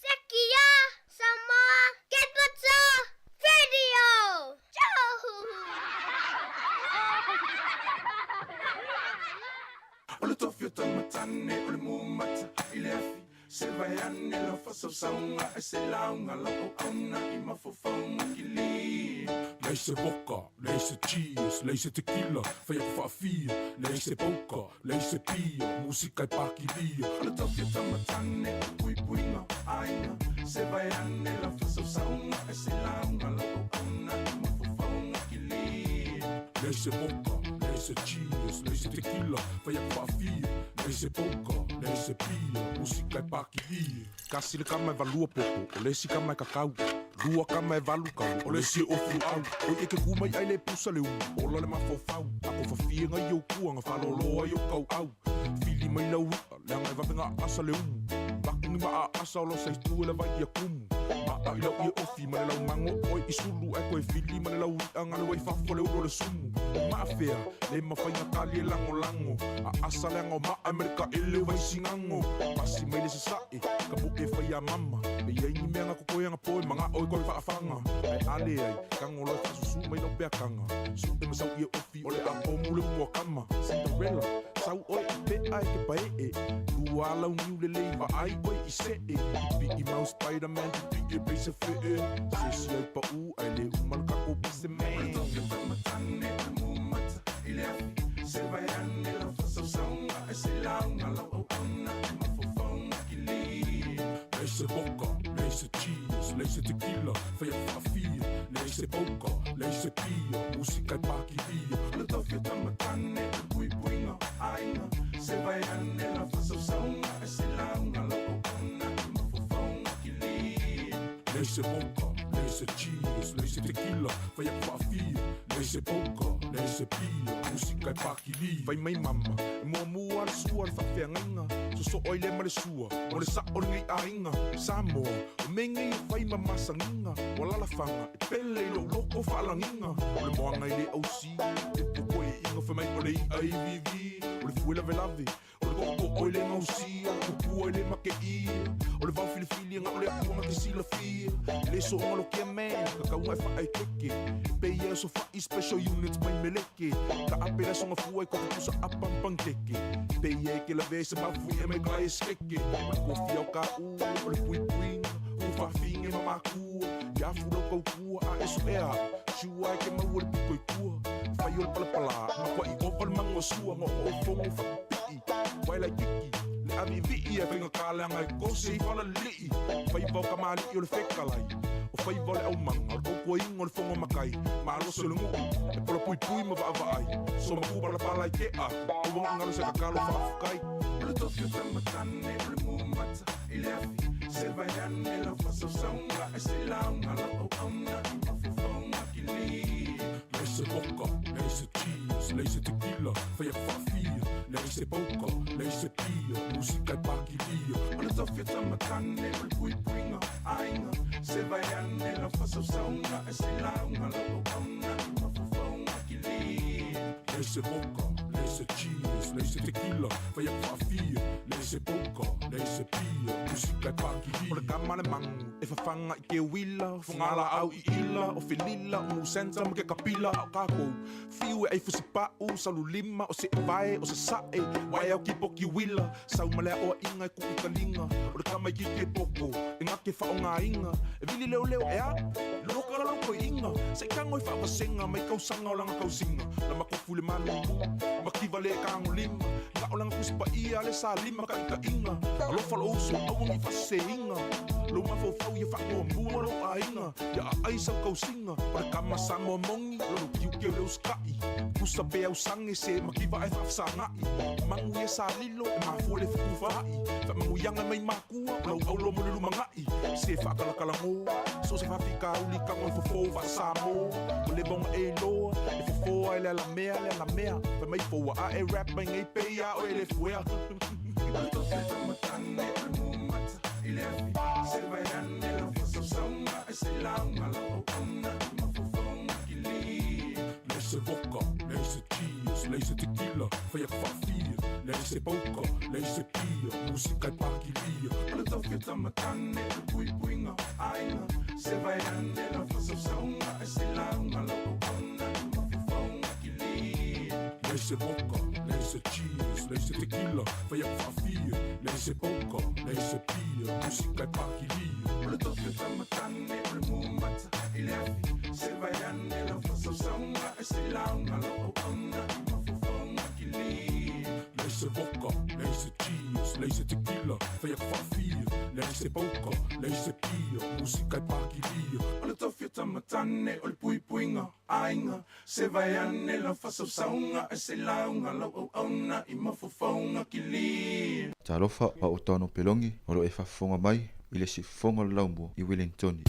Sekia Samoa Capital Radio. O le tofi o taumatane o le mumata i le afi se vai ane lau fasausauga e se lauga lau auauna i mafaufauga kili. Leai se vodka, leai se cheese, leai se tequila, fai atu faafia, leai se poka, leai se pia, musika e pakilia. O le tofi o taumatane o le puipuiga aiga se vai ane lau fasausauga e se lauga lau auauna i mafaufauga kili. Leai se vodka, leai se cheese, leai se tequila, fai atu faafia, leai se poka, leai se pia, musika e pakilia. Kasi le kama e valua popo, o le isi kama e kakau. Lua kama e valu kau, o le isi e ofu au. Oi e ke kumai ai le pusa le umu, ola le mafaufau. Ako fafia ngai au kuanga, whaloloa i o kau au. Fili mai lau ia, leanga e vavenga asa le umu. Makungi ma a asa o lo sa itu e le vai ia kumu. Ma a i lau ia ofi ma le lau mango oi i sulu. E koe fili ma le lau ia ngale wai fafo le ulo le sumu. Ma afea, le mawhainga kali e lango lango. A asa le anga o maa Amerika e le vai singango. Pasi mai le sasae, ka po e whai a mama. Me iai ni mea ngā kokoe anga poe, manga oi koe whaafanga. Ai ale ai, kango loe whasusu mai lau peakanga. Su e masau ia ofi, o le a pomu le mua kama. Cinderella, sau oi pe ai ke pae e. Lua lau niu le lei wa ai oi i se e. Pipi i mau Spider-Man, pipi e peisa fe e. Se si ai pa u, ai le umal kako pise man. O le tofi o taumatane o le mumata i le afi se vai ane lau fasausauga e se lauga lau auauna i mafaufauga kili. Leai se vodka, leai se cheese, leai se tequila, fai atu faafia, leai se poka, leai se pia, musika e pakilia. O le tofi o taumatane o le puipuiga aiga se vai ane lau fasausauga e se lauga lau auauna i mafaufauga kili. Leai se vodka, leai se cheese, cheers, leai se tequila, fai atu faafia, leai se poker, leai se pia, musika e pakilia. Fai mai mama, e muamua le sua le faafeagaiga, sosoo ai lea ma le sua, mo le sao o lenei aiga. Samoa, o mea nei e fai ma masagiga, o alalafaga e pele i lou loto faalagiga. O le moaga e le ausia, upu toeaiina fai mai o le i'a e iviivia, o le fue lavelave, O le tootoo e le gausia, tupua e le mateia. O le vao filifili na o le Atua na te silafia. E le soonga lo kia man, kakauga e faaekeke. Pe ia e sofa'i special units mai meleke. Ka ape le aso gafua i kofi pusa apa ma panikeke. Pe ia e ke lavea i se mafuie mai ka e sekeke. O le kofia o ka ua, o le puipuiga, ua faafige ma makua. Ia afu lau taukua a e soea au, sure e ke maua le pito i tua. Fai o le palapala, matua'i ova le mago sua, gaogaofogo faapipii, wae laititi, le aviivii ae faigata leaga e kose i falalilii. Faiva o kamali'i o le fekalai, o faiva o le aumaga, o le tautuaina o le fono matai, malosi o le nuu, e polapuipui ma vaavaai, somaku palapala i tea atu, aua ne i galo se tatalo faafetai. O le tofi o tamatane o le mumata i le afi, se vae ane lau faasausauga e se lauga lau auauna i mafaufauga kili. Leai se vodka, leai se cheers, leai se tequila, fai atu faafia, leai se poker, leai se pia, musika e pakilia. O le tofi o tamatane o le puipuiga aiga, se vae ane lau faasausauga e se lauga lau auauna i mafaufauga kili. Leai se vodka, leai se cheers, leai se tequila, fai atu faafia, leai se poker, leai se pia, musika e pakilia. O le kama le magu e fafaga i ke uila, o fogalaau i ila, o felila, o musenta ma ke kapila, a o kakou fiu e ai fusipau, saululima, o seevae, o sasae, wae au kipo ki uila, sau ma le aoaiga e kuʻu taliga, o le kama iki ke poko, e gake faaaogaina, e vili leoleo e a, loka la loko iiga, se i tago i faavasega mai kausaga o laga tausiga, la makofu i le malulu, mativa le tagolima, na o laga tusi paia le salima taʻitaʻiga, alofa lou uso aua ne i faaseseina, lou mafaufau ia faamuamua lou aiga, ia aai sau tausiga, o le kama Samoa moni, lolo tiute o le usitaʻi, pusa pe ausage se mativa ae faafesagaʻi, magu ia sa lilo e mafua i le fetufaai, faamanuiaga mai makua o lau aulo mo le lumanaʻi, se faakalakalagō, so o se faafitauli tago e fofo faa-Samoa, ua leva ona e iloa, e fofo ai le alamea le alamea, fai mai foua ae rap mai nei pei ia oe le fuea. Leai se vodka, leai se cheers, leai se tequila, fai atu faafia, leai se poker, leai se pia, musika e pakilia. O le taufeta matane, o le puipuiga aiga, se vae ane lau faasausauga, e se lauga lau auauna i mafaufauga kilia. Leai se vodka, leai se cheers, leai se tequila, fai atu faafia, leai se poker, leai se pia, musika e pakilia. O le taufeta matane, o le mumata i le afi, se vae ane lau faasausauga, e se lauga lau auauna i mafaufauga kilia. Leai se vodka, leai se cheers, leai se tequila, fai atu faafia, leai se poker, leai se pia, musika e pakilia. O le taufeta matane, o le puipuiga aiga, se vae ane lau faasausauga, e se lauga lau auauna i mafaufauga kilia. Talofa, o au o Tano Pelogi, o lo o e faafofoga mai i le siufofoga o le Laumua i Wellingtoni.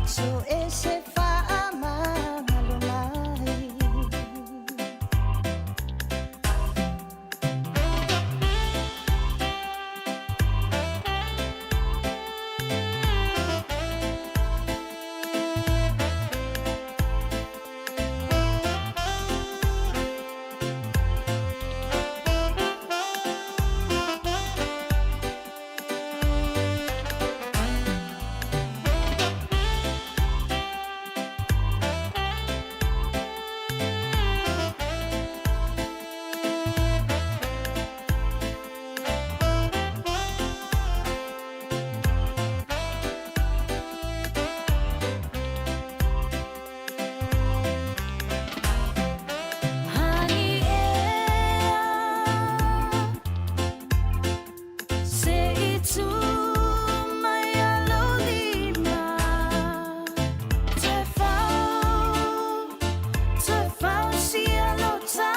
So e se faamagalo mai. Hani ea se i tu mai a lou lima. Toe fau, toe fausia lo ta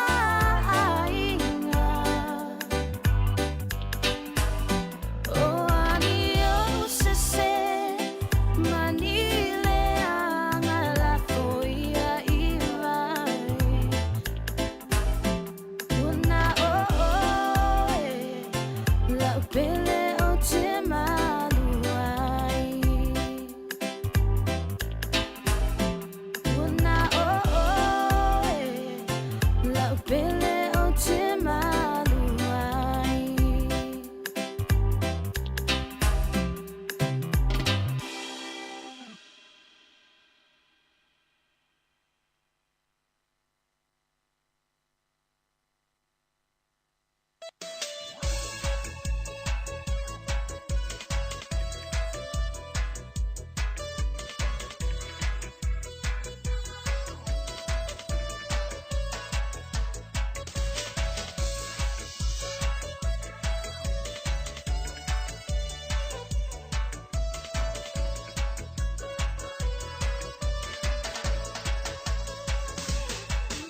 aiga. O ani ou sese ma ni leaga lafoia i vai. Ua na o oe lau pele o te malu ai. Ua na o oe lau pele o te malu ai.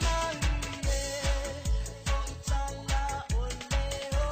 Malie o tala o leo.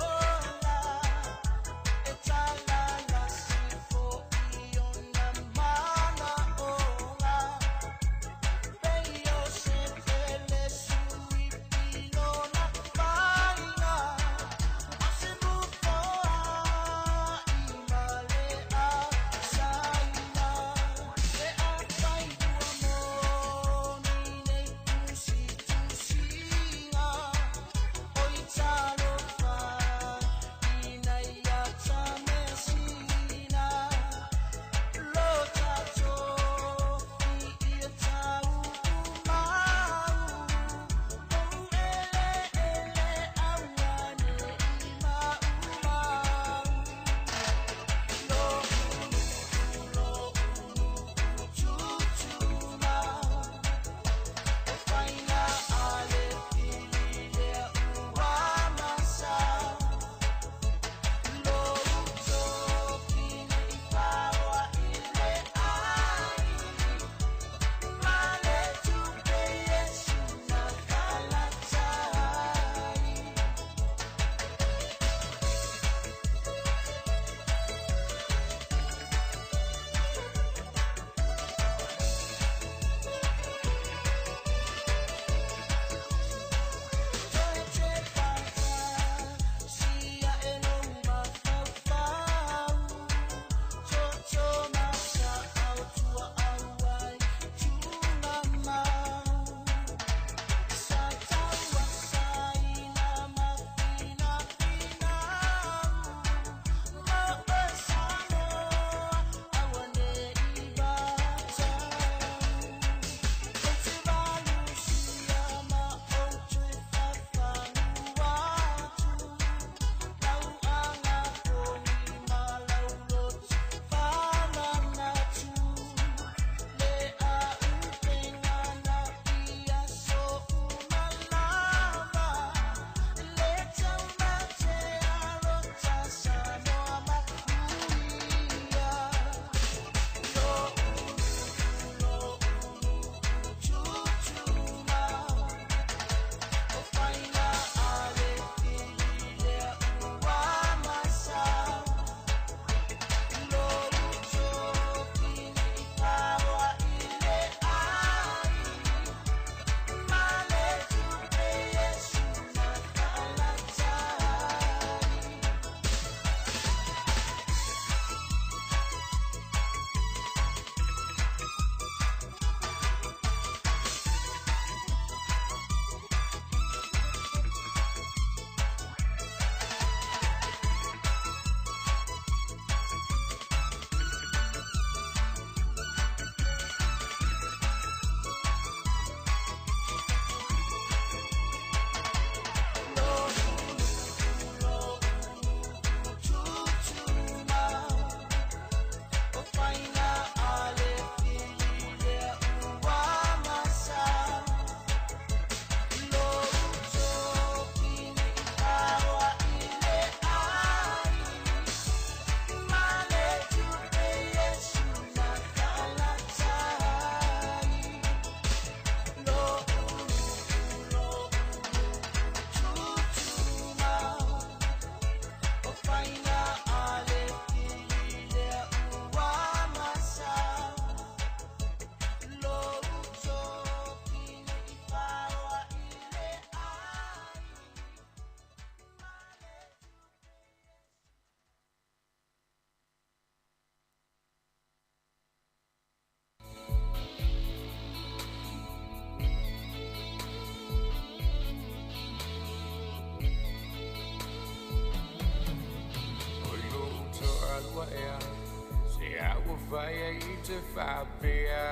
te whapea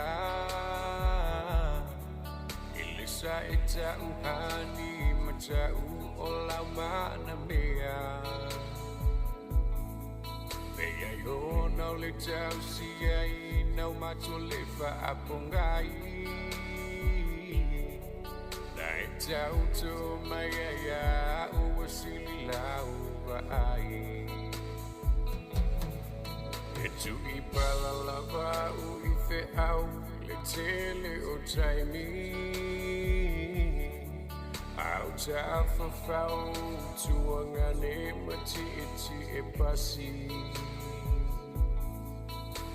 I le sa e tau hani ma tau o lau mana mea Pe ai ona o le tau si ai nau mato le whaapongai Na e tau tō mai ai a ua sili lau ai E tui pala lava u i fe au le tele o taimi Au tawhawhau tuangane ma ti e pasi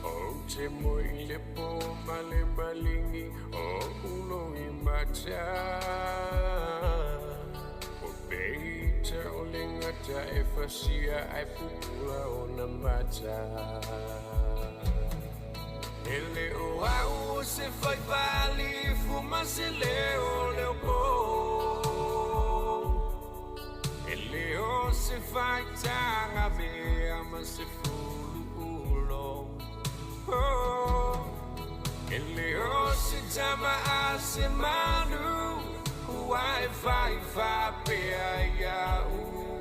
O te moi le po male malingi o ulo i mata O peita o le ngata e fasia ai pupula o na mata E le o au se fai pali fuma se leo leo po E le o se fai tanga mea ma se fulu ulo Oh, e le o se tama a se manu Ua e fai fapea ia u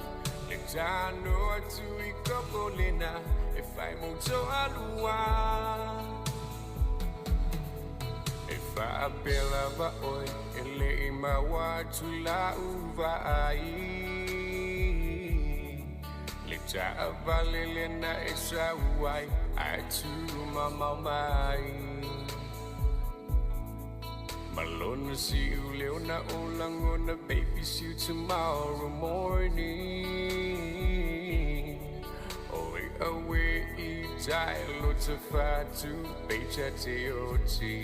Le tano atu i koko lena E fai moto alua E whaapela va oi E le i maua atu la uva ai Le taavale lena e sauai Ai tu mamau mai Malona see you leona o langona baby see you tomorrow morning Oi awe i tai lo te whatu pecha te oti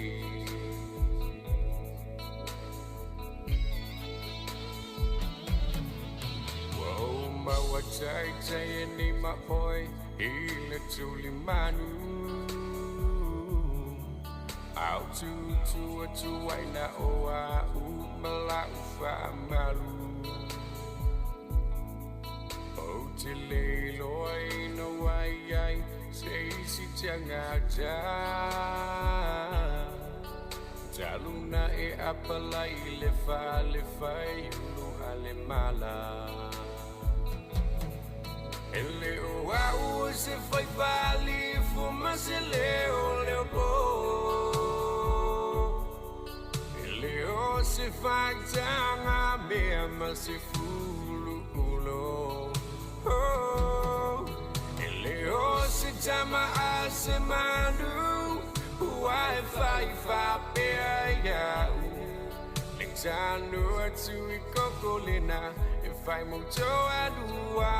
Whoa maua tai tai e ni ma oi i le tuli manu Au tu tu atu ai na o a u malau whaamalu O te leilo ai no ai ai se isi te angata Taluna e apalai le whale whai ulu ale mala E le o au se fai pali fuma se leo leo po E le o se fai tanga mea ma se fulu ulo Oh, e le o se tama a se manu Ua e fai fapea ia u Le tano atu i koko lena E fai moto alua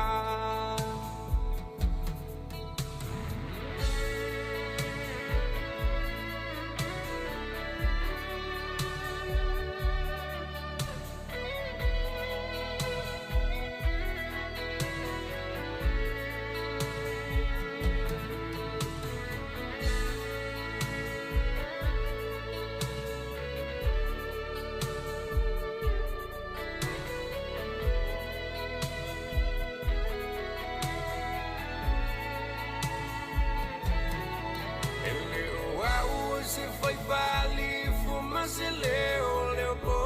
E le o au se fai pali fuma se leo leo po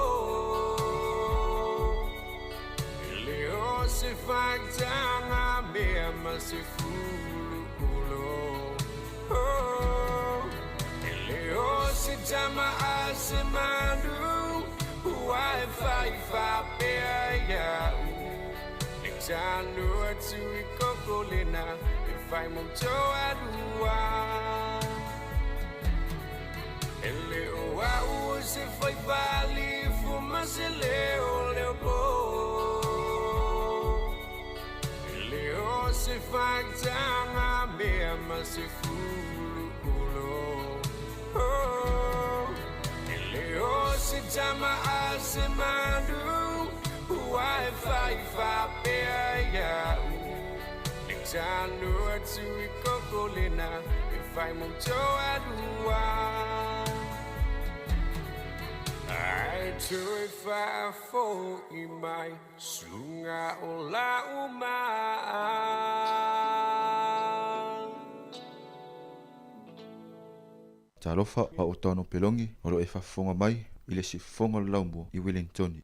E le o se fai tanga mea ma se fulu ulo Oh, e le o se tama a se manu Ua e fai fapea ia u Le tano atu i koko lena E fai moto alua E le o au se fai pali fuma se leo leo po E le o se fai tanga mea ma se fulu ulo Oh, e le o se tama a se manu Ua e fai fapea ia u Le tano atu i koko lena E fai moto alua Ai tui whaafo i mai Sunga o la uma Talofa o au o Tauano Pelogi o lo o e faafofoga mai i le siufofoga o le Laumua i Ueligitone.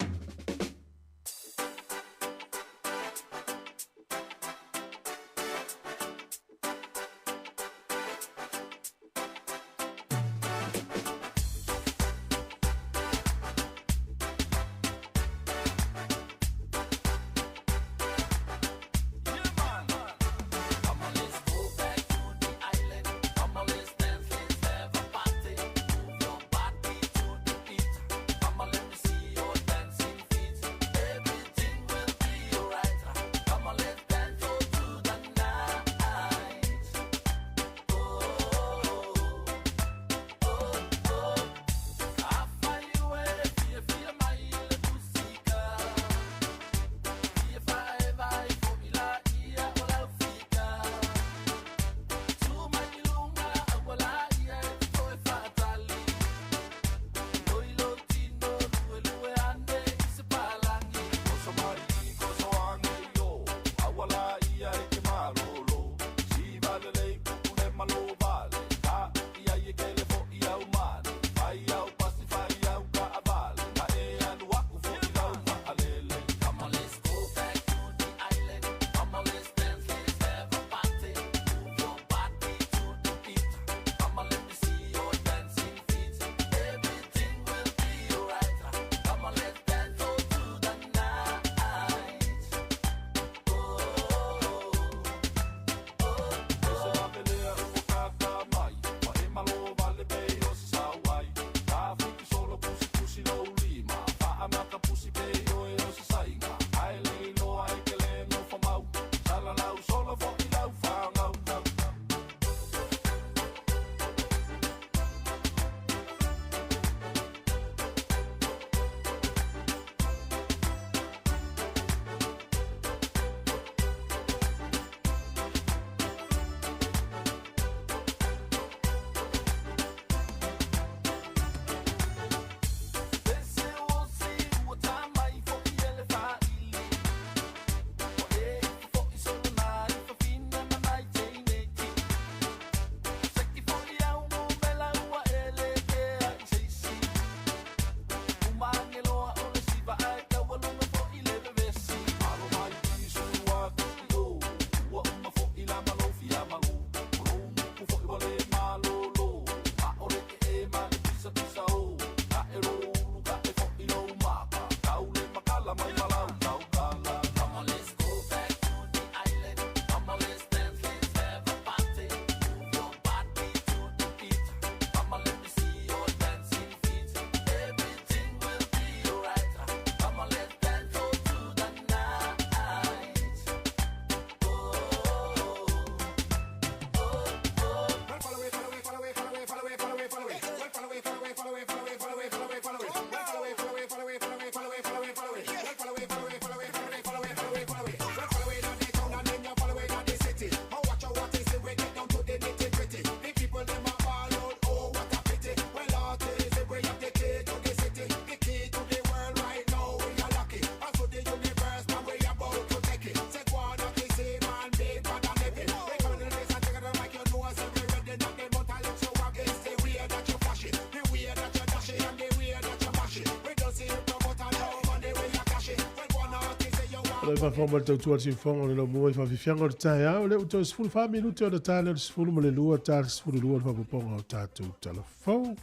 O le faafofoga mai le tautua a le siufofoga o le laumua i faafiafiaga o le taeao, lea ua toe 14 minute ona ta lea o le 12 ta le 12 le faaopoopoga o tatou talafou.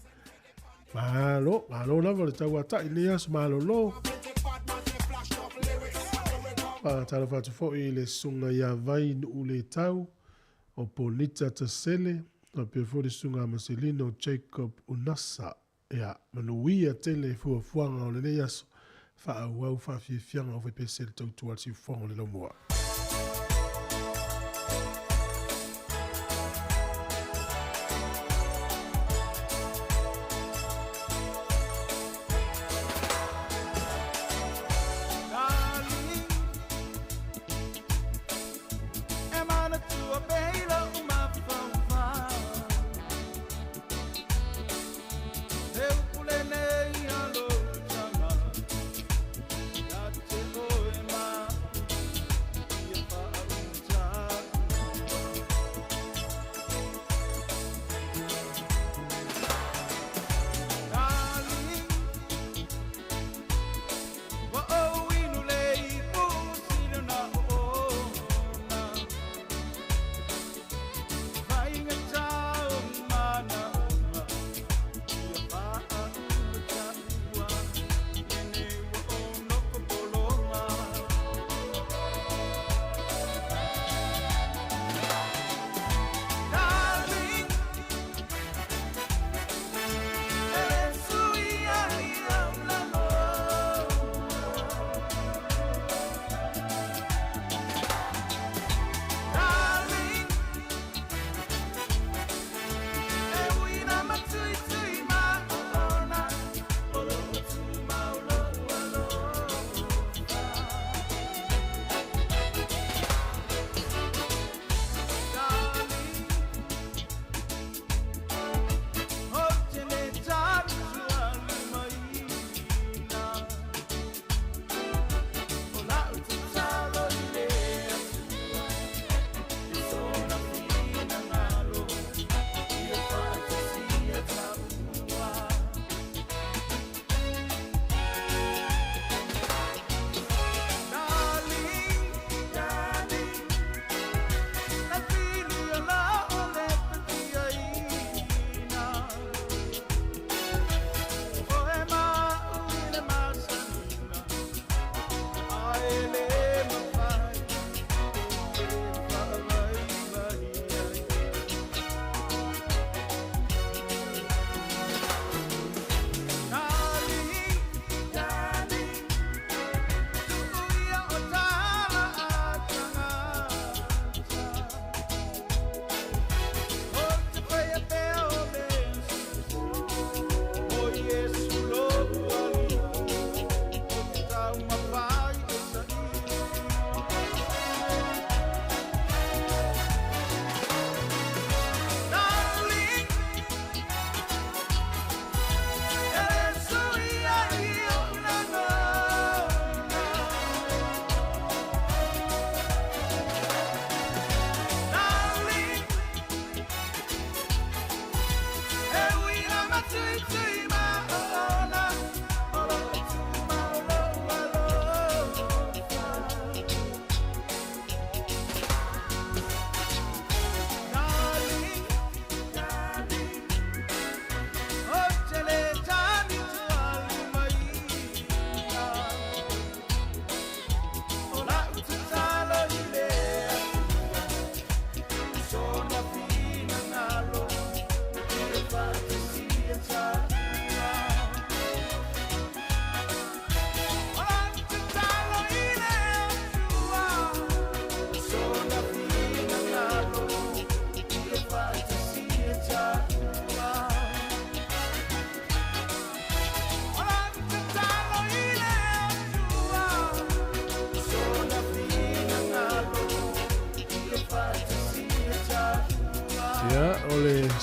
Malo, malo lava le tauata'i i lenei aso malolo. Faatalofa atu foi i le susuga ia Vai Nuuletau o Ponita Tasele, faapea foi le susuga Maselino Jacob Unasa. Ia, manuia tele fuafuaga o lenei aso, faaauau faafiafiaga o faipese le tautua a le siufofoga o le laumua.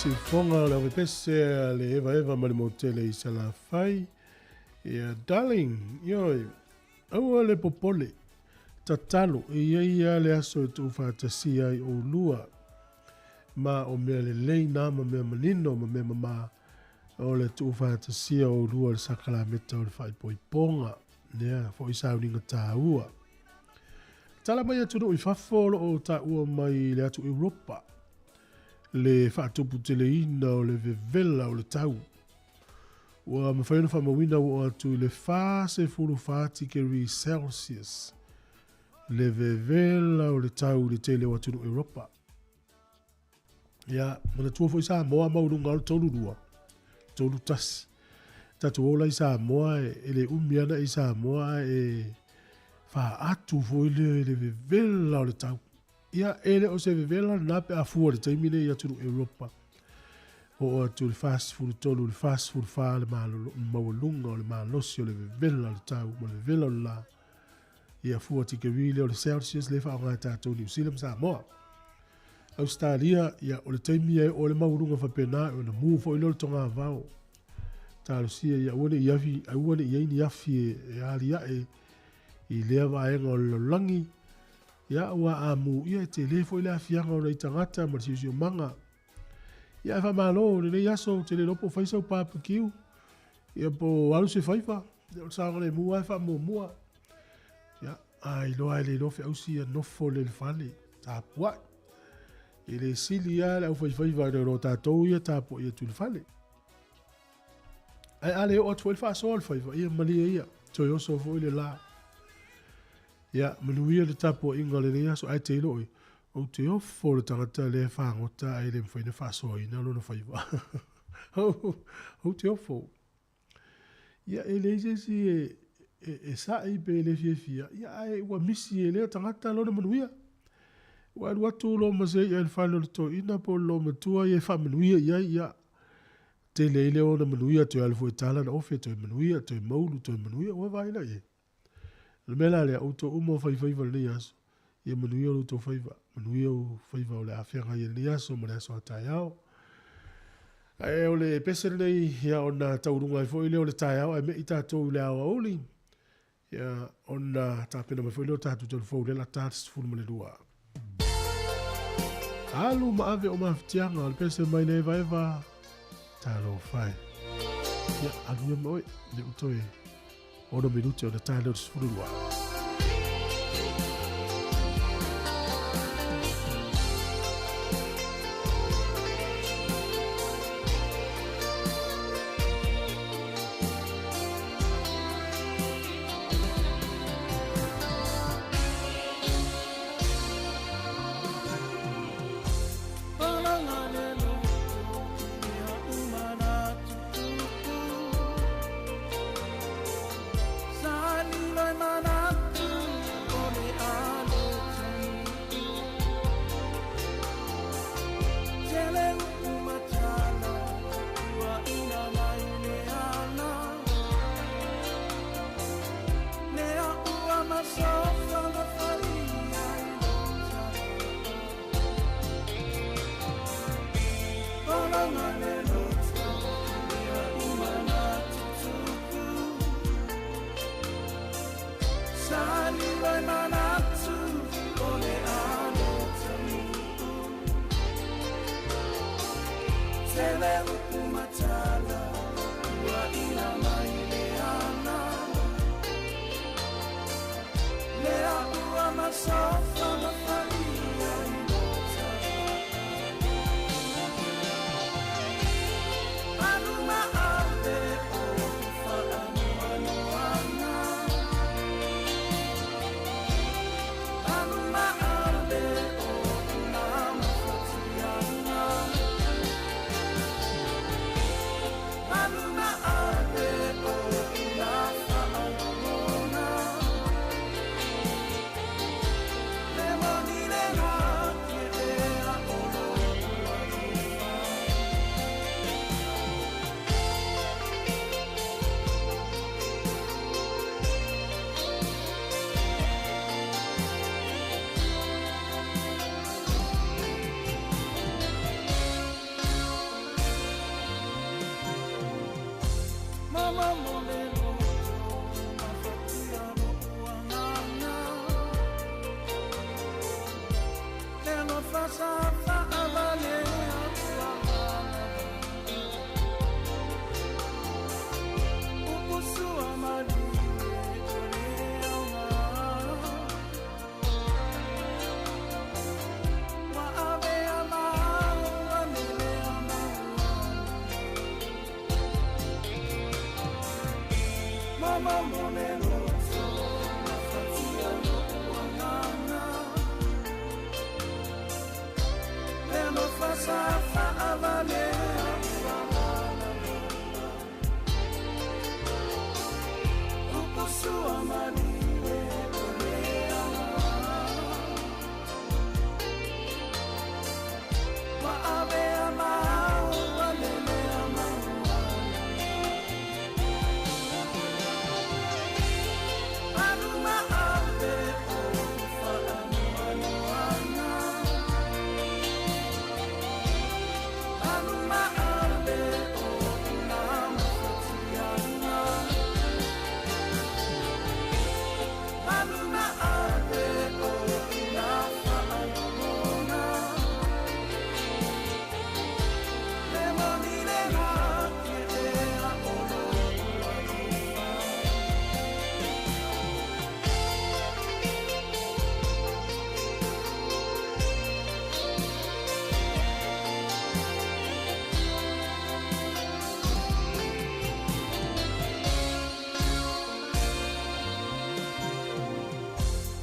Siufoga o le Avepese a le Evaeva ma le Motele i Salafai. Ia, darling, ioe, aua le popole, tatalo, e i ai lava le aso e tuufaatasia ai oulua, ma o mea lelei na ma mea manino ma mea mamā o le tuufaatasia o oulua i le sakalameta o le faaipoipoga. Lea foi sauniga taua. Tala mai atunuu i fafo o lo o taua mai le atu Europa le faatuputeleina o le vevela o le tau. Ua mafai ona faamauina ua oo atu i le 44 tikeri Celsius le vevela o le tau i le tele o atunuu Europa. Ia, manatua foi Samoa maualuga o le 32, 31. Tatou ola i Samoa e le umi ana i Samoa ae faatu foi lea i le vevela o le tau. Ia, e le o se vevela lena pe a fua i le taimi lenei i atunuu Europa. Oo atu i le 43 i le 44 le malolo, maualuga o le malosi o le vevela o le tau ma le vevela o le la. Ia fua tikeri lea o le Celsius lea e faaaoga e tatou Niu Sila ma Samoa. Ausetalia, ia, o le taimi e oo ai le maualuga faapena, ona mu foi lea o le togavao. Talosia ia aua ne i afi, aua ne i ai ni afi e aliae i lea vaega o le lalolagi. Ia, aua a mu, ia e tele foi le aafiaga o nai tagata ma le siosiomaga. Ia, ae faamalo i lenei aso, ou te le iloa po o fai sau barbecue, ia po o alu se faiva. Ia, o le saogalemu lava e faamuamua. Ia, a iloa e le iloa feausi ia nofo le fale, tapuai. E le sili lava le aufaifaiva i lo tatou ia tapuai atu i le fale. Ae a le oo atu foi le faasoa o le faiva, ia malie ia, toe oso foi le la. Ia, manuia le tapuaiga o lenei aso, ae te iloa oe, ou te ofo le tagata lea e fagota ae le mafai ona faasoaina lona faiva. Ou te ofo. Ia, e leai se isi e, e, e sa'i pe le fiafia, ia, ae ua misi e lea tagata lona manuia. Ua alu atu lo ma se i'a i le fale o le toeaina po o le loomatua ia e faamanuia i ai, ia, tele ai lea ona manuia, toe alu foi e tala na ofe, toe manuia, toe maulu, toe manuia, ua vaai la i ai. O le mea la lea, outou uma o faifaiva i lenei aso, ia manuia lo outou faiva, manuia o faiva o le a feagai i lenei aso ma le aso a taeao. Ae o le pese lenei, ia ona tauluga ai foi lea o le taeao ae me'i tatou i le aoauli, ia ona tapena mai foi lea o tatou talufou lea la ta 12. Alu ma ave o mafatiaga o le pese mai le Evaeva, talofa e. Ia, alu ia ma oe, le uto e 6 minute ona ta lea o le 12. Mama mo le loto mafatia lo'u agaga Le alofa sa fa'avalea uaga Upu sua malie o le aoga Ua avea ma au mele a mauana Mama mo le loto mafatia lo'u agaga Le alofa sa fa'avalea uaga Upu sua malie o le aoga Ua avea ma au mele a mauana Alu ma ave o fa'anoanoaga Alu ma ave o na mafatiaga Alu ma ave o na fa'alogona Le moni le laki ea o lo'u alofa.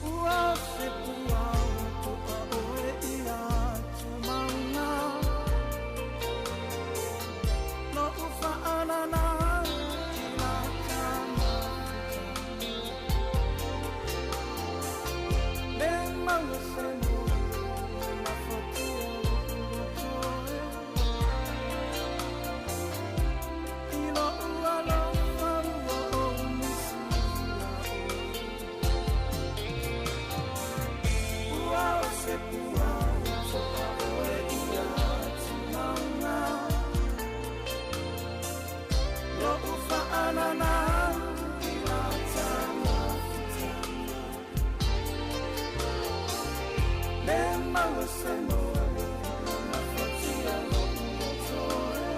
Ua fepu au to'a oe i atumauga Lo'u fa'alala i la tamafuta Le maua se moli mafatia lo'u loto e I lo'u alofa ua ou misia oe Ua o se pua to'a oe i atumauga Lo'u fa'alala i la tamafuta Le maua se moli mafatia lo'u loto e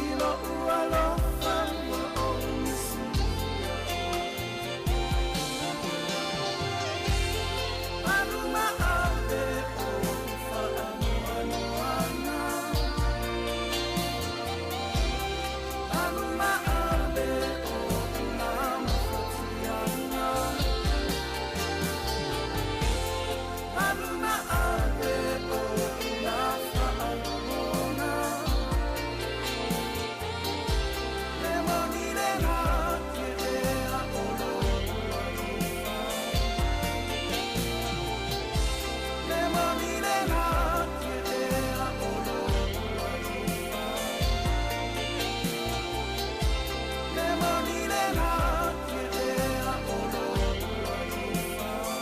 I lo'u alofa ua ou misia oe Alu ma ave o fa'anoanoaga Alu ma ave o na mafatiaga Alu ma ave o na fa'alogona Le moni le laki ea o lo'u alofa Le moni le laki ea o lo'u alofa Le moni le laki ea o lo'u alofa.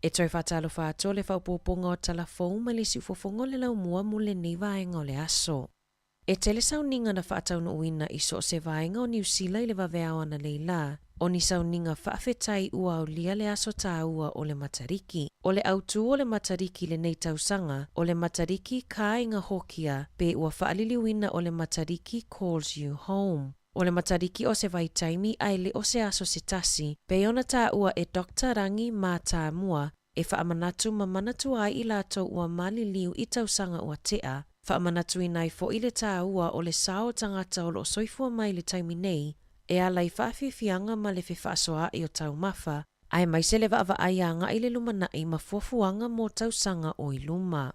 E toe faatalofa atu le faaopoopoga o tala fou mai le siufofoga o le laumua mo lenei vaega o le aso. E tele sauniga na faataunuuina i so o se vaega o Niu Sila i le vaveao analeila la, o ni sauniga faafetai ua aulia le aso tāua o le Matariki. O le autū o le Matariki i lenei tausaga, o le Matariki Kāinga Hokia pe ua faaliliuina o le Matariki Calls You Home. O le Matariki o se vaitaimi ae le o se aso se tasi, pei ona tāua e Doctor Rangi Mātāmua e faamanatu ma manatua ai i latou ua maliliu i tausaga ua tea, faamanatuina ai foʻi le tāua o le sao o tagata o loo soifua mai i le taimi nei e ala i faafiafiaga ma le fefaasoaaʻi o taumafa. Aemaise le vaavaai agai i le lumanai ma fuafuaga mo tausaga o i luma.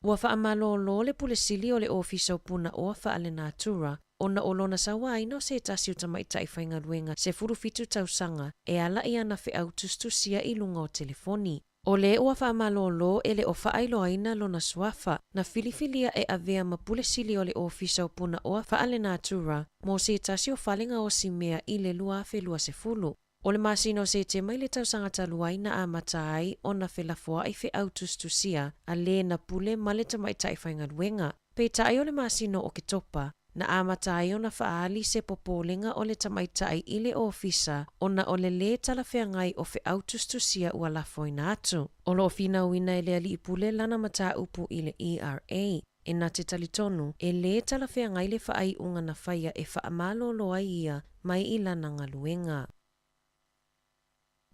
Ua faamalōlō le Pule Sili o le Ofisa o Punaoa Faalenatura ona o lona sauaina o se tasi o tamaitai faigaluega 17 tausaga e ala i ana feau tusitusia i luga o telefoni. O lē ua faamalōlō e le o faailoaina lona suafa, na filifilia e avea ma Pule Sili o le Ofisa o Punaoa Faalenatura mo se tasi o fale gaosi mea i le 2020. O le masina o Setema i le tausaga talu ai na amata ai ona felafoai feau tusitusia a lē na pule ma le tamaitai faigaluega. Peitai o le masina o Oketopa, na amata ai ona faaali se popolega o le tamaitai i le ofisa ona o le lē talafeagai o feau tusitusia ua lafoina atu. O lo o finauina e le alii pule lana mataupu i le ERA, e na te talitonu e lē talafeagai le faaiuga na faia e faamalōlō ai ia mai i lana galuega.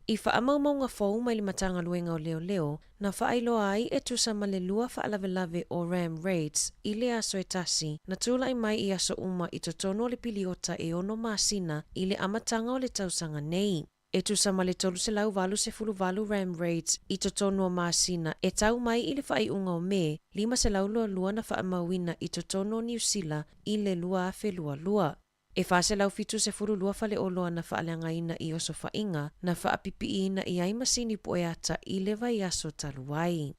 I faamaumauga fou mai le Matagaluega o Leoleo, na faailoa ai e tusa ma le lua faalavelave o ram raids i le aso e tasi, na tulai mai i aso uma i totonu o le piliota e ono masina i le amataga o le tausaga nei. E tusa ma le 388 ram raids i totonu o masina e tau mai i le faaiuga o Me, 522 na faamauina i totonu o Niu Sila i le 2022. E 472 faleoloa na faaleagaina i osofaiga na faapipiiina i ai masini pueata i le vaiaso talu ai.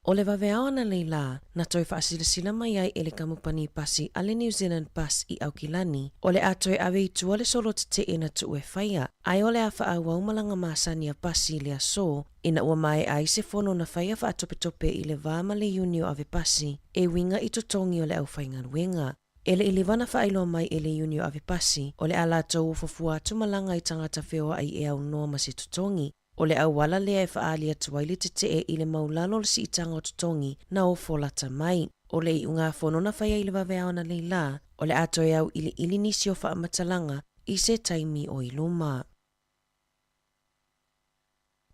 O le vaveao analeila, na toe faasilasila mai ai e le kamupani pasi a le New Zealand Bus i Aukilani, o le a toe ave i tua le solo tetee na tuu e faia, ae o le a faaauau malaga masani a pasi i le aso, ina ua maea ai se fono na faia faatopetope i le va ma le iunio ave pasi, e uiga i totogi o le aufaigaluega. E le i leva ona faailoa mai e le iunio ave pasi, o le a latou ofofua atu malaga i tagata feoai e aunoa ma se totogi. O le auala lea e faaali atu ai le tetee i le maulalo o le siitaga o totogi na ofo lata mai. O le iugafono na faia i le vaveao analeila, o le a toe auiliili nisi o faamatalaga i se taimi o i luma.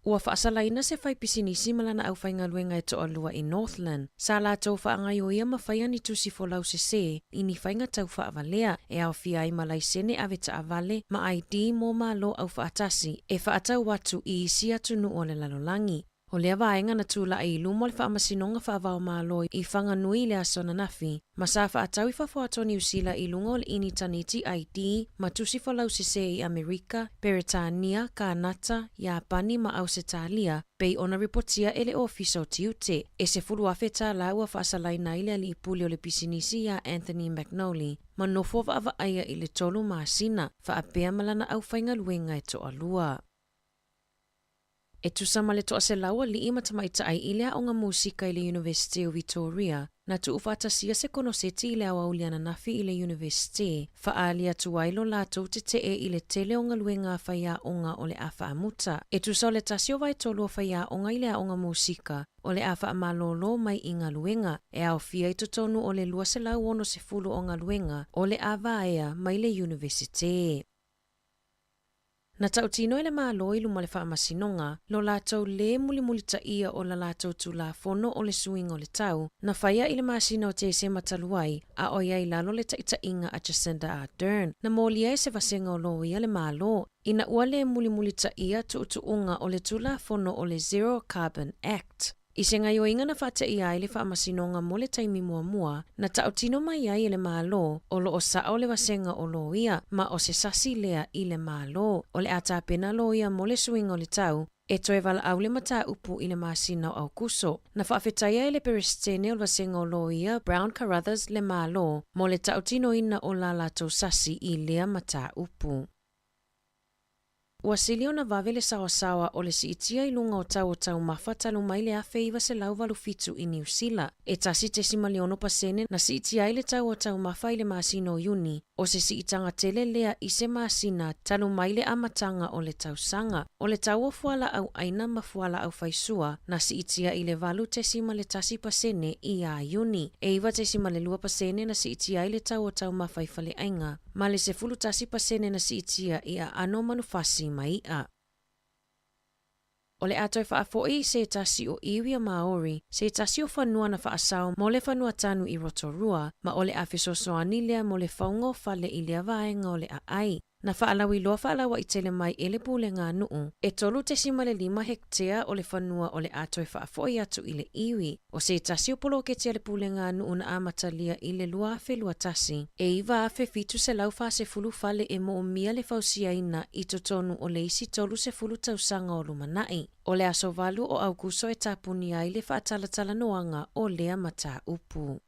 Ua faasalaina se faipisinisi ma lana aufaigaluega e toalua i Northland, sa latou faagaioia ma faia ni tusi folau sesē i ni faiga tau faavalea e aofia ai ma laisene ave taavale ma ID mo Malo Aufaatasi e faatau atu i isi atunuu o le lalolagi. O lea vaega na tulai i luma o le Faamasinoga Faava-o-Malo i Whanganui i le aso ananafi, ma sa faatau i fafo atu o Niu Sila i luga o le initaneti ID ma tusi folau sesē i Amerika, Peretania, Kānata, Iapani ma Ausetalia, pei ona ripotia e le Ofisa o Tiute. E $10,000 tālā ua faasalaina ai le alii pule o le pisinisi iā Anthony McNolly ma nofo vaavaaia i le tolu masina, faapea ma lana aufaigaluega e toalua. E tusa ma le 100 alii ma tamaitai i le aoga musika i le Yunivesite o Vitoria, na tuufaatasia se konoseti i le aoauli ananafi i le Yunivesite, faaali atu ai lo latou tetee i le tele o galuega a faiaoga o le a faamuta. E tusa o le tasi o vaetolu o faiaoga i le aoga musika o le a faamalōlō mai i galuega, e aofia i totonu o le 260 o galuega o le a vaea mai le Yunivesite. Na tautino e le Malo i luma o le Faamasinoga lo latou lē mulimulitaia o la latou Tulafono o le Suiga o le Tau, na faia i le masina o Tesema talu ai, a o i ai i lalo le taitaiga a Jacinda Ardern, na molia e se vasega o loia le Malo, ina ua lē mulimulitaia tuutuuga o le Tulafono o le Zero Carbon Act. I se gaoioiga na faateia ai le Faamasinoga mo le taimi muamua, na tautino mai ai e le Malo o lo o sao le vasega o loia, ma o se sasi lea i le Malo o le a tapena loia mo le suiga o le tau, e toe valaau le mataupu i le masina o Aokuso. Na faafetaia e le Peresetene o le vasega o loia Brown Carruthers le Malo mo le tautinoina o la latou sasi i lea mataupu. Ua sili ona vave le saoasaoa o le siitia i luga o tau o taumafa talu mai le 1987 i Niu Sila. E 1.6% na siitia ai le tau o taumafa i le masina o Iuni, o se siitaga tele lea i se masina talu mai le amataga o le tausaga. O le tau o fualaau aina ma fualaau faisua na siitia i le 8.1% ia Iuni. E 9.2% na siitia ai le tau o taumafa i faleaiga, ma le 11% na siitia i aano o manufasi ma i'a. O le a toe faafoi i se tasi o iwi a Māori, se tasi o fanua na faasao mo le fanua tanu i Rotorua, ma o le a fesoasoani lea mo le fauga o fale i lea vaega o le aai. Na faalauiloa faalauaitele mai e le Pulega a Nuu, e 3.5 hektea o le fanua o le a toe faafo'i atu i le iwi. O se tasi o poloketi a le Pulega a Nuu na amatalia i le 2021, e 9,740 fale e moomia le fausiaina i totonu o le isi 30 tausaga o lumana'i. O le aso 8 o Aukuso e tapuni ai le faatalatalanoaga o lea mataupu.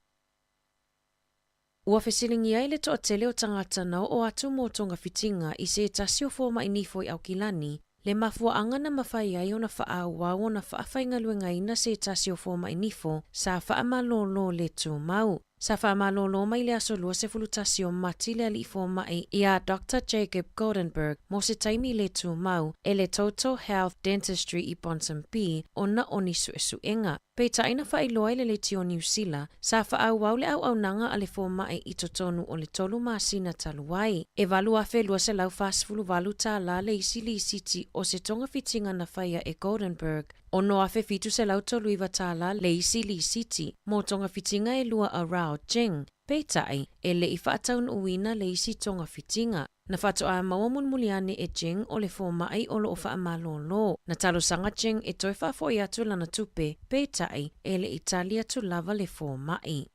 Ua fesiligia ai le toatele o tagata na oo atu mo togafitiga i se tasi o fomaʻi nifo i Aukilani, le mafuaaga na mafai ai ona faaauau ona faafaigaluegaina se tasi o fomaʻi nifo sa faamalōlō le tumau. Sa faamalōlō mai le aso 21 o Mati le alii fomaʻi iā Dr Jacob Goldenberg mo se taimi le tumau e le Total Health Dentistry i Ponsonby ona o ni suesuega. Peitai na faailoa i le Leitio Niu Sila, sa faaauau le auaunaga a le fomaʻi i totonu o le tolu masina talu ai. E $8,248 tālā le isi lisiti o se togafitiga na faia e Goldenberg, $6,739 tālā le isi lisiti mo togafitiga e lua a Rao Jing. Peitai, e leʻi faataunuuina le isi togafitiga. Na faatoā maua mulimuli ane e Jing o le fomaʻi o loo faamalōlō. Na talosaga Jing e toe faafoʻi atu lana tupe, peitai, e leʻi tali atu lava le fomaʻi.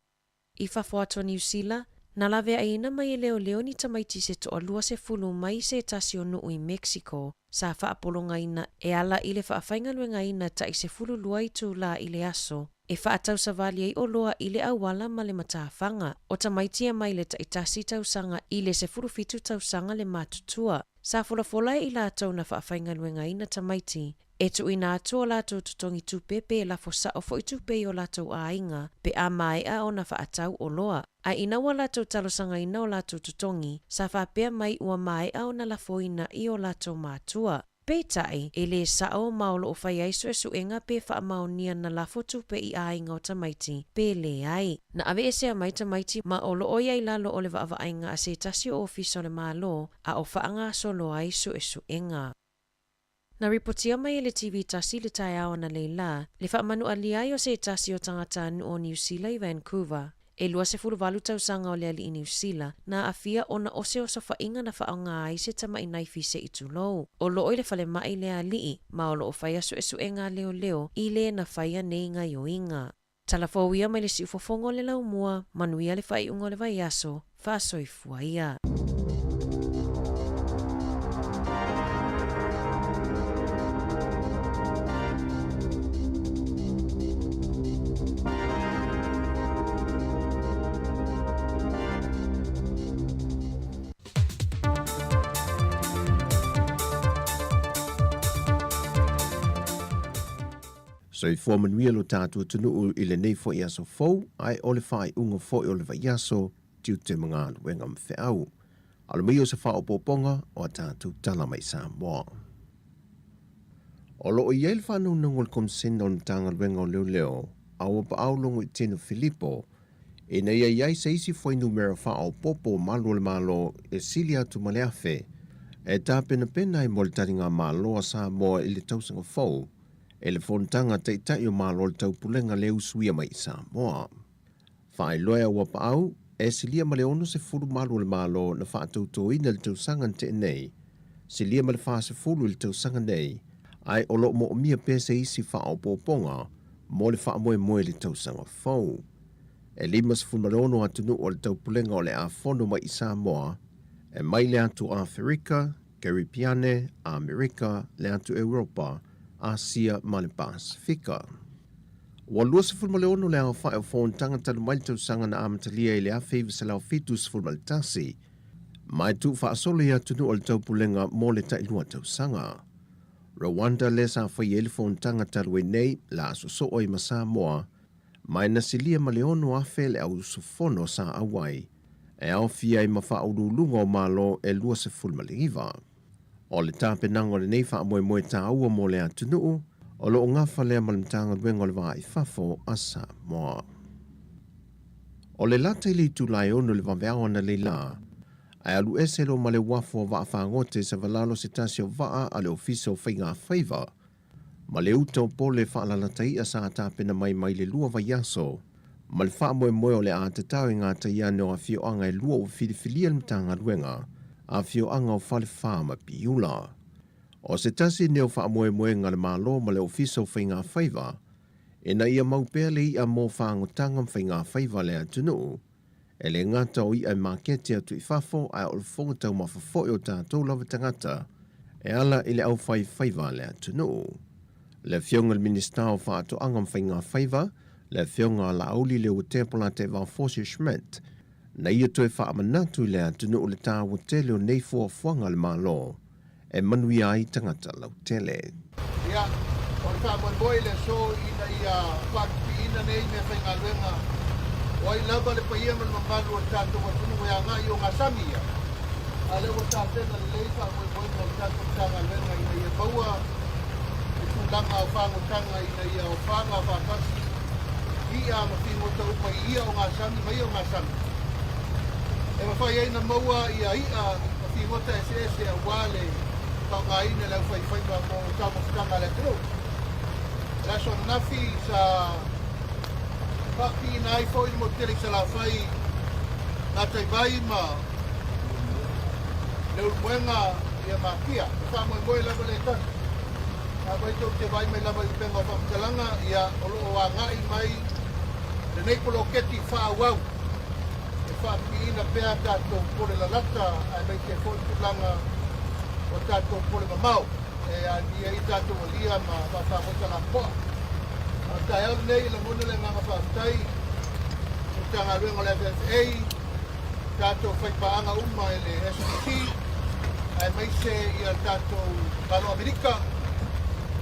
I fafo atu o Niu Sila, na laveaiina mai e leoleo ni tamaiti se toalua sefulu mai se tasi o nuu i Mexico, sa faapologaina e ala i le faafaigaluegaina taʻi 12 itulā i le aso, e faatausavali ai oloa i le auala ma le matafaga. O tamaiti e mai le taʻitasi tausaga i le 17 tausaga le matutua. Sa folafola e i latou na faafaigaluegaina tamaiti, e tuuina atu o latou totogi tupe pe lafo sao foʻi tupe i o latou aiga pe a maea ona faatau oloa. Ae ina ua latou talosagaina o latou totogi, sa faapea mai ua maea ona lafoina i o latou matua. Peitai, e lē sao ma o loo fai ai suesuega pe faamaonia na lafo tupe i aiga o tamaiti pe leai. Na aveesea mai tamaiti ma o loo i ai lalo o le vaavaaiga a se tasi o ofisa o le Malo a o faagasolo ai suesuega. Na ripotia mai e le TV tasi i le taeao analeila le faamanualia ai o se tasi o tagatanuu o Niu Sila i Vancouver. E 28 tausaga o le alii Niu Sila na aafia ona o se osofaʻiga na faaaoga ai se tamaʻi naifi se i tulou. O loo i le falemaʻi le alii ma o loo faia suesuega a leoleo i le na faia nei gaioiga. Talafou ia mai le siufofoga o le laumua, manuia le faaiuga o le vaiaso, faasoifua ia. Soifua manuia lo tatou atunuu i lenei foi aso fou, ae o le faaiuga foi o le vaiaso, tiute ma galuega ma feau. Alo mai o se faaopoopoga o a tatou tala mai Samoa. O loo i ai le faanaunaga o le Komisena o le Matagaluega o Leoleo a ua paau logo i Tino Filipo ina ia i ai se isi fuainumera faaopoopo o malu o le Malo e sili atu ma le 1,000 e tapenapena ai mo le taligamalo a Samoa i le tausaga fou e le Fonotaga a Taitai o Malo o le Taupulega le usuia mai i Samoa. Faailoa e ua paau, e silia ma le 60 malu o le Malo na faatautoina i le tausaga na tea nei, silia ma le 40 i le tausaga nei, ae o loo moomia pea se isi faaopoopoga mo le faamoemoe i le tausaga fou. E 56 atunuu o le Taupulega o le a fono mai i Samoa, e mai le atu Aferika, Keripiane, Amerika, le atu Europa, Asia ma le Pasefika. Ua 26 le aofai o fonotaga talu mai le tausaga na amatalia i le 1971, ma e tuufaasolo i atunuu o le Taupulega mo le tailua tausaga. Rwanda lea sa faia ai le fonotaga talu ai nei, la a sosoo ai ma Samoa, ma e na silia ma le 6,000 le au usufono sa auai, e aofia ai ma faauluuluga o Malo e 29. O le tapenaga o lenei faamoemoe tāua mo le atunuu, o loo gafa lea ma le Matagaluega o le Va i Fafo a Samoa. O le lata i le itula e 6 i le vaveao analeila, ae alu ese loa ma le uafu o Vaafagote i Savalalo se tasi o vaa a le Ofisa o Faigafaiva ma le uta o pole faalalataia sa tapena mai mai le lua vaiaso ma le faamoemoe o le a tatao i ngā tai ane o afioaga e lua ua filifilia le Matagaluega afioaga o Falefa ma Piula. O se tasi nei o faamoemoega a le Malo ma le Ofisa o Faigafaiva, ina ia mau pea le i'a mo fagotaga ma faigafaiva a le atunuu, e le gata o i'a e maketi atu i fafo ae o le fofoga taumafa foi o tatou lava tagata e ala i le aufaifaiva a le atunuu. Le Afioga i le Minisita o Faatoaga ma Faigafaiva, le Afioga a Laauli Leuatea Polataivao Fosi Schmidt, na ia toe faamanatu i le atunuu le taua tele o nei fuafuaga a le Malo e manuia ai tagata lautele. Ia, o le faamoemoe i le aso ina ia faatupiina nei meafaigaluega, o ai lava le paia ma le mamalu o le tatou atunuu e agai i ogasami ia, a o lea ua tapena lelei faamoemoega o le tatou Matagaluega ina ia maua le tulaga o fagotaga ina ia ofaga faatasi i'a ma figota uma i ia ogasami ma ia ogasami e mafai ai ona maua ia i'a ma figota eseese aua le faaaogaina e le aufaifaiva mo taumafataga a le atunuu. O le aso ananafi sa faapipiina ai foi le motu tele i Salafai, Gataivai ma Leulumoega ia ma Apia. E faamoemoe lava le tasi. Afai tou te vaai mai lava i upega o faamatalaga, ia o lo o agai mai lenei poloketi faaauau e faapipiina pea tatou pole lalata aemaise foi tulaga o tatou pole mamao e alia ai tatou alia ma faafagota lapoa. A o le taeao lenei e lagona le agaga faafetai i le Matagaluega o le FFA, tatou faipaaga uma i le SPC, aemaise ia le tatou Malo Amerika,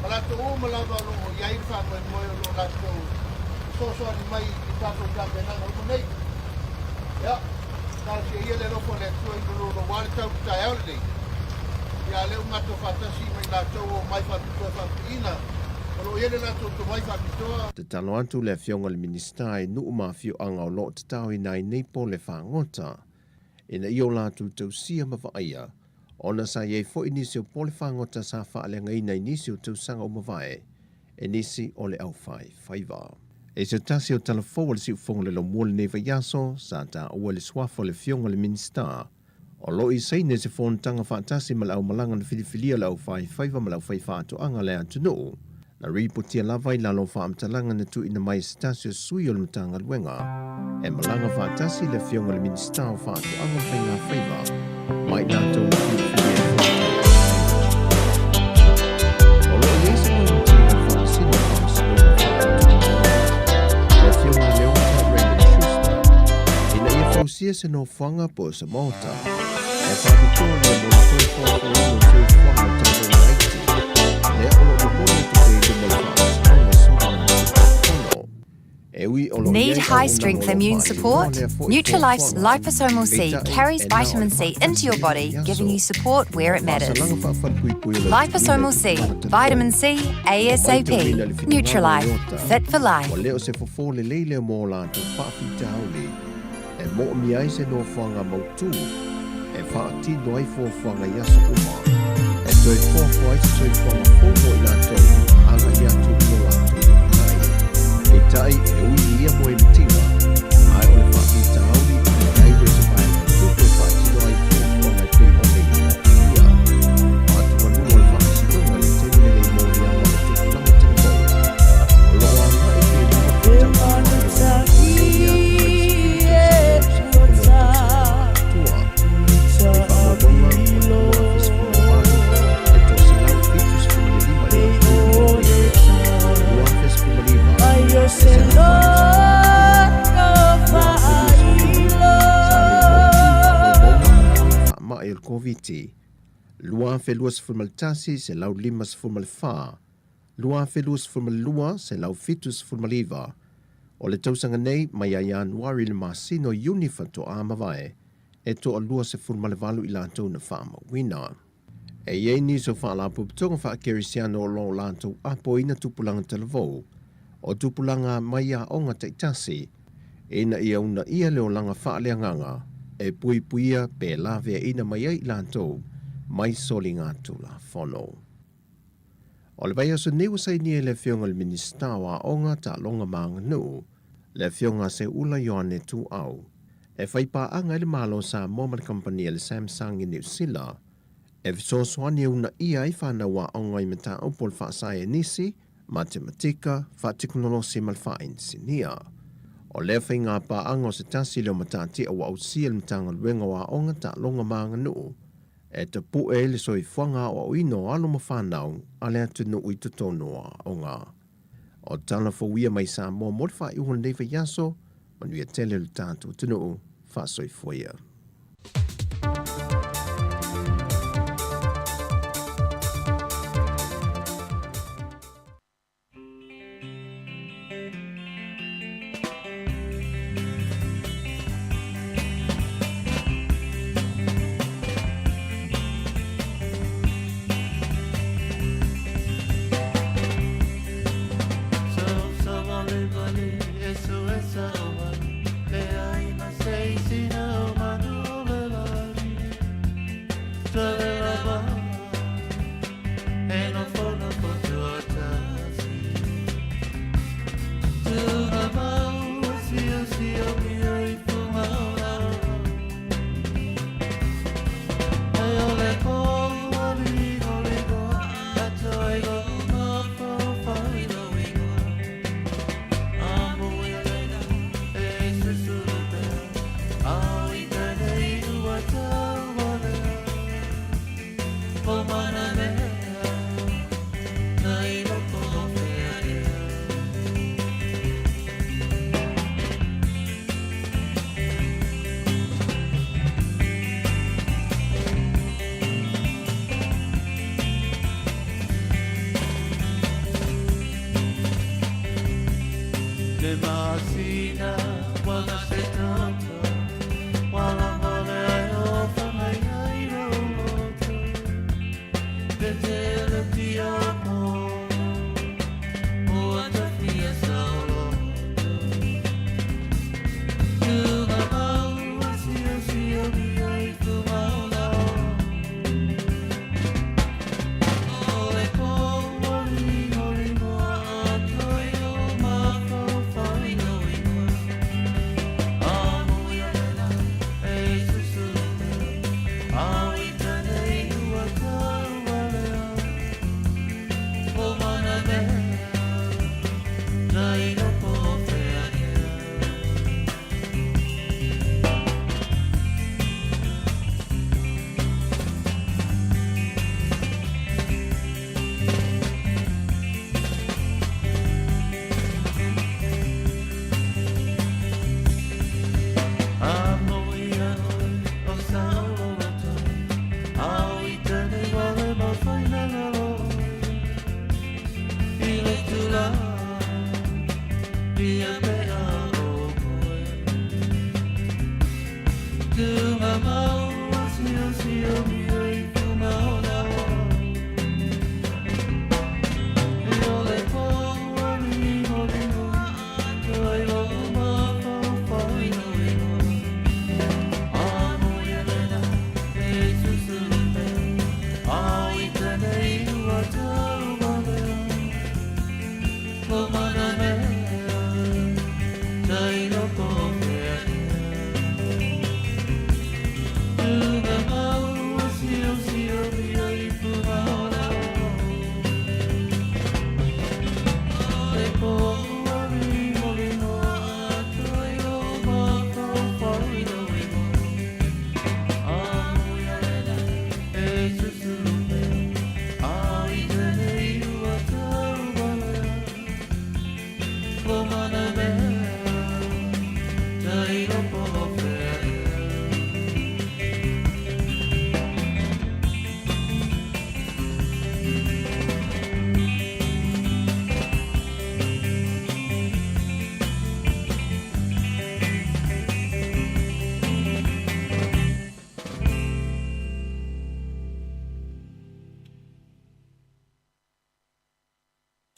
ma latou uma lava o lo o i ai le faamoemoe o lo o latou fesoasoani mai i tatou tapenaga uma nei. Ia, talosia ia le alofa o le Atua i lololouā le tau i le taeao lenei. Ia, a lea ua matou faatasi ma i latou o omai faapitoa e faapipiina, o lo o i ai le latou tomai faapitoa. Tatalo atu le Afioga i le Minisita i nuu ma afioaga o lo o tataoina ai nei pole fagota, ina ia o latou tausia ma vaaia, ona sa i ai foi nisi o pole fagota sa faaleagaina i nisi o tausaga ua mavae e nisi o le aufaifaiva. I se tasi o tala fou a le Siufofoga o le Laumua lenei vaiaso, sa taua i le suafa o le Afioga i le Minisita o lo o i Saina i se fonotaga faatasi ma le aumalaga na filifilia le aufaifaiva ma le aufaifaatoaga a le atunuu. Na ripotia lava i lalo o faamatalaga na tuuina mai e se tasi o sui o le Matagaluega e malaga faatasi le Afioga i le Minisita o Faatoaga ma Faigafaiva ma i latou na filifilia e fonotaga ai. O lo o i ai se moemitiga o le Faamasino o le Faamasinoga Faaiutumanua, le Afioga ia Leota Raymond Schuster, ina ia fausia se nofoaga po o se maota e faapitoa ia mo le toe foafoaina o soifuaga o taaloga laiti, lea o lo o momoli atu pea i luma o le Faamasinoga Soligatulafono. E ui o lo o i Need ai high auaunaga o strength lo o immune faatinoa support? lea foi Nutrilife's fuafuaga, Liposomal C peitai carries e na o le vitamin C into your faatasi body, i giving aso you support where o it matters. faasalaga faafalupuipui o le atunuu Liposomal C, tupulaga vitamin talavou. C, Ua ASAP. maitauina le finagalo o Nutrilife, Leota, fit for life. ua le o se fofo lelei lea mo latou faafitauli e moomia ai se nofoaga mautū e faatino ai fuafuaga i aso uma, e toe foafoa ai se soifuaga fou mo i latou agai atu i lo latou lumanai. Peitai, e ui i ia moemitiga, ae o le faafitauli e leai loa se vaega tupe e faatino ai fuafuaga e pei ona ia moomia. O atugaluga o le faamasinoga i le taimi lenei mo liaga o tupulaga talavou, o lo o agai pea i luma faitauga faailoa e momoli atu mai le 10 tausaga i le 10 tausaga atoa. I faamaumauga o le 2018, e 175 i latou na manuia, 2019, e 183, 2020, sa le mautu i faamaumauga ona o le faamai o le Koviti, 2021, 154, 2022, 179, o le tausaga nei mai ia Ianuari i le masina o Iuni faatoa mavae, e toalua 18 i latou na faamauina. E i ai nisi o faalapotopotoga faakerisiano o lo o latou apoina tupulaga talavou, o tupulaga mai aoga taitasi, ina ia uunaia le olaga faaleagaga e puipuia pe laveaina mai ai i latou mai soligatulafono. O le vaiaso nei ua sainia e le Afioga i le Minisita o Aoga, Taaloga ma Aganuu, le Afioga a Seuula Ioane Tuuau, E faipaaga ai le Malo o Samoa ma le kamupani a le Samsung i Niu Sila e fesoasoani e uunaia ai fanau aoga i mataupu o le faasaienisi, matematika, faatekonolosi ma le faainisinia. O lea faiga paaga o se tasi lea o matatia ua ausia e le Matagaluega o Aoga, Taaloga ma Aganuu e tapue ai le soifuaga aoaoina o alo ma fanau a le atunuu i totonu o aoga. O tala fou ia mai Samoa mo le faaiuga o lenei vaiaso, manuia tele lo tatou atunuu, faasoifua ia.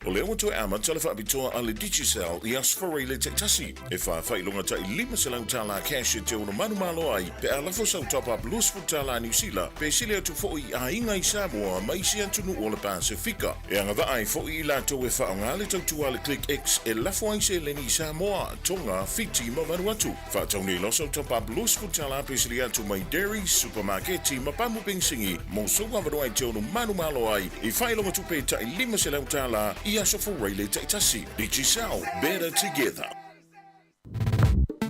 O lea ua toe amata le faapitoa a le Digicel i Aso Faraile taitasi, e faafailoga tai $500 cash e te ono manumalo ai pe a lafo sau top-up $20 Niu Sila pe sili atu foi i aiga i Samoa ma isi atunuu o le Pasefika. E agavaa ai foi i latou e faaaoga le tautua a le ClickX e lafo ai seleni i Samoa, Tonga, Fiti ma Vanuatu. Faatau nei loa sau top-up $20 pe sili atu mai Dairy, Supamaketi ma pamu penisini mo sou avanoa e te ono manumalo ai i faailoga tupe tai $500 i Aso Faraile taitasi. Digicel, better together.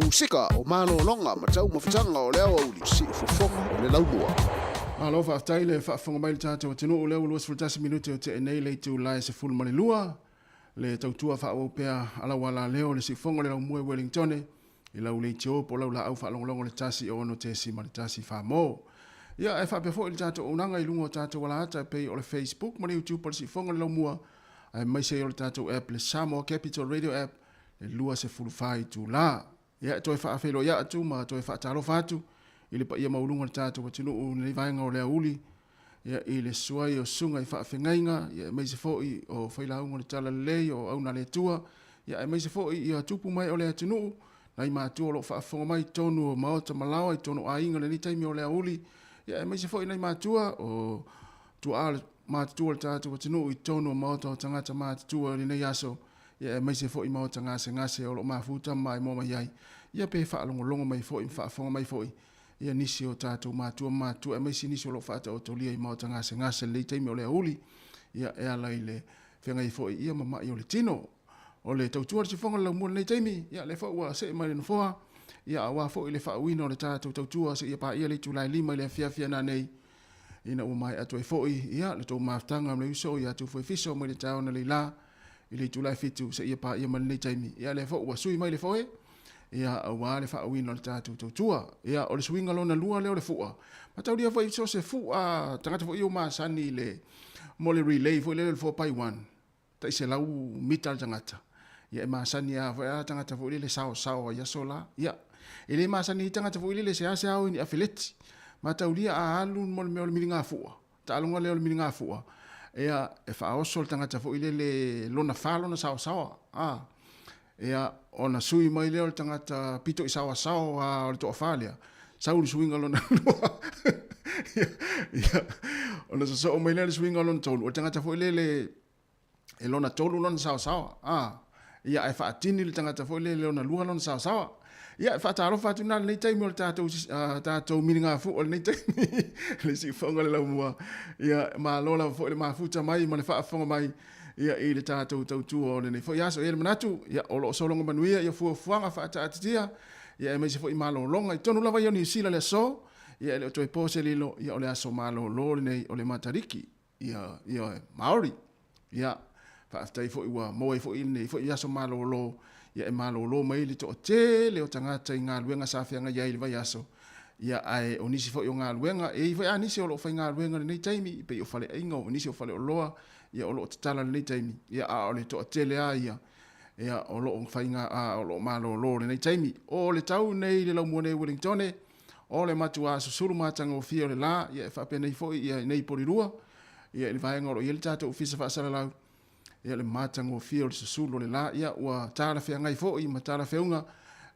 Musika o malologa ma taumafataga o le aoauli, siufofoga o le laumua. Malo faafetai le faafofoga mai le tatou atunuu lea ua 21 minute o tea nei le itula e 12 le tautua faaauau pea a lau alaleo le siufofoga o le laumua i Wellingtone i lau leitio po o lau laau faalogologo le 106.1 mo. Ia, ae faapea foi le tatou auaunaga i luga o tatou alaata e pei o le Facebook ma le YouTube o le Siufofoga o le Laumua, aemaise ai o le tatou app le Samoa Capital Radio App le 24 itula. Ia, e toe faafeiloai atu ma toe faatalofa atu i le paia maualuga o le tatou atunuu i lenei vaega o le aoauli, ia, i le suai o susuga i faafegaiga, ia, aemaise foi o failauga o le Talalelei, o auauna a le Atua, ia, aemaise foi ia tupu ma ee o le atunuu, nai matua o lo o faafofoga mai i totonu o maota ma laoa i totonu o aiga i lenei taimi o le aoauli, ia, aemaise foi nai matua o tuaa matutua o le tatou atunuu i totonu o maota o tagata matutua i lenei aso, ia, aemaise foi maota gasegase o lo o mafuta ma maimoa mai ai, ia, pe faalogologo mai foi ma faafofoga mai foi ia nisi o tatou matua ma matutua aemaise nisi o lo o faataotolia i maota gasegase i lenei taimi o le aoauli, ia, e ala i le feagai foi ia ma mai o le tino. O le tautua a le siufofoga o le laumua i lenei taimi, ia, lea foi ua see mai le nofoa, ia, aua foi le faauuina o le tatou tautua seia paia le itula e 5 i le afiafi a nanei, ina ua maea atu ai foi, ia, le tou mafutaga ma le uso ia Tufuefiso mai le taeao analeila i le itula e 7 seia paia mai lenei taimi. Ia, lea foi ua sui mai le foe, ia, aua le faauuina o le tatou tautua. Ia, o le suiga lona lua lea o le fua. Mataulia foi so o se fua tagata foi ia ua masani i le, mo le relay foi lele o le 4x1, tai 100 mita le tagata. Ia, e masani lava foi a tagata foi lele saosaoa i aso la. Ia, e le masani ai tagata foi lele seasea o i ni afeleti. Mataulia a alu mo le mea o le miligafua, taaloga lea o le miligafua, ia, e faaoso le tagata foi lele lona fa lona saosaoa. A, ia, ona sui mai lea o le tagata pito i saoasaoa a o le toafa lea, sau le suiga lona lua. Ia, ia, ona sosoo mai lea le suiga lona tolu, o le tagata foi lele e lona tolu lona saosaoa. A, ia, ae faatini le tagata foi lele lona lua lona saosaoa. Ia, e faatalofa atu na lenei taimi o le tatou, tatou miligafua o lenei taimi, le siufofoga o le laumua. Ia, malo lava foi le mafuta mai ma le faafofoga mai ia i le tatou tautua o lenei foi aso. E i ai le manatu, ia, o lo o sologa manuia ia fuafuaga faataatitia, ia aemaise foi malologa i totonu lava ia o Niu Sila i le aso, ia e le o toe po se lilo, ia o le aso malolo lenei o le Matariki, ia, ia Māori. Ia, faafetai foi ua maua ai foi lenei foi aso malolo, ia e malolo mai le toatele o tagata i galuega sa feagai ai i le vaiaso, ia ae o nisi foi o galuega, e i ai foi lava nisi o lo o faigaluega i lenei taimi, e pei o faleaiga, o nisi o faleoloa, ia o lo o tatala i lenei taimi, ia a o le toatele lava ia, ia o lo o faiga, a, o lo o malolo i lenei taimi. O le tau nei i le laumua nei i Wellingtone, o le matuā susulu matagofie o le la, ia e faapenei foi ia nei Polirua, ia i le vaega o lo o i ai le tatou Ofisa Faasalalau, ia le matagofie o le susulu o le la, ia ua talafeagai foi ma talafeuga,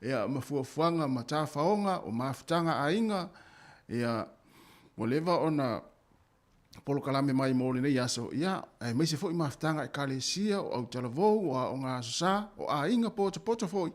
ia ma fuafuaga ma tafaoga o mafutaga aiga, ia ua leva ona polokalame mai mo lenei aso, ia, aemaise foi mafutaga Ekalesia, o autalavou, o aoga aso sa, o aiga potopoto foi,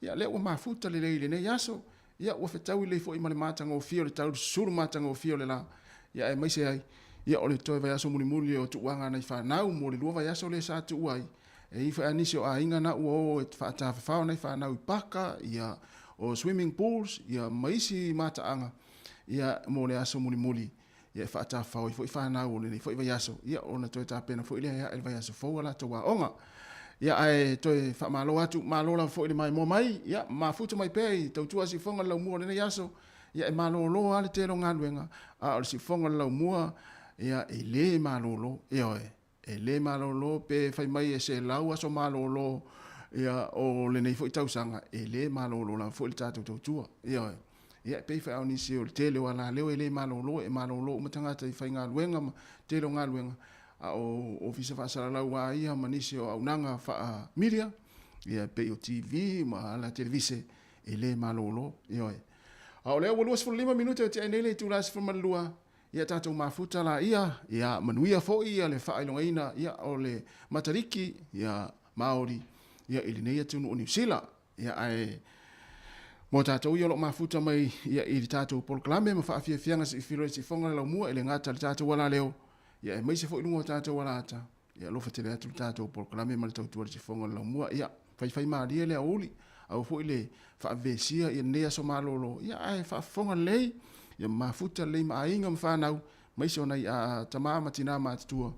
ia, lea ua mafuta lelei i lenei aso, ia, ua fetaui lelei foi ma le matagofie o le tau susulu matagofie o le la, ia, aemaise ai, ia, o le toe vaiaso mulimuli o tuuaga a nai fanau mo le lua vaiaso lea sa tuua ai, e i ai foi a nisi o aiga na ua o e faatafafao nai fanau i paka, ia, o swimming pools, ia, ma isi mataaga, ia, mo le aso mulimuli. Ia e faatafafao ai foi fanau o lenei foi vaiaso, ia ona toe tapena foi lea e ae le vaiaso fou a latou aoga. Ia ae toe faamalo atu, malo lava foi le maimoa mai, ia mafuta mai pea i tautua siufofoga o le laumua o lenei aso, ia e malolo lava le tele o galuega, a o le siufofoga o le laumua, ia e le malolo, ioe, e le malolo pe fai mai e 100 aso malolo ia o lenei foi tausaga, e le malolo lava foi le tatou tautua. Ioe. Ia, e pei foi a o nisi o le tele o alaleo e le malolo, e malolo uma tagata i faigaluega ma tele o galuega, a o ofisa faasalalau lava ia ma nisi o auaunaga faa-media, ia e pei o TV ma ala televise, e lē malōlō. Ioe. A o lea ua 25 minute o tea ai nei le itula e 12, ia tatou mafuta laia, ia manuia foi ia le faailogaina ia o le Matariki ia Māori ia i lenei atunuu o Niu Sila. Ia ae mo tatou ia o lo o mafuta mai ia i le tatou polokalame ma faafiafiaga siifilo i sifoga le laumua e le gata i le tatou alaleo, ia aemaise foi i luga o tatou alaata, ia alofa tele atu le tatou polokalame ma le tautua i le sifoga o le laumua. Ia faifaimalie le aoauli, aua foi le faavevesia ia lenei aso malolo, ia ae faafofoga lelei, ia mafuta lelei ma aiga ma fanau, aemaise o nai tama ma tina matutua,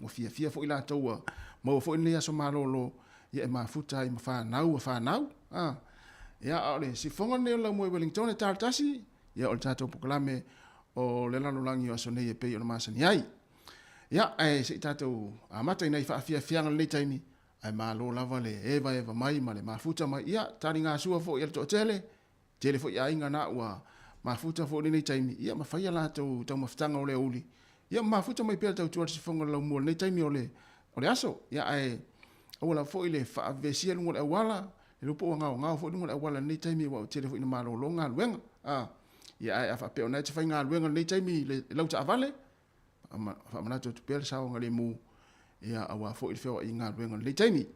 ua fiafia foi latou ua maua foi lenei aso malolo, ia e mafuta ai ma fanau a fanau. A, ia, a o le sifoga lenei o le laumua i Wellington e tala tasi, ia o le tatou polokalame o le lalolagi o aso nei e pei ona masani ai. Ia, ae se i tatou amata i nai faafiafiaga i lenei taimi, ae malo lava le evaeva mai ma le mafuta mai. Ia, taligasua foi a le toatele, tele foi aiga na ua mafuta foi i lenei taimi, ia ma fai a latou taumafataga o le aoauli. Ia, ma mafuta mai pea le tautua a le sifoga o le laumua i lenei taimi o le, o le aso. Ia, ae aua lava foi le faavevesia i luga o le auala, le iloa po ua gaogao foi luga o le auala i lenei taimi aua ua tele foi ina malolo galuega. A, ia, ae a faapea o lena e te faigaluega i lenei taimi i le lau taavale, faamanatu atu pea le saogalemu, ia, aua foi le feoai i galuega i lenei taimi.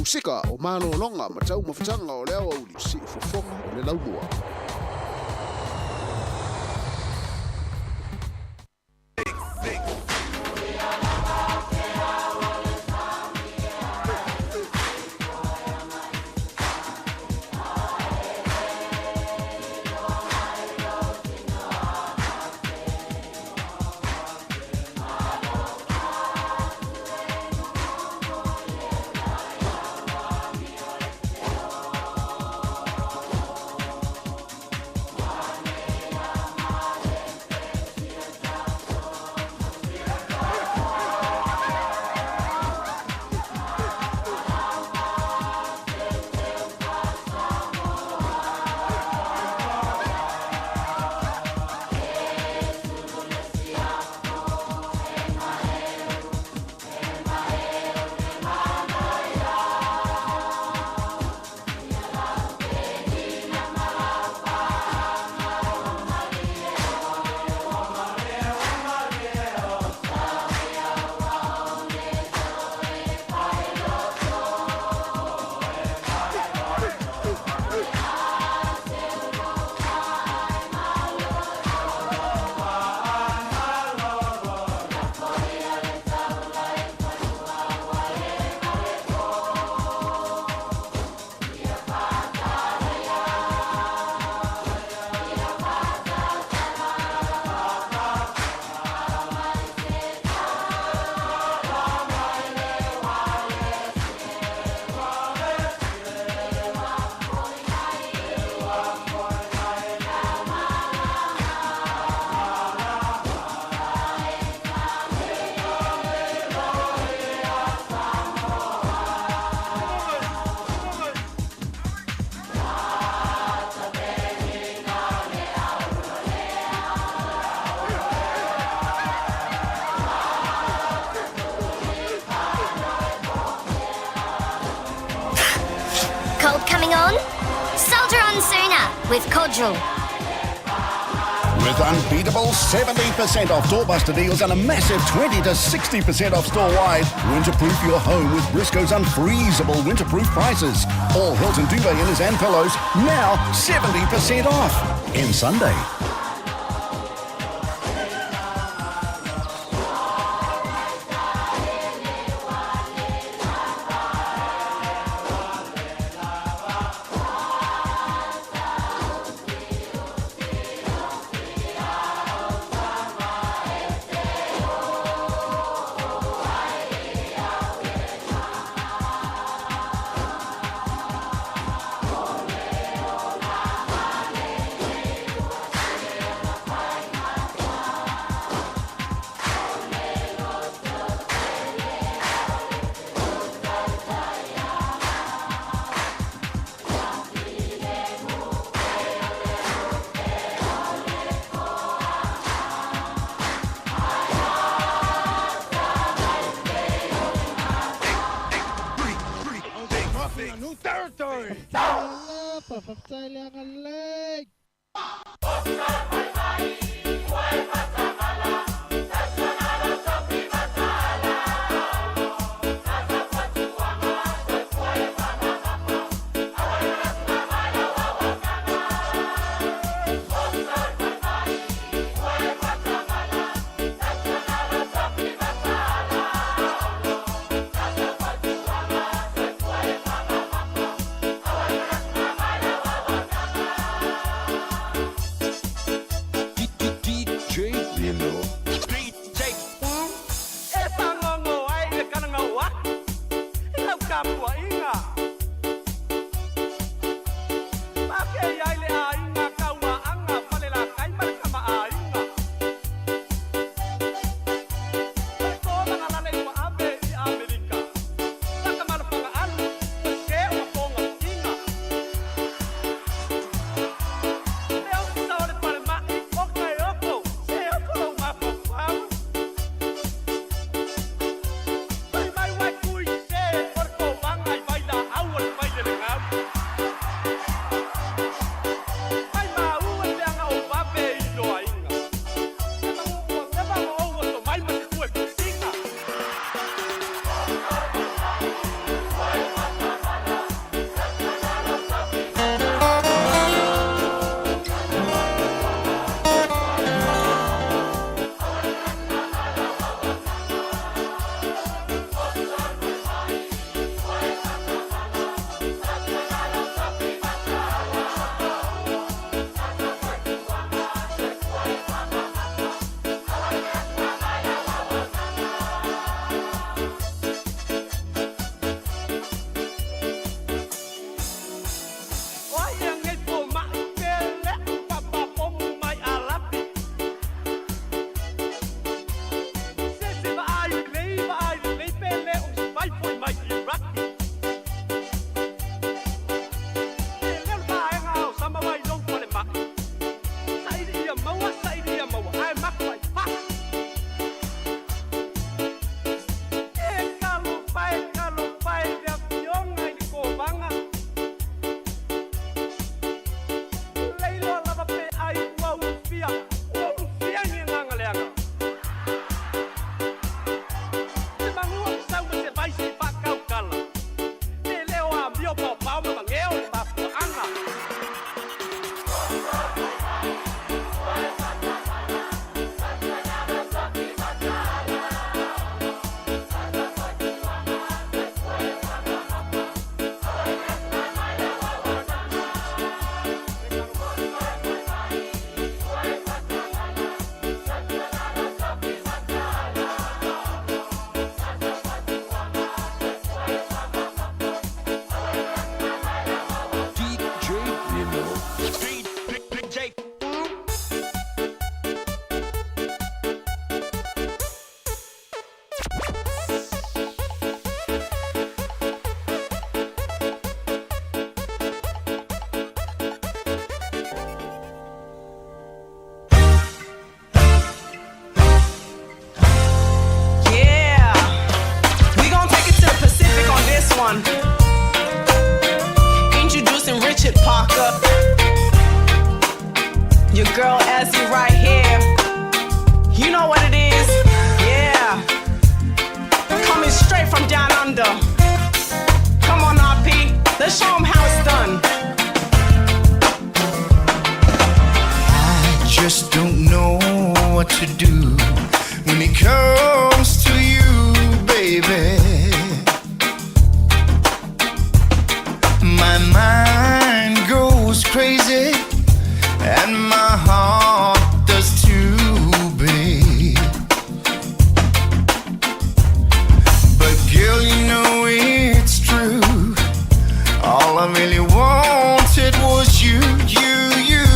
Pasifika o malologa ma taumafataga o le aoauli siufofoga o le laumua. Cold coming on? Soldier on sooner with Codral. With unbeatable 70% off doorbuster deals and a massive 20 to 60% off store-wide, winterproof your home with Briscoe's unfreezable winterproof prices. All Hilton duvet inners and pillows, now 70% off. In Sunday. Desi right here. You know what it is? Yeah. Coming straight from down under. Come on, RP. Let's show 'em how it's done. I just don't know what to do when it comes to you, baby. My mind goes crazy and my heart does too, babe. But girl, you know it's true. All I really wanted was you, you, you.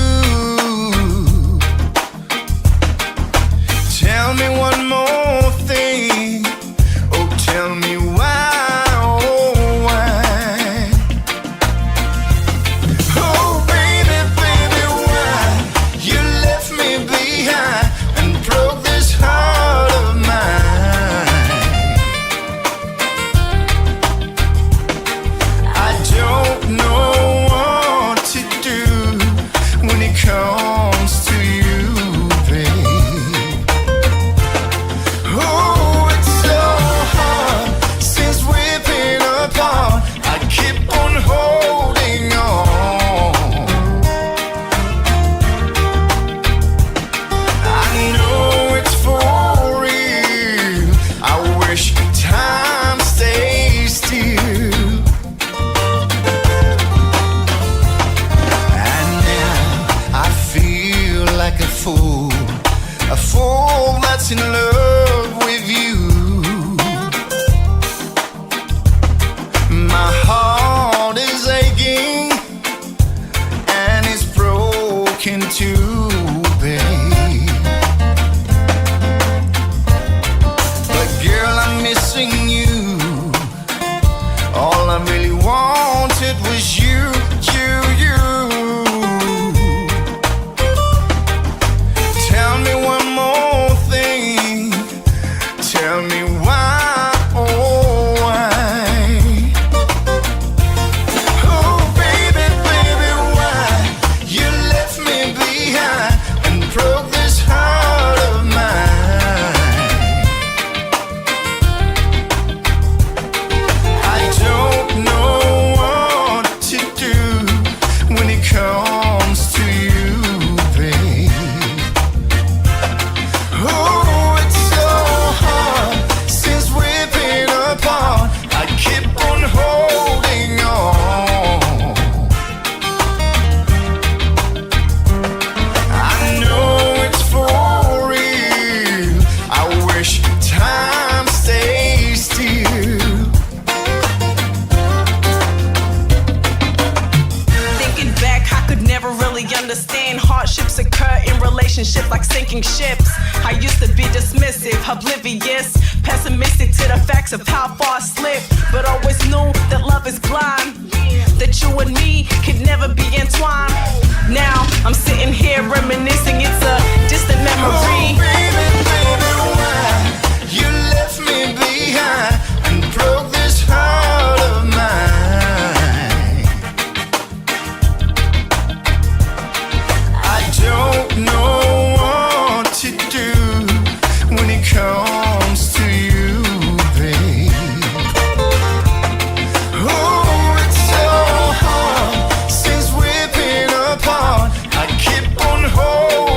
Tell me one more thing. Oh, tell me why, oh, why? Oh, baby, baby, why you left me behind and broke this heart of mine? I don't know what to do when it comes to you, babe. Oh, it's so hard since we've been apart. I keep on holding on. I know it's for real. I wish time stays still. And now I feel like a fool that's in love with you. My heart is aching and it's broken too, babe. But girl, I'm missing you. All I really wanted was you, you, you. Tell me one more thing. Tell me why, oh why? Oh baby, baby, why you left me behind and broke this heart of mine? I don't know what to do when it comes to you, babe. Oh, it's so hard since we've been apart. I keep on holding on. I know it's for real. I wish time stays still. Thinking back, I could never really understand hardships occur in relationships like sinking ships. I used to be dismissive, oblivious, pessimistic to the facts of how far I slipped, but always knew that love is blind. That you and me could never be entwined. Now I'm sitting here reminiscing, it's a distant memory. Oh, baby, baby, why you left me behind and broke this heart of mine? I don't know what to do when it comes to you, babe. Oh, it's so hard since we've been apart. I keep on holding.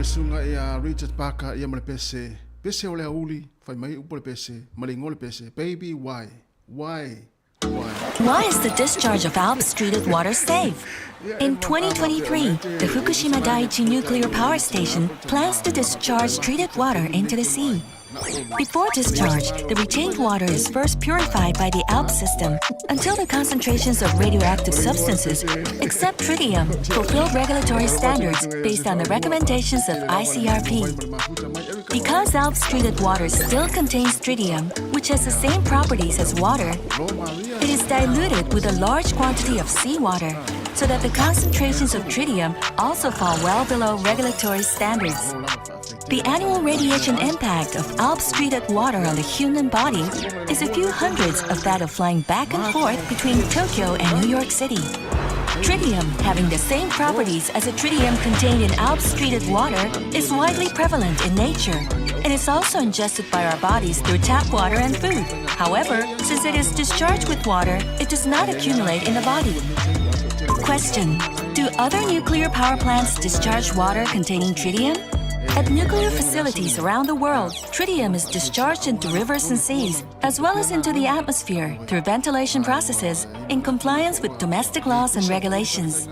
susuga ia Richard Parker ia ma le pese, pese o le aoauli, fai mai upu o le pese, ma le igoa o le pese, Baby Why, Why, Why. Why is the discharge of Alps treated water safe? In 2023, the Fukushima Daiichi nuclear power station plans to discharge treated water into the sea. Before discharge, the retained water is first purified by the ALPS system until the concentrations of radioactive substances, except tritium, fulfill regulatory standards based on the recommendations of ICRP. Because ALPS treated water still contains tritium, which has the same properties as water, it is diluted with a large quantity of seawater so that the concentrations of tritium also fall well below regulatory standards. The annual radiation impact of Alps treated water on the human body is a few hundreds of that of flying back and forth between Tokyo and New York City. Tritium, having the same properties as the tritium contained in Alps treated water, is widely prevalent in nature and is also ingested by our bodies through tap water and food. However, since it is discharged with water, it does not accumulate in the body. Question: Do other nuclear power plants discharge water containing tritium? At nuclear facilities around the world, tritium is discharged into rivers and seas, as well as into the atmosphere through ventilation processes in compliance with domestic laws and regulations.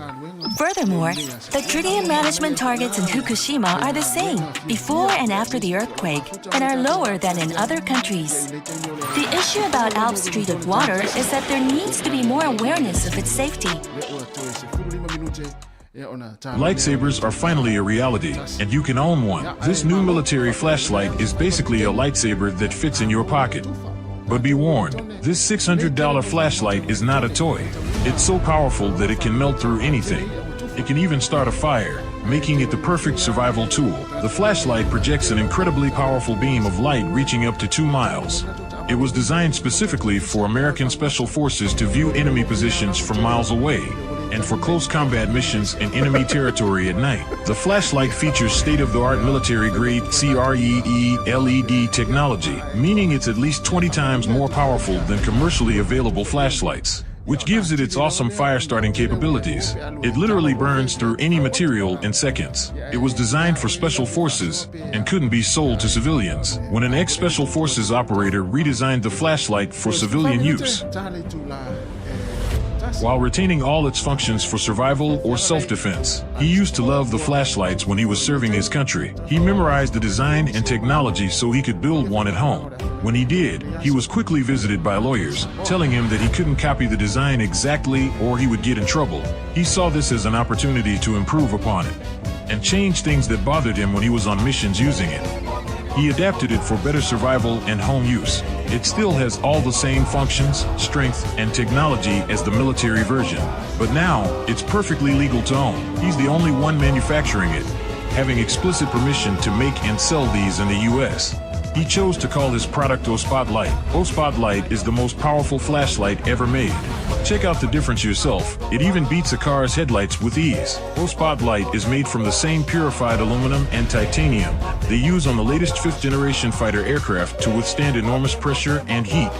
Furthermore, the tritium management targets in Fukushima are the same before and after the earthquake and are lower than in other countries. The issue about Alps treated water is that there needs to be more awareness of its safety. Lightsabers are finally a reality, and you can own one. This new military flashlight is basically a lightsaber that fits in your pocket. But be warned, this $600 flashlight is not a toy. It's so powerful that it can melt through anything. It can even start a fire, making it the perfect survival tool. The flashlight projects an incredibly powerful beam of light reaching up to 2 miles. It was designed specifically for American Special Forces to view enemy positions from miles away, and for close combat missions in enemy territory at night. The flashlight features state-of-the-art military-grade CREE LED technology, meaning it's at least 20 times more powerful than commercially available flashlights, which gives it its awesome fire-starting capabilities. It literally burns through any material in seconds. It was designed for special forces and couldn't be sold to civilians. When an ex-special forces operator redesigned the flashlight for civilian use, while retaining all its functions for survival or self-defense. He used to love the flashlights when he was serving his country. He memorized the design and technology so he could build one at home. When he did, he was quickly visited by lawyers, telling him that he couldn't copy the design exactly or he would get in trouble. He saw this as an opportunity to improve upon it and change things that bothered him when he was on missions using it. He adapted it for better survival and home use. It still has all the same functions, strength, and technology as the military version. But now, it's perfectly legal to own. He's the only one manufacturing it, having explicit permission to make and sell these in the US. He chose to call his product Ospot Light. Ospot Light is the most powerful flashlight ever made. Check out the difference yourself. It even beats a car's headlights with ease. Ospot Light is made from the same purified aluminum and titanium they use on the latest 5th generation fighter aircraft to withstand enormous pressure and heat.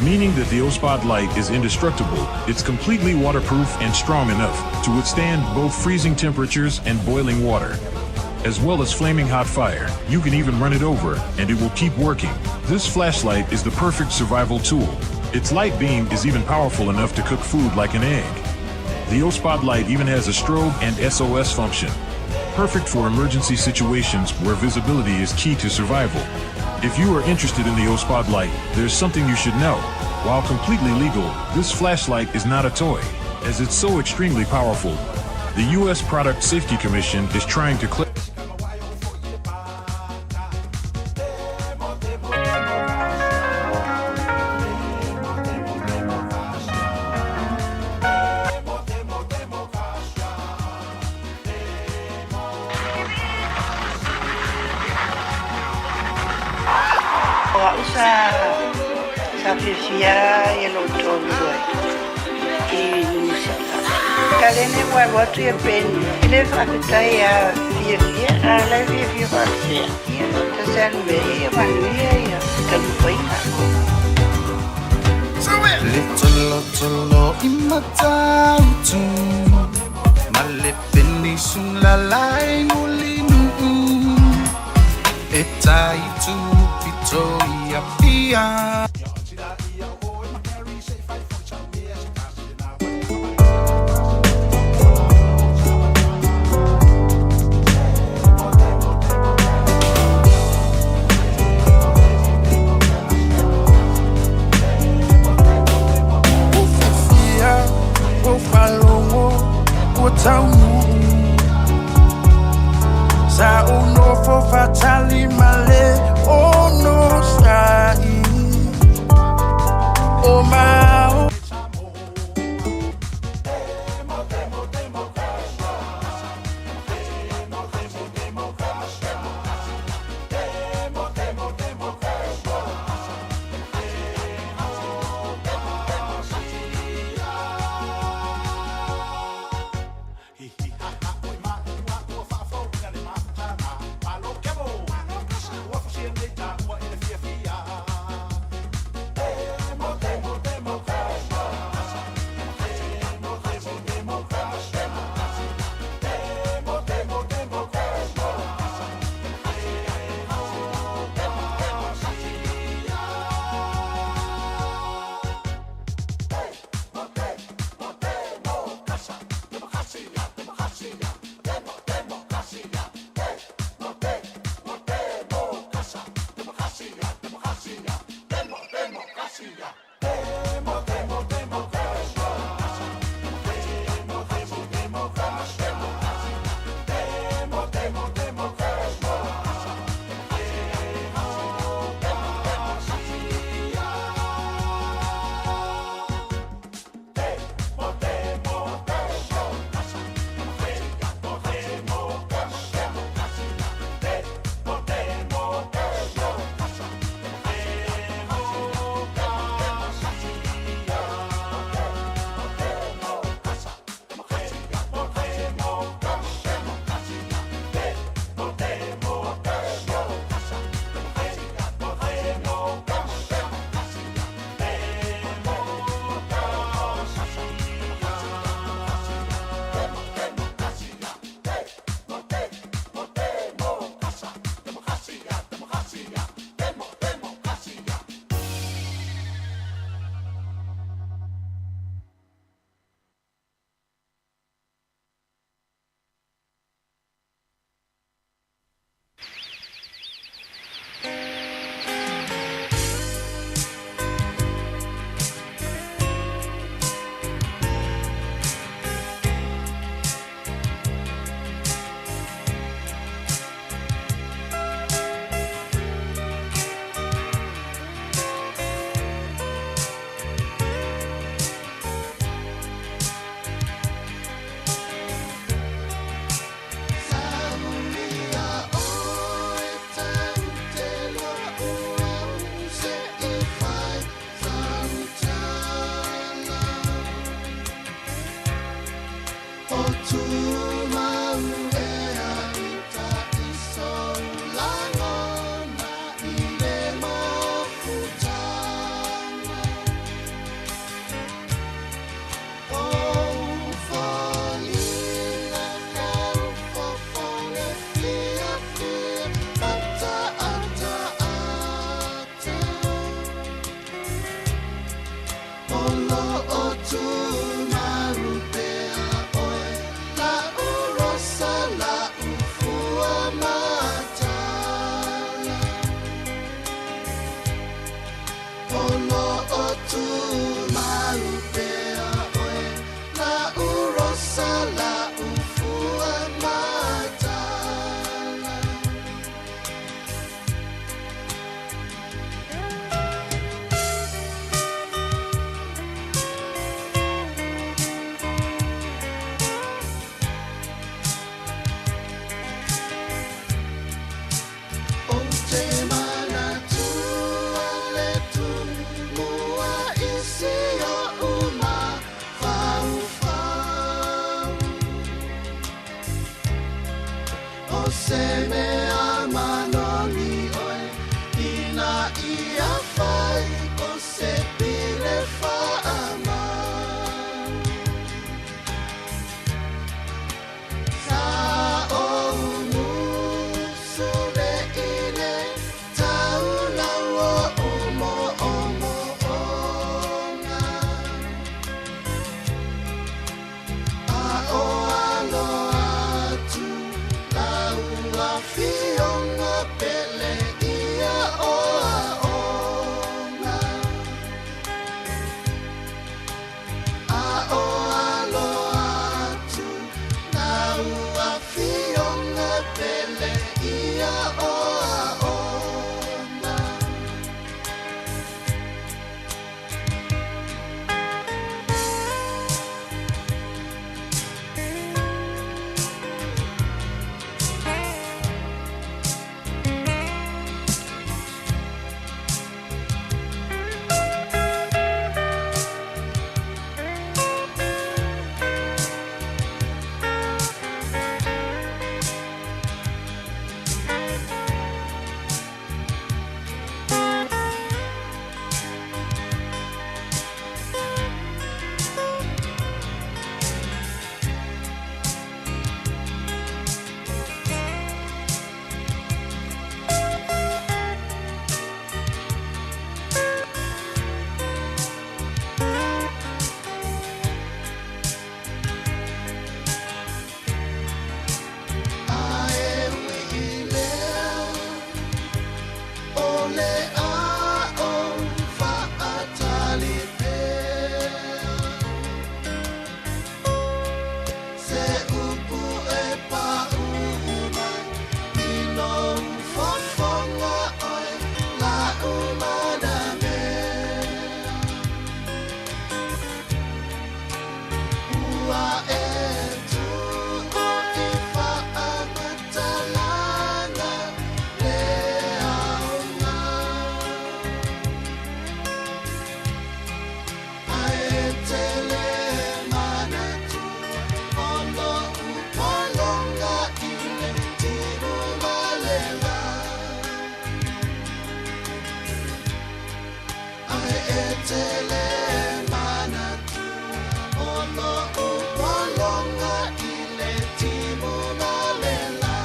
Meaning that the Ospot Light is indestructible. It's completely waterproof and strong enough to withstand both freezing temperatures and boiling water, as well as flaming hot fire. You can even run it over, and it will keep working. This flashlight is the perfect survival tool. Its light beam is even powerful enough to cook food like an egg. The Ospot Light even has a strobe and SOS function, perfect for emergency situations where visibility is key to survival. If you are interested in the Ospot Light, there's something you should know. While completely legal, this flashlight is not a toy, as it's so extremely powerful. The U.S. Product Safety Commission is trying to clarify. O a'u sa sa fiafia ia lou tolu ai i Niu Sila. Kalene ua alu atu ia Peni i le faafetai ia fiafia a o la e fiafia faapea. Ia tasi a le mea ia manuia ia taumafaiga. Le tolotolo i Matautu ma le penisula e tai tupito i Apia. Ua fiafia, ua faalogo, ua taunuu. Sa ou nofo faatali ma le onosaʻi. O mau. le a o faatali pea. Se upu e pau mai i lou fofoga oe la umana mea. Ua e tuu i faamatalaga le aoga. Ae tele manatu o lo'u pologa i le timu ma le va. Ae e tele manatu o lo'u pologa i le timu ma le la.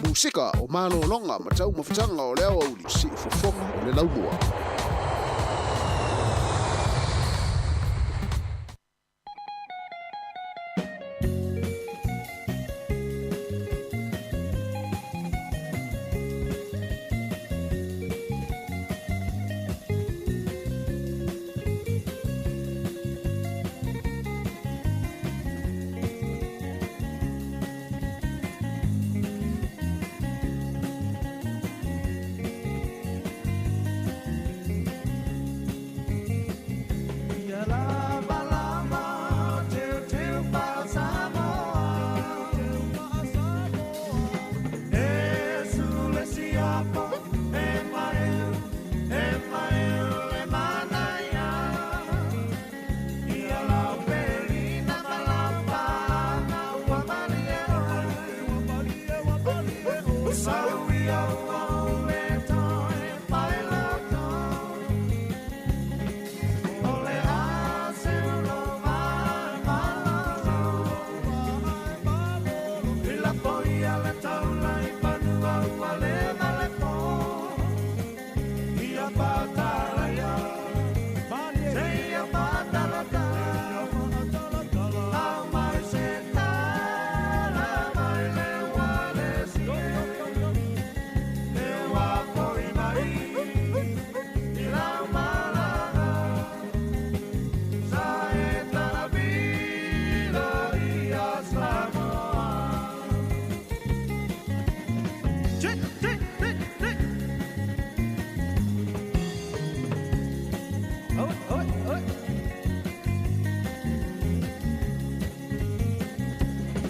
Musika o malologa ma taumafataga o le aoauli siufofoga o le laumua. Ia lava lava teuteu faa-Samoa. E sule siapo, e maeu, e maeu le manaia. Ia lau pelina ma lau paaga ua malie oe. Sau ia ua ou le toe paeloto. O le a se ulo mai malolo. I la poia le taula i fanua ua le male po. Ia patalaia, se ia patalatala. Au mai se tala mai le ua le sie. Le ua foi mai i lau malaga. Sa e talabilo ia Samoa. Tik, tik, tik, tik. Oi, oi, oi.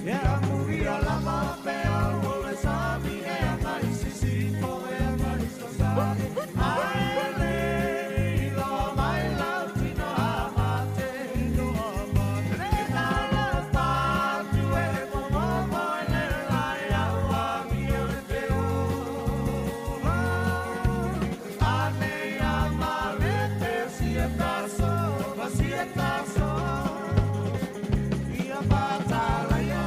Ia muria lava pea o le sami e anga i sisifo e anga i sasae. Ae le iloa mai lau tino a mate. Le tala patu e momomo e le lai au a mio le te ola. Ane a malete si e taso, ma si e taso. Ia patalaia,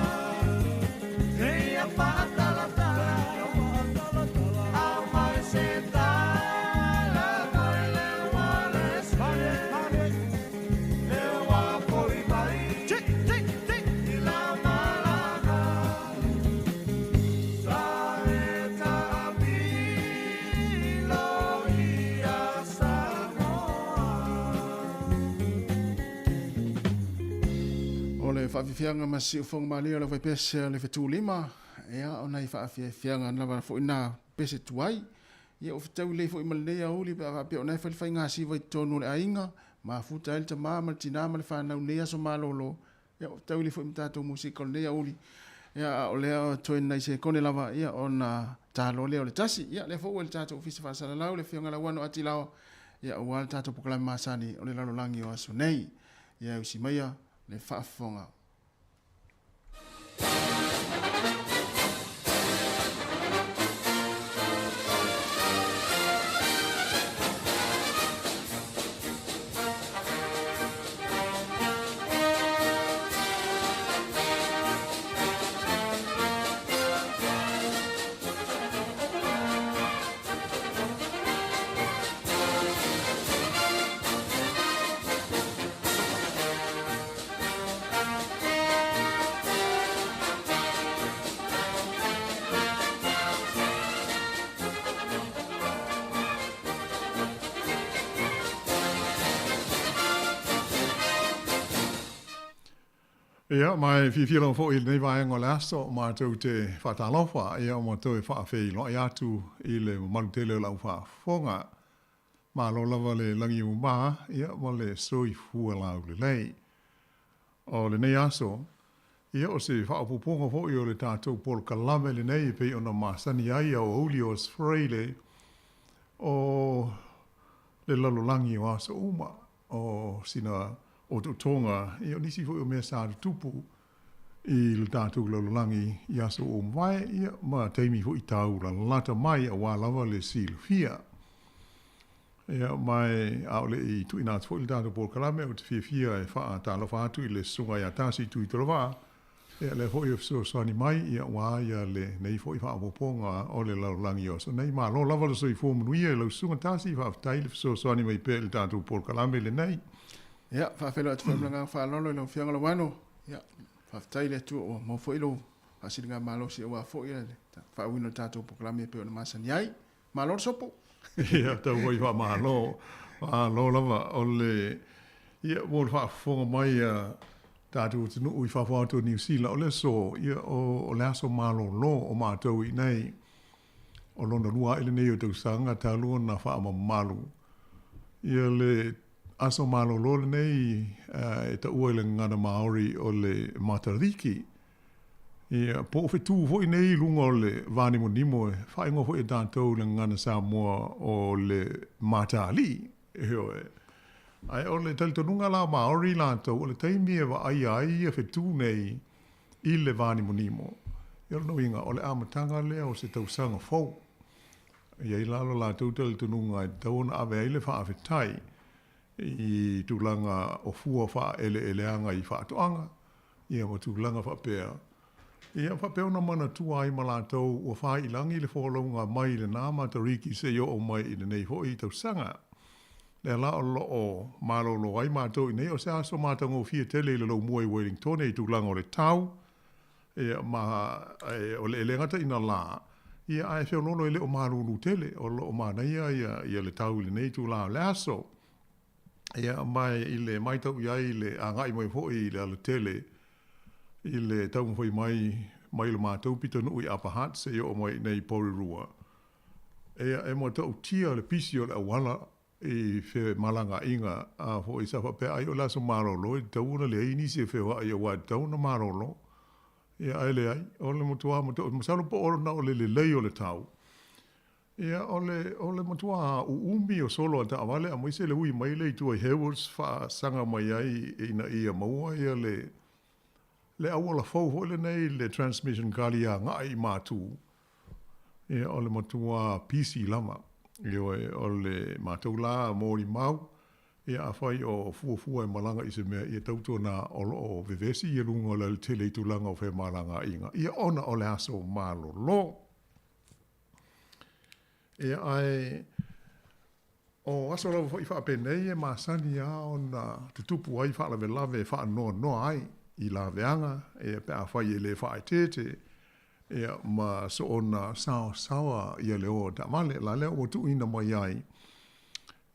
ia patalatala. Au mai se tala mai le ua le sie. Le ua foi mai i la malaga. Sa e taapilo ia Samoa. O le faafiafiaga ma siufoga malie o le faipese o le fetulima ia ona i faafiafiaga lava foʻi na pese tuai ia o fetaui lei foʻi ma lenei aouli pe a faapea ona e fai le faigasiva i totonu o le aiga mafuta ai le tamā ma le tinā ma le fanau nei aso malōlō ia o fetaui lei foʻi ma tatou musika o lenei aouli ia a o lea toe nai sekone lava ia ona talo lea o le tasi ia lea foʻi ua i le tatou ofisa faasalalau le afioga Lauano Atilaoa ia auā le tatou polokalame masani o le lalolagi o aso nei ia e usi maia le faafofoga. Ia, ma e fiafia lava foi i lenei vaega o le aso, matou te faatalofa, ia, ma toe faafeiloai atu i le mamalu tele o le au faafofoga. Malo lava le lagi e mama, ia, ma le soifua laulelei. O lenei aso, ia, o se faaopoopoga foi o le tatou polokalame lenei e pei ona masani ai aoauli o Aso Faraile o le lalolagi o aso uma. O sina otootoga, ia o nisi foi o mea sa tutupu i le tatou lalolagi i aso ua mavae, ia ma taimi foi tau lalata mai auā lava le silafia. Ia, ma e a o le i tuuina atu foi le tatou polokalame, ou te fiafia e faatalofa atu i le Susuga ia Tasi Tuitolovaa, Ia, lea foi e fesoasoani mai, ia, auā ia lenei foi faaopoopoga o le lalolagi o aso nei. Malo lava le soifua manuia i lau Susuga Tasi, faafetai le fesoasoani mai pea i le tatou polokalame lenei. Ia, faafeiloai atu foi ma le agaga faaaloalo i lau Afioga Lauano. Ia, faafetai i le Atua ua maua foi lou faasiligamalosi auā foi le faaauauina o le tatou polokalame e pei ona masani ai. Malo le sopo. Ia, tau foi faamalo. Malo lava o le ia mo le faafofoga mai a tatou atunuu i fafo atu o Niu Sila, o le aso, ia, o le aso malolo o matou i inei. O lona lua ae lenei o tausaga talu ona faamamalu ia le aso malolo lenei e taua i le gagana Māori o le Matariki. Ia, po o fetu foi nei i luga o le vānimonimo e faaigoa foi e tatou i le gagana Samoa o le Matalii. Ioe. Ae o le talitonuga la o Māori latou, o le taimi e vaaia ai ia fetu nei i le vānimonimo, ia o lona uiga, o le amataga lea o se tausaga fou. E i ai la lo latou talitonuga e tatau ona ave ai le faafetai i tulaga o fua faaeleeleaga i faatoaga, ia ma tulaga faapea, ia faapea ona manatua ai ma latou ua faiilagi le folauga mai lena Matariki seia oo mai i lenei foi tausaga. Lea la o lo o malolo ai matou i nei, o se aso matagofie tele i le laumua i Wellingtone i tulaga o le tau, ia ma o le, e le gata ina la, ia ae feoloolo e le o malulu tele, o lo o manaia ia, ia le tau i lenei itulā o le aso. Ia, ma i le matau i ai i le agai mai foi i le alatele i le taumafai mai mai le matou pitonuu i Upper Hutt seia oo mai i inei i Porirua, ia, e matautia le pisi o le auala i femalagaaiga a foi sa faapea ai o le aso malolo e tatau ona leai nisi e feoai aua e tatau ona malolo. Ia, ae leai, o le matua matau, masalo po o na o le lelei o le tau. Ia, o le, o le matua uumi o solo a taavale aemaise le ui mai lea i tua i Haywards faasaga mai ai ina ia maua ia le, le auala fou foi lenei le Transmission Gully agai i Matu. Ia, o le matua pisi lava. Ioe, o le matou la molimau, ia afai o fuafua e malaga i se mea, ia tautuana o lo o vevesi ia luga o le alatele i tulaga o femalagaaiga, ia ona o le aso malolo. Ia, ae o aso lava foi faapenei e masani lava ona tutupu ai faalavelave e faanoanoa ai i laveaga, ia, pe afai e le faaeteete, ia, ma soona saosaoa ia le o a taavale. La lea ua tuuina mai ai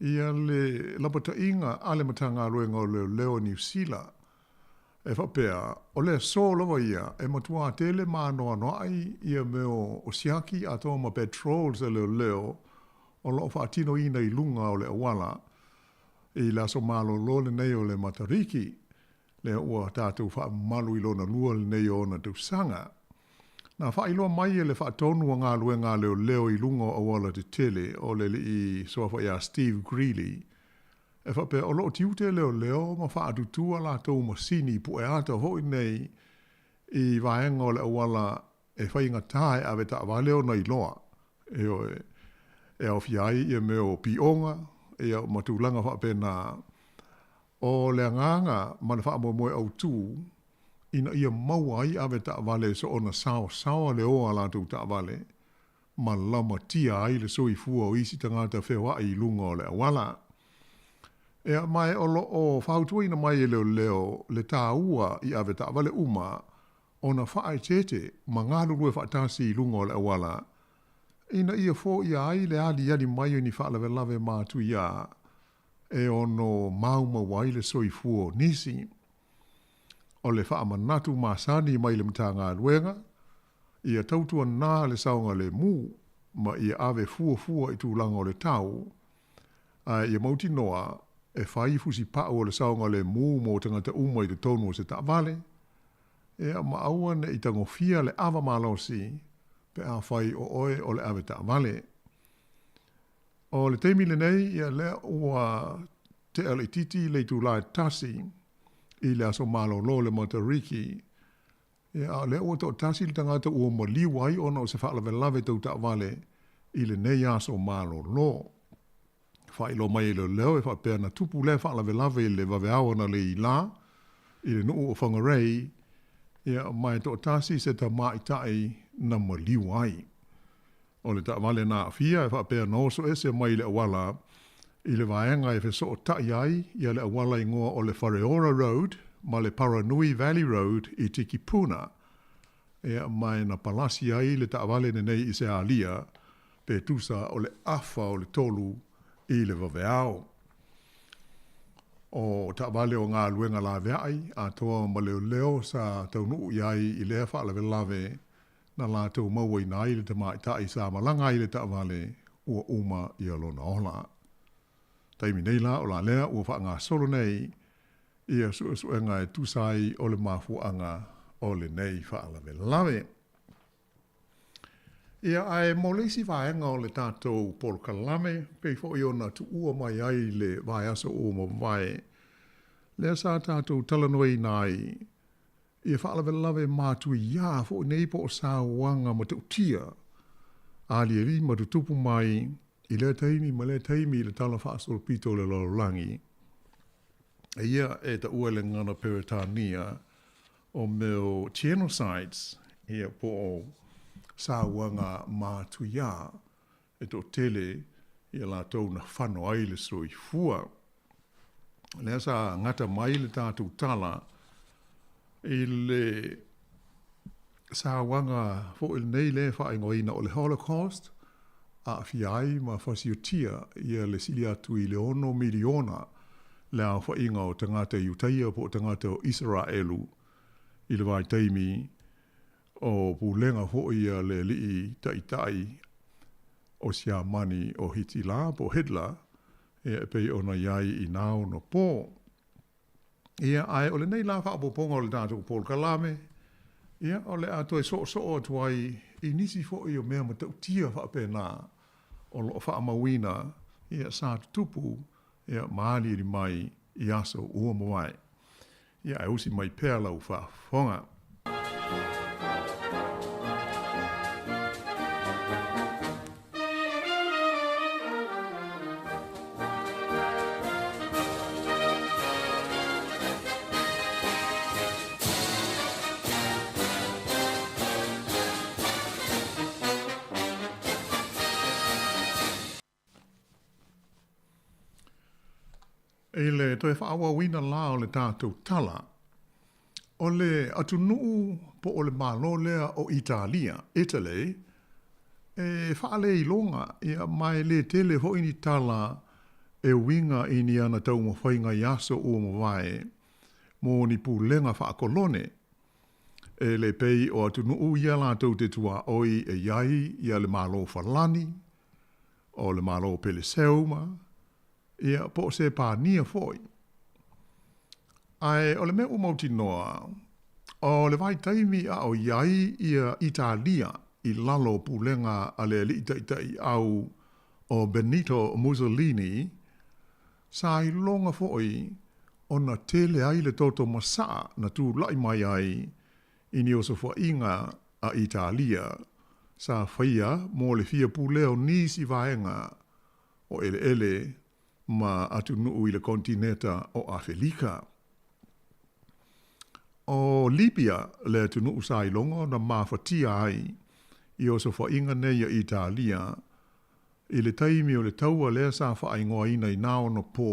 ia le lapataiga a le Matagaluega o Leoleo o Niu Sila E faapea, o le aso lava ia e matuā tele mānoanoaʻi ia mea o siaki atoa ma patrols a leoleo o lo o faatinoina i luga o le auala i le aso malolo lenei o le Matariki, lea ua tatou faamamalu i lona lua lenei o ona tausaga. Na faailoa mai e le faatonu a galuega a leoleo i luga o auala tetele o le alii suafa ia Steve Greeley, E faapea, o lo o tiute leoleo ma faatutu a latou masini pueata foi nei i vaega o le auala e faigata e ave taavale ona iloa, ioe, e aofia ai ia mea o pioga, ia ma tulaga faapena. O le agaga ma le faamoemoe autu ina ia maua ai ave taavale soona saosaoa le o a latou taavale ma lamatia ai le soifua o isi tagata feoai i luga o le auala. Ea, ma o lo o fautuaina mai e leoleo le tāua i ave taavale uma ona faaeteete ma galulue faatasi i luga o le auala ina ia foia ai le aliali mai o ni faalavelave matuia e ono maumau ai le soifua o nisi. O le faamanatu masani mai le Matagaluega, ia tautuanā le saogalemu ma ia ave fuafua i tulaga o le tau, ae ia mautinoa e fai fusipau o le saogalemu mo tagata uma i totonu o se taavale, ia ma aua ne i tagofia le ava malosi pe afai o oe o le avetaavale. O le taimi lenei, ia lea ua tea laitiiti le itula e 1 i le aso malolo o le Matariki, ia a o lea ua toatasi le tagata ua maliu ai ona o se faalavelave tau taavale i lenei aso malolo. Faailoa mai e leoleo e faapea na tupu lea faalavelave i le vaveao analeila i le nuu o Whangarei, ia ma e toatasi se tamaitai na maliu ai. O le taavale na aafia e faapea na oso ese mai le auala i le vaega e fesootai ai ia le auala igoa o le Whareora Road ma le Paranui Valley Road i Tikipuna, ia ma e na palasi ai le taavale lenei i se alia pe tusa o le afa o le 3 i le vaveao. O taavale o galuega laveai atoa ma leoleo sa taunuu i ai i lea faalavelave na latou mauaina ai le tamaitai sa malaga ai i le taavale ua uma ia lona ola. Taimi nei la o la lea ua faagasolo nei ia suesuega e tusa ai o le mafuaaga o lenei faalavelave. Ia, ae mo le isi vaega o le tatou polokalame, pei foi ona tuua mai ai le vaiaso ua mavae, lea sa tatou talanoaina ai ia faalavelave matuiā foi nei po o sauaga matautia aliali ma tutupu mai i lea taimi ma lea taimi i le Tala Faasolopito o le Lalolagi. E ia e taua e le gagana Peretania o mea o genocides, ia po o sauaga matuiā e toatele ia latou na fano ai le soifua. Lea sa gata mai le tatou tala i le sauaga foi lenei lea e faaigoaina o le Holocaust, aafia ai ma fasiotia ia le sili atu i le 6 miliona le aofaiga o tagata Iutaia po o tagata o Isaraelu i le vaitaimi o pulega foi a le alii taitai o Siamani o Hitila po o Hitler, ia e pei ona i ai i nā ona pō. Ia, ae o lenei la faaopoopoga o le tatou polokalame, ia, o le a toe soosoo atu ai i nisi foi o mea matautia faapena o lo o faamauina, ia, sa tutupu, ia, ma aliali mai i aso ua mavae. Ia, ae usi mai pea lau faafofoga. I le toe faaauauina la o le tatou tala, o le atunuu po o le Malo lea o Italia, Italy, e faaleiloga, ia, ma e le tele foi ni tala e uiga i ni ana taumafaiga i aso ua mavae mo ni pulega faakolone. E le pei o atunuu ia latou te tuaoi e i ai ia le Malo Falani, o le Malo Peleseuma, ia, po o Sepania foi. Ae o le mea ua mautinoa, o le vaitaimi a o i ai ia Italia i lalo o pulega a le alii taitaiau o Benito Mussolini, sa iloga foi ona tele ai le toto masaa na tulai mai ai i ni osofaʻiga a Italia sa faia mo le fia pulea o nisi vaega o eleele ma atunuu i le konetineta o Afelika. O Libia le atunuu sa iloga ona mafatia ai i osofaʻiga nei a Italia i le taimi o le taua lea sa faaigoaina i nā ona pō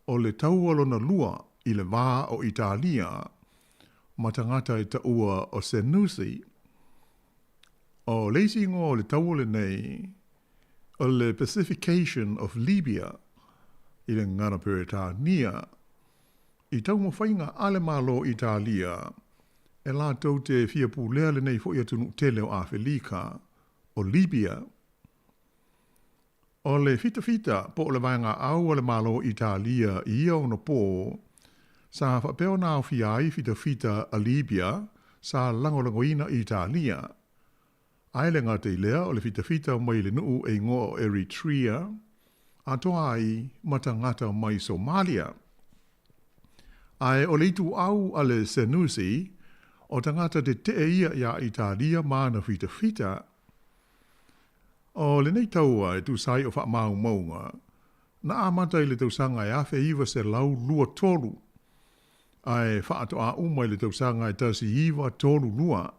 o le Taua Lona Lua i le va o Italia ma tagata e taua o Senussi. O le isi igoa o le taua lenei o le Pacification of Libya i le gagana Peretania. i taumafaiga a le Malo o Italia e latou te fia pulea lenei foi atunuu tele o Afelika, o Libia. O le fitafita po o le vaegaau a le Malo o Italia i ia ono pō, sa faapea ona aofia ai fitafita a Libia sa lagolagoina Italia. Ae le gata i lea o le fitafita mai le nuu e igoa o Eritrea, atoa ai ma tagata mai Somalia. Ae o le ituau a le Senussi, o tagata tetee ia iā Italia ma ana fitafita. O lenei taua e tusa ai o faamaumauga, na amata i le tausaga e 1923, ae faatoa uma i le tausaga e 1932.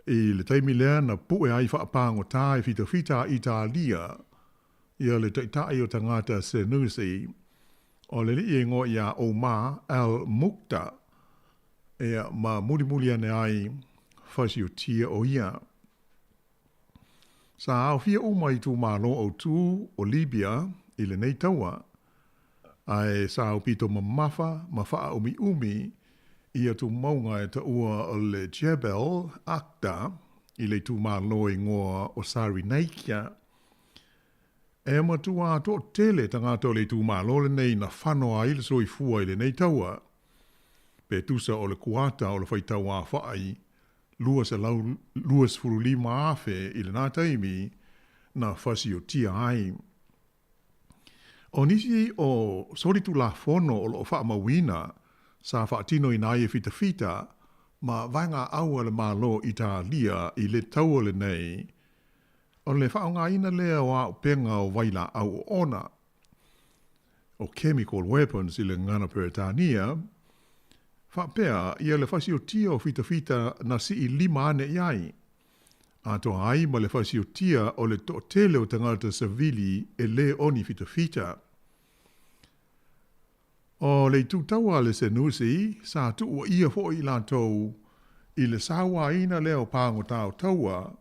I le taimi lea na pue ai faapagota e fitafita a Italia ia le taitai o tagata Senussi, o le alii e igoa ia Omar al-Mukhtar, ia ma mulimuli ane ai fasiotia o ia. Sa aofia uma itumalo autū o Libia i lenei taua, ae sa aupito mamafa ma faaumiumi ia tumauga e taua o le Jebel Akhdar i le itumalo e igoa o Cyrenaica. E matua toatele tagata o le itumalo lenei na fano ai le soifua i lenei taua, pe tusa o le kuata o le faitau aofai 225,000 i lena taimi na fasiotia ai. O nisi o solitulafono o lo o faamauina sa faatinoina ai e fitafita ma vaegaau a le Malo o Italia i le taua lenei, o le faaaogaina lea o auupega o vailaau oona, o chemical weapons i le gagana Peretania, faapea ia le fasiotia o fitafita na sii lima ane i ai, atoa ai ma le fasiotia o le toatele o tagata savili e lē o ni fitafita. O le itu taua a le Senussi sa tuuaia foi i latou i le sauaina lea o pagota o taua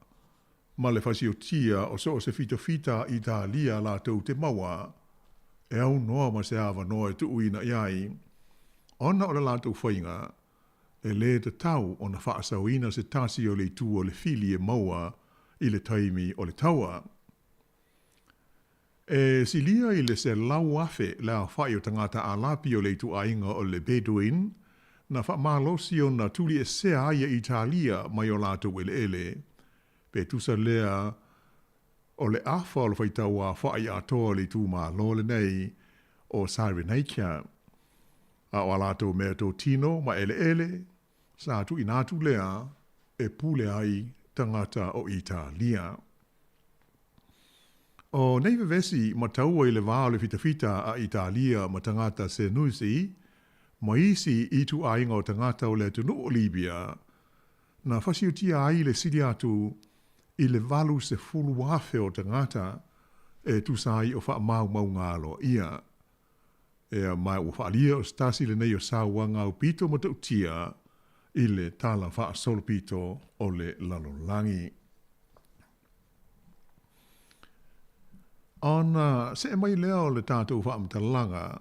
ma le fasiotia o so o se fitafita a Italia latou te maua e aunoa ma se avanoa e tuuina i ai, ona o le latou faiga e lē tatau ona faasaoina se tasi o le itu o le fili e maua i le taimi o le taua. E silia i le 100,000 le aofai o tagata Alapi o le ituaiga o le Bedouin na faamalosi ona tuliesea ai e Italia mai o latou eleele, pe tusa lea o le afa o le faitau aofai atoa o le itumalo lenei o Cyrenaica. A o a latou meatotino ma eleele, sa tuuina atu lea e pule ai tagata o Italia. O nei vevesi ma taua i le va o le fitafita a Italia ma tagata Senussi ma isi ituaiga o tagata o le atunuu o Libia, na fasiotia ai le sili atu i le 80,000 o tagata e tusa ai o faamaumauga aloaia. Ea, ma ua faaalia o se tasi lenei o sauaga aupito matautia i le tala faasolopito o le lalolagi. Ona see mai lea o le tatou faamatalaga,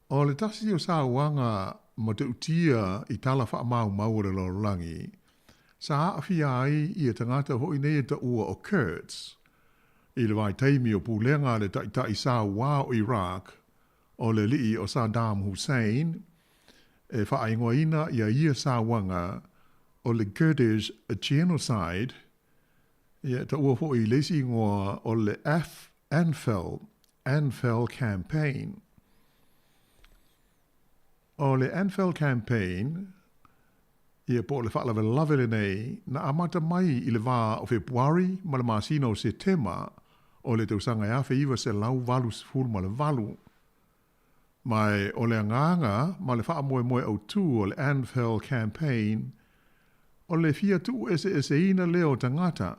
o le tasi o sauaga matautia i tala faamaumau o le lalolagi, sa aafia ai ia tagata foi nei e taua o Kurds, i le vaitaimi o pulega a le taitai sauā o Iraq, o le alii o Saddam Hussein, e faaigoaina ia ia sauaga o le Kurdish Genocide, ia e taua foi i le isi igoa o le Anfal, Anfal Campaign. O le Anfal Campaign, ia po o le faalavelave lenei, na amata mai i le va o Fepuari ma le masina o Setema o le tausaga e 1988. Ma o le agaga ma le faamoemoe autū o le Anfal Campaign, o le fia tuueseeseina lea o tagata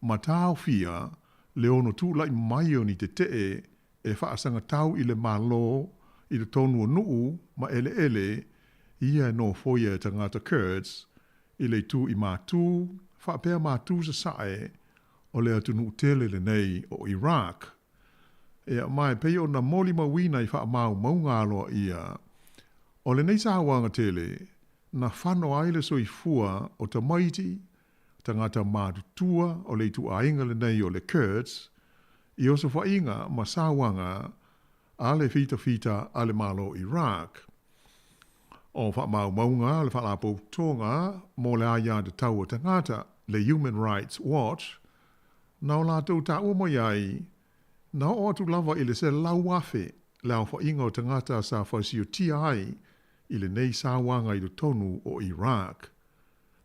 ma taofia le ono tulai mai o ni tetee e faasagatau i le Malo i totonu o nuu ma eleele ia e nofoia e tagata Kurds i le itu i Matū faapea Matū Sasae o le atunuu tele lenei o Iraq. Ia, ma e pei ona molimauina i faamaumauga aloaia. O lenei sauaga tele, na fano ai le soifua o tamaiti, tagata matutua o le ituaiga lenei o le Kurds, i osofaiga ma sauaga a le fitafita a le Malo Iraq. O faamaumauga a le Faalapotopotoga mo le Aiatatau a Tagata, le Human Rights Watch, na o latou taua mai ai, na oo atu lava i le 100,000 le aofaiga o tagata sa fasiotia ai i lenei sauaga i totonu o Iraq.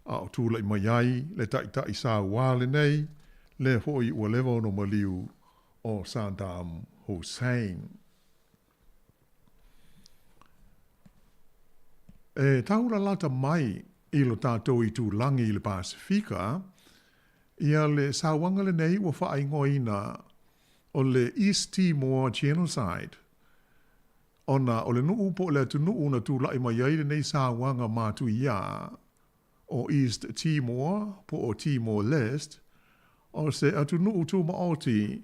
A o tulai mai ai le taitai sauā lenei, lea foi ua leva ona maliu o Saddam Hussein. E tau lalata mai i lo tatou itulagi i le Pasefika, ia le sauaga lenei ua faaigoaina o le East Timor Genocide, ona o le nuu po o le atunuu na tulai mai ai lenei sauaga matuiā, o East Timor po o Timor-Leste, o se atunuu tumaoti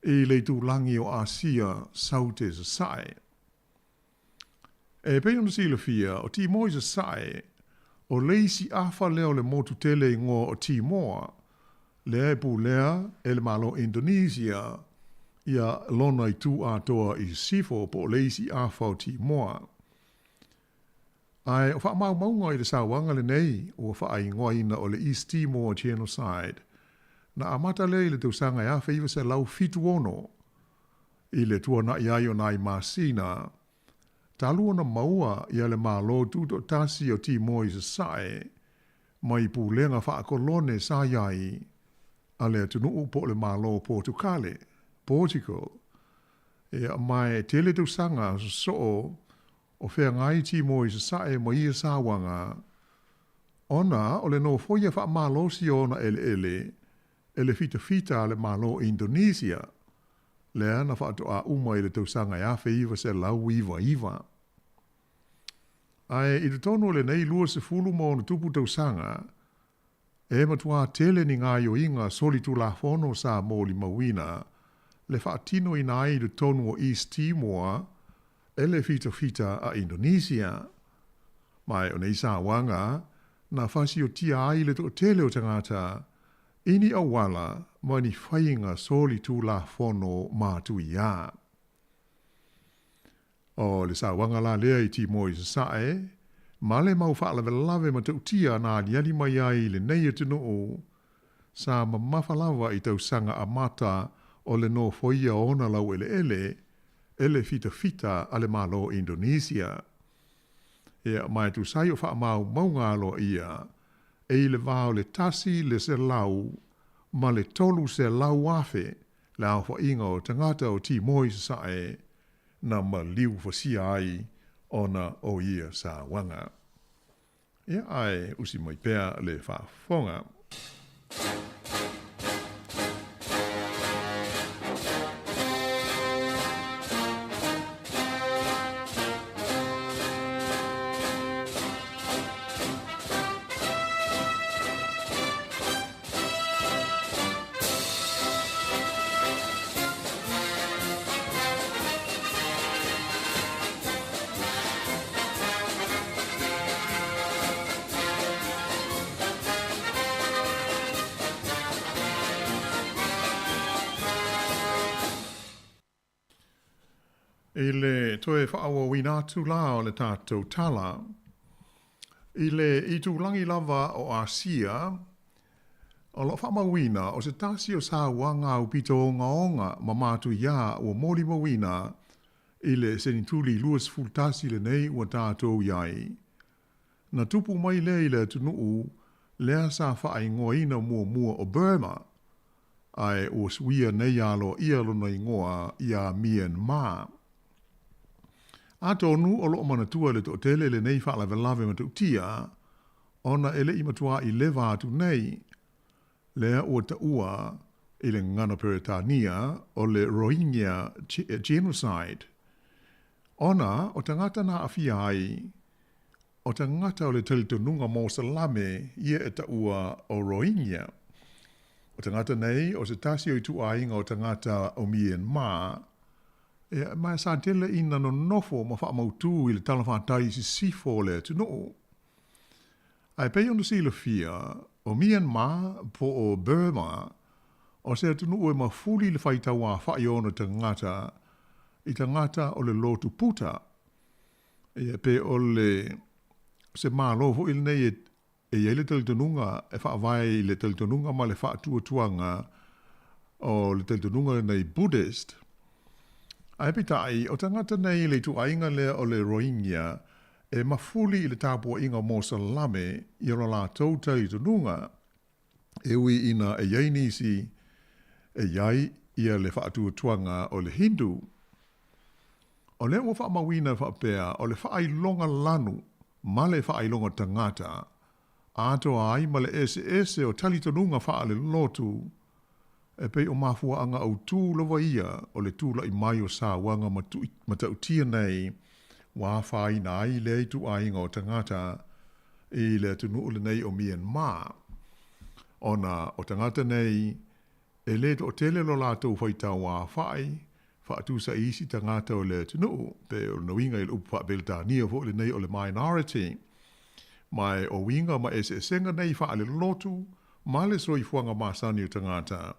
i le itulagi o Asia Saute Sasae. E pei ona silafia, o Timor i Sasae, o le isi afa lea o le motu tele igoa o Timor, lea e pulea e le Malo Indonesia ia lona itu atoa i sisifo po o le isi afa o Timor. Ae o faamaumauga i le sauaga lenei ua faaigoaina o le East Timor Genocide, na amata lea i le tausaga e 1976, i le tuanai ai o nai masina, talu ona maua ia le Malo Tutoatasi o Timor i Sasae mai pulega faakolone sa i ai a le atunuu po o le Malo o Potukale, Portugal. Ia, ma e tele tausaga sosoo o feagai Timor i Sasae ma ia sauaga, ona o le nofoia faamalosi o ona eleele e le fitafita a le Malo o Indonesia, lea na faatoa uma i le tausaga e 1999. Ae i totonu o lenei 26 tausaga, e matuā tele ni gaoioiga solitulafono sa molimauina le faatinoina ai i totonu o East Timor e le fitafita a Indonesia. Ma o nei sauaga na fasiotia ai le toatele o tagata i ni auala ma ni faiga solitulafono matuiā. O le sauaga la lea i Timor i Sasae, ma le mau faalavelave matautia na aliali mai ai i lenei atunuu, sa mamafa lava i tausaga amata o le nofoia o ona laueleele e le fitafita a le Malo o Indonesia. Ia, ma e tusa ai o faamaumauga aloaia, e i le va o le 100 ma le 300,000 le aofaiga o tagata o Timor i Sasae na maliu fasia ai ona o ia sauaga. Ia, ae usi mai pea le faafofoga. I le toe faaauauina atu la o le tatou tala, i le itulagi lava o Asia, O lo o faamauina o se tasi o sauaga aupito ogaoga ma matuia ua molimauina i le senituli 21 lenei ua tatou i ai. Na tupu mai lea i le atunuu lea sa faaigoaina muamua o Burma, ae ua suia nei aloaia lona igoa ia Myanmar. Atonu o lo o manatua e le toatele lenei faalavelave matautia, ona e le i matuaʻi leva atu nei, lea ua taua i le gagana Peretania o le Rohingya Genocide, ona o tagata na aafia ai, o tagata o le talitonuga Mosalame ia e taua o Rohingya. O tagata nei o se tasi o ituaiga o tagata o Myanmar, Ia, ma sa tele ina nonofo ma faamautū i le talafatai i sisifo o le atunuu. Ae pei ona silafia, o Myanmar po o Burma, o se atunuu e mafuli le faitauafa'i o ona tagata i tagata o le lotu Puta. Ia, pe o le se Malo foi lenei e E i ai le talitonuga e faavae i le talitonuga ma le faatuatuaga o le talitonuga lenei Buddhist. Ae peitai, o tagata nei i le ituaiga lea o le Rohingya e mafuli i le tapuaiga Mosalame i o latou talitonuga, e ui ina e i ai nisi e i ai ia le faatuatuaga o le Hindu. O lea ua faamauina faapea o le faailoga lanu ma le faailoga tagata, atoa ai ma le eseese o talitonuga faalelotu, e pei o mafuaaga autū lava ia o le tula'i mai o sauaga matautia nei ua afaina ai lea ituaiga o tagata i le atunuu lenei o Myanmar, ona o tagata nei e lē to'atele lo latou faitau afa'i faatusa i isi tagata o le atunuu, pe o lona uiga i le upu faa-Peretania foi lenei o le minority. Ma o uiga ma eseesega nei faalelotu ma le soifuaga masani o tagata,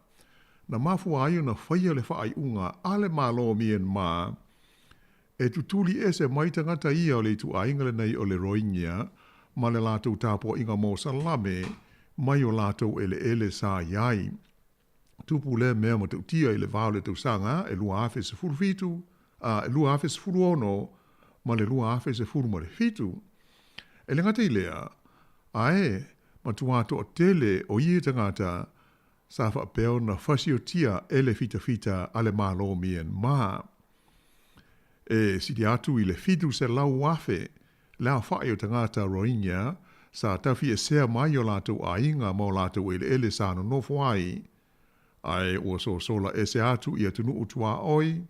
na mafua ai ona faia le faaiuga a le Malo o Myanmar e tutuli ese mai tagata ia o le ituaiga lenei o le Rohingya ma le latou tapuaiga Mosalame mai o latou eleele sa i ai. Tupu lea mea matautia i le va o le tausaga e 2017, a, 2016 ma le 2017. E le gata i lea, ae matuā toatele o ia tagata sa faapea ona fasiotia e le fitafita a le Malo o Myanmar. E sili atu i le 700,000 le aofa'i o tagata Rohingya sa tafiesea mai o latou aiga ma o latou eleele sa nonofo ai, ae ua sosola ese atu i atunuu tuaoi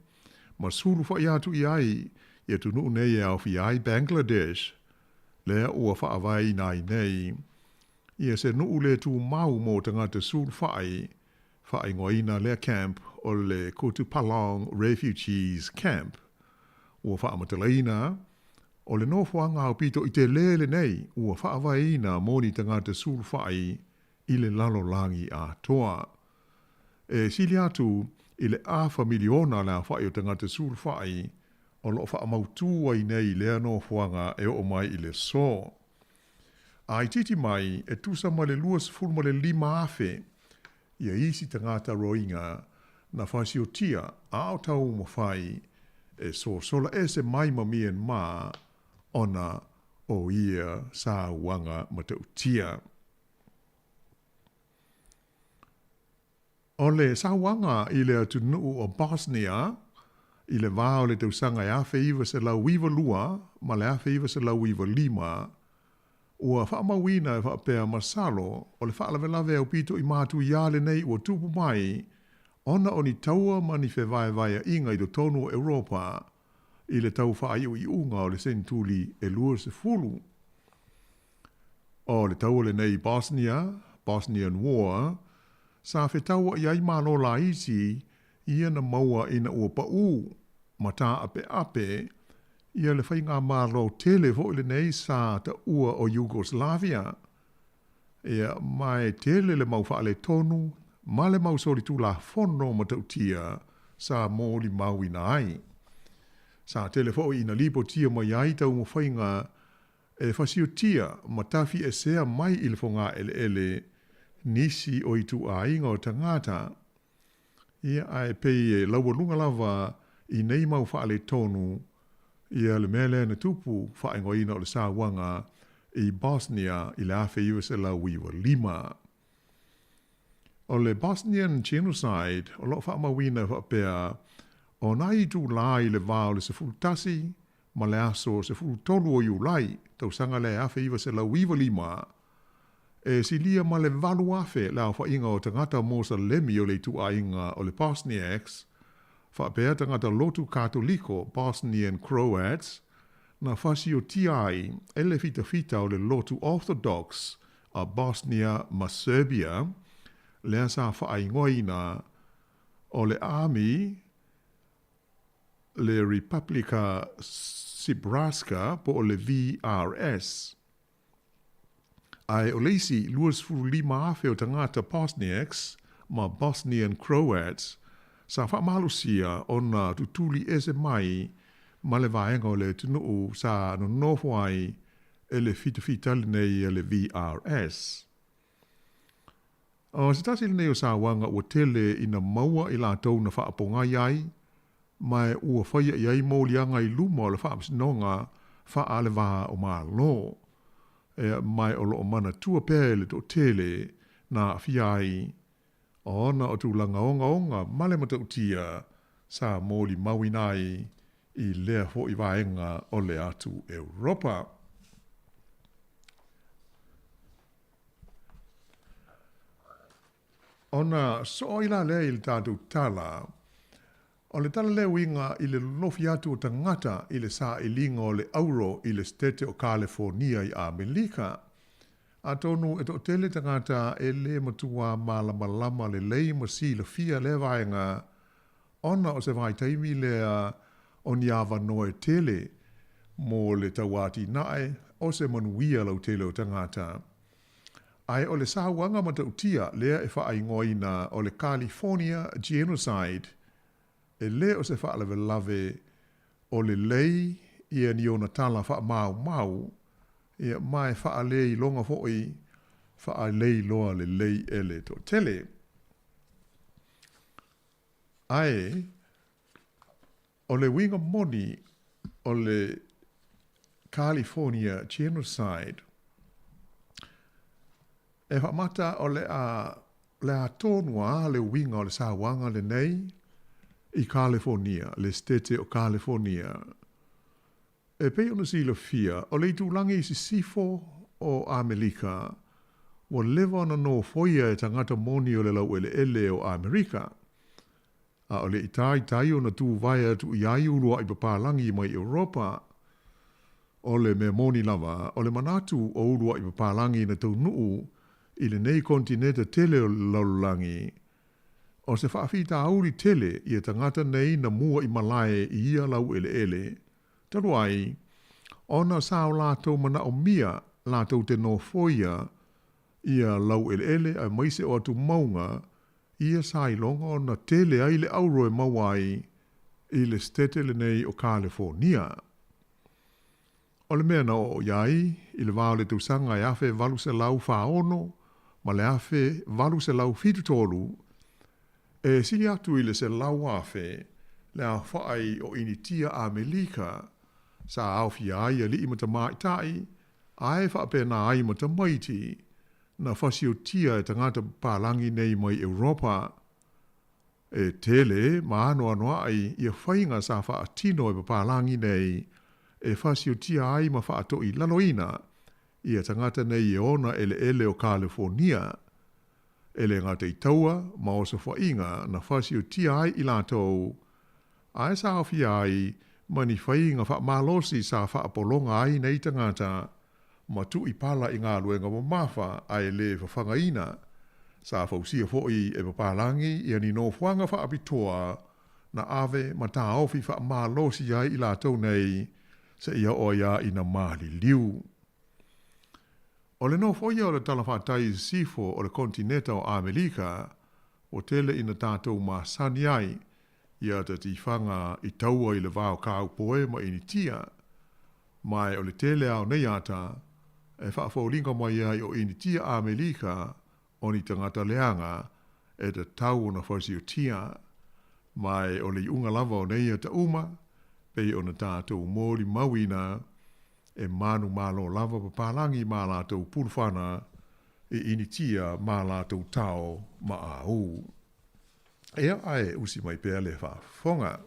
ma sulufa'i atu i ai i atunuu nei e aofia ai Bangladesh, lea ua faavaeina ai nei ia se nuu le tumau mo tagata sulufa'i, faaigoaina lea camp o le Kutupalong Refugees Camp. Ua faamatalaina O le nofoaga aupito i telē lenei ua faavaeina mo ni tagata sulufai i le lalolagi atoa. E sili atu i le afa miliona le aofa'i o tagata sulufai o lo'o faamautū ai nei i lea nofoaga e oo mai i le aso. A itiiti mai e tusa ma le 25,000 ia isi tagata Rohingya na fasiotia a o taumafai e sosola ese mai ma Myanmar ona o ia sauaga matautia. O le sauaga i le atunuu o Bosnia i le va o le tausaga e 1992 ma le 1995, Ua faamauina e faapea masalo o le faalavelave aupito i matuia lenei ua tupu mai ona o ni taua ma ni fevaevaeaʻiga i totonu o Europa i le tau faaiuiuga o le senituli e 20. O le taua lenei Bosnia, Bosnian War, sa fetauaʻi ai Malo laiti ia na maua ina ua paʻū ma tāʻapeʻape ia le faigamalo tele foi lenei sa taua o Yugoslavia. Ia, ma e tele le mau faaletonu ma le mau solitulafono matautia sa molimauina ai. Sa tele foi ina lipotia mai ai taumafaiga e fasiotia ma tafiesea mai i le fogaeleele nisi o ituaiga o tagata. Ia, ae pei e laualuga lava i nei mau faaletonu ia le mea lea na tupu faaigoaina o le sauaga i Bosnia i le 1995. O le Bosnian Genocide o lo o faamauina e faapea o nai itulā i le va o le 11 ma le aso 13 o Iulai tausaga lea e 1995, E silia ma le 8,000 le aofaiga o tagata Mosalemi o le ituaiga o le Bosniaks, faapea tagata lotu Katoliko Bosnian Croats, na fasiotia ai e le fitafita o le lotu Orthodox a Bosnia ma Serbia, lea sa faaigoaina o le Army. le Republika Srpska po o le VRS. Ae o le isi 25,000 o tagata Bosniaks ma Bosnian Croats sa faamalosia ona tutuli ese mai ma le vaega o le atunuu sa nonofo ai e le fitafitali nei a le VRS. O se tasi lenei o sauaga ua tele ina maua i latou na faapogai ai, ma ua faia i ai moliaga i luma o le Faamasinoga Faa-le-Va o Malo, ma o lo o manatua pea e le toatele na aafia ai ona o tulaga ogaoga ma le matautia sa molimauina ai i lea foi vaega o le atu Europa. Ona soo ai la lea i le tatou tala, o le tala lea uiga i le lolofi atu o tagata i le sailiga o le auro i le Setete o Kalefonia i Amerika. Atonu e toatele tagata e le matua malamalama lelei ma silafia lea vaega, ona o se vaitaimi lea o ni avanoa e tele mo le tauatinae o se manuia lautele o tagata. Ae o le sauaga matautia lea e faaigoaina o le California Genocide, e le o se faalavelave o lelei ia ni ona tala faamaumau, ia, ma e faaleiloga foi, faaleiloa lelei e le toatele. Ae o le uiga moni o le California Genocide, e faamata o le a le a tonu lava le uiga o le sauaga lenei i Kalefonia, le Setete o Kalefonia. E pei ona silafia, o le itulagi i sisifo o Amerika, ua leva ona nofoia e tagata moni o le laueleele o Amerika. A o le i taitai ona tuvae atu i ai uluai papalagi mai Europa. O le mea moni lava, o le manatu o uluai papalagi na taunuu i lenei kontineta tele o le lalolagi, o se faafitauli tele ia tagata nei na mua i malae i ia laueleele, talu ai, ona sa o latou manaomia latou te nofoia ia laueleele aemaise o atumauga ia sa iloga ona tele ai le auro e maua ai i le Setete lenei o Kalefonia. O le mea na oo i ai i le va o le tausaga e 1846 ma le 1873, e sili atu i le 100,000 le aofai o Initia Amerika sa aofia ai alii ma tamaitai ae faapena ai ma tamaiti na fasiotia e tagata papalagi nei mai Europa. E tele ma anoanoaʻi ia faiga sa faatino e papalagi nei e fasiotia ai ma faatoilaloina ia tagata nei e ona eleele o Kalefonia. E le gata i taua ma osofaiga na fasiotia ai i latou, ae sa aofia ai ma ni faiga faamalosi sa faapologa ai nei tagata ma tuu i pala i galuega mamafa ae le fafagaina. Sa fausia foi e papalagi ia ni nofoaga faapitoa na ave ma taofi faamalosi ai i latou nei seia oo ai lava ina maliliu. O le nofoia o le talafatai i sisifo o le kontineta o Amerika ua tele ina tatou masani ai ia ta tifaga i taua i le va o Kaupoe ma Initia. Ma o le tele lava o nei ata e faafoliga mai ai o Initia Amerika o ni tagata leaga e tatau ona fasiotia. Ma o le iuga lava o nei ata uma, pei ona tatou molimauina e manumalo lava papalagi ma a latou pulufana i Initia ma a latou tao ma au. Ea ae usi mai pea le faafofoga.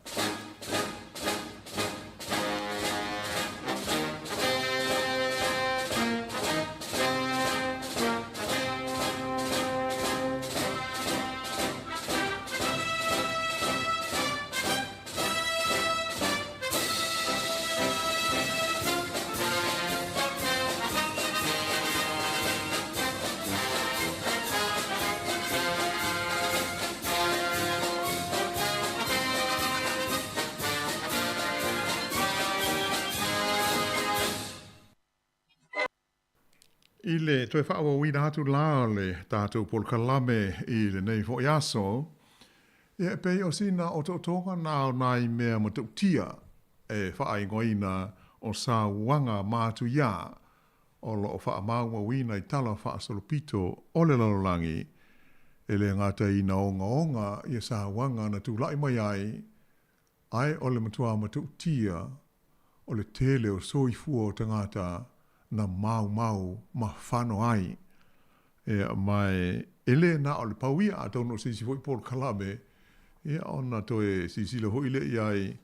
I le toe faaauauina atu la o le tatou polokalame i lenei foi aso, ia e pei o sina otootoga na o nai mea matautia e faaigoaina o sauaga matuia o lo o faamaumauina i tala faasolopito o le lalolagi, e le gata ina ogaoga ia sauaga na tulai mai ai, ae o le matua matautia o le tele o soifua o tagata na maumau ma fano ai. Ia, ma e le na o le pau ia, atonu o se isi foi polokalame, ia, ona toe silasila foi lea i ai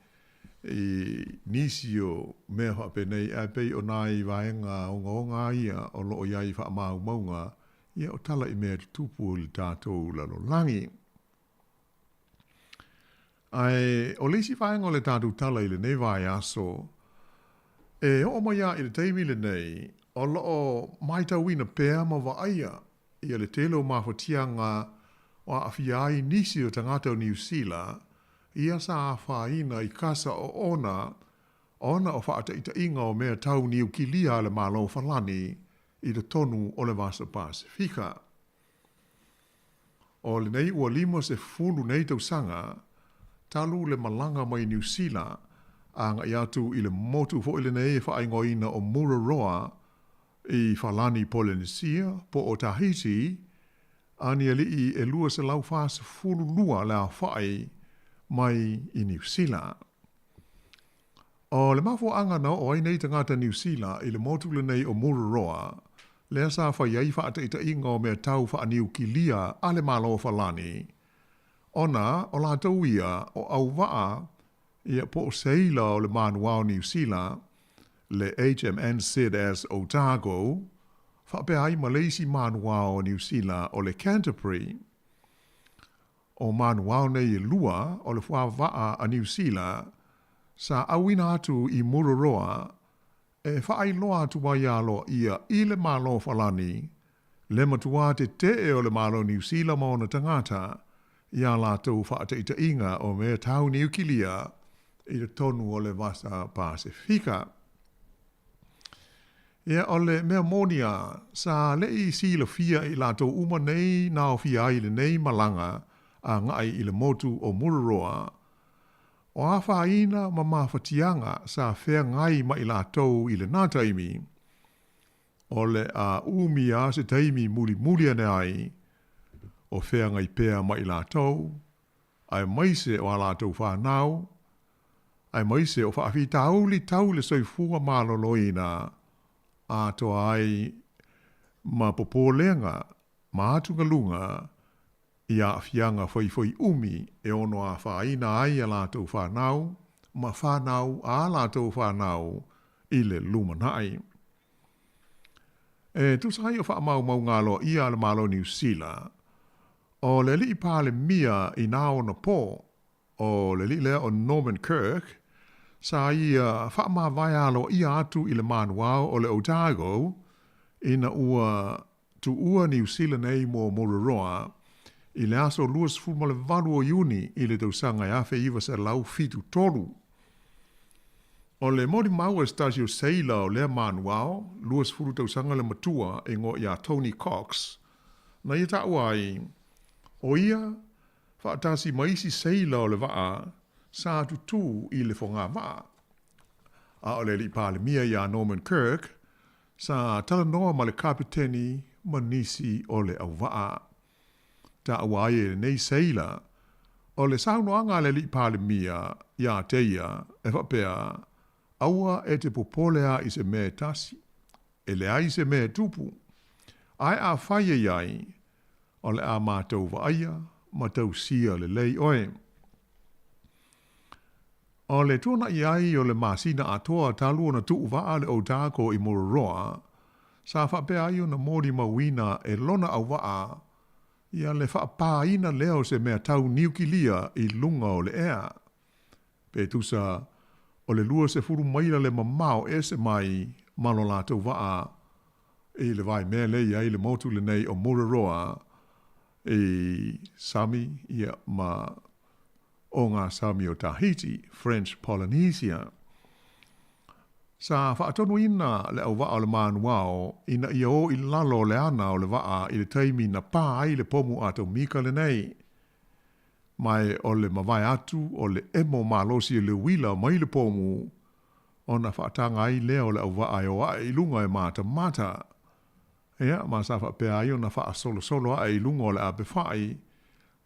i nisi o mea faapenei, ae pei o nai vaega ogaoga ia o lo o i ai i faamaumauga, ia, o tala i mea tutupu i le tatou lalolagi. Ae o le isi vaega o le tatou tala i lenei vaiaso, e oo mai lava i le taimi lenei, o lo o matauina pea ma vaaia ia le tele o mafatiaga o aafia ai nisi o tagata o Niu Sila ia sa afaina i kasa oona ona o faataitaiga o mea tau niukilia a le Malo o Falani i totonu o le Vasa Pasefika. O lenei ua 50 nei tausaga talu le malaga mai Niu Sila agai atu i le motu foi lenei e faaigoaina o Mururoa i Falani Polenesia po o Tahiti a ni aliʻi e 242 le aofai mai i Niu Sila. O le mafuaaga na oo ai nei tagata Niu Sila i le motu lenei o Mururoa, lea sa fai ai faataitaiga o mea tau faaniukilia a le Malo o Falani, ona o latou ia o auvaa ia po o seila o le manuao Niu Sila, le HMNZS Otago, faapea ai ma le isi manuao o Niu Sila o le Canterbury. O manuao nei e lua o le fuavaa a Niu Sila sa auina atu i Mururoa e faailoa atu ai aloaia i le Malo o Falani le matua tetee o le Malo o Niu Sila ma ona tagata i a latou faataitaiga o mea tau niukilia i totonu o le Vasa Pasefika. Ia, o le mea moni a, sa leʻi silafia e i latou uma nei na aofia ai i lenei malaga agai i le motu o Mururoa, o afaina ma mafatiaga sa feagai ma i latou i lena taimi, o le a umi a se taimi mulimuli ane ai, o feagai pea ma i latou, aemaise o a latou fanau, aemaise o faafitauli tau i le soifua maloloina, atoa ai ma popolega ma atugaluga i aafiaga faifaiʻumi e ono afaina ai a latou fanau ma fanau a latou fanau i le lumanai. E tusa ai o faamaumauga aloaia a le Malo o Niu Sila, o le aliʻi Palemia i nā ona pō, o le aliʻi lea o Norman Kirk, sa ia faamavae aloaia atu i le manuao o le Otago ina ua tuua Niu Sila nei mo Mururoa i le aso 28 o Iuni i le tausaga e 1973. O le molimau a se tasi o seila o lea manuao, 20 tausaga le matua e igoa ia Tony Cox, na ia taua ai, o ia faatasi ma isi seila o le vaa sa tutū i le fogavaa. A o le alii Palemia iā Norman Kirk, sa talanoa ma le kapiteni ma nisi o le auvaa. Taua ai e lenei seila, o le saunoaga a le alii Palemia iā te ia e faapea, Aua e te popole a i se mea e tasi, e leai se mea e tupu. Ae afai e i ai, o le a matou vaaia ma tausia lelei oe. O le tuanaʻi ai o le masina atoa talu ona tuu vaa le Otago i Mururoa, sa faapea ai ona molimauina e lona auvaa ia le faapāina lea o se mea tau niukilia i luga o le ea. Pe tusa o le 20 maila le mamao ese mai ma lo latou vaa i le vaimea lea i ai le motu lenei o Mururoa i sami ia ma o ngā sami o Tahiti, French Polynesia. Sa faatonuina le auvaa o le manuao ina ia o i lalo o le ana o le vaa i le taimi na pā ai le pomu atomika lenei. Ma o le mavae atu o le emo malosi o le uila mai le pomu, ona faataga ai lea o le auvaa e o ae i luga e matamata. Ia, ma sa faapea ai ona faasolosolo ae i luga o le apefai,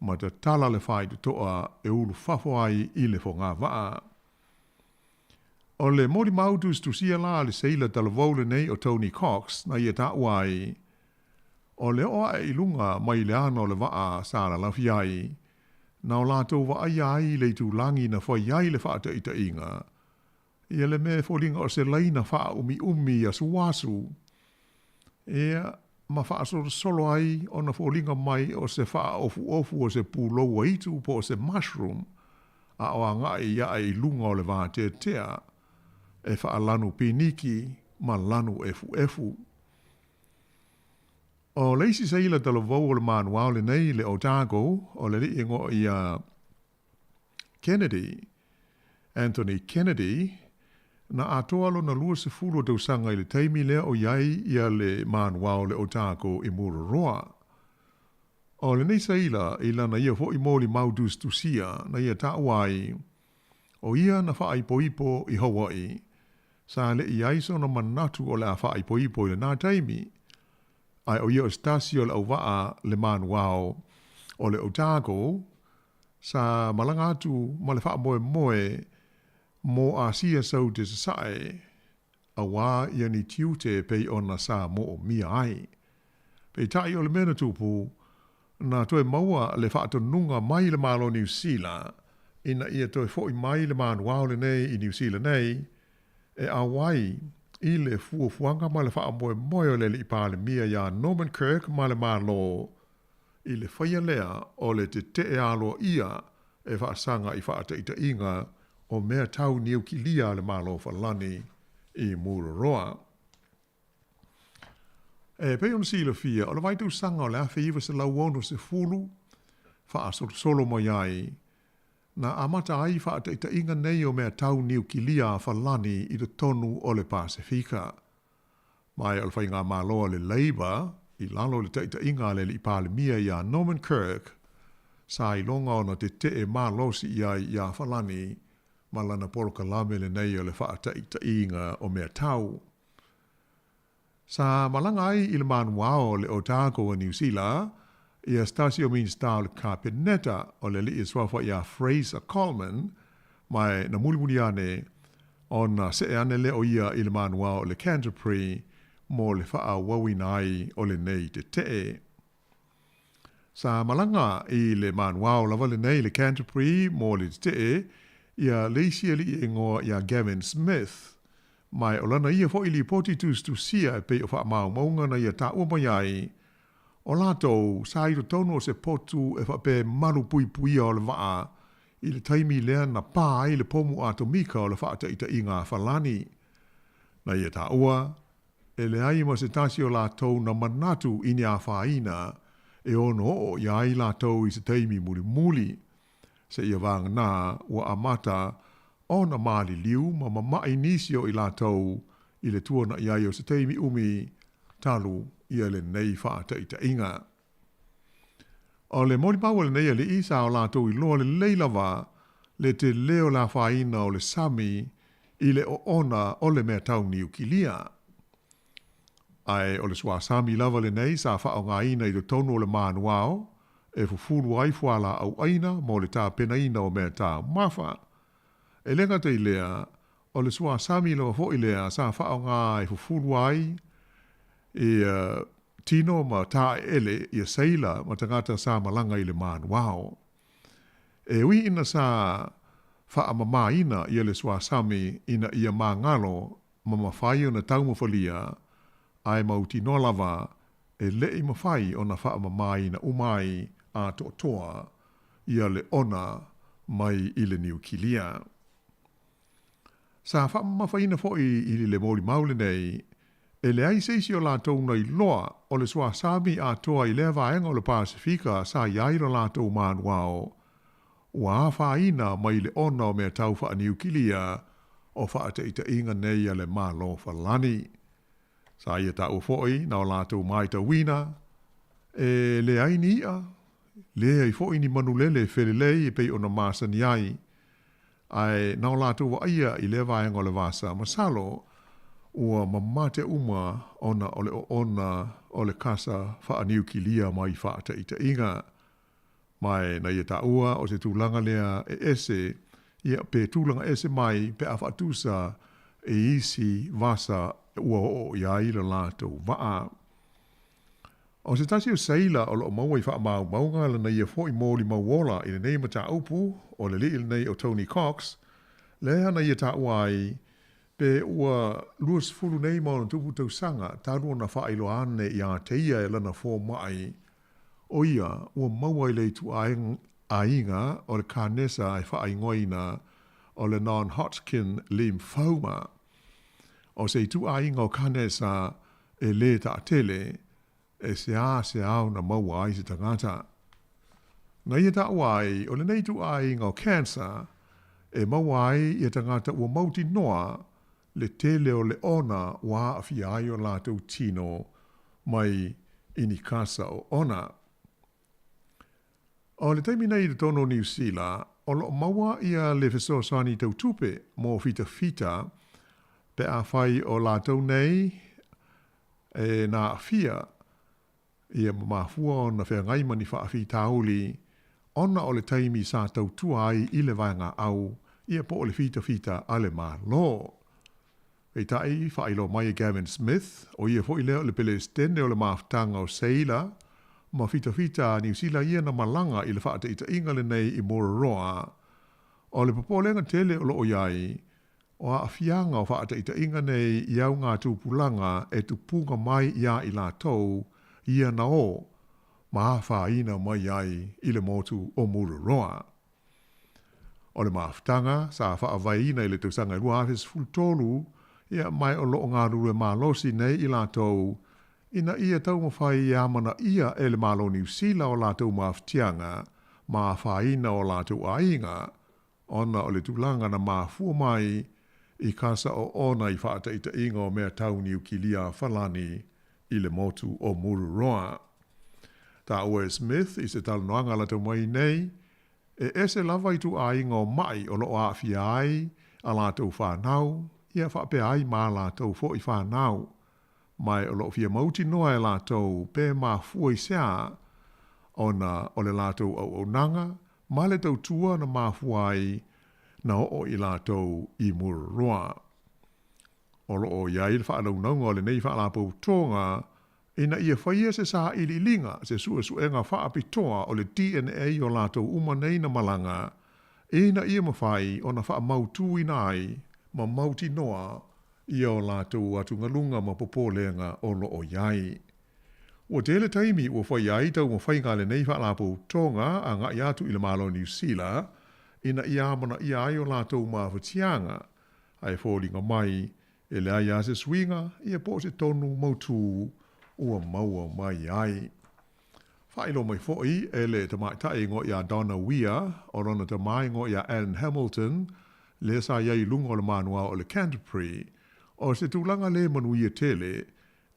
ma tatala le faitotoa e ulufafo ai i le fogavaa. O le molimau tusitusia la a le seila talavou lenei o Tony Cox na ia taua ai, o le oo ae i luga mai le ana o le vaa sa lalafi ai, na o latou vaaia ai le itulagi na fai ai le faataitaiga, ia le mea e foliga o se laina faaumiumi asuasu, ia, ma faasolosolo ai ona foliga mai o se faaofuofu o se pulou aitu po o se mushroom, a o agai ae i luga o le vateatea e faalanu piniki ma lanu efuefu. O le isi seila talavou o le manuao lenei le Otago, o le alii e igoa ia Kennedy, Anthony Kennedy, na atoa lona 20 o tausaga i le taimi lea o i ai ia le manuao o le Otago i Mururoa. O lenei seila i lana ia foi molimau tusitusia na ia taua ai, o ia na faaipoipo i Hawaii, sa le i ai sona manatu o le a faaipoipo i lena taimi, ae o ia o se tasi o le auvaa le manuao o le Otago, sa malaga atu ma le faamoemoe mo Asia sau te sasae, auā ia ni tiute e pei ona sa moomia ai. Peitai o le mea na tupu, na toe maua le faatonuga mai le Malo Niu Sila ina ia toe fo'i mai le manuao lenei i Niu Sila nei, e auai i le fuafuaga ma le faamoemoe o le Alii Palemia iā Norman Kirk ma le Malo i le faia lea o le tetee aloaia e faasaga i faataitaiga o mea tau niukilia a le Malo Falani i Mururoa. E pei ona silafia, o le vaitausaga o le 1960 faasolosolo mai ai, na amata ai faataitaiga nei o mea tau niukilia a Falani i totonu o le Pasefika. Ma o le faigamalo a le Labour i lalo o le taitaiga a le Alii Palemia iā Norman Kirk, sa iloga ona tetee malosi i ai iā Falani ma lana polokalame lenei o le faataitaiga o mea tau. Sa malaga ai i le manuao o le Otago a Niu Sila ia se tasi o Minisita o le Kapeneta o le alii e suafa iā Fraser Coleman, ma na mulimuli ane ona see ane lea o ia i le manuao o le Canterbury mo le faaauauina ai o lenei tetee. Sa malaga i le manuao lava lenei le Canterbury mo le tetee ia le isi alii e igoa iā Gavin Smith, ma o lana ia foi lipoti tusitusia e pei o faamaumauga na ia taua mai ai, o latou sa i totonu o se potu e faapea e malupuipuia o le vaa i le taimi lea na pā ai le pomu atomika o le faataitaiga a Falani. Na ia taua, e leai ma se tasi o latou na manatu i ni afaina e ono oo ia ai latou i se taimi mulimuli, seia vagana ua amata ona maliliu ma mama'i nisi o i latou i le tuana'i ai o se taimi umi talu ia lenei faataitaiga. O le molimau a lenei alii sa o latou iloa lelei lava le tele o le afaina o le sami i le oona o le mea tau niukilia. Ae o le suasami lava lenei sa faaaogaina i totonu o le manuao e fufulu ai fualaau aina mo le tapenaina o mea taumafa. E le gata i lea, o le suasami lava foi lea sa faaaoga e fufulu ai ia tino ma taeele ia seila ma tagata sa malaga i le manuao. E ui ina sa faamamaina ia le suasami ina ia magalo ma mafai ona taumafalia, ae mautinoa lava e le'i mafai ona faamamaina uma ai atoatoa ia le ona mai i le niukilia. Sa faamamafaina foi i le molimau lenei, e leai se isi o latou na iloa o le suasami atoa i lea vaega o le Pasefika sa i ai lo latou manuao, ua afaina mai le ona o mea tau faaniukilia o fa'ataʻitaʻiga nei a le Malo Falani. Sa ia taua foʻi na o latou maitauina, e leai ni iʻa, leai foʻi ni manulele e felelei e pei ona masani ai, ae na o latou vaaia i lea vaega o le vasa, masalo ua mamate uma ona o le oona o le kasa faaniukilia mai fa'ataʻitaʻiga. Ma e na ia taua o se tulaga lea e ese, ia pe tulaga ese mai pe a faatusa i isi vasa ua oo i ai lo latou vaa. O se tasi o seila o loo maua i faamaumauga lana ia foi molimau ola i lenei mataupu o le alii lenei o Tony Cox, lea na ia taua ai pe ua 20 nei ma ona tupu tausaga talu ona faailoa ane ia te ia e lana fomai ʻO ia, ua maua i le ituaiga o le kanesa e faaigoaina ʻo le non-Hodgkin lymphoma. ʻO se ituaiga o kanesa e lē taʻatele, e seāseā ona maua ai se tagata. Na ia taua ai, ʻo lenei ituaiga o cancer e maua ai ia tagata ua mautinoa le tele o le ona ua aafia ai o latou tino mai i ni kasa o ona. O le taimi nei i totonu o Niu Sila, o loo maua ia le fesoasoani tau tupe mo fitafita pe afai o latou nei e na aafia ia ma mafua ona feagai ma ni faafitauli ona o le taimi sa tautua ai i le vaegaau ia po o le fitafita a le Malo. Peitai, faailoa mai e Gavin Smith, ʻo ia foʻi lea o le Pelesitene o le Mafutaga o Seila ma fitafita a Niu Sila ia na malaga i le faataʻitaʻiga lenei i Mururoa. O le popolega tele o loo i ai, o aafiaga o faataʻitaʻiga nei i au ngā tupulaga e tupuga mai iā i latou ia na o ma afaina mai ai i le motu o Mururoa. O le mafutaga sa faavaeina i le tausaga e 2013, ia mae o loo galulue malosi nei i latou ina ia taumafai e amanaia e le Malo Niu Sila o latou mafutiaga ma afaina o latou aiga ona o le tulaga na mafua mai i kasa o ona i faataʻitaʻiga o mea tau niukilia a Falani i le motu o Mururoa. Taua e Smith i se talanoaga latou mai nei, E ese lava ituaiga o maʻi o loo aafia ai a latou fanau, ia faapea ai ma a latou foʻi fanau. Ma e o loo fia mautinoa e latou pe mafua i sea ona o le latou auaunaga ma le tautua na mafua ai na oo i latou i Mururoa. O loo i ai le faanaunauga o lenei faalapotopotoga ina ia faia se sailiiliga, se suesuega faapitoa o le DNA o latou uma nei na malaga, ina ia mafai ona faamautuina ai ma mautinoa ia o latou atugaluga ma popolega o loo i ai. Ua tele taimi ua fai ai taumafaiga a lenei faalapotopotoga agai atu i le Malo o Niu Sila ina ia amanaia ai o latou mafatiaga, ae foliga mai E leai lava se suiga, ia po o se tonu mautū ua maua mai ai. Faailoa mai foʻi e le tamaitai igoa iā Donna Weir, o lona tamā igoa iā Ann Hamilton, lea sa i ai i luga o le mānuao o le Canterbury, o se tulaga lē manuia tele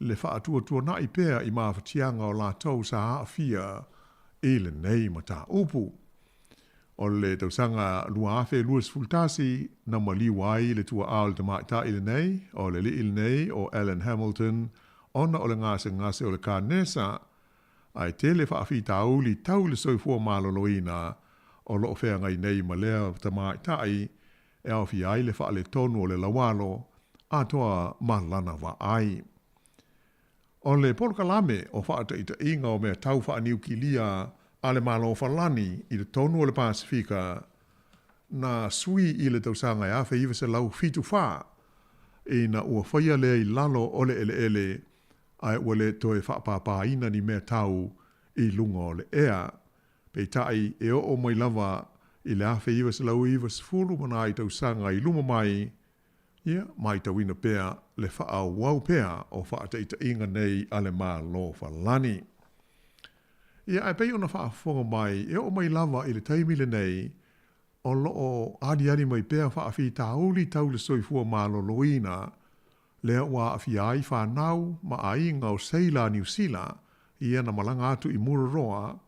le faatuatuanaʻi pea i mafatiaga o latou sa aafia i lenei mataupu. O le tausaga 2021 na maliu ai le tuaʻā o le tamaitai lenei, o le alii lenei o Alan Hamilton, ona o le gasegase o le kanesa, ae tele faafitauli tau i le soifua maloloina o loo feagai nei ma lea tamaitai e aofia ai le faaletonu o le laualo atoa ma lana vaai. O le polokalame o faataʻitaʻiga o mea tau faaniukilia a le Malo Falani i totonu o le Pasefika na sui i le tausaga e 1974 ina ua faia lea i lalo o le eleele ae ua le toe faapāpāina ni mea tau i luga o le ea. Peitai, e oo mai lava i le 1990 ma nai tausaga i luma mai, ia, maitauina pea le faaauau pea o faataʻitaʻiga nei a le Malo Falani. Ia, ae pei ona faafofoga mai, e oo mai lava i le taimi lenei, o lo o aliali mai pea faafitauli tau le soifua maloloina lea ua aafia ai fanau ma aiga o seila a Niu Sila ia na malaga atu i Mururoa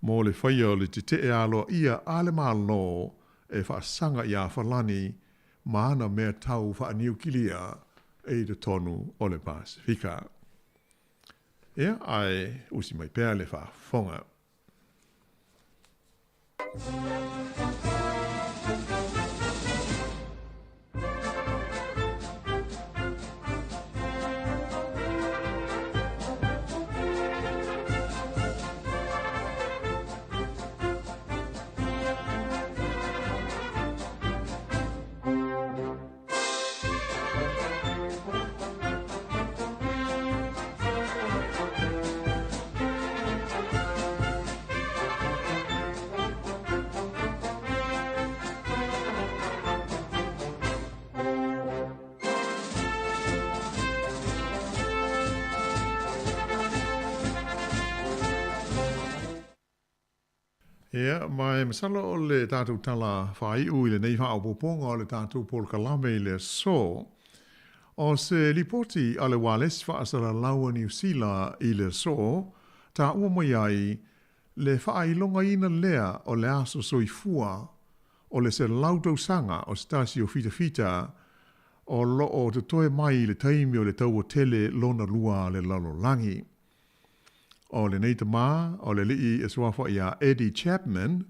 mo le faia o le tetee aloaia a le Malo e faasaga iā Falani ma ana mea tau faaniukilia i totonu o le Pasefika. Ia, ae usi mai pea le faafofoga. Ia, ma e masalo o le tatou tala faaiu i lenei faaopoopoga o le tatou polokalame i le aso. O se lipoti a le Ualesi Faasalalau a Niu Sila i le aso, taua mai ai le faailogaina lea o le aso soifua o le 100 tausaga o se tasi o fitafita o lo o totoe mai i le taimi o le Taua Tele Lona Lua a le Lalolagi. O lenei tamā, o le alii e suafa iā Eddie Chapman,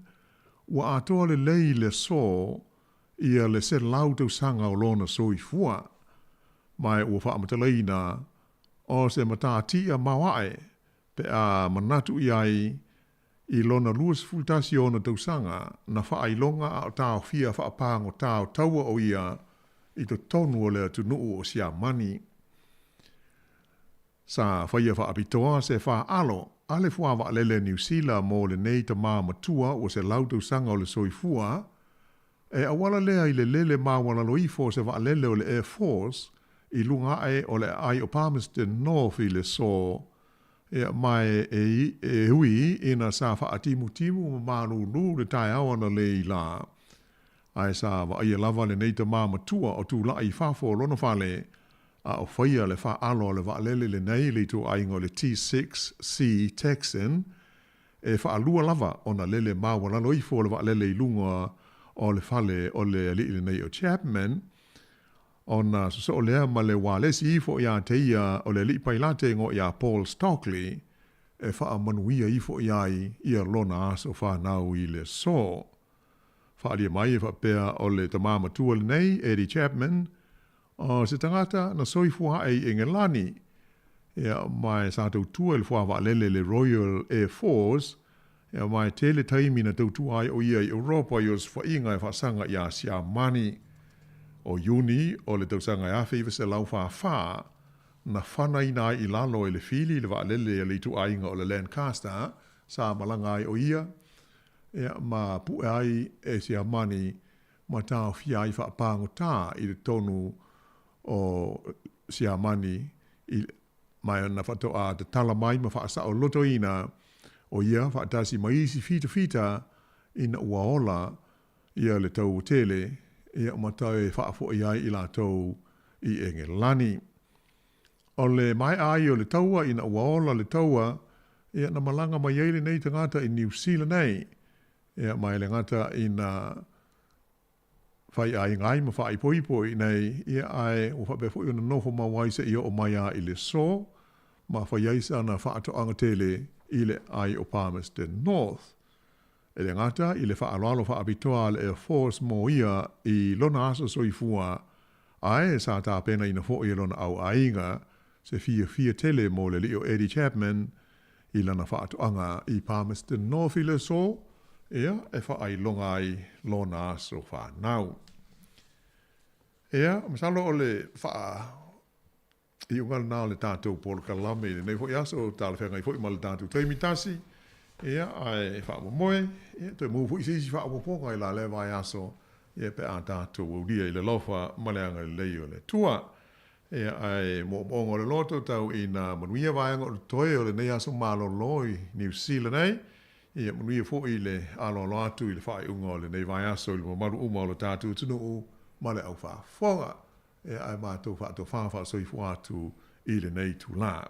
ua atoa lelei le aso ia le 100 tausaga o lona soifua, ma ua faamatalaina o se matatia maoae pe a manatu i ai i lona 21 ona tausaga na faailoga a o taofia faapagotā o taua o ia i totonu o le atunuu o Siamani. Sa faia faapitoa se faalo a le fuavaalele Niu Sila mo lenei tamā matua ua 100 tausaga o le soifua, e auala lea i le lele maualalo ifo o se vaalele o le Air Force i luga ae o le aai o Palmerston North i le aso, ia, ma e ui ina sa faatimutimu ma malūlū le taeao analeila lā, ae sa vaaia lava lenei tamā matua o tulai i fafo o lona fale a o faia le faalo a le vaalele lenei le ituaiga o le T-6C Texan e faalua lava ona lele maualalo ifo o le vaalele i luga o le fale o le alii lenei o Chapman, ona sosoo lea ma le ualesi ifo iā te ia o le alii pailate igoa iā Paul Stockley e faamanuia ifo i ai ia lona aso fanau i le aso. Faaalia mai e faapea o le tamā matua lenei, Eddie Chapman, o se tagata na soifua ae i Engelani, ia, ma e sa tautua i le fuavaalele le Royal Air Force, ia, ma e tele taimi na tautua ai o ia i Europa i osofaiga e faasaga iā Siamani. O Iuni o le tausaga e 1944, na fanaina ai i lalo e le fili le vaalele a le ituaiga o le Lancaster sa malaga ai o ia, ia, ma pue ai e Siamani ma taofia ai faapagotā i totonu o Siamani i ma na faatoa tatala mai ma faasaolotoina o ia faatasi ma isi fitafita ina ua ola ia le taua tele, ia ma toe faafo'i ai i latou i Engelani. O le maea ai o le taua ina ua ola le taua, ia na malaga mai ai lenei tagata i Niu Sila nei, Ia, ma e le gata ina faiaiga ai ma faaipoipo i inei, ia, ae ua faapea foi ona nofo mau ai seia oo mai a i le aso, ma fai ai sana faatoaga tele i le aai o Palmerston North. E le gata i le faaaloalo faapitoa a le Air Force mo ia i lona aso soifua, ae sa tapenaina foi e lona au aiga se fiafia tele mo le alii o Eddie Chapman i lana faatoaga i Palmerston North i le aso, ia, e faailoga ai lona aso fanau. Ia, masalo o le faaiuga lena o le tatou polokalame i lenei foi aso, talafeagai foi ma le tatou taimi tasi, ia, ae faamoemoe, ia, toe maua foi se isi faaopoopoga i la lea vaiaso, ia, pe a tatou aulia i le alofa ma le agalelei o le Atua. Ia, ae moomooga o le loto tau ina manuia vaega o totoe o lenei aso malolo i Niu Sila nei. Ia manuia foi le aloalo atu i le faaiuga o lenei vaiaso i le mamalu uma o lo tatou atunuu ma le au faafofoga. Ia ae matou faatofa faasoifua atu i lenei itulā.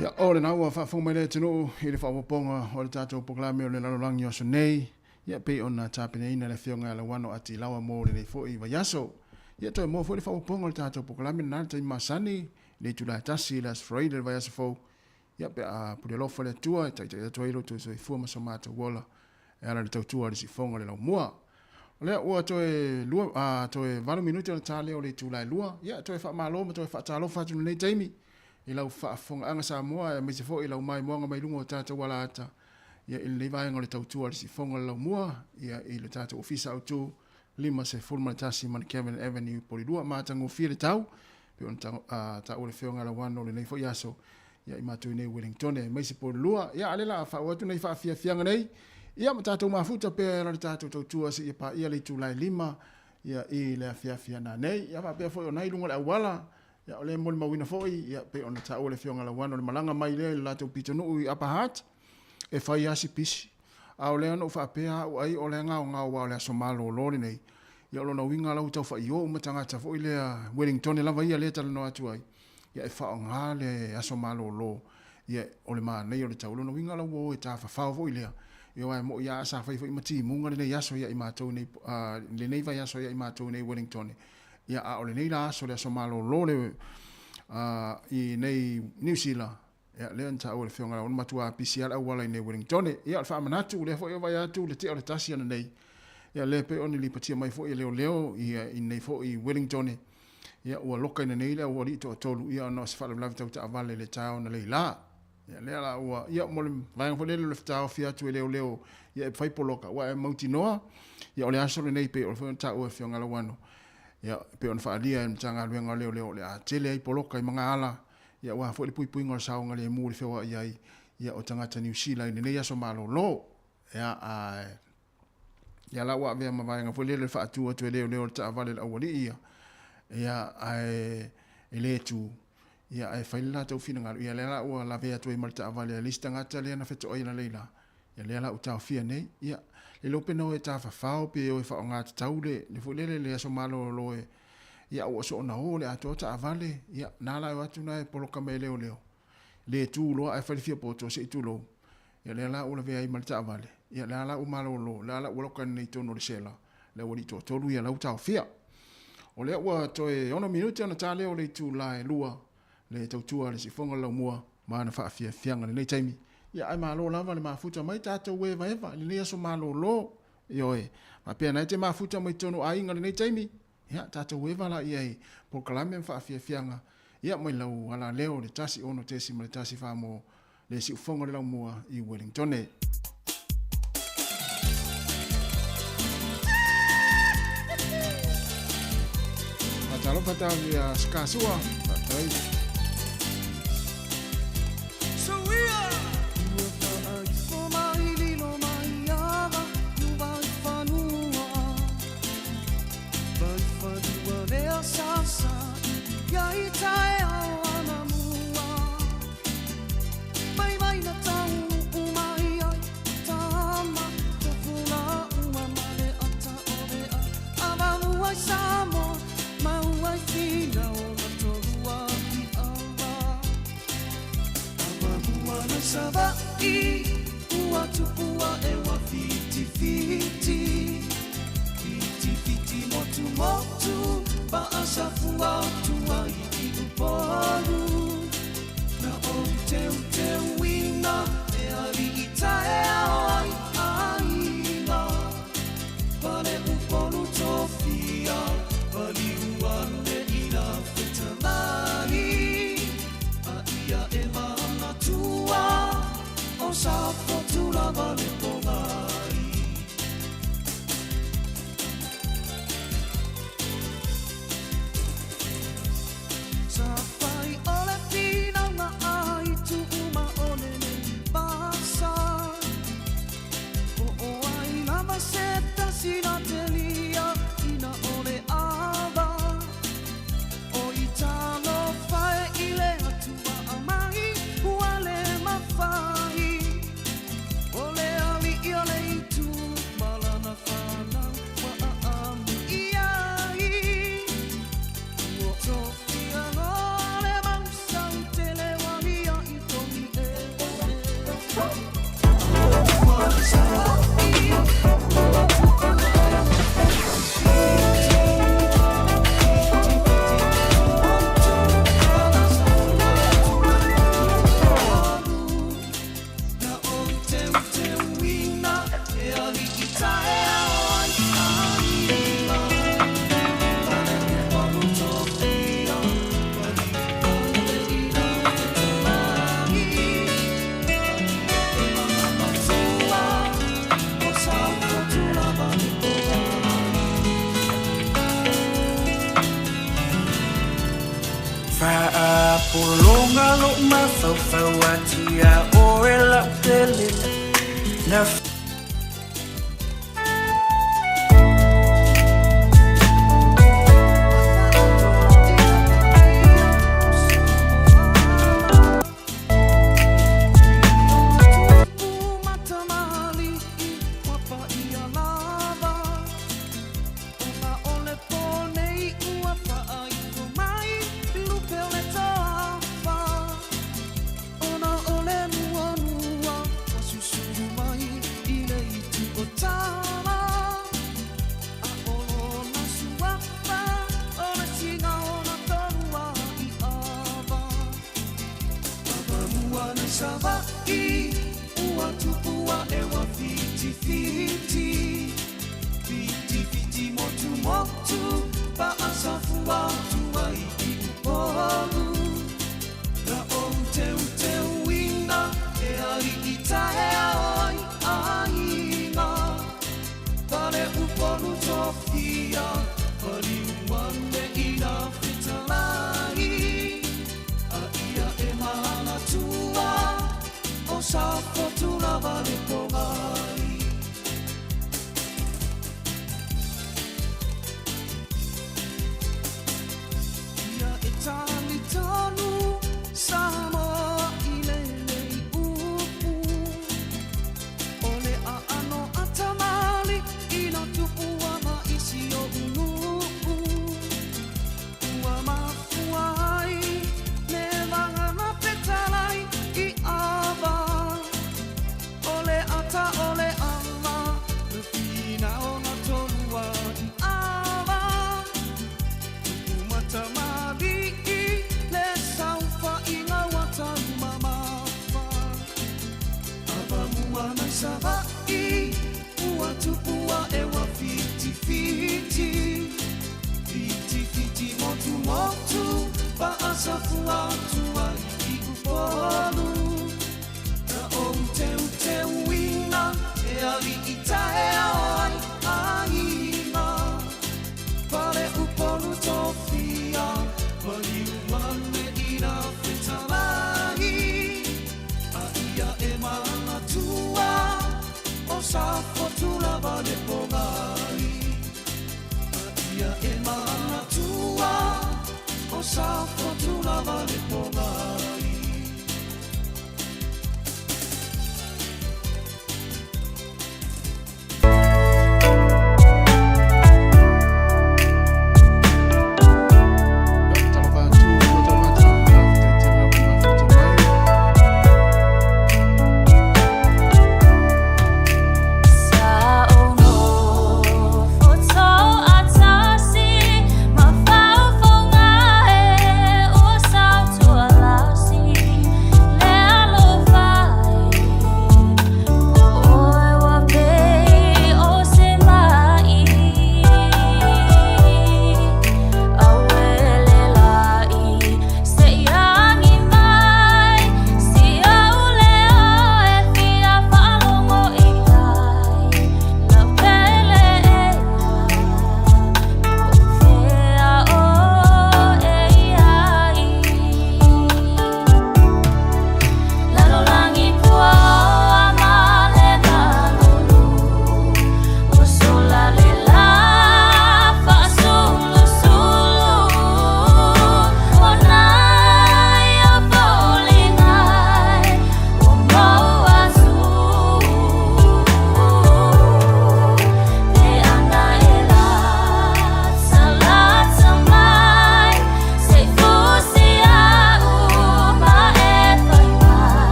Ia, o lena ua faafofoga mai le atunuu i le faaopoopoga o le tatou polokalame o le lalolagi o aso nei, ia pei ona tapenaina e le Afioga ia Lauano Atilawa mo lenei foi vaiaso. Ia toe maua foi le faaopoopoga o le tatou polokalame lena i le taimi masani, i le itula e 1 i le Aso Faraile o le vaiaso fou, ia pe a pule alofa le Atua e taitai atu ai lo outou soifua ma so matou ola e ala i le tautua a le siufofoga o le laumua. O lea ua toe lua, a, toe 8 minute ona ta lea o le itula e 2. Ia, toe faamalo ma toe faatalofa atu i lenei taimi i lau faafofogaaga Samoa aemaise foi i lau maimoaga mai luga o tatou alaata ia i lenei vaega o le tautua a le siufofoga o le laumua ia i le tatou ofisa autu 51 Mount Avenue Polilua. Matagofie le tau pei ona taua le Afioga ia Lauano o lenei foi aso ia i matou nei Wellington aemaise Polilua. Ia a lea la faaauau atu nei faafiafiaga nei ia ma tatou mafuta pea e ala le tatou tautua seia paia le itula e 5 ia i le afiafi a nanei. Ia faapea foi o na i luga o le auala ia o lea e molimauina foi ia pei ona taua le Afioga ia Lauano le malaga mai lea i le latou pitonuu i Upper Hutt e fai lava si pisi. A o lea na ou faapea au ai o lea gaogao aua o le aso malolo lenei. Ia o lona uiga la ua tau faio uma tagata foi lea Wellingtone lava ia lea e talanoa atu ai, ia e faaaoga le aso malolo ia o le manaia o le tau. O lona uiga la ua o e tafafao foi lea, ia aua e moi lava sa fai foi ma timuga lenei aso ia i matou nei lenei vaiaso ia i matou nei Wellingtone. Ia a o lenei la aso le aso malolo le i nei Niu Sila, Ia, lea na taua e le Afioga ia matua pisi lava le auala i nei Wellingtone. Ia, o le faamanatu, lea foi e vaai atu le tea o le tasi ananei. Ia, lea pei ona lipotia mai foi e leoleo ia i nei foi Wellingtone. Ia, ua lokaina nei le aualii toatolu, ia, ona o se faalavelave tau taavale i le taeao analeila. Ia, lea la ua, ia, mo le vaega foi lele o le taofi atu e leoleo, ia, e fai poloka, ua e mautinoa, ia, o le aso lenei pei ona foi ona taua e Afioga Lauano, ia, pei ona faaalia e le Matagaluega o Leoleo o le a tele ai poloka i magaala Ia aua foi le puipuiga o le saogalemu i le feoai ai ia o tagata Niu Sila i lenei aso malolo. Ia ae ia la ua avea ma vaega foi lele faatu atu e leoleo le taavale le aualii ia. Ia ae e le tu ia ae fai le latou finagalo ia lea la ua lavea atu ai ma le taavale a le isi tagata lea na fetoai analeila. Ia lea la ua taofia nei. Ia le iloa pe na o e tafafao pe o e faaaoga tatau le le foi lele le aso malolo e Ia ua soona o le atoa taavale, ia na la e o atu na e poloka mai e leoleo. Le tu loa ae fai le fia poto se i tulou. Ia lea la ua lavea ai ma le taavale, ia lea la ua malolo, lea la ua loka nei i totonu o le sela, le aualii toatolu ia la ua taofia. O lea ua toe 6 minute ona ta lea o le itula e 2 le tautua a le siufofoga o le laumua ma ana faafiafiaga i lenei taimi. Ia ae malo lava le mafuta mai tatou evaeva i lenei aso malolo. Ioe, faapea na e te mafuta mai totonu o aiga i lenei taimi, ia tatou eva laia i polokalame ma faafiafiaga ia mai lau alaleo le 1 6.14 mo le siufofoga o le laumua i Wellingtone. Faatalofa tau ia Sikasua, faafetai. Savaʻi ua tupu aʻe ua fitifiti Fitifiti motumotu Paʻasafua atu ai i Upolu Na ou teuteuina e aliʻi taeao ai aiga Pale Upolu tofia Paliu ane i na fetalai A ia e manatua O Safotu lava le pogai Sa fai o le finauga ai tuuma o lenei vasa Po o ai lava se tasi na telia ina o le ava O i talofa e i le Atua aumai ua le mafai O le aliʻi o le itu ma lana fanau ua aami i ai Ua tofia loa le mau sau tele ua liaʻi togi e Faapologa loʻu mafaufau atia oe lau pele na Savaʻi ua tupu aʻe ua fitifiti Fitifiti motumotu Paʻasafua atu ai i Upolu Na ou teuteuina e aliʻi taeao ai aiga Pale Upolu tofia Paliu ane i na fetalai A ia e manatua O Safotu lava le pogai Ia e talitonu Samoa i lenei upu O le aano a tamalii na tupua ma isi o ulu'u.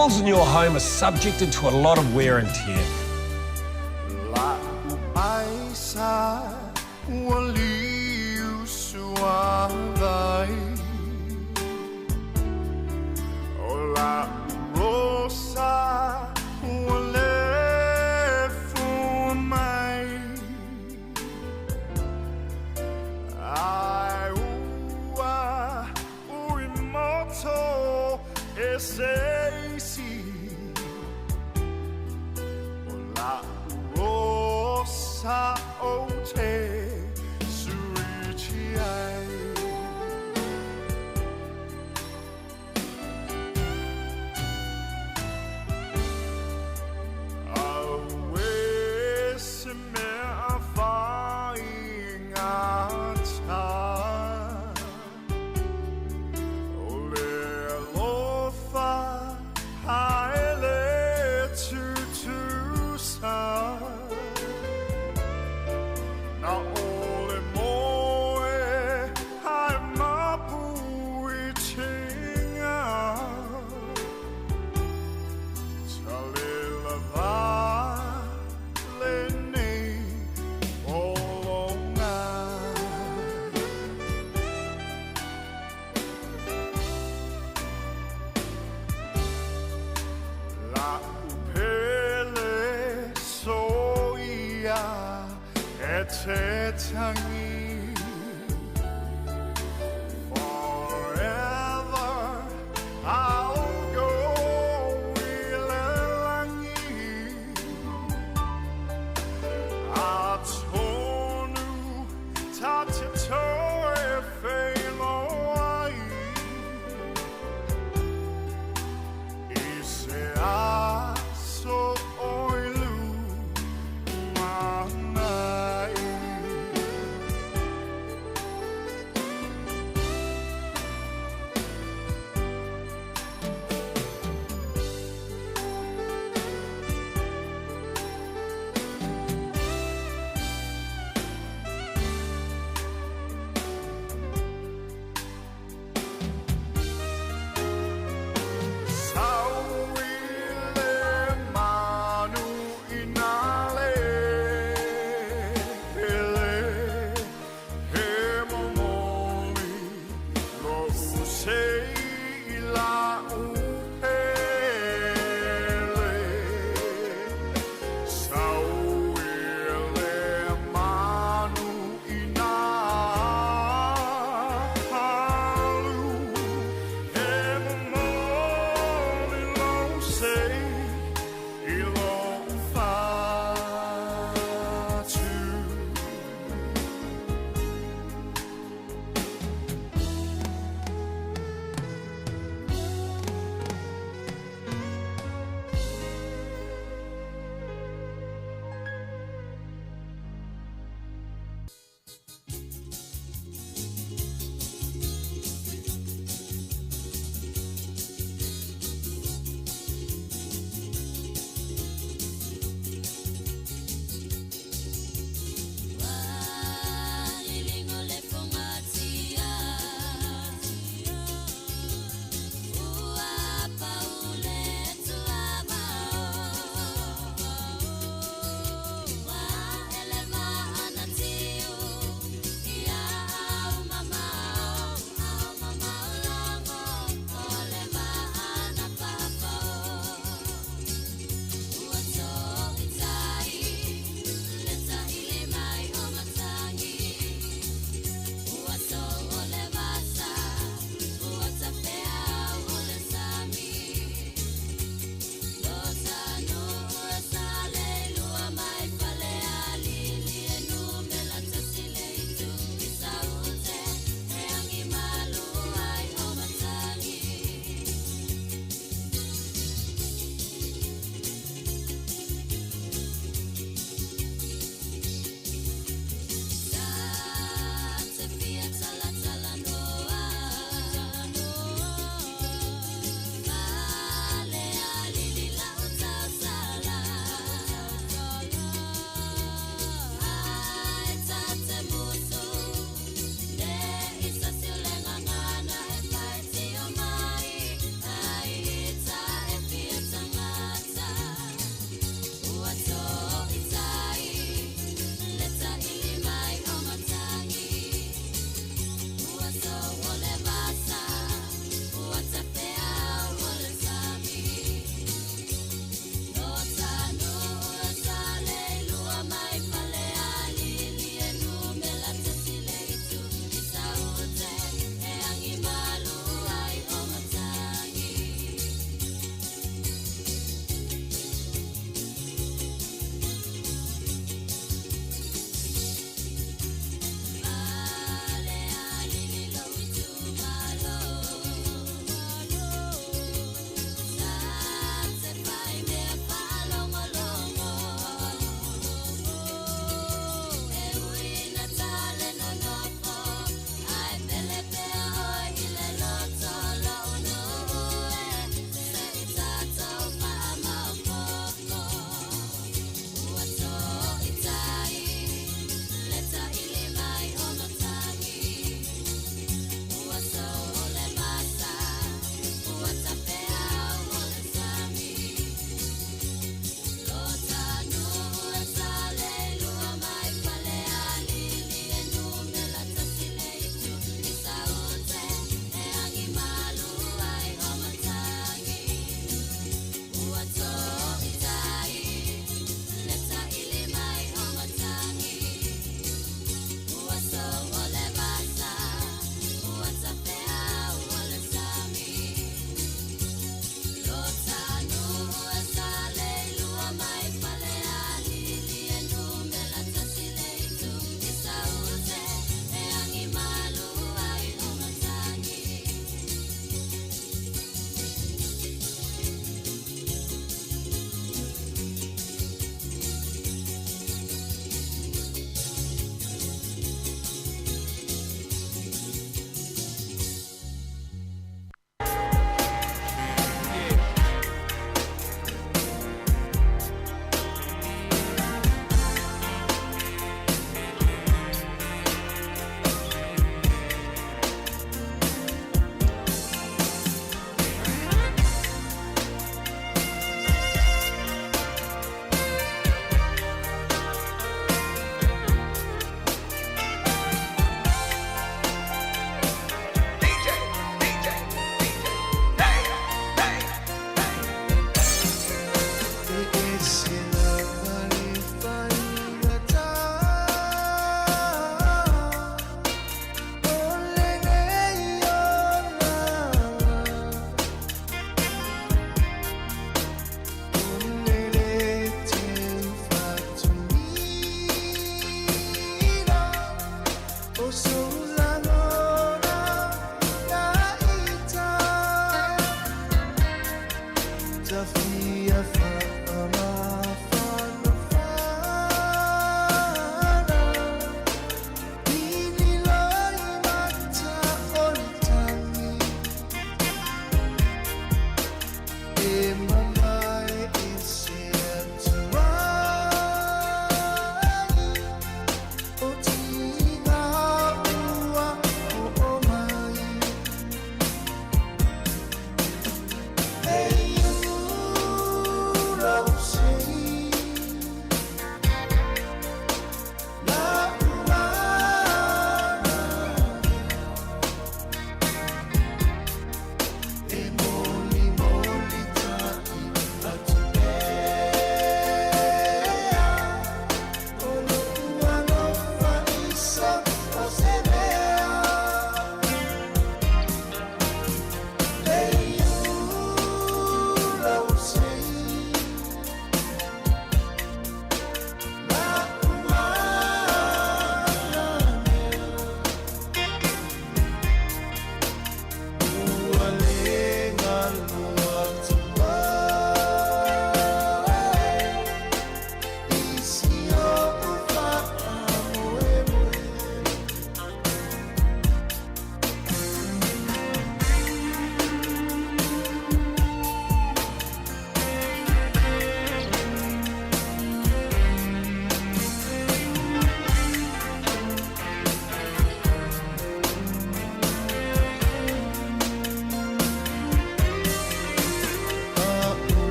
walls in your home are subjected to a lot of wear and tear.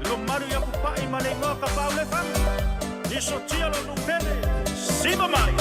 Lo malu ia kupai ma le ingoa Kapa'aulefaga. Lisotia lo nuu pele. Siva mai.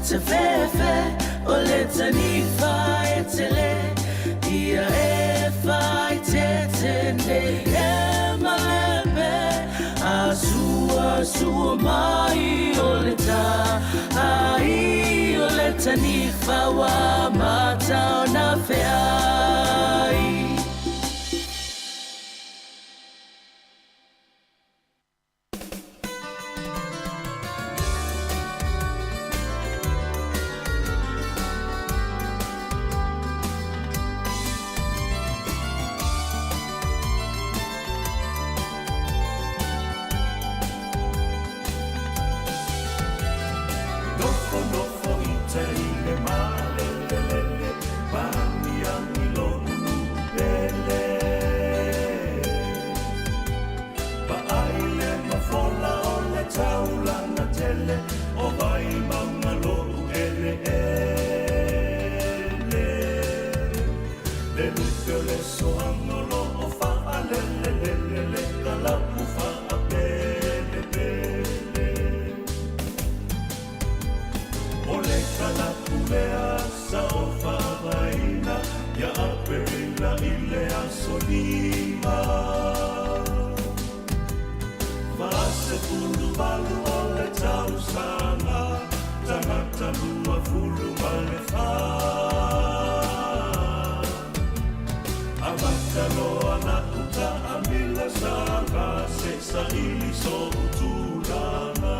Tafefe o le tanifa. tele Ia e whai te tene e malepe A sua sua mai o le tā Ai o le tanifa wa matau na feai. Nofo nofo i te i le malelelele Pagiagi lo'u nuu pele Vaai le mafola o le taulaga tele O Vaimauga lo'u eleele Le lupe o le soaga o loo faalelelele Le kalapu faapelepele O le kalapulea sa o faavaina Ia Aperila i le aso 5. 48 o le tausaga tagata 24. Amata loa la'u ta'amila saga se saili so'u tulaga.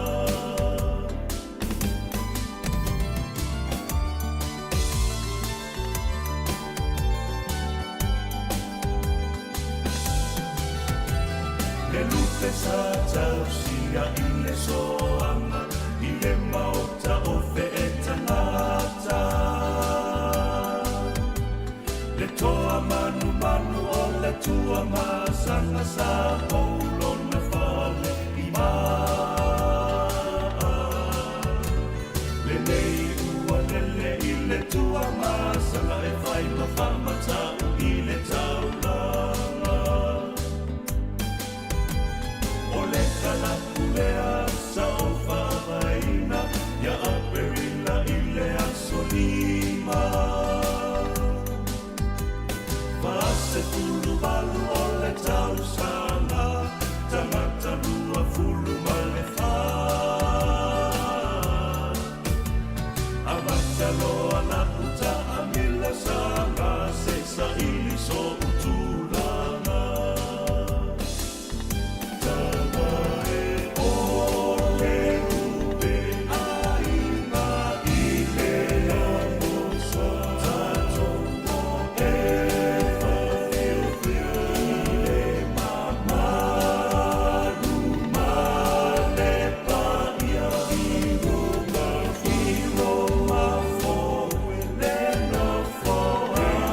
Le lupe sa tausia i le soaga i le maota o fe'etagata. Le toa manumanu o le Tuamasaga sa pou lona fale i ma'a. Lenei ua lele i le Tuamasaga e fai ma faamata'u i le taulaga. O le kalapulea sa o faavaina ia Aperila i le aso 5. 48 o le tausaga tagata 24. Amata loa la'u ta'amila saga se saili so'u tulaga. Tama e o le lupe aiga i le amosa tatou o e faafiofio i le mamalu ma le paia i Roma i Roma foe le nofoaga.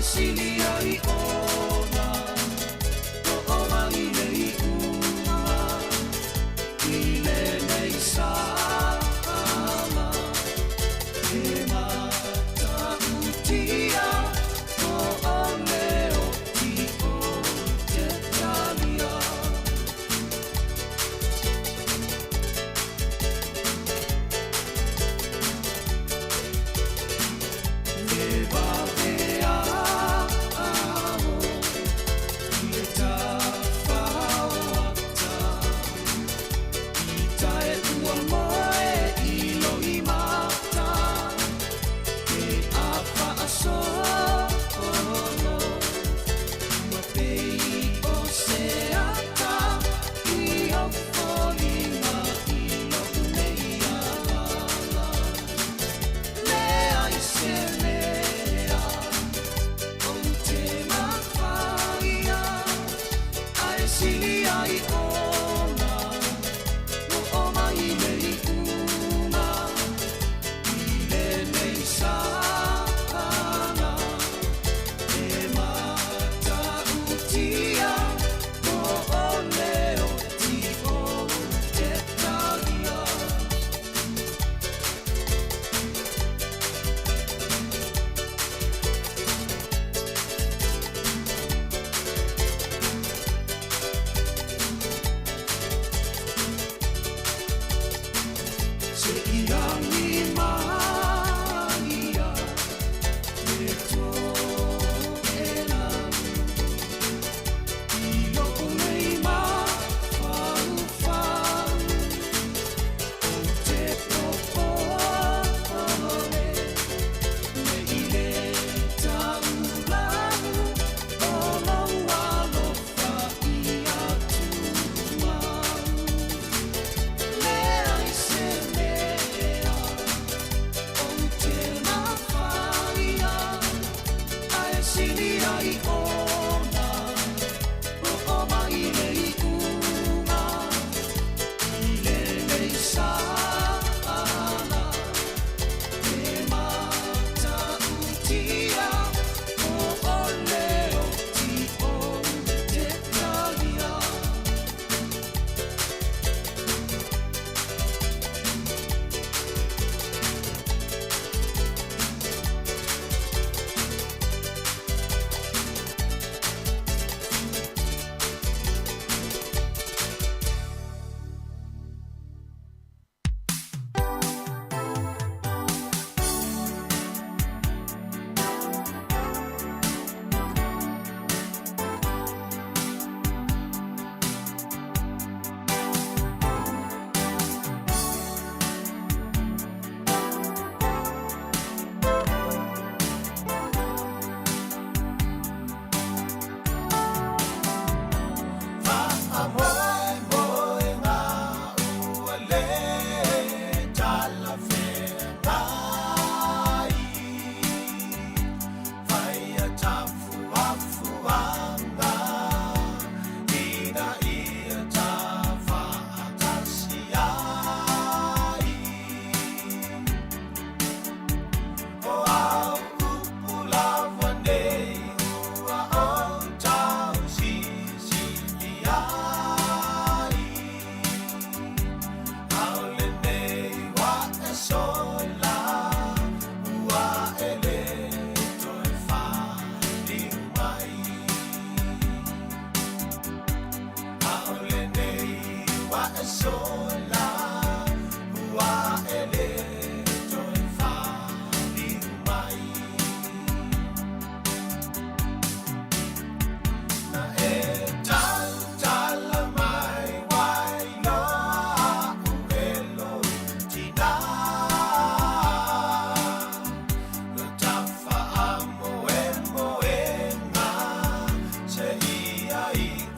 Ia i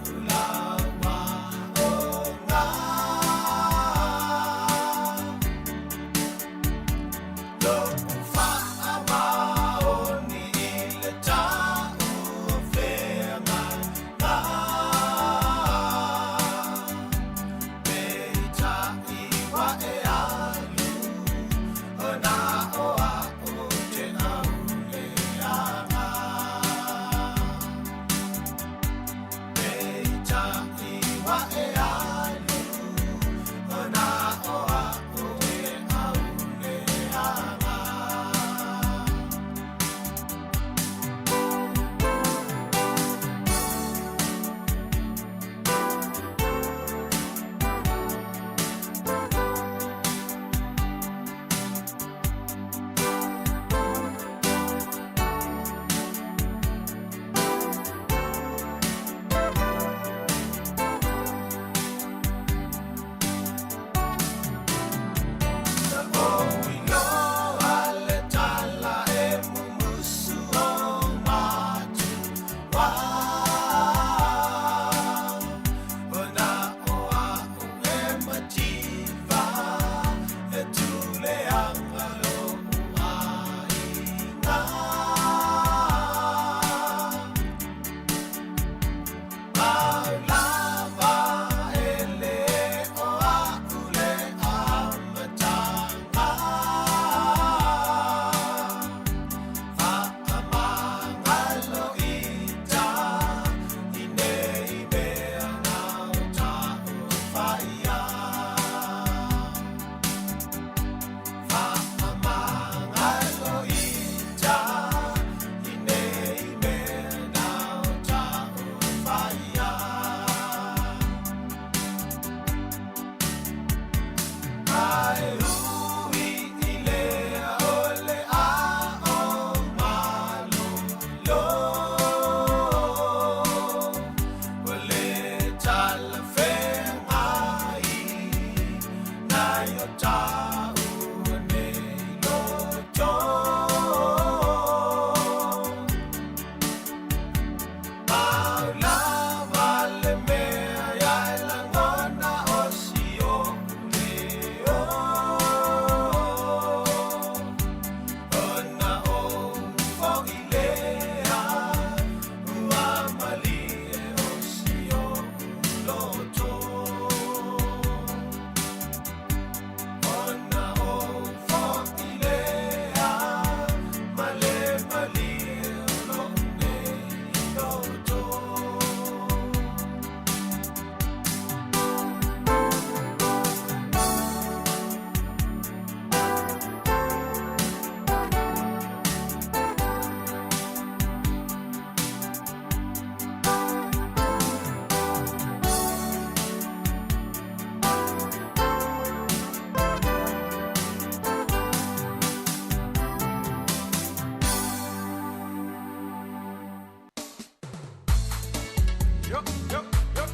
ulawa o ngā. Ua le talafeagai nai o taua nei loto. Pau lava le mea ia e lagona o si ou leo. Ona ou fo'i lea, ua malie o si ou loto. Ona ou fo'i lea, ma le malie o lo'u nei loto. Yo, yo, yo.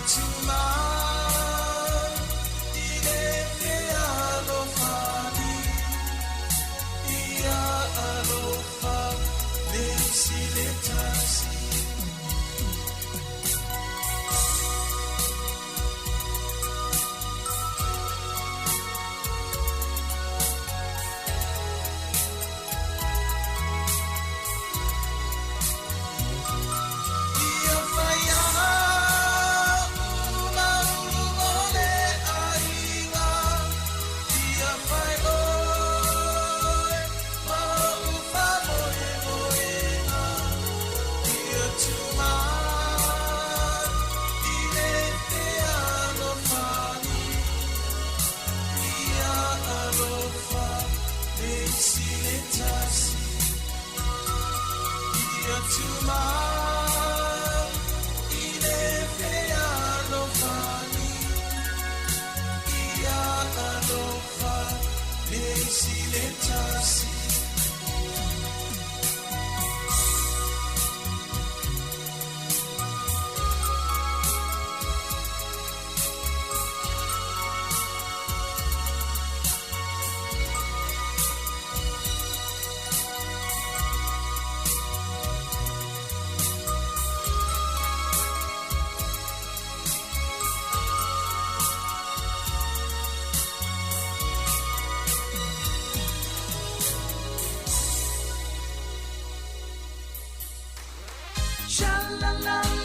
Sha la la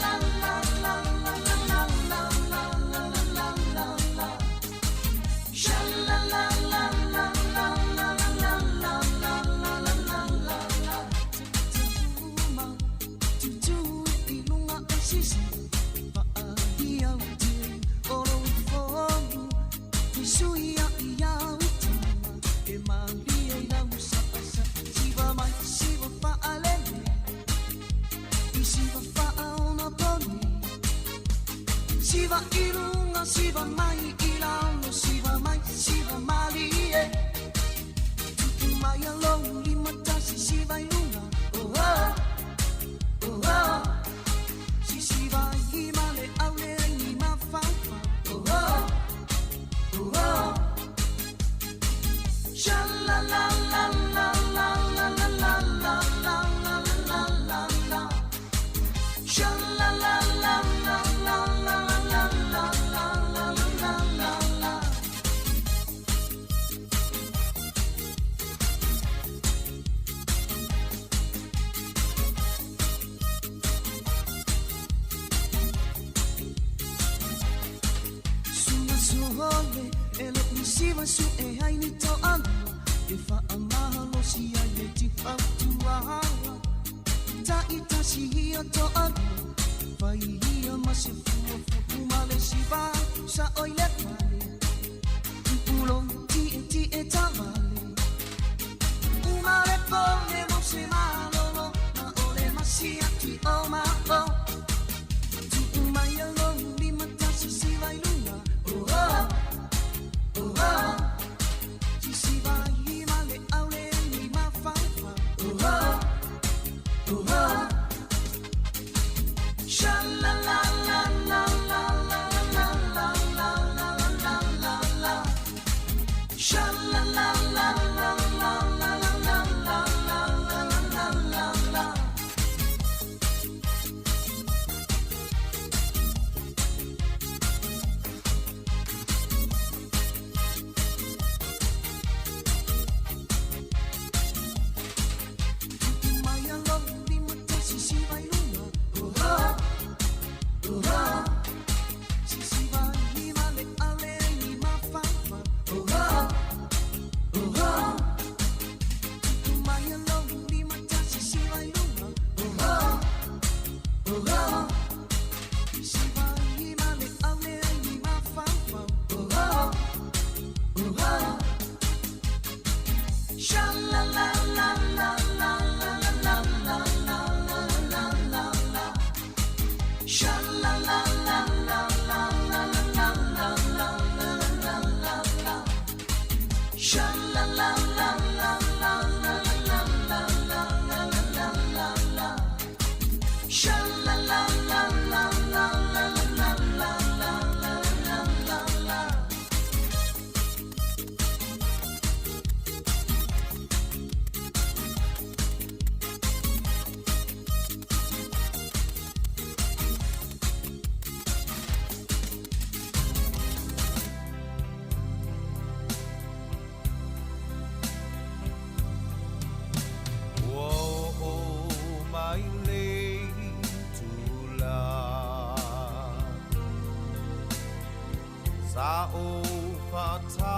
la la la la la la la la la la. Sa o whatalia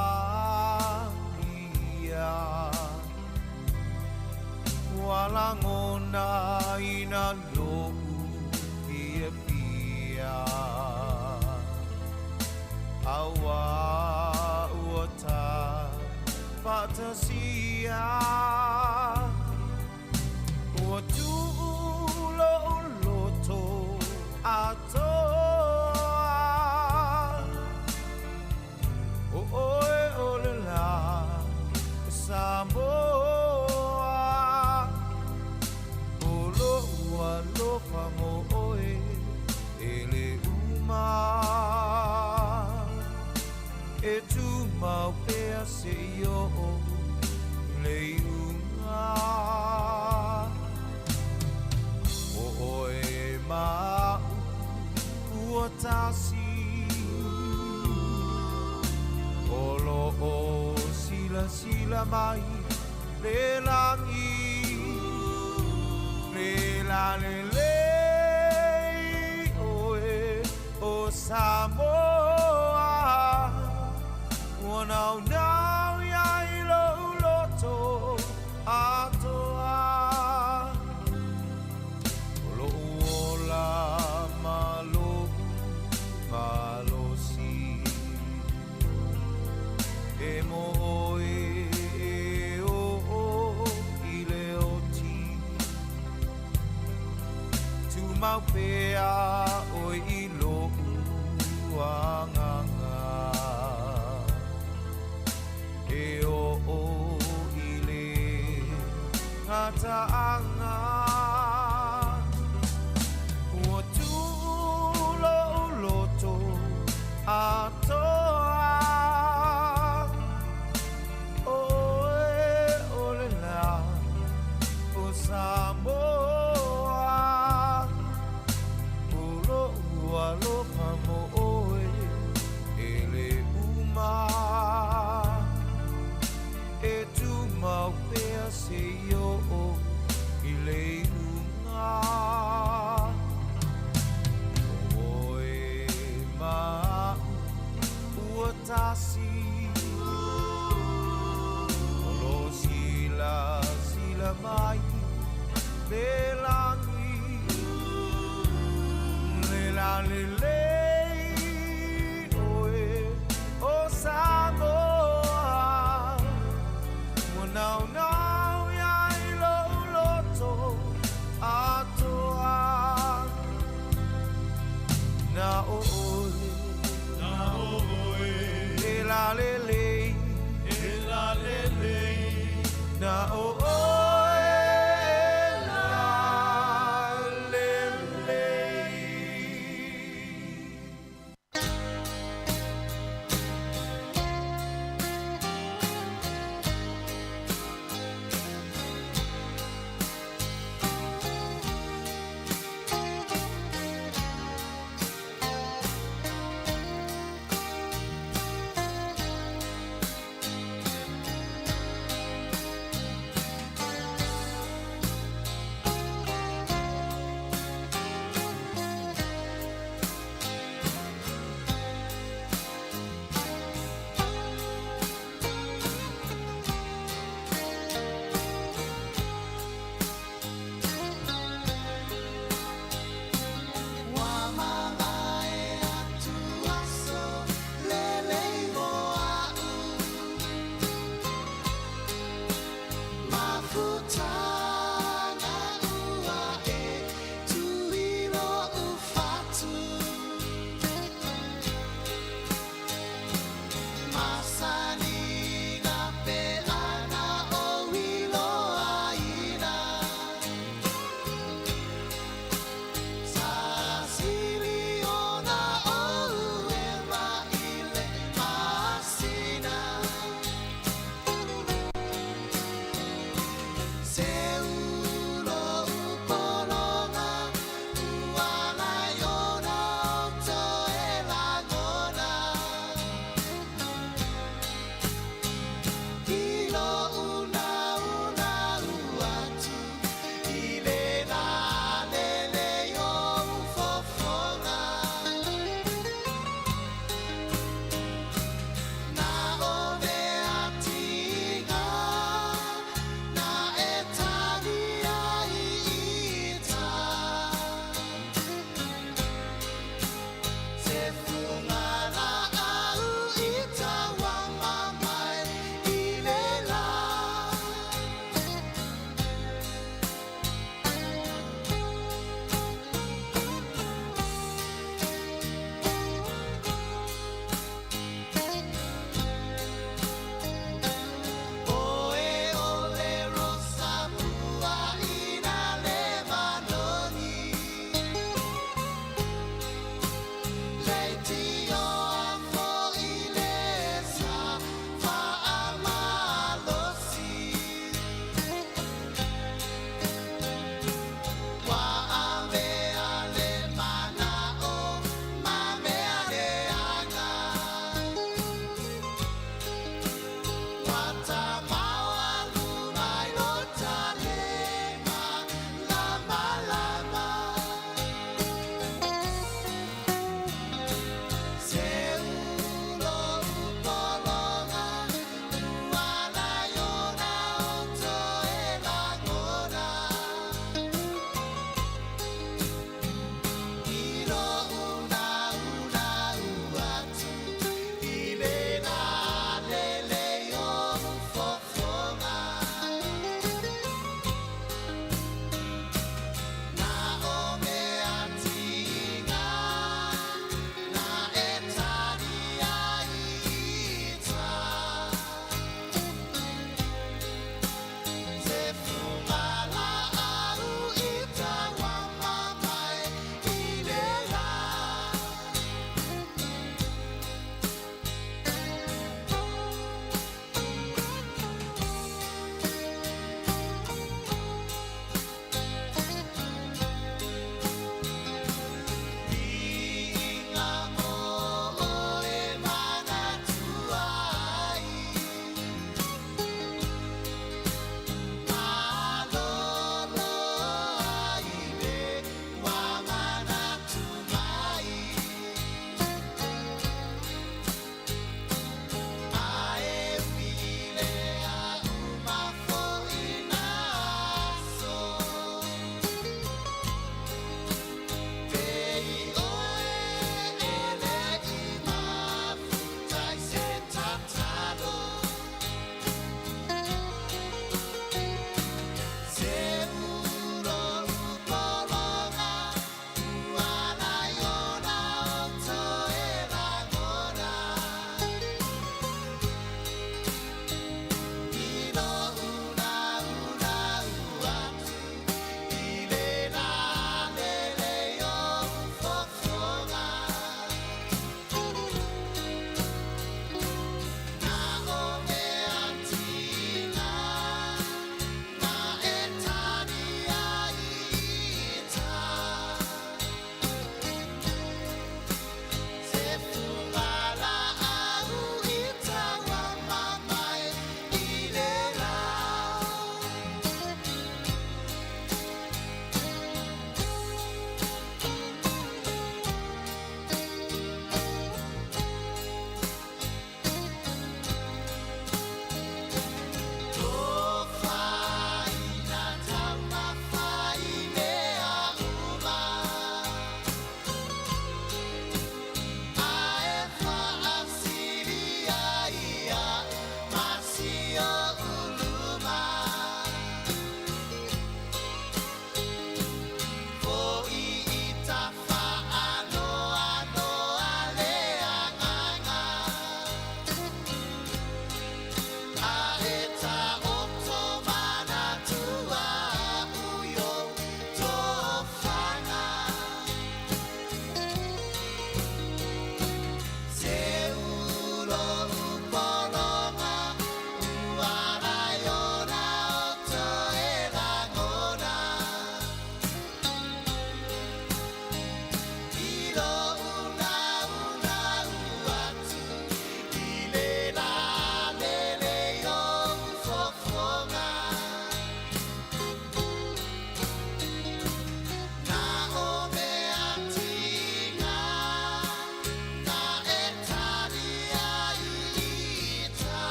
Ua langona ina lo'u fiafia Auā ua ta faatasia Ua tuu lo'u loto atoa O oe o le lā Samoa O lo'u alofa mo oe e le uma E tumau pea seia oo le iuga O oe ma a'u ua tasi O lo'o silasila mai le lagi Le lalelei oe o Samoa Ua naunau i ai lo'u loto atoa O lo'u ola ma lo'u malosi E mo oe e oo i le oti Tumau pea oe i lo'u agaga E oo i le gataaga Ua tuu lo'u loto atoa O oe o le lā o Samoa O lo'u alofa mo oe e le uma E tumau pea seia oo i le iuga O oe ma a'u ua tasi O lo silasila mai le lagi Le lalelei oe o Samoa Ua naunau i ai lo'u loto atoa Na o oe Na o oe E lalelei E lalelei Na o oe e lalelei.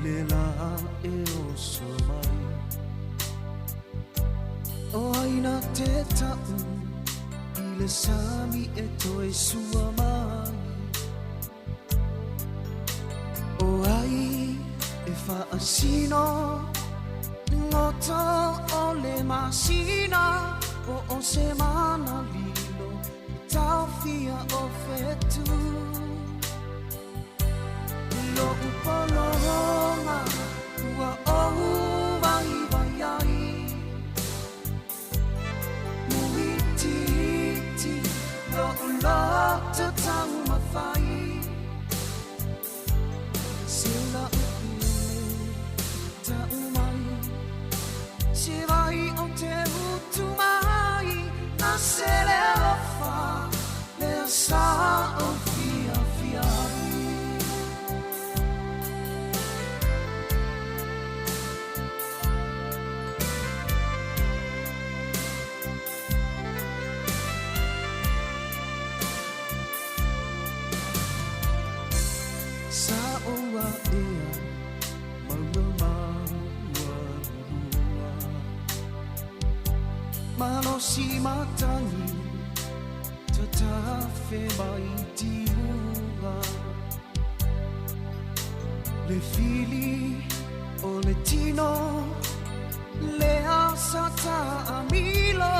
le lā e oso mai. O ai na te ta'u i le sami e toe sua mai. O ai e whaasino ngoto o le masina o o se mana lilo i taofia o whetu. Lo upolonga ua ou vai vai ai. Muititi lo uloto taumafai. Se la upile ta'u mai. Se vai o te utu mai. Na se le alofa le sa o fia fia ai. Sa oa ea maua maua lua. Malosi matangi tatafe mai timuga. Le fili o le tino le asa amilo.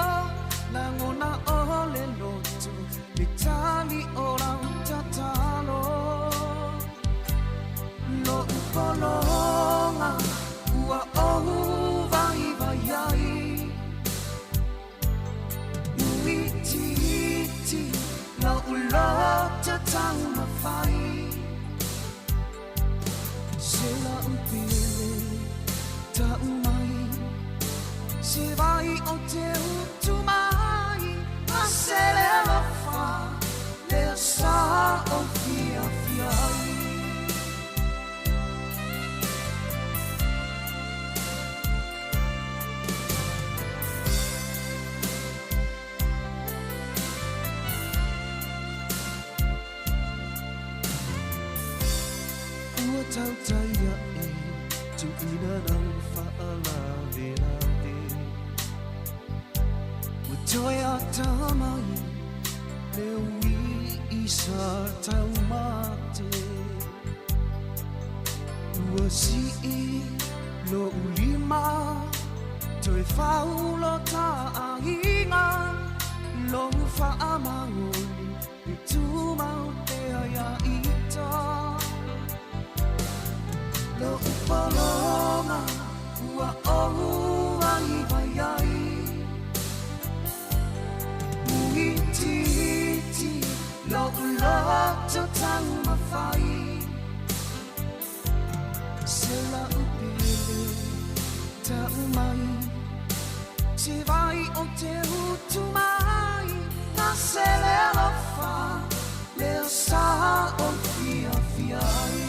Langona o le loto le tali o lau tatalo. Lo upolonga ua ou vai vai ai. Muititi lo uloto taumafai. Se la upele ta'u mai. Se vai o te utu mai. A se le alofa le sa o fia fia ai. Ua tautai e tu ina rau whaalave lave. Ua toe ata mai le ui i sa taumate. Ua si'i lo ulima toe faulo ta'aiga. Lo whaamaoli le tumau te aia ita. Lo upolonga ua ou ai vai ai. Muititi lo uloto taumafai. Se la upele ta'u mai. Se vai o te utu mai. Na se le alofa le sa o fia fia ai.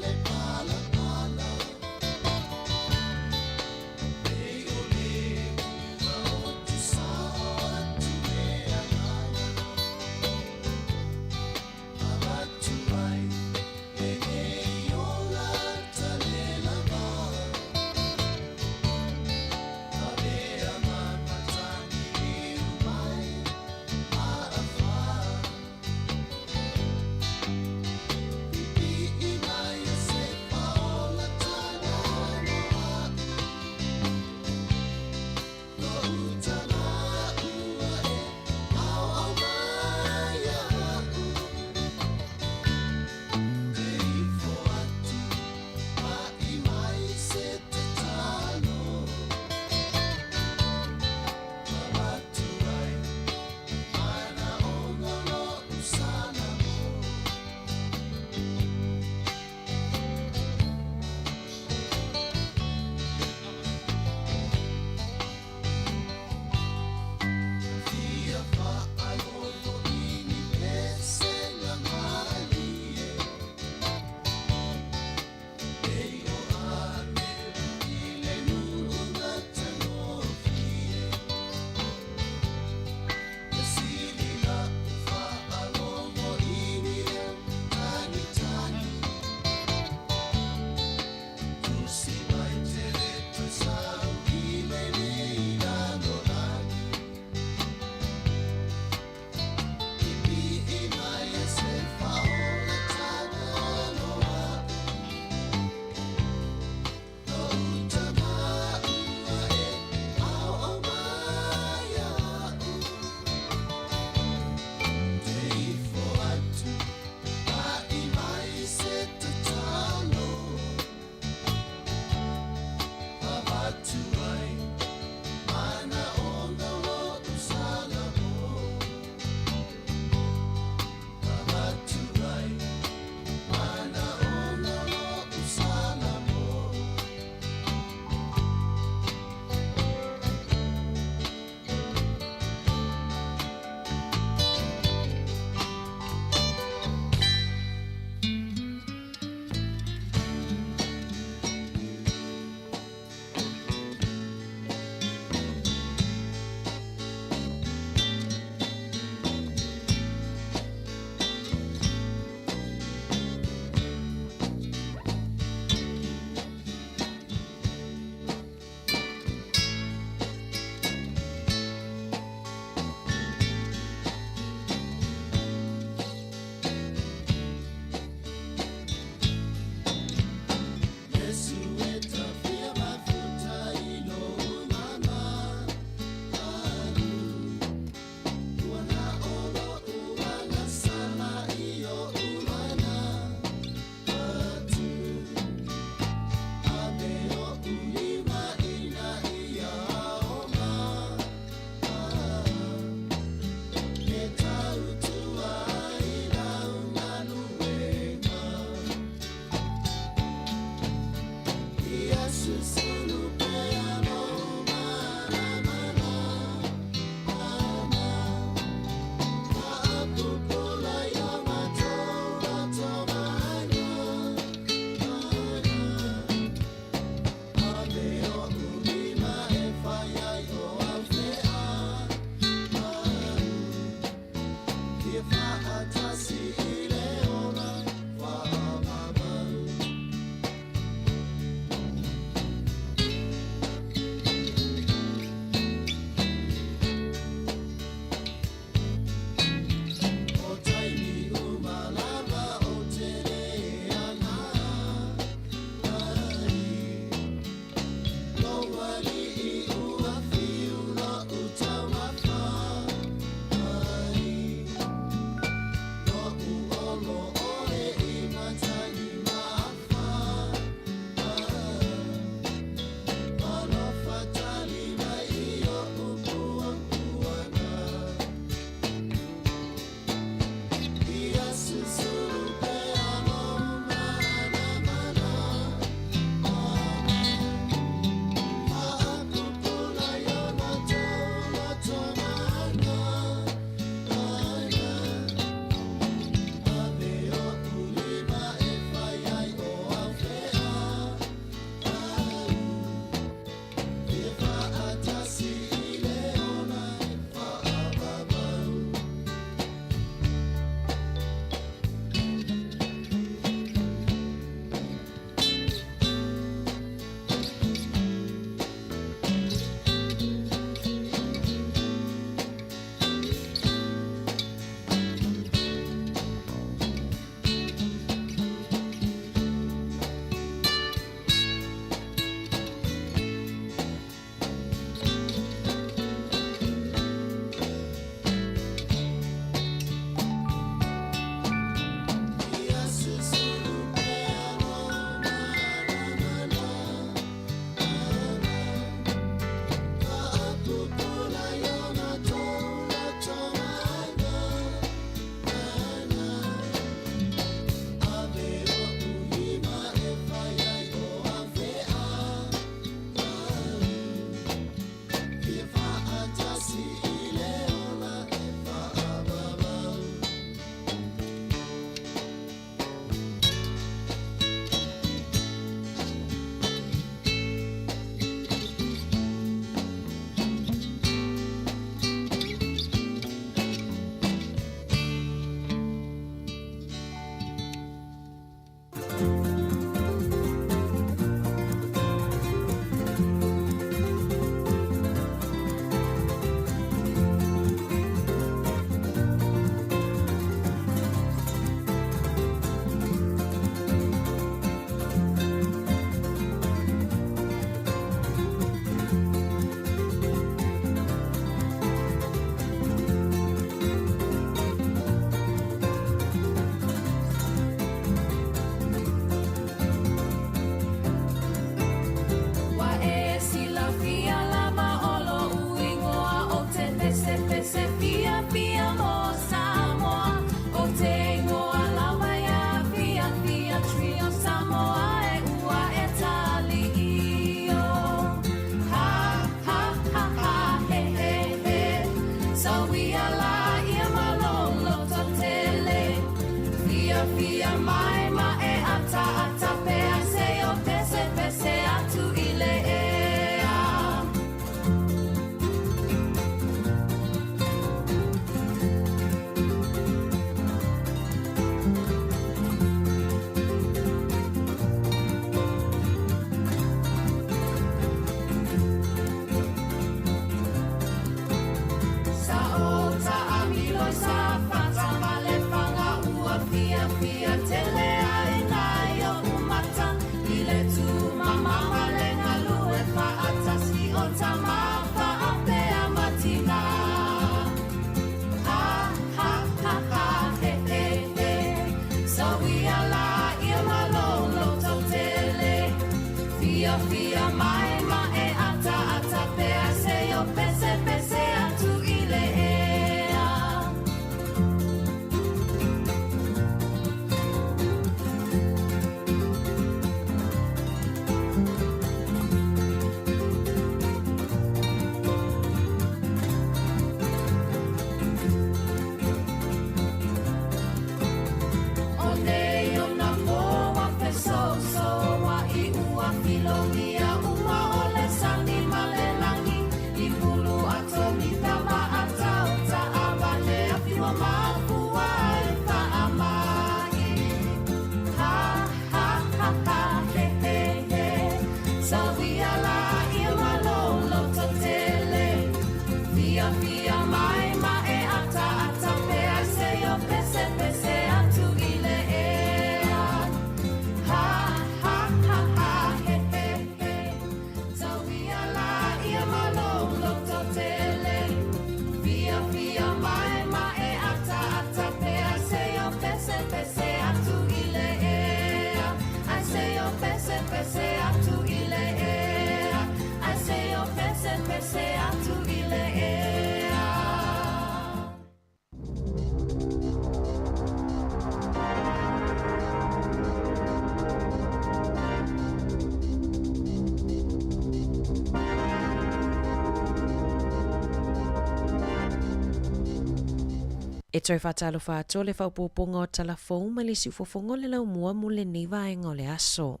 E toe faatalofa atu o le faaopoopoga o tala fou mai le siufofoga o le laumua mo lenei vaega o le aso.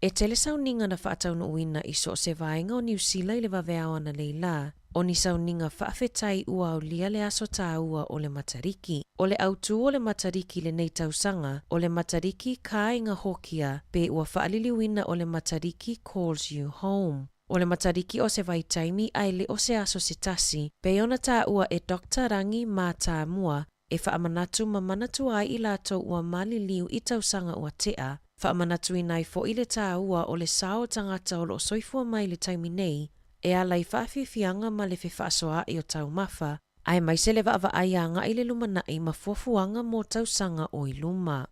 E tele sauniga na faataunuuina i so o se vaega o Niu Sila i le vaveao ananei lā, o ni sauniga faafetai ua aulia le aso tāua o le Matariki. O le autū o le Matariki lenei tausaga, o le Matariki Kāinga Hokia pe ua faaliliuina o le Matariki Calls You Home. O le Matariki o se vaitaimi ae le o se aso se tasi, pei ona tāua e Doctor Rangi Mātāmua e faamanatu ma manatua ai i latou ua maliliu i tausaga ua tea, faamanatuina ai foʻi le tāua o le sao o tagata o loo soifua mai i le taimi nei e ala i faafiafiaga ma le fefaasoaaʻi o taumafa, aemaise le vaavaai agaʻi le lumanaʻi ma fuafuaga mo tausaga o i luma.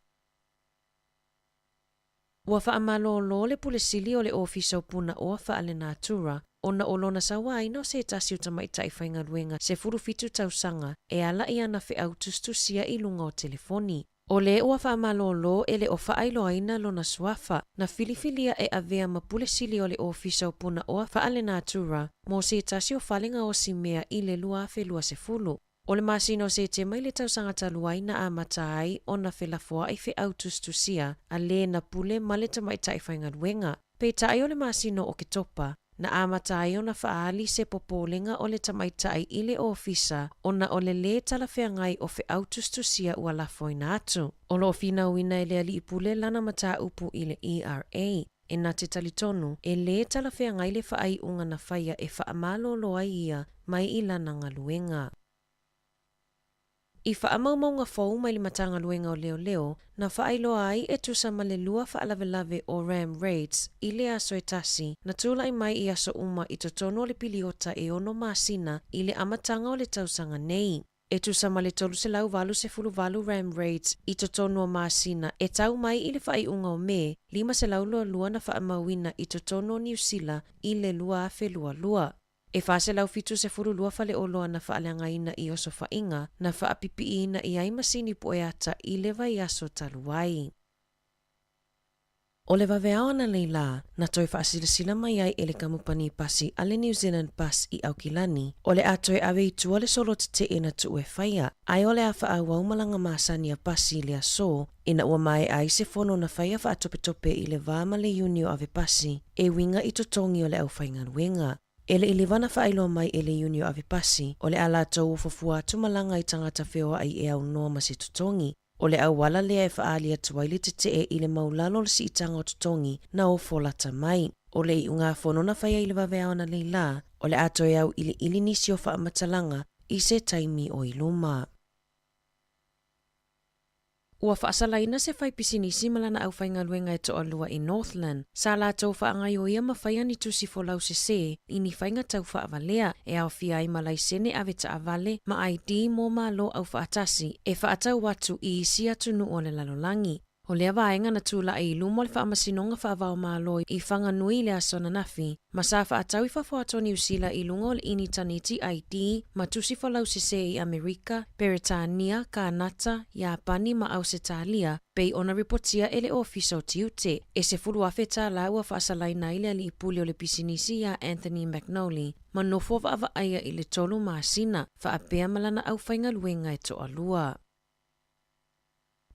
Ua faamalōlō le Pule Sili o le Ofisa o Punaoa Faalenatura ona o lona sauaina o se tasi o tamaitai faigaluega 17 tausaga e ala i ana feau tusitusia i luga o telefoni. O le ua faamalōlō e le o faailoaina lona suafa, na filifilia e avea ma Pule Sili o le Ofisa o Punaoa Faalenatura mo se tasi o fale gaosi mea i le 2020. O le masina o Setema i le tausaga talu ai na amata ai ona felafoaʻi feau tusitusia a lē na pule ma le tamaitai faigaluega. Peitai o le masina o Oketopa, na amata ai ona faaali se popolega o le tamaitai i le ofisa ona o le lē talafeagai o feau tusitusia ua lafoina atu. O loo finauina e le alii pule lana mataupu i le ERA. E na te talitonu, e lē talafeagai le faaiuga na faia e faamalōlō ai ia mai i lana galuega. I faamaumauga fou mai le Matagaluega o Leoleo, na faailoa ai e tusa ma le lua faalavelave o ram raids i le aso e tasi, na tulai mai i aso uma i totonu o le piliota e ono masina i le amataga o le tausaga nei. E tusa ma le 388 ram raids i totonu o masina e tau mai i le faaiuga o Me, 522 na faamauina i totonu o Niu Sila i le 2022. E 472 faleoloa na faaleagaina i osofaiga na faapipiiina i ai masini pueata i le vaiaso talu ai. O le vaveao ananei lā, na toe faasilasila mai ai e le kamupani pasi a le New Zealand Bus i Aukilani, o le a toe ave i tua le solo tetee na tuu e faia, ae o le a faaauau malaga masani a pasi i le aso, ina ua maea ai se fono na faia faatopetope i le va ma le Iuni o ave pasi, e uiga i totogi o le aufaigaluega. E le i leva na faailoa mai e le Iuni o ave pasi, o le a latou ofofua atu malaga i tagata feoai e aunoa ma se totogi. O le auala lea e faaali atu ai le tetee i le maulalo o le siitaga o totogi na ofo lata mai. O le iugafono na faia i le vaveao ananei lā, o le a toe auiliili nisi o faamatalaga i se taimi o i luma. Ua faasalaina se faipisinisi ma lana aufaigaluega e toalua i Northland, sa latou faagaioia ma faia ni tusi folau sesē i ni faiga tau faavalea e aofia ai ma laisene ave taavale ma ID mo Malo Aufaatasi e faatau atu i isi atunuu o le lalolagi. O lea vaega na tulaʻi i luma o le Faamasinoga Faavaomalo i Whanganui i le aso ananafi, ma sa faatau i fafo atu o Niu Sila i luga o le initaneti ID ma tusi folau sesē i Amerika, Peretania, Kānata, Iapani ma Ausetalia, pei ona ripotia e le Ofisa o Tiute. E 10,000 tālā ua faasalaina ai le alii pule o le pisinisi iā Anthony McNolly ma nofo vaavaaia i le tolu masina, faapea ma lana aufaigaluega e toalua.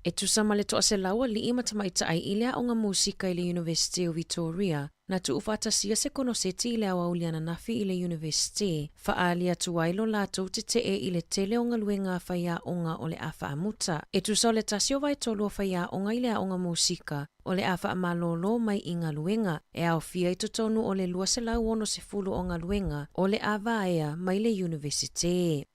E tusa ma le 100 alii ma tamaitai i le aoga musika i le Yunivesite o Vitoria, na tuufaatasia se konoseti i le aoauli ananafi i le Yunivesite, faaali atu ai lo latou tetee i le tele o galuega a faiaoga o le a faamuta. E tusa o le tasi o vaetolu o faiaoga i le aoga musika o le a faamalōlō mai i galuega, e aofia i totonu o le 260 o galuega o le a vaea mai le Yunivesite.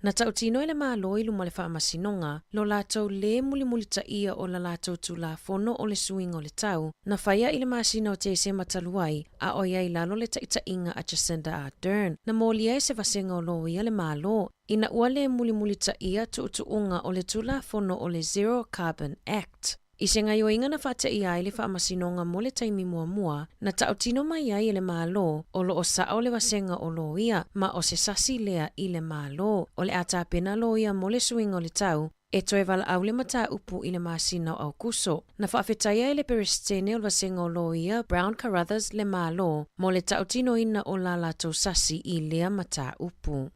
Na tautino e le Malo i luma o le Faamasinoga lo latou lē mulimulitaia o la latou Tulafono o le Suiga o le Tau, na faia i le masina o Tesema talu ai, a o i ai lalo le taitaiga a Jacinda Ardern, na molia e se vasega o loia le Malo, ina ua lē mulimulitaia tuutuuga o le Tulafono o le Zero Carbon Act. I se gaoioiga na faateia ai le Faamasinoga mo le taimi muamua, na tautino mai ai e le Malo o loo sao le vasega o loia, ma o se sasi lea i le Malo o le a tapena loia mo le suiga o le tau, e toe valaau le mataupu i le masina o Aokuso. Na faafetaia e le Peresetene o le vasega o loia Brown Carruthers le Malo mo le tautinoina o la latou sasi i lea mataupu.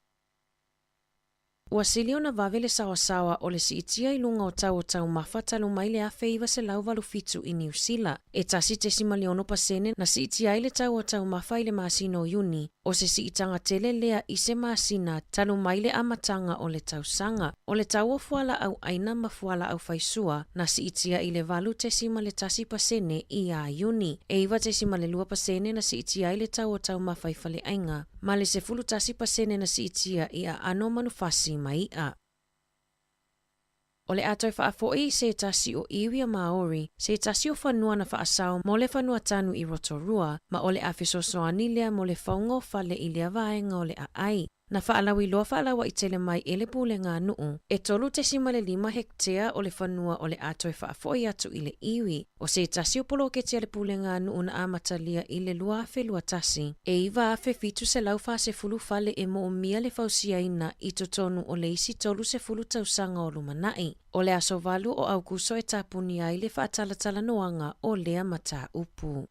Ua sili ona vave le saoasaoa o le siitia i luga o tau o taumafa talu mai le 1987 i Niu Sila. E 1.6 pasene na siitia ai le tau o taumafa i le masina o Iuni, o se siitaga tele lea i se masina talu mai le amataga o le tausaga. O le tau o fualaau aina ma fualaau faisua na siitia i le 8.1 pasene ia Iuni. E 9.2 pasene na siitia ai le tau o taumafa i faleaiga, ma le 11% na siitia i aano o manufasi ma i'a. O le a toe faafo'i i se tasi o iwi a Māori, se tasi o fanua na faasao mo le fanua tanu i Rotorua, ma o le a fesoasoani lea mo le fauga o fale i lea vaega o le aai. Na faalauiloa faalauaitele mai e le Pulega a Nuu, e 3.5 hektea o le fanua o le a toe faafo'i atu i le iwi. O se tasi o poloketi a le Pulega a Nuu na amatalia i le 2021, e 9,740 fale e moomia le fausiaina i totonu o le isi 30 tausaga o lumanai. O le aso 8 o Aukuso e tapuni ai le faatalatalanoaga o lea mataupu.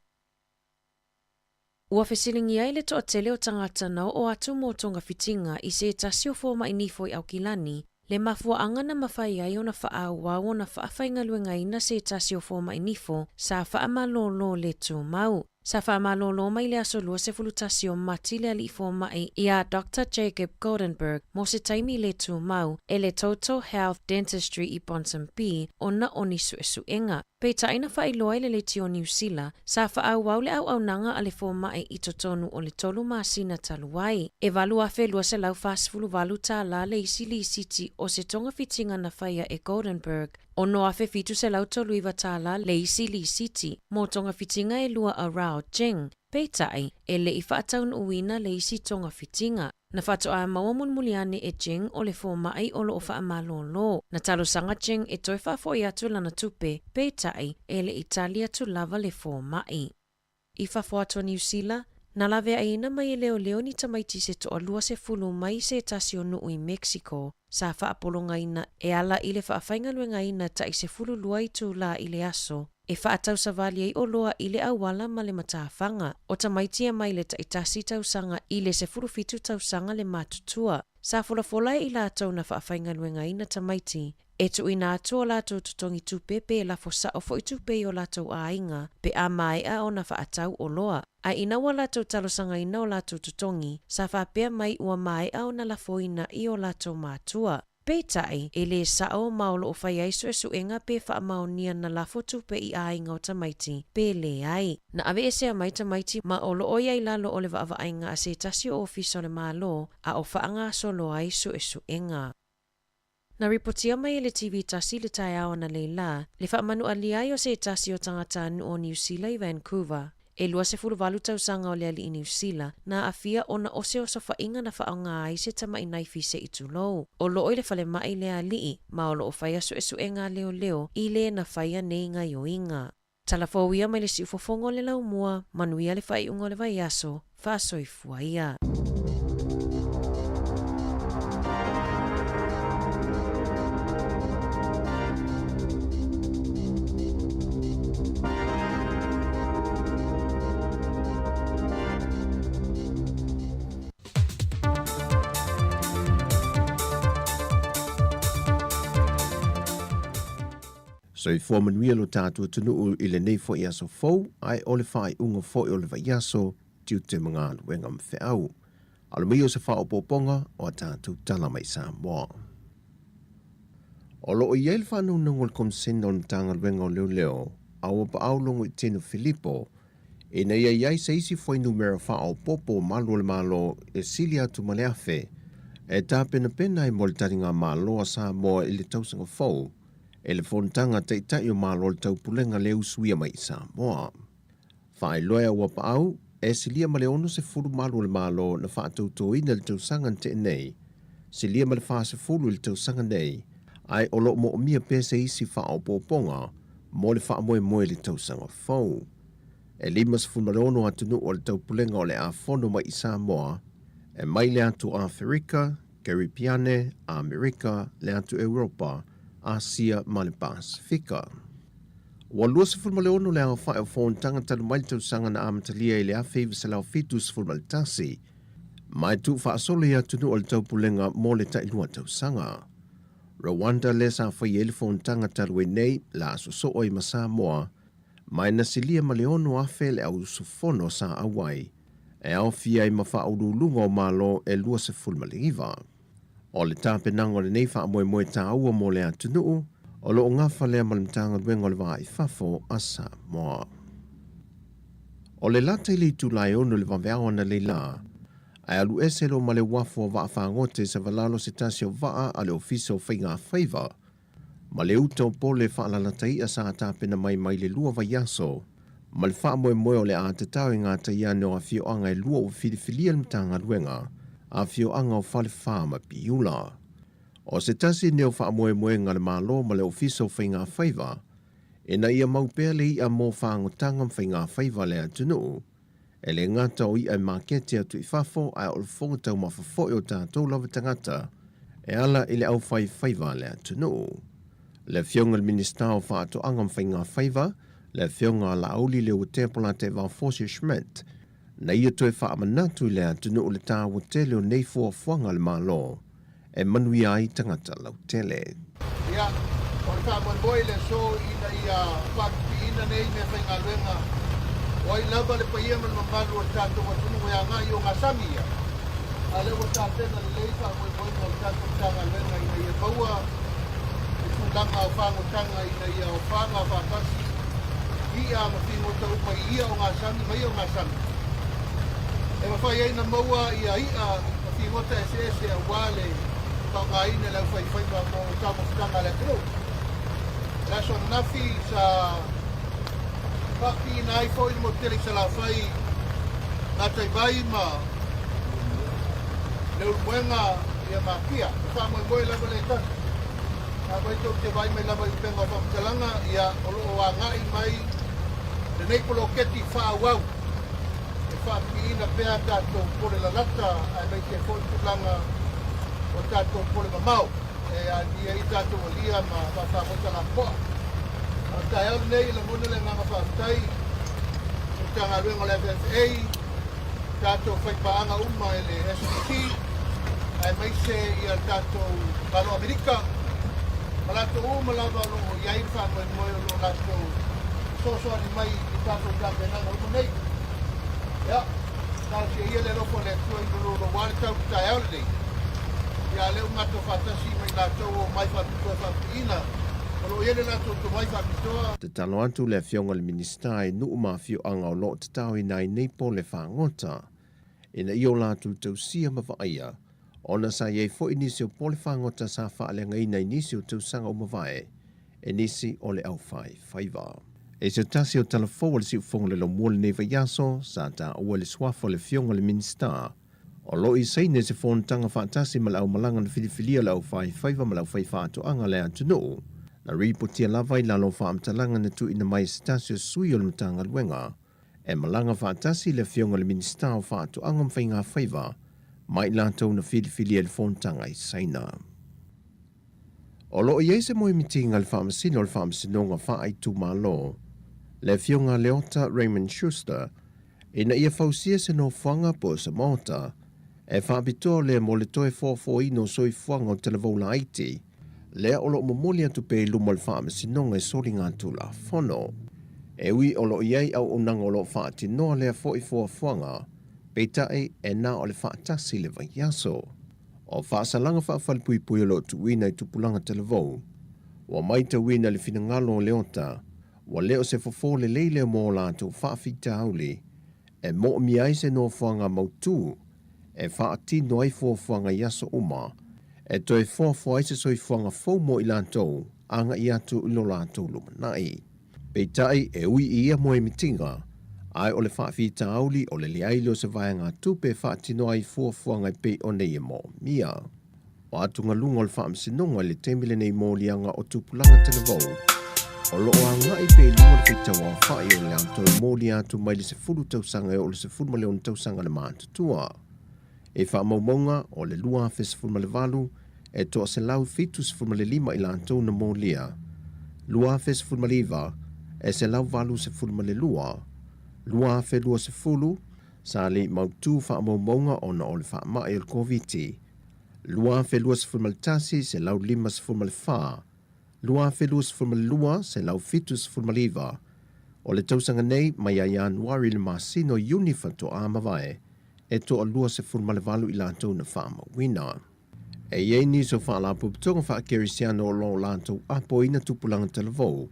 Ua fesiligia ai le toatele o tagata na oo atu mo togafitiga i se tasi o fomai nifo i Aukilani, le mafuaaga na mafai ai ona faaauau ona faafaigaluegaina se tasi o fomai nifo sa faamalōlō le tumau. Sa faamalōlō mai le aso 21 o Mati le alii fomai iā Doctor Jacob Goldenberg mo se taimi le tumau e le Total Health Dentistry i Ponsonby ona o ni suesuega. Peitai na faailoa i le leti o Niu Sila, sa faaauau le auaunaga a le fomai i totonu o le tolu masina talu ai. E $8,248 tālā le isi lisiti o se togafitiga na faia e Goldenberg, $6,739 tālā le isi lisiti mo togafitiga e lua a Rao Jing. Peitai, e le i faataunuuina le isi togafitiga. Na faatoa maua mulimuli ane e Jing o le fomai o loo faamalōlō. Na talosaga Jing e toe faafo'i atu lana tupe, peitai, e le i tali atu lava le fomai. I fafo atu o Niu Sila, na laveaiina mai e leoleo ni tamaiti se toalua sefulu mai se tasi o nuu i Mexico, sa faapologaina e ala i le faafaigaluegaina tai 12 itulā i le aso, e faatausavali ai oloa i le auala ma le matafaga. O tamaiti e mai le taitasi tausaga i le 17 tausaga le matutua. Sa folafola e i latou na faafaigaluegaina tamaiti, e tuuina atu o latou totogi tupe pe lafo sao fo'i tupe i o latou aiga pe a maea ona faatau oloa. Ae ina ua latou talosagaina o latou totogi, sa faapea mai ua maea ona lafoina i o latou matua. Peitai, e lē sao ma o loo fai ai suesuega pe faamaonia na lafo tupe i aiga o tamaiti, pe leai. Na aveesea mai tamaiti ma o loo i ai lalo o le vaavaaiga a se tasi o ofisa o le Malo a o faagasolo ai suesuega. Na ripotia mai e le TV tasi le taeao analeila, le faamanualia ai o se tasi o tagatanuu o Niu Sila i Vancouver. E 28 tausaga o le alii Niu Sila, na aafia ona o se osofaiga na faaaoga ai se tama'i naifi se'i tulou. O loo i le falemai le alii, ma o loo faia suesuega a leoleo i le na faia nei gaioiga. Talafou ia mai le siufofoga o le laumua, manuia le faaiuga o le vaiaso, faasoifua ia. Soifua manuia lo tatou atunuu i lenei foi aso fou, ae o le faaiuga foi o le vaiaso, tiute ma galuega ma feau. Alo mai o se faaopoopoga o a tatou tala mai Samoa. O loo i ai le faanaunaga o le Komisena o le Matagaluega o Leoleo, a ua paau Logoitino Filipo, ina ia i ai se isi fuainumera faaopoopo o malu o le Malo e sili atu ma le 1,000, e tapenapena ai mo le taligamalo a Samoa i le tausaga fou, e le Fonotaga a Taitai o Malo o le Taupulega le usuia mai i Samoa. Faailoa e ua paau, e silia ma le 60 malu o le Malo na faatautoina i le tausaga na tea nei, silia ma le 40 i le tausaga nei, ae o loo moomia pea se isi faaopoopoga mo le faamoemoe i le tausaga fou. E 56 atunuu o le Taupulega o le a fono mai i Samoa, e mai le atu Aferika, Keripiane, Amerika, le atu Europa, Asia ma le Pasifika. Ua 26 le aofai o fonotaga talu mai le tausaga na amatalia i le 1971. ma e tuufaasolo i atunuu o le Taupulega mo le tailua tausaga. Rwanda lea sa faia ai le fonotaga talu ai nei le a sosoo ai ma Samoa, ma e na silia ma le 6,000 le au usufono sa auai, e aofia ai ma faauluuluga o Malo e 29. O le tapenaga o lenei faamoemoe taua mo le atunuu, o lo o gafa lea ma le Matagaluega o le Va i Fafo a Samoa. O le lata i le itula e 6 i le vaveao analeila, ae alu ese loa ma le uafu o Vaafagota i Savalalo se tasi o vaa a le Ofisa o Faigafaiva ma le uta o pole faalalata i'a sa tapena mai mai le lua vaiaso ma le faamoemoe o le a tatao i ngā taiane o afioaga e lua ua filifilia le Matagaluega, afioaga o Falefa ma Piula. O se tasi nei o faamoemoega a le Malo ma le Ofisa o Faigafaiva ina ia mau pea le i'a mo fagotaga ma faigafaiva a le atunuu, E le gata o i'a e maketi atu i fafo ae o le fofoga taumafa foi o tatou lava tagata e ala i le aufaifaiva a le atunuu. Le Afioga i le Minisita o Faatoaga ma Faigafaiva, le Afioga a Laauli Leuatea Polataivao Fosi Schmidt, na ia toe faamanatu i le atunuu le taua tele o nei fuafuaga a le Malo e manuia ai tagata lautele. Ia, o le faamoemoe i le aso ina ia faapipiina nei meafaigaluega, o ai lava le paia ma le mamalu o le tatou atunuu e agai i ogasami ia, a o lea ua tapena lelei faamoemoega o le tatou Matagaluega ina ia maua le tulaga o fagotaga ina ia ofaga faatasi i'a ma figota uma i ia ogasami ma ia ogasami e mafai ai ona maua ia i'a ma figota eseese aua le faaaogaina e le aufaifaiva mo taumafataga a le atunuu. O le aso ananafi sa faapipiina ai foi le motu tele i Salafai, Gataivai ma Leulumoega ia ma Apia. E faamoemoe lava le tasi. Afai tou te vaai mai lava i upega o faamatalaga, ia o lo o agai mai lenei poloketi faaauau e faapipiina pea tatou pole lalata aemaise foi tulaga o tatou pole mamao e alia ai tatou alia ma faafagota lapoa. A o le taeao lenei e lagona le agaga faafetai i le Matagaluega o le FFA, tatou faipaaga uma i le SPC aemaise ia le tatou Malo Amerika ma latou uma lava o lo o i ai le faamoemoe o lo o latou fesoasoani mai i tatou tapenaga uma nei. Ia, talosia ia le alofa o le Atua i lololoa le tau i le taeao lenei. Ia, a lea ua matou faatasi ma i latou o omai faapitoa e faapipiina, o lo o i ai le latou tomai faapitoa. Tatalo atu le Afioga i le Minisita i nuu ma afioaga o lo o tataoina ai nei pole fagota ina ia o latou tausia ma vaaia, ona sa i ai foi nisi o pole fagota sa faaleagaina i nisi o tausaga ua mavae e nisi o le aufaifaiva. I se tasi o tala fou a le siufofoga o le laumua lenei vaiaso, sa taua i le suafa o le Afioga i le Minisita o lo o i Saina i se fonotaga faatasi ma le aumalaga na filifilia le aufaifaiva ma le aufaifaatoaga a le atunuu, na ripotia lava i lalo o faamatalaga na tuuina mai e se tasi o sui o le Matagaluega e malaga faatasi le Afioga i le Minisita o Faatoaga ma Faigafaiva ma i latou na filifilia i le fonotaga i Saina. O lo o i ai se moemitiga i le Faamasino o le Faamasinoga Faaitumalo, le Afioga Leota Raymond Schuster, ina ia fausia se nofoaga po o se maota e faapitoa lea mo le toe foafoaina o soifuaga o talavou laiti, lea o lo o momoli atu pea i luma o le Faamasinoga e soligatulafono. E ui o lo o i ai auaunaga o lo o faatinoa lea foi foafoaga, peitai e na o le faatasi le vaiaso. O faasalaga faafalepuipui o lo o tuuina i tupulaga talavou, ua maitauina le finagalo o Leota, ua le o se fofo lelei lea mo latou faafitauli e moomia ai se nofoaga mautū e faatino ai fuafuaga i aso uma, e toe foafoa ai se soifuaga fou mo i latou agai atu i lo latou lumanai. Peitai, e ui i ia moemitiga, ae o le faafitauli o le leai lea o se vaegatupe e faatino ai fuafuaga e pei ona ia moomia. O atugaluga o le Faamasinoga i le taimi lenei moliaga o tupulaga talavou, o lo o agai pea i luma le faitauaofai o le a toe molia atu mai le 10 tausaga e oo i le 16 tausaga le matutua. I faamaumauga o le 2018, e toa 175 i latou na molia, 2019, e 182, 2020, sa le i mautu faamaumauga ona o le faamai o le Koviti. 2021, 154, 2022, 179. O le tausaga nei, mai ia Ianuari i le masina o Iuni faatoa mavae, e toa-28 i latou na faamauina. E i ai nisi o faalapotopotoga faakerisiano o lo o latou apoina tupulaga talavou,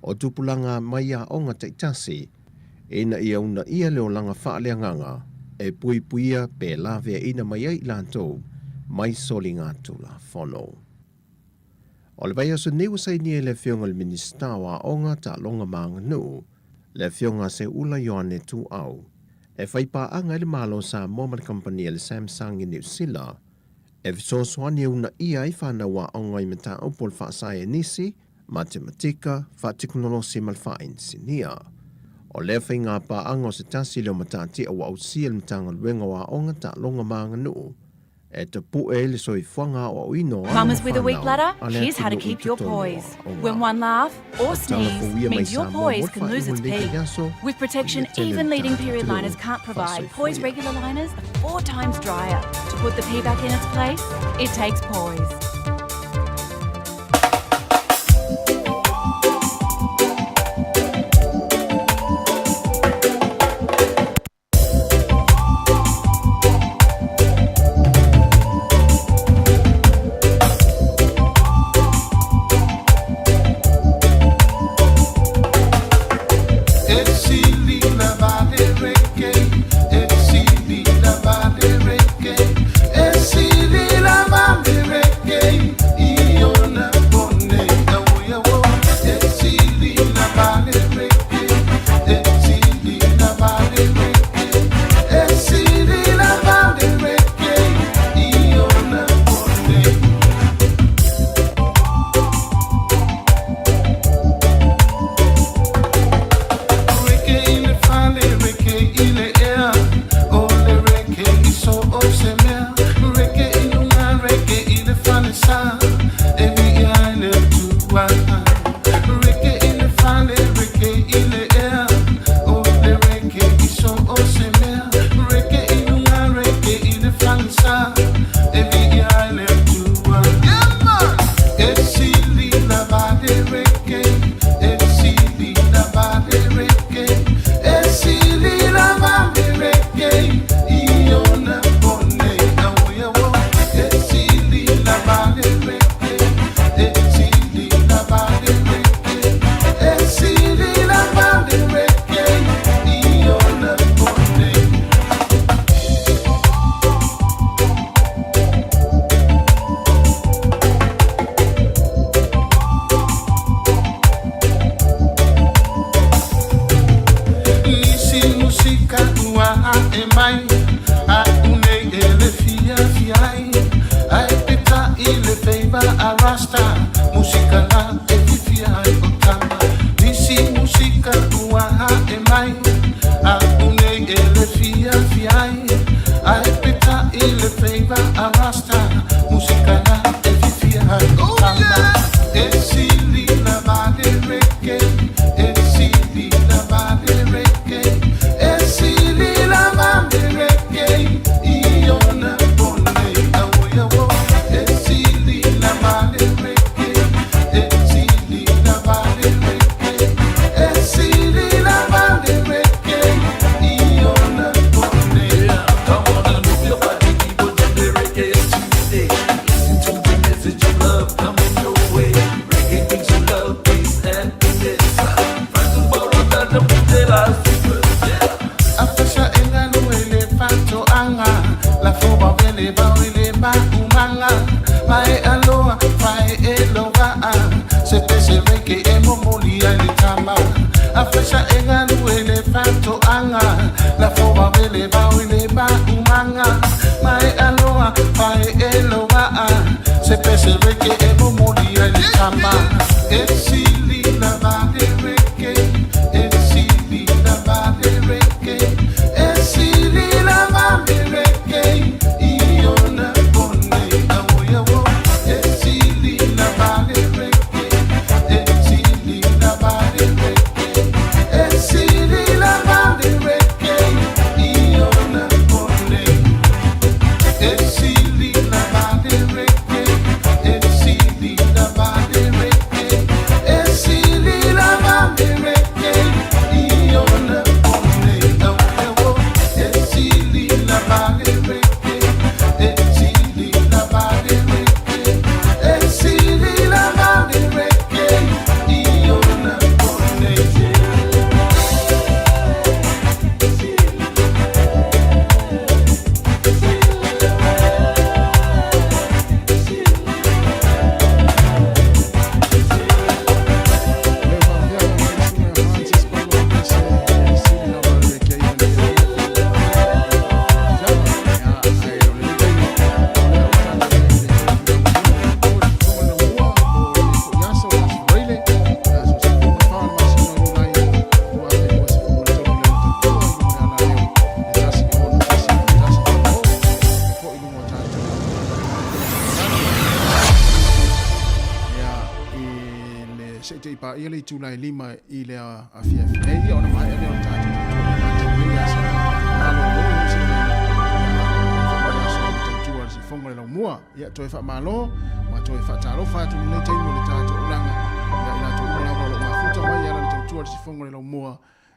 o tupulaga mai aoga taitasi, ina ia uunaia le olaga faaleagaga e puipuia pe laveaina mai ai i latou mai soligatulafono. O le vaiaso nei ua sainia e le Afioga i le Minisita o Aoga, Taaloga ma Aganuu, le Afioga a Seuula Ioane Tuuau, e fai paaga ai le Malo o Samoa ma le kamupani a le Samsung i Niu Sila, e fesoasoani e uunaia ai fanau aoga i mataupu o le faasaienisi, matematika, faatekonolosi ma le faainisinia. O lea faiga paaga o se tasi lea o matatia ua ausia e le Matagaluega o Aoga, Taaloga ma Aganuu, e tapu'e ai le soifuaga aoaoina o alo ma Mamas with a weak fanau bladder, a le here's how to atunuu i keep your totonu o poise. aoga. When one laugh or Tala sneeze fouia mai means your Samoa mo poise le can lose faaiuga o its lenei pee. vaiaso, With protection ia tele even le leading tatou period atunuu liners can't provide, Poise faasoifuaia. regular liners are four times drier. To put the pee back in its place, it takes poise. se i te i paia le itula e 5 i le afiafi nei, ia ona maea lea o le tatou tautua i le tatou nei aso malolo i Niu Sila nei, ia a o le aso o le tautua i le sifoga o le laumua. Ia toe faamalo ma toe faatalofa atu i lenei taimi o le tatou ulaga ia i latou uma lava o lo o mafuta mai e ala i le tautua i le sifoga o le laumua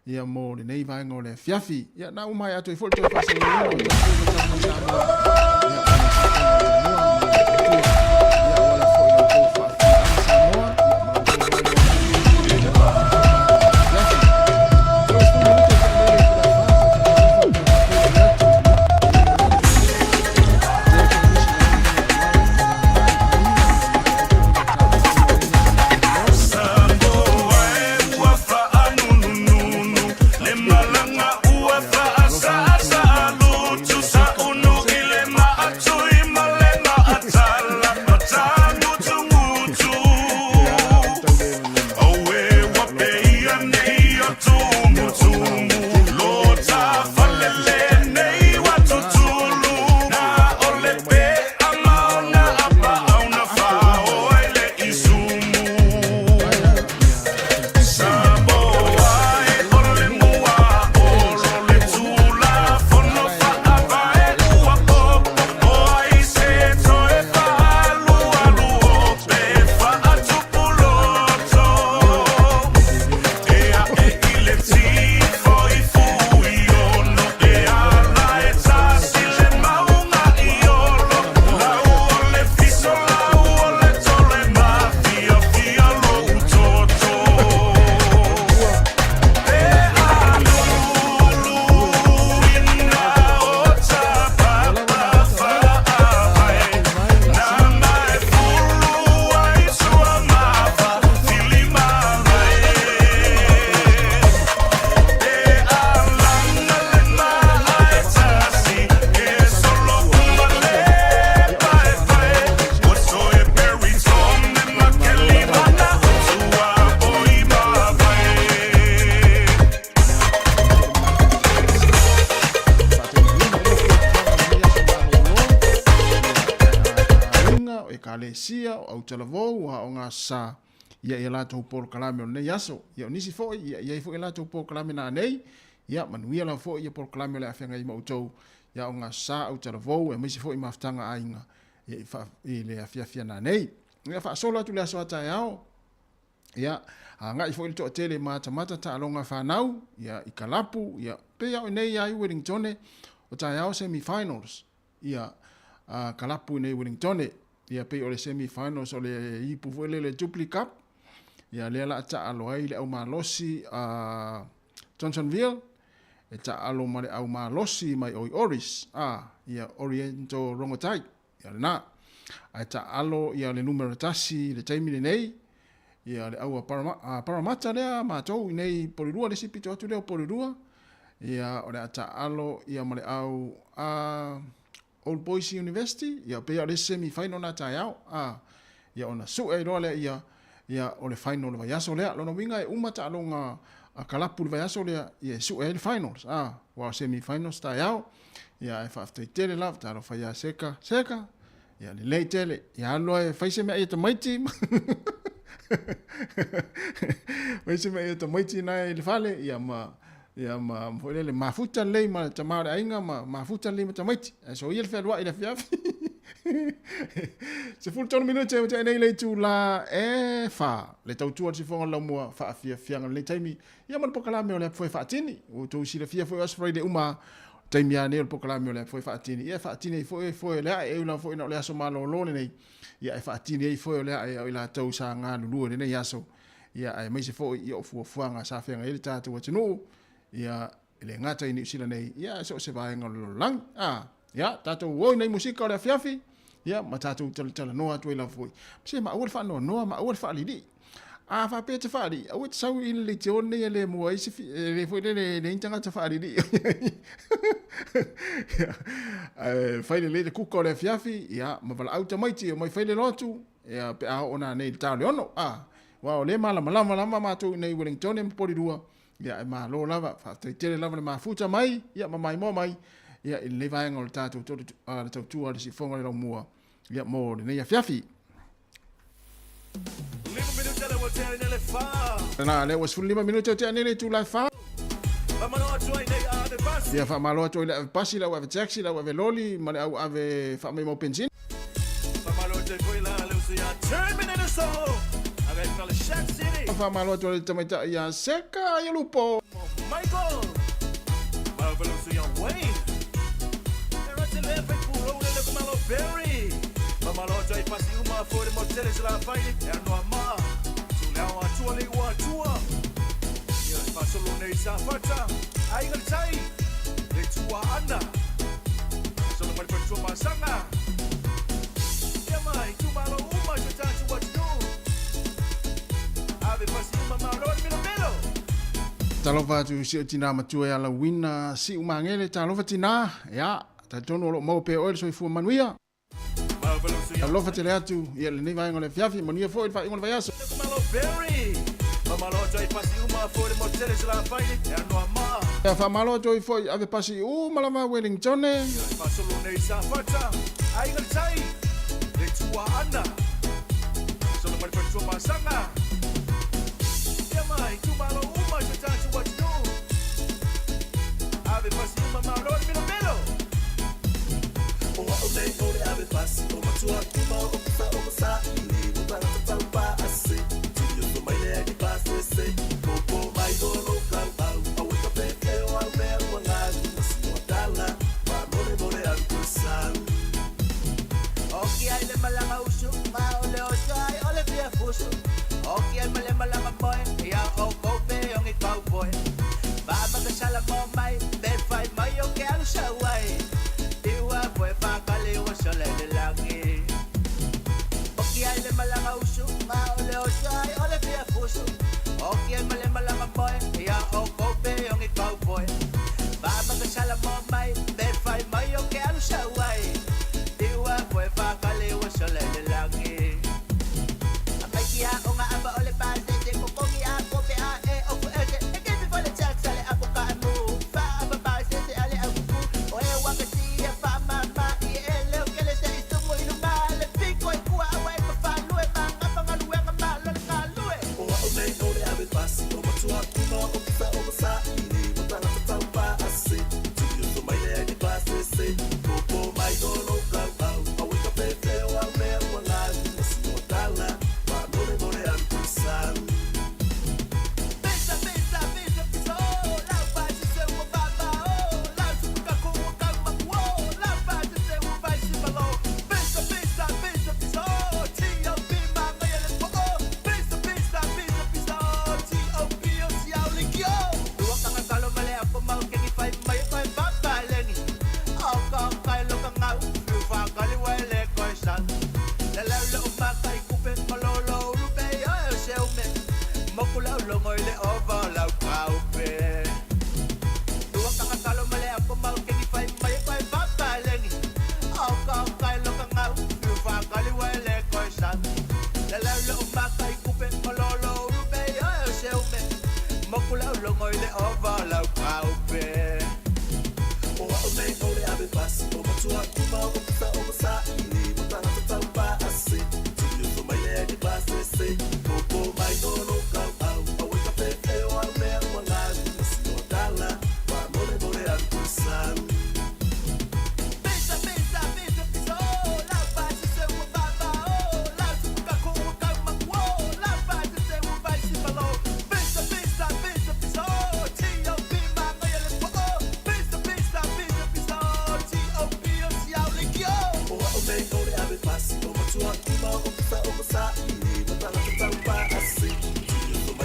ia mo lenei vaega o le afiafi. Ia na ua maea atu ai foi le toe faasalalauina o le tatou matau mai Samoa. Ia o le sifoga o le laumua ma le tautua. Ia aua lava foi la outou faafofoga Samoa. Ia ma la outou mailoa afiafi. 30 minute te nei le itula e 4, faatalofa atu. Aiga, o Ekalesia, o Autalavou, a o ngā sa ia i a latou polokalame o lenei aso. Ia o nisi foi, ia i ai foi a latou polokalame nanei, ia manuia lava foi ia polokalame o le a feagai ma outou, ia o ngā sa Autalavou, aemaise foi mafutaga aiga ia i, fa, i le afiafi nanei. Ia faasolo atu le aso a taeao, ia agai foi le toatele matamata taaloga fanau, ia i kalapu, ia pei a o nei ia i Wellingtone, o taeao semi-finals, ia a kalapu i nei Wellingtone, ia pei o le semi-finals o le ipu foi lele Jubilee Cup, ia lea la taalo ai le au malosi a Johnsonville, e taalo ma le au malosi mai oi Oris, a ia Oriental Rongotai, ia lena. Ae taalo ia le numera 1 i le taimi lenei, ia le au a Parramatta lea matou i nei Porirua, le isi pito atu lea o Porirua, ia o le a taalo ia ma le au a Old Boys University, ia pei o le semi final na taeao, a ia ona sue ai loa lea ia, ia o le final o le vaiaso lea. Lona uiga e uma taaloga a kalapu i le vaiaso lea, ia e sue ai le finals, a ua o semi finals taeao. Ia ae faafetai tele lava, talofa ia Seka, Seka, ia lelei tele, ia alu loa e fai se mea ia tamaiti. Fai se mea ia tamaiti na i le fale, ia ma ia ma foi lele mafuta lelei ma tama o le aiga ma mafuta lelei ma tamaiti. Ae soia le fealuai i le afiafi. 13 minute ua tea nei le itula e 4. Le tautua le sifoga o le laumua faafiafiaga lenei taimi. Ia ma le polokalame o le apu foi faatini. Ua outou silafia foi o aso Friday uma taimi lava nei o le polokalame o le apu foi faatini. Ia e faatini ai foi foe o le ae, e ui lava foi ina o le aso malolo lenei. Ia e faatini ai foe o le ae o i latou sa galulue i lenei aso. Ia aemaise foi ia o fuafuaga sa feagai ai le tatou atunuu. Ia e le gata i Niu Sila nei, ia ae so o se vaega o le lalolagi. A, ia, tatou o i nai musika o le afiafi, ia, ma tatou talatalanoa atu ai lava foi. Se ma aua le faanoanoa, ma aua le faalilii. A faapea e te faalii, aua e te sau i le leitio lenei e le mua ai se, e le foi lele, e leai ni tagata faalilii. Ae fai lelei le kuka o le afiafi, ia, ma valaau tamaiti, omai fai le lotu, ia, pe a oo nanei i le ta o le 6. A, aua o lea e malamalama lava matou i inei i Wellingtone ma Porirua, Ia, e malo lava, faafetai tele lava le mafuta mai, ia ma maimoa mai, ia i lenei vaega o le tatou le tautua a le siufofoga o le laumua, ia mo lenei afiafi. Na lea ua 15 minute o tea nei le itula e 4. Ia faamalo atu ai le ave pasi, le au ave taxi, le au ave loli ma le au ave faamaimau pensine. Faamalo atu ai le tamaitai ia Seka ia Lupo. Talofa atu i si ou tinā matua ia Lauina Siumagele, talofa tinā, ia, talitonu o lo o maua pea e oe le soifua manuia. Alofa tele atu ia lenei vaega o le afiafi, manuia foi le faaiuga o le vaiaso. Ia faamalo atu ai foi ave pasi uma lava Wellingtone.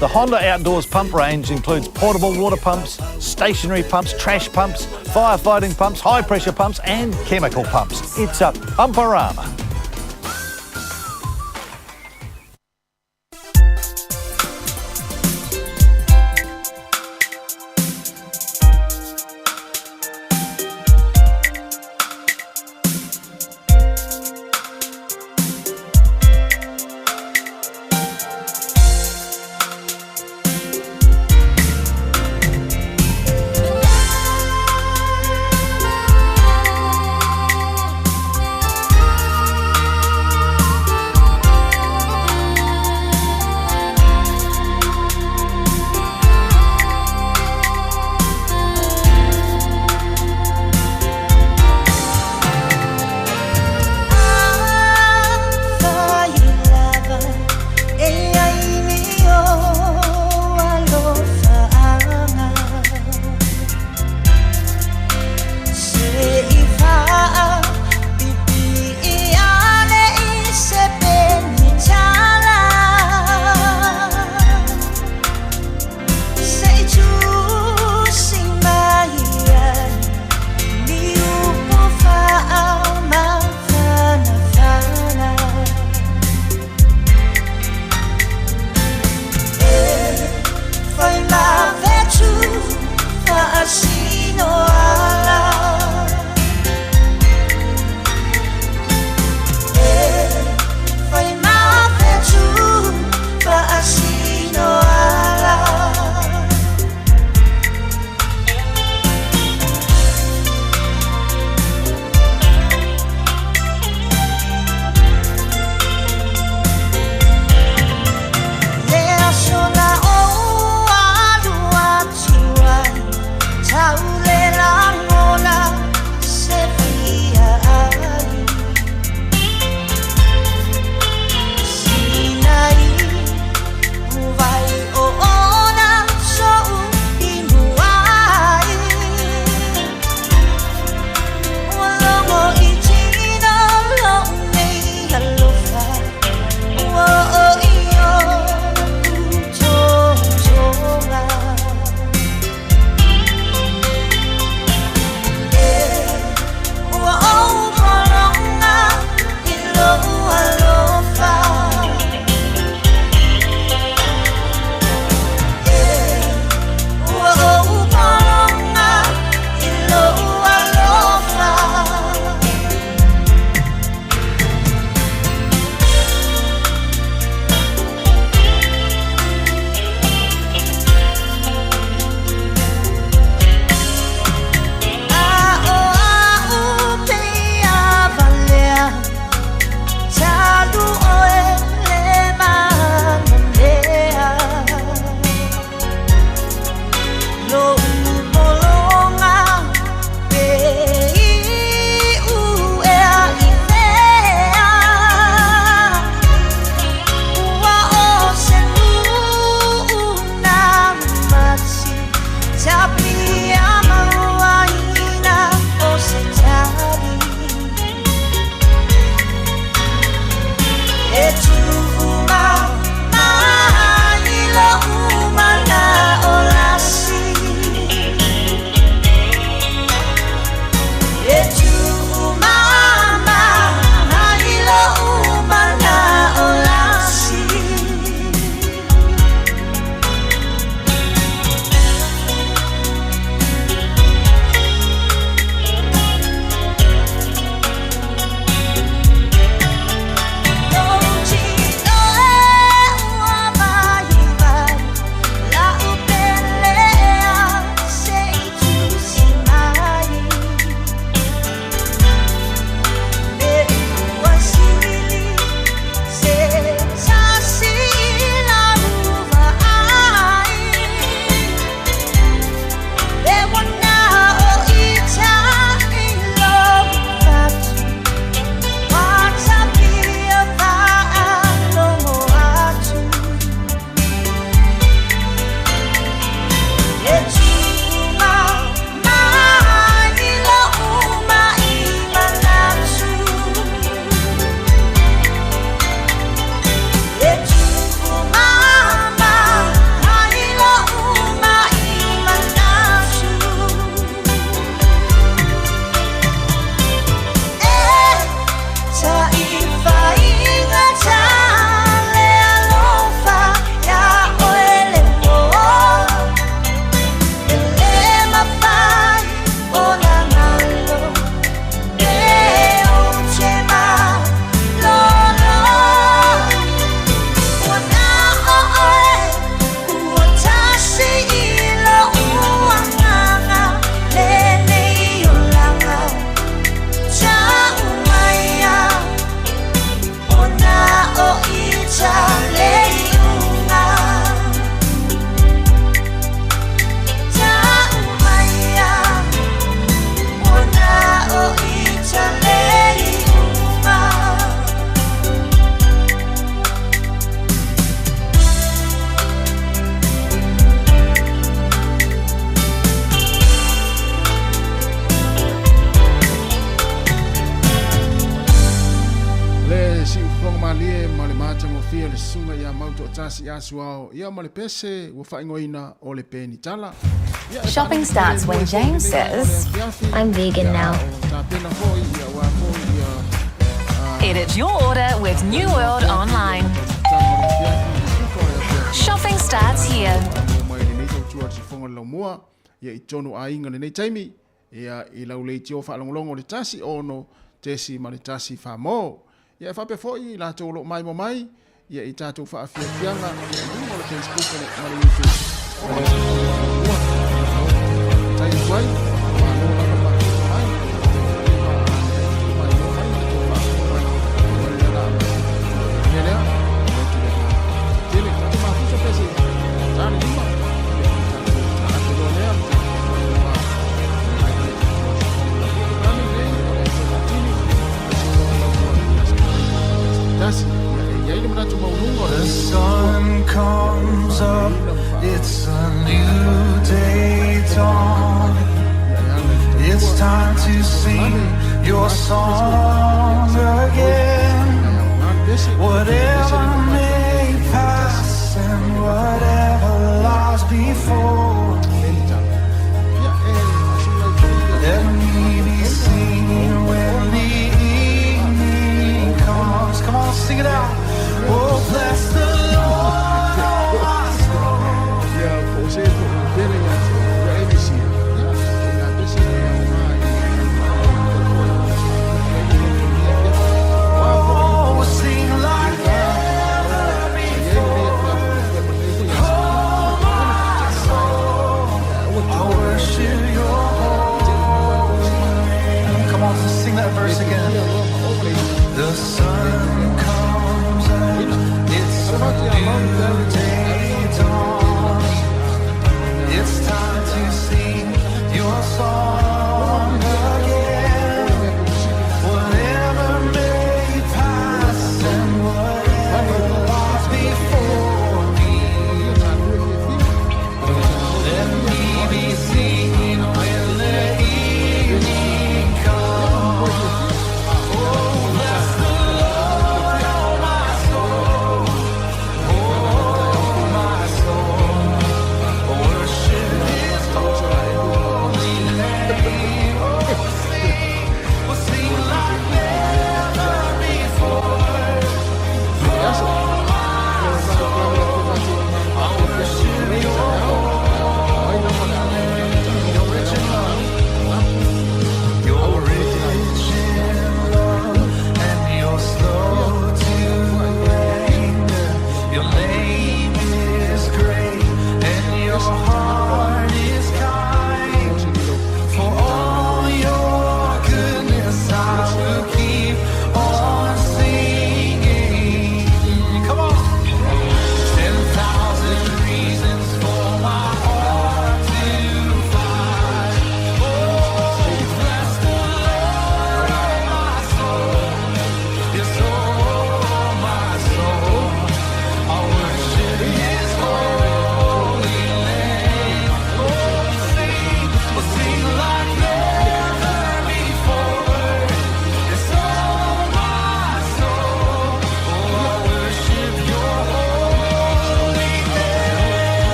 The Honda Outdoors pump range includes portable water pumps, stationary pumps, trash pumps, firefighting pumps, high pressure pumps, and chemical pumps. It's a pumperama. Le siufofoga malie ma le matagofie o le susuga iā Mautoatasi Asuao ia ma le pese ua faaigoaina o le Penitala. Ia e Shopping starts when James says, I'm vegan now. Tapena foi ia ua foi ia Edit your order with New World Online. Shopping starts here. mai lenei tautua le siufofoga le laumua ia i tonu aiga lenei taimi ia i lau leitio faalogologo le 16.1 famo. Ia e faapea foi i latou o lo o maimoa mai ia i tatou faafiafiaga ia i luga o le Facebook ma le YouTube o le Laumua. Faafetai atu ai, malo lava le mafuta mai, maimoa mai ma le tou faafofoga mai o le ala o le mea lea, o atu le agaga tele. Tatou mafuta pea se i ta le lima, ia ona tatou taape loa lea ma tatou faafofoga ai le tautua Programe nei o le aso Matini, The sun comes up, it's a new day dawn. It's time to sing your song again. Whatever may pass and whatever lies before me, let me be singing when the evening comes. Come on, sing it out. Oh, bless the Lord, oh my soul. Ia po o se po o pele ia ia ABC. Ia e na pese ia o ngā i Oh, sing like never before. Oh, my soul, I worship your holy name. Come on, let's sing that verse again. The sun comes up, it's a new day dawn. It's time to sing your song again. Whatever may pass and whatever lies before me, let me be singing when the evening comes. Oh, bless the Lord, oh my soul.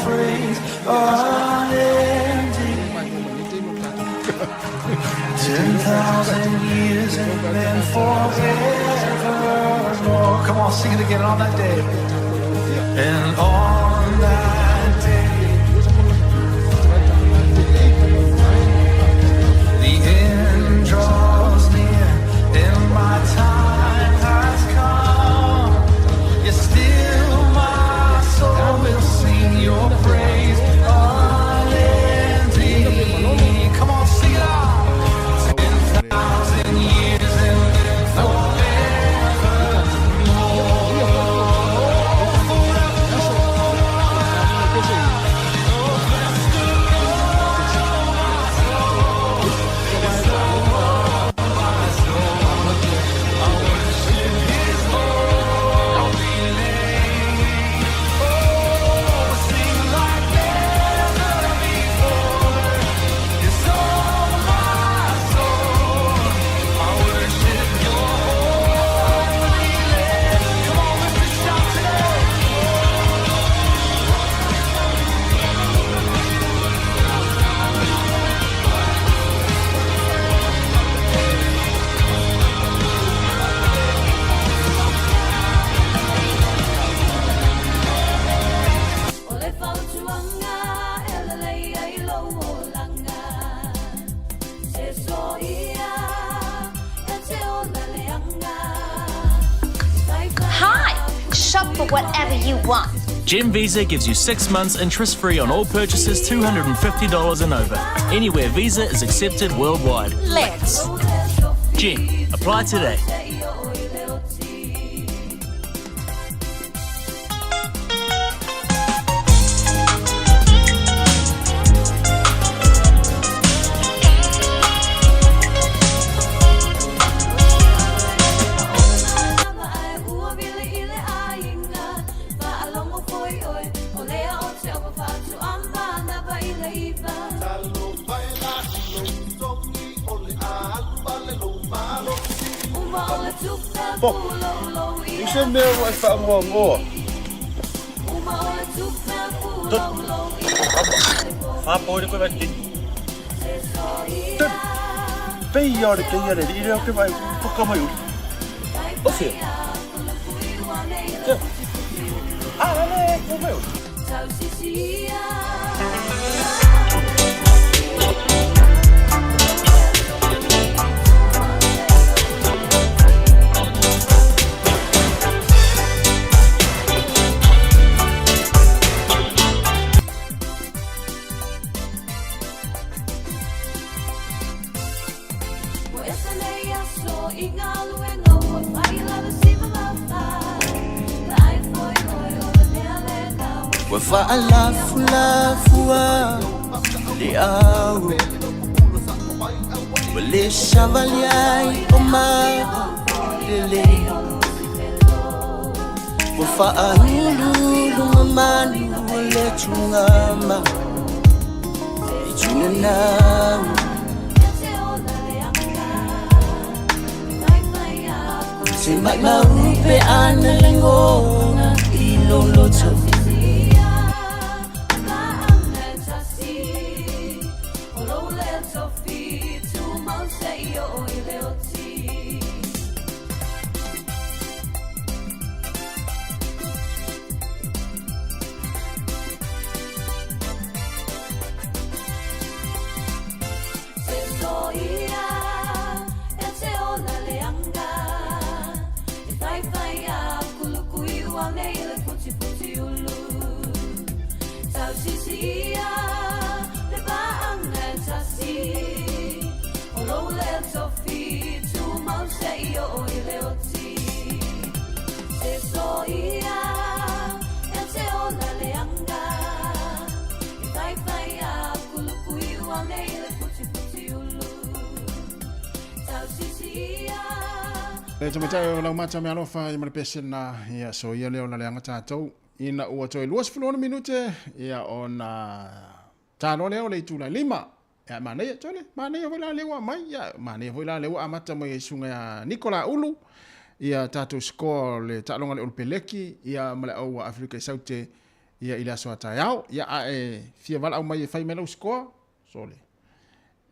praise unending. 10,000 years and then forevermore. Come on, sing it again on that day. And on that day, the end draws near, and my time has come. Yet still my soul will sing your praise unending. Come on, sing it out. 10,000 years and then O le fautuaga e lelei ai lou olaga Se soia e te ola leaga Hi! Shop for whatever you want. Gem Visa gives you 6 months interest-free on all purchases $250 and over. Anywhere Visa is accepted worldwide. Let's. Gem, apply today. Ua vili i le aiga Faalogo foi oe O lea o te opo faatuama na vai le iva Uma o le tupe Po. puloulou I ia se mea ua e faagoagoa. Uma o le tupe puloulou ia Whāpō i le koe vai tini. Tenu. Pei ia o le keia le lii lea o ke vai whaka mai uri. O whia? Teo. Ah, le ko mai uri. Tausisia Ua ese nei aso i ngā luenga ua whai lava siva mawhai La ai foi oi o le mea le nā Ua faalafulafua le au Ua le savali ai o malele Ua faauluulu mamanu o le tugama I tunanau Se maimau pe ana lagona i lou loto. Le tamaitai o lau mata me alofa i ma le pese na ia so ia lea ona leaga tatou ina ua toe 26 minute ia ona talo lea o le itula 5. Ia manaia tole, manaia foi la lea ua mai, ia manaia foi la lea ua amata mai e suga ia Nicola Ulu ia tatou score le taaloga le Olopeleki ia ma le au Afrika i Saute. ia i le aso a taeao. Ia a e fia valaau mai e fai mai lau score, sole.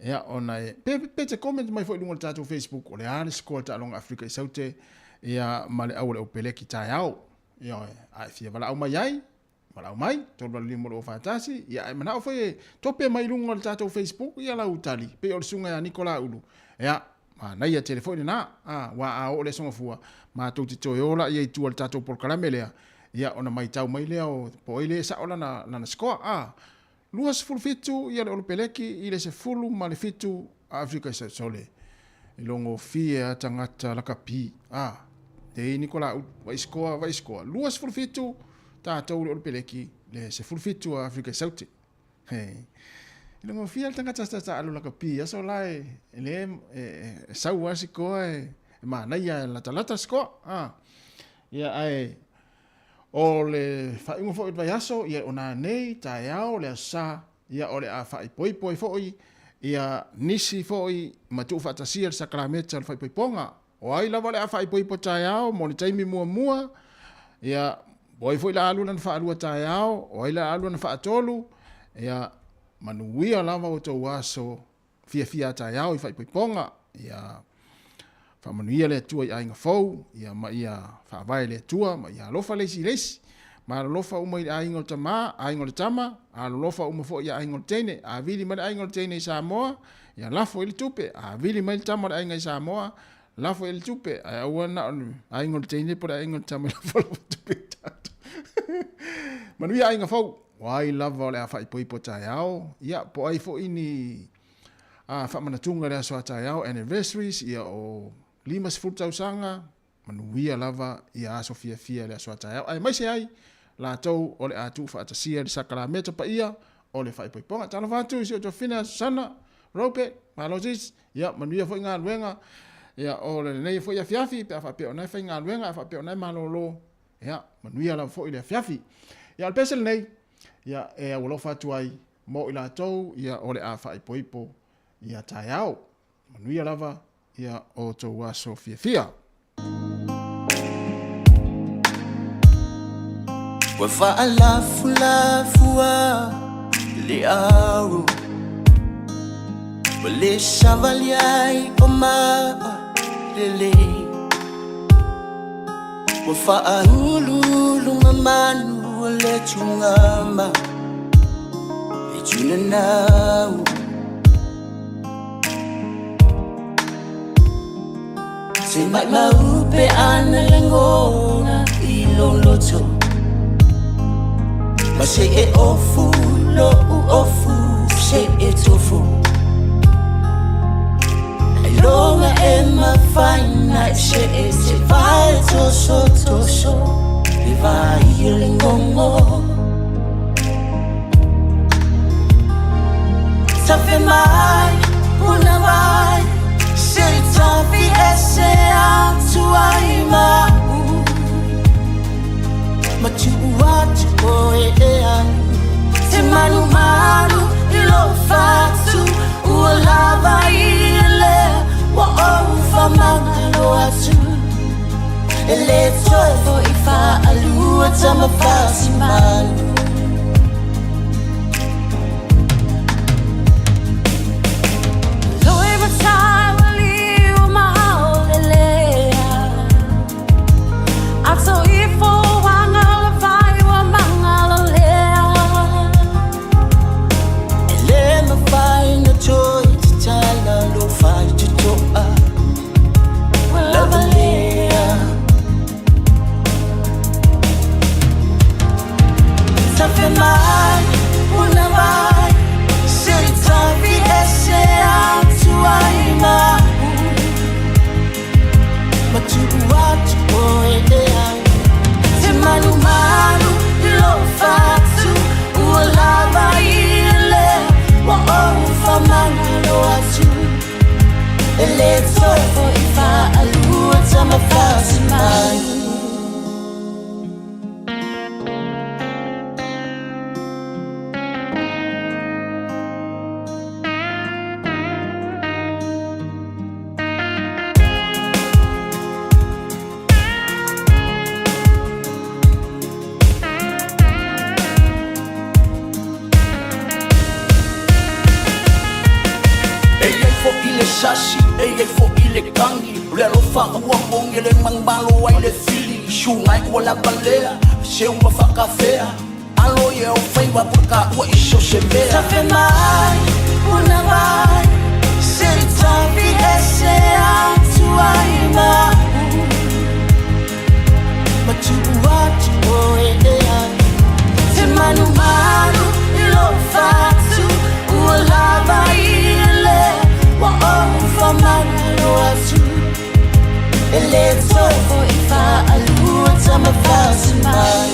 Ia ona e pe pe te comment mai foi i luga o le tatou Facebook o le a le score o le taaloga Afrika i Saute ia ma le au o le Opeleki taeao. Ioe, a e fia valaau mai ai, valaau mai, 385 241, ia a e manao foi e tope mai i luga o le tatou Facebook ia lau tali, pei o le susuga ia Nicola Ulu. Ia, manaia tele foi lena, a, aua a oo i le Aso Gafua, matou te toe o laia i tua i le tatou polokalame lea, ia ona maitau mai lea o po o ai le e sao lana, lana score, a. 27 ia le Olopeleki i le 17 a Afrika i Sole. I logofie a tagata lakapi, a, e Nicola Ulu, vai score, vai score. 27 tatou le Olopeleki le 17 a Afrika i Saute. He. I logofie le tagata sa sa alu lakapi aso la e le e, e sau a sikoa e, e manaia e latalata sikoa. A. Ia ae O le faaiuga foi o le vaiaso, ia o nanei, taeao, le Aso Sa, ia o le a faaipoipo ai foi ia nisi foi ma tuufaatasia le sakalameta o le faaipoipoga. O ai lava o le a faaipoipo taeao mo le taimi muamua, ia o ai foi la alu lana faalua taeao, o ai la alu lana faatolu, ia manuia lava outou aso fiafia a taeao i faaipoipoga, ia faamanuia le Atua i aiga fou, ia ma ia faavae le Atua, ma ia alofa le isi i le isi. Ma alolofa uma i le aiga o le tama, aiga o le tama, alolofa uma foi i aiga o le teine. A vili mai le aiga o le teine i Samoa, ia lafo i le tupe. A vili mai le tama o le aiga i Samoa, lafo i le tupe. Ae aua na o le aiga o le teine po o le aiga o le tama e lafo lafo tupe i tatou. Manuia aiga fou. O ai lava o le a faaipoipo taeao, ia, po o ai foi ni a faamanatuga i le aso a taeao, anniversaries, ia o 50 tausaga, manuia lava ia aso fiafia i le aso a taeao, aemaise ai latou o le a tuufaatasia i le sakalameta paia o le faaipoipoga. Talofa atu i si ou tuafafine Susana Rope, malo sis, ia manuia foi galuega, ia o lenei foi afiafi pe a faapea o na e faigaluega, a faapea o na e malolo, Ia, manuia lava foi le afiafi. Ia, o le pese lenei, ia, e aualofa atu ai mo i latou, ia, o le a faaipoipo ia taeao. Manuia lava, ia, outou aso fiafia. Ua faalafulafua le aro Ua le savali ai o maa lelei Ua faauluulu mamanu o le tugama E tunanau Se maimau pe ana lagona i lou loto Ma se e ofu lo'u ofu se e tofu Ailoga e mafai na e se e te vae toso toso Le vai o le gongo Tafe mai, puna mai Se tafi ese atu ai ma'u Ma tuu atu oe e alu Te malumalu i lou fatu Ua lava ia lea Ua ou faamagalo atu E le toe foi faalua tama fasimalu tasi e iai foʻi le kagi O le alofa ua mogi e le manumalo ai le fili Sugai ua lava lea se ua faakafea Alo ia o faiva paka ua i so se mea Tafe mai, una vai Se tafi ese atu ai ma'u Ma tuu atu oe ea Te manumaru i lou fatu Ua lava ia lea Ua ou faamagalo atu E le toe foʻi faalua tama fasi mai.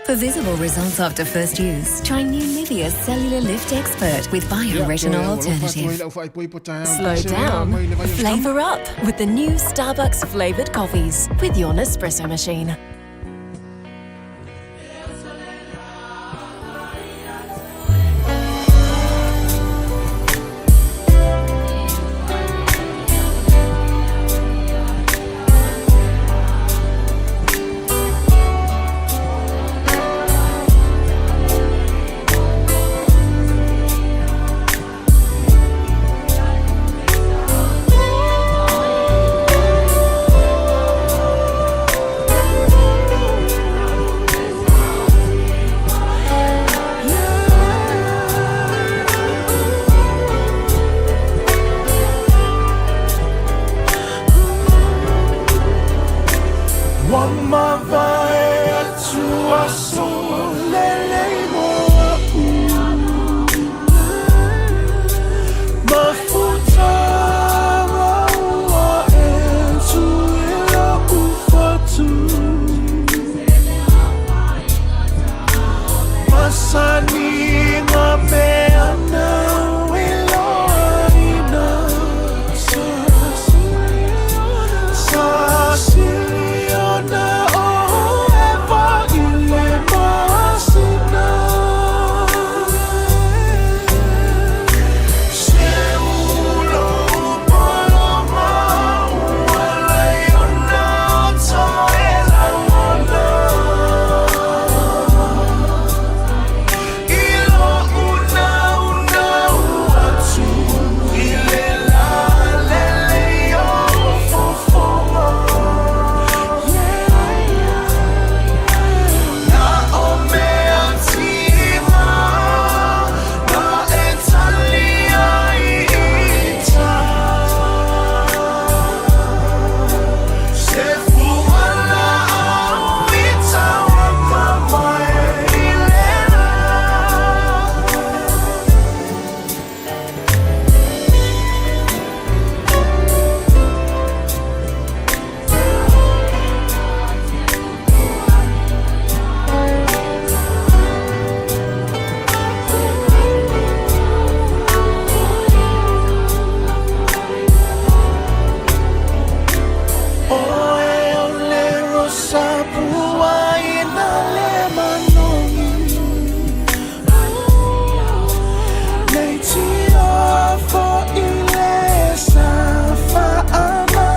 For visible results after first use, try new Nivea Cellular Lift Expert with bioretinol alternative. Slow down, flavor up with the new Starbucks flavored coffees with your Nespresso machine. Ua mavae atu aso lelei mo a'u Mafutaga ua e tui lo'u fatu Masaniga pe ana e loaina Sa sili ona o Eva i le masina Se ulo pologa ua lai ona toe lagona I lo'u naunau atu i le lalelei o fofoga Na o mea tiga na e tali ai i tai Se fualaau i tauama mai i le la. Oe o le rosa puaina le manogi Leitioa foʻi le sa faamalosi.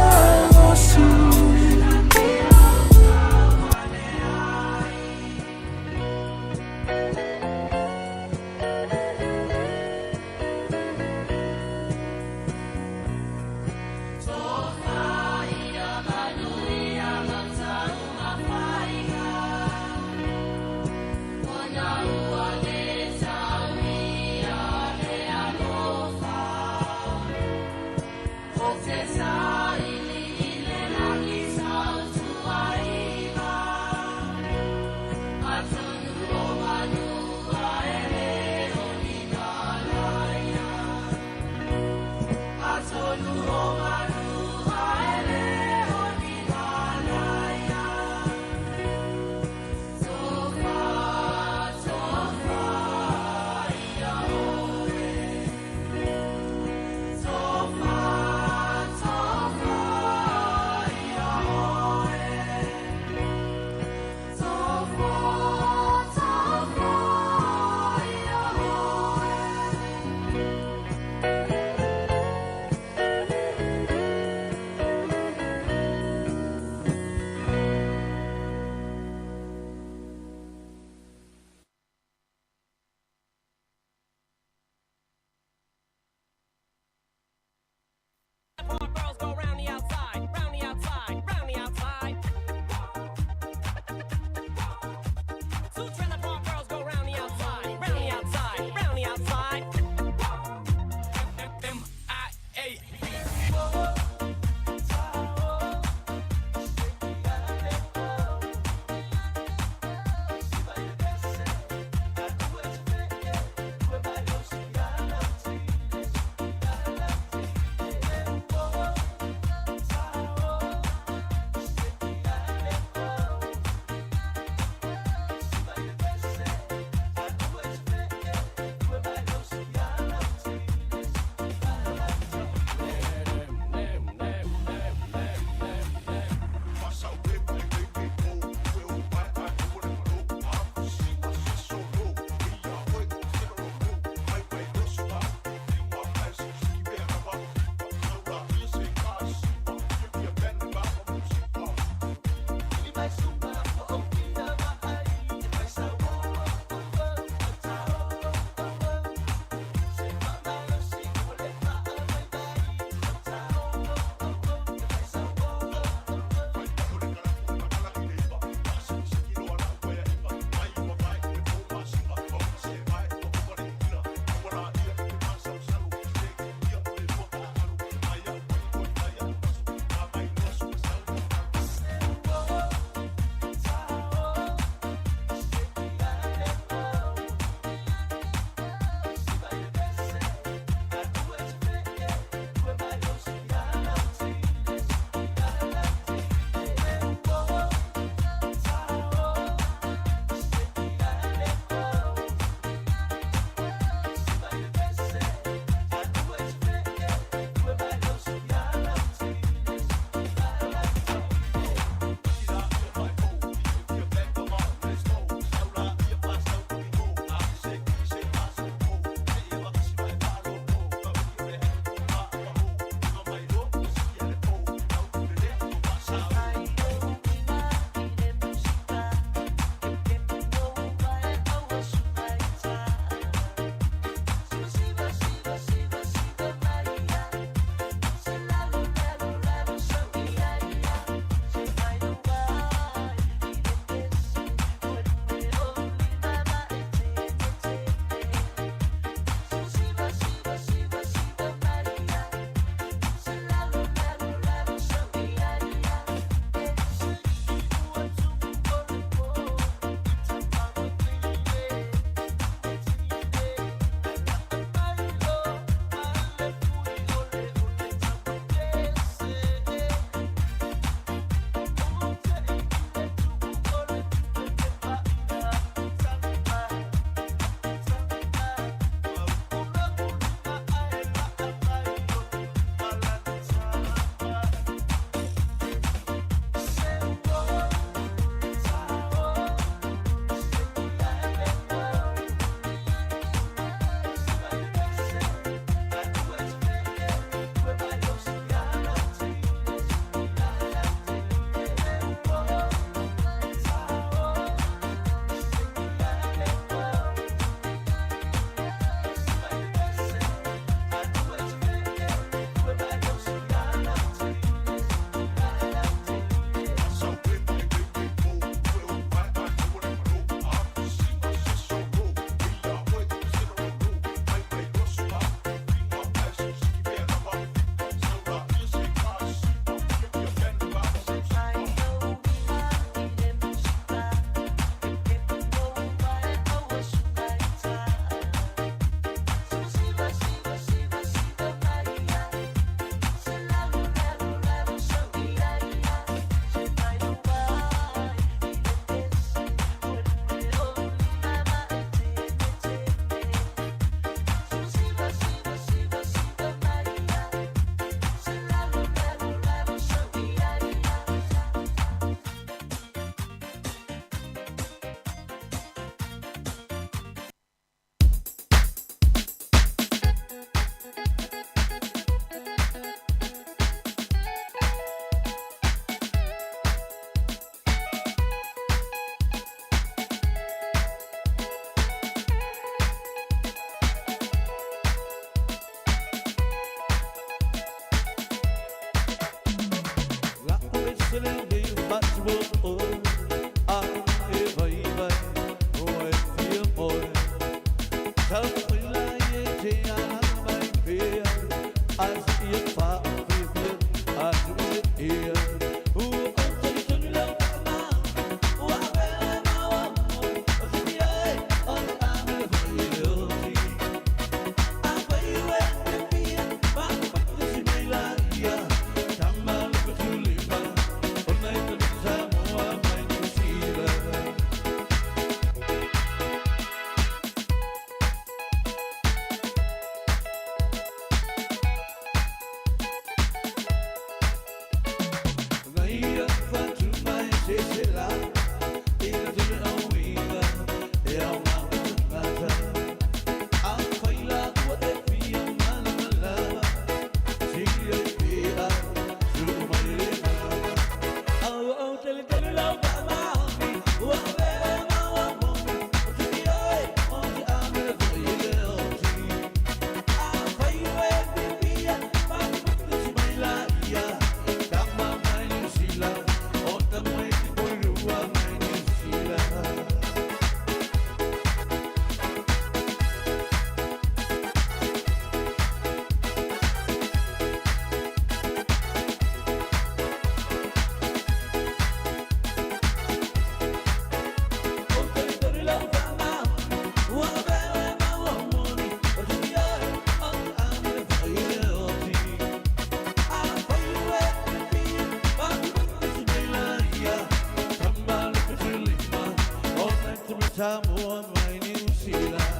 Samoa mai Niu Sila.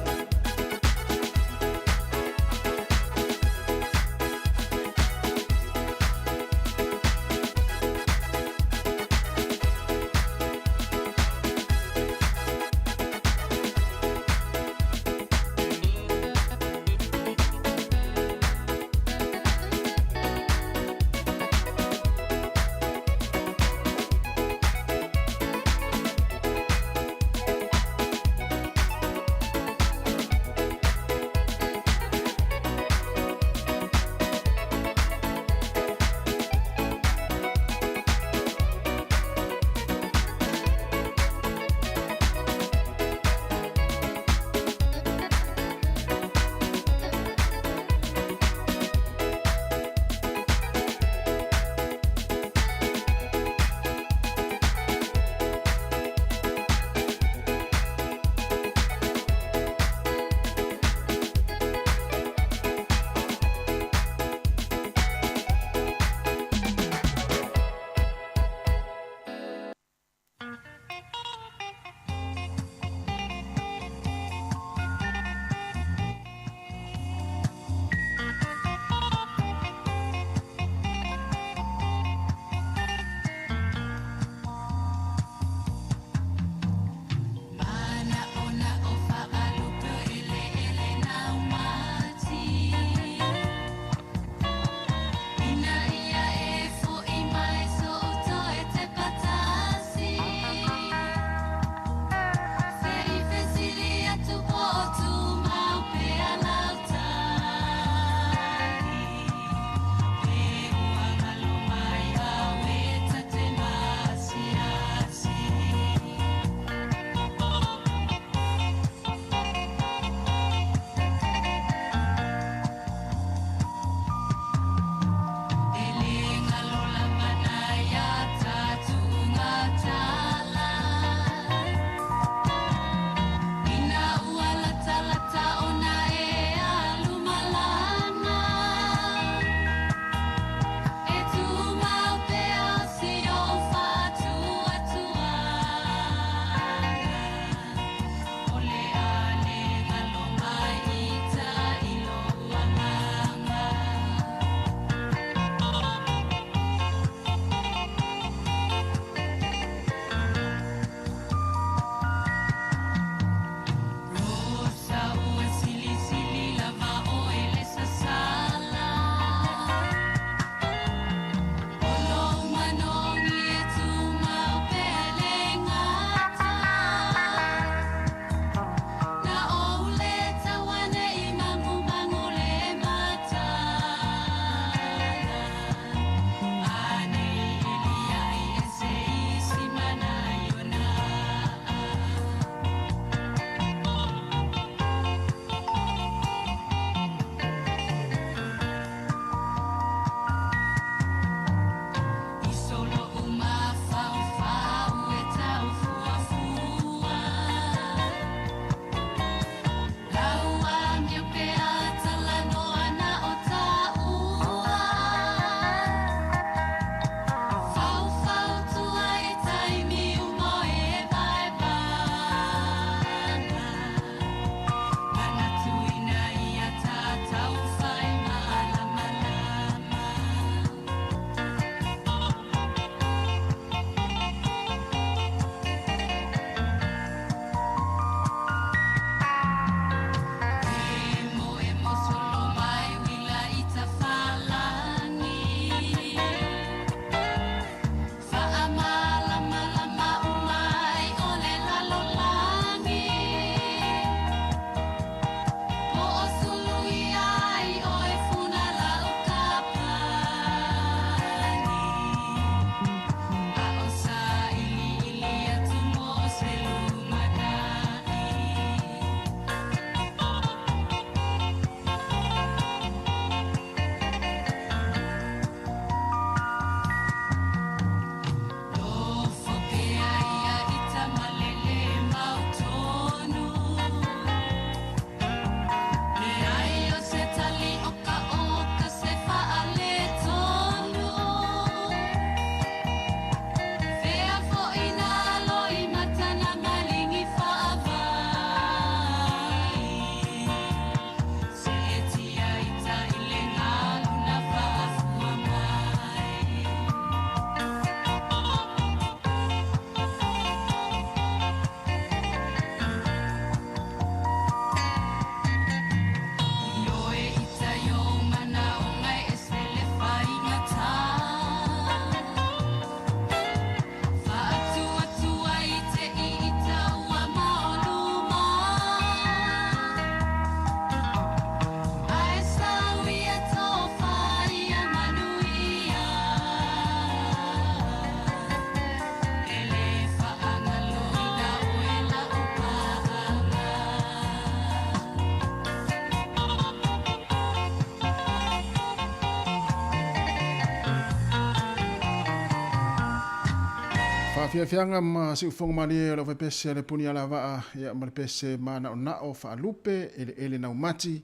Faafiafiaga ma siufogo malie o le aufaipese a le puni alavaa ia ma le pese manaonao faalupe eleele naumati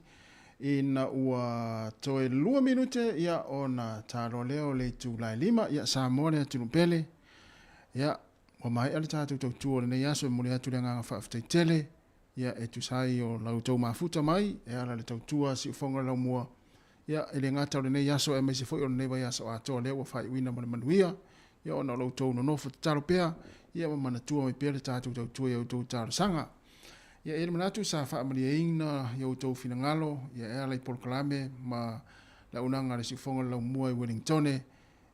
ina ua toe 2 minute ia ona taloa lea o le itula e 5. Ia Samoa le atunuu pele. Ia ua maea le tatou tautua o lenei aso e momoli atu le agaga faafetai tele ia e tusa ai o la outou mafuta mai e ala i le tautua a siufogo o le laumua ia e le gata o lenei aso aemaise foi o lenei vaiaso atoa lea ua faaiuina ma le manuia ia ona o lo outou nonofo tatalo pea ia ma manatua mai pea le tatou tautua i a outou talosaga. Ia e i ai le manatu sa faamalieina i outou finagalo ia e ala i polokalame ma le auaunaga a le Siufogo o le Laumua i Wellingtone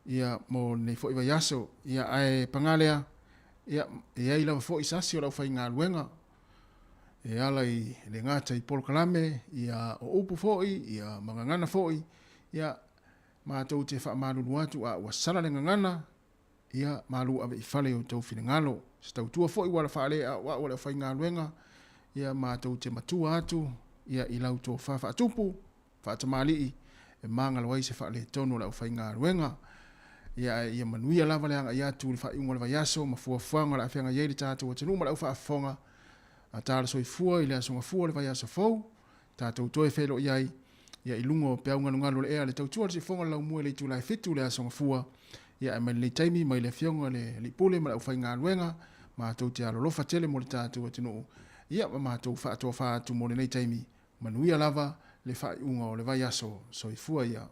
ia mo lenei foi vaiaso. Ia ae paga lea, ia e i ai lava foi sasi o le aufaigaluega e ala i le gata i polokalame, ia o upu foi, ia ma gagana foi, ia matou te faamalulu atu a ua sala le gagana, ia malu ave i fale i outou finagalo. Se tautua foi ua ala faaleaoao a le aufaigaluega, ia matou te matua atu ia i lau tofa faatupu, faatamalii, e magalo ai se faaletonu o le aufaigaluega. Ia ae ia manuia lava le agai atu i le faaiuga o le vaiaso ma fuafuaga o le a feagai ai le tatou atunuu ma le aufaafofoga a tala soifua i le Aso Gafua o le vaiaso fou, tatou toe feiloai ai ia i luga o peau galugalu o le ea le tautua a le siufofoga o le laumua i le itula e 7 i le Aso Gafua. Ia ae mai lenei taimi mai le Afioga i le Alii Pule ma le aufaigaluega, matou te alolofa tele mo le tatou atunuu, ia ma matou faatoafa atu mo lenei taimi. Manuia lava le faaiuga o le vaiaso. Soifua ia.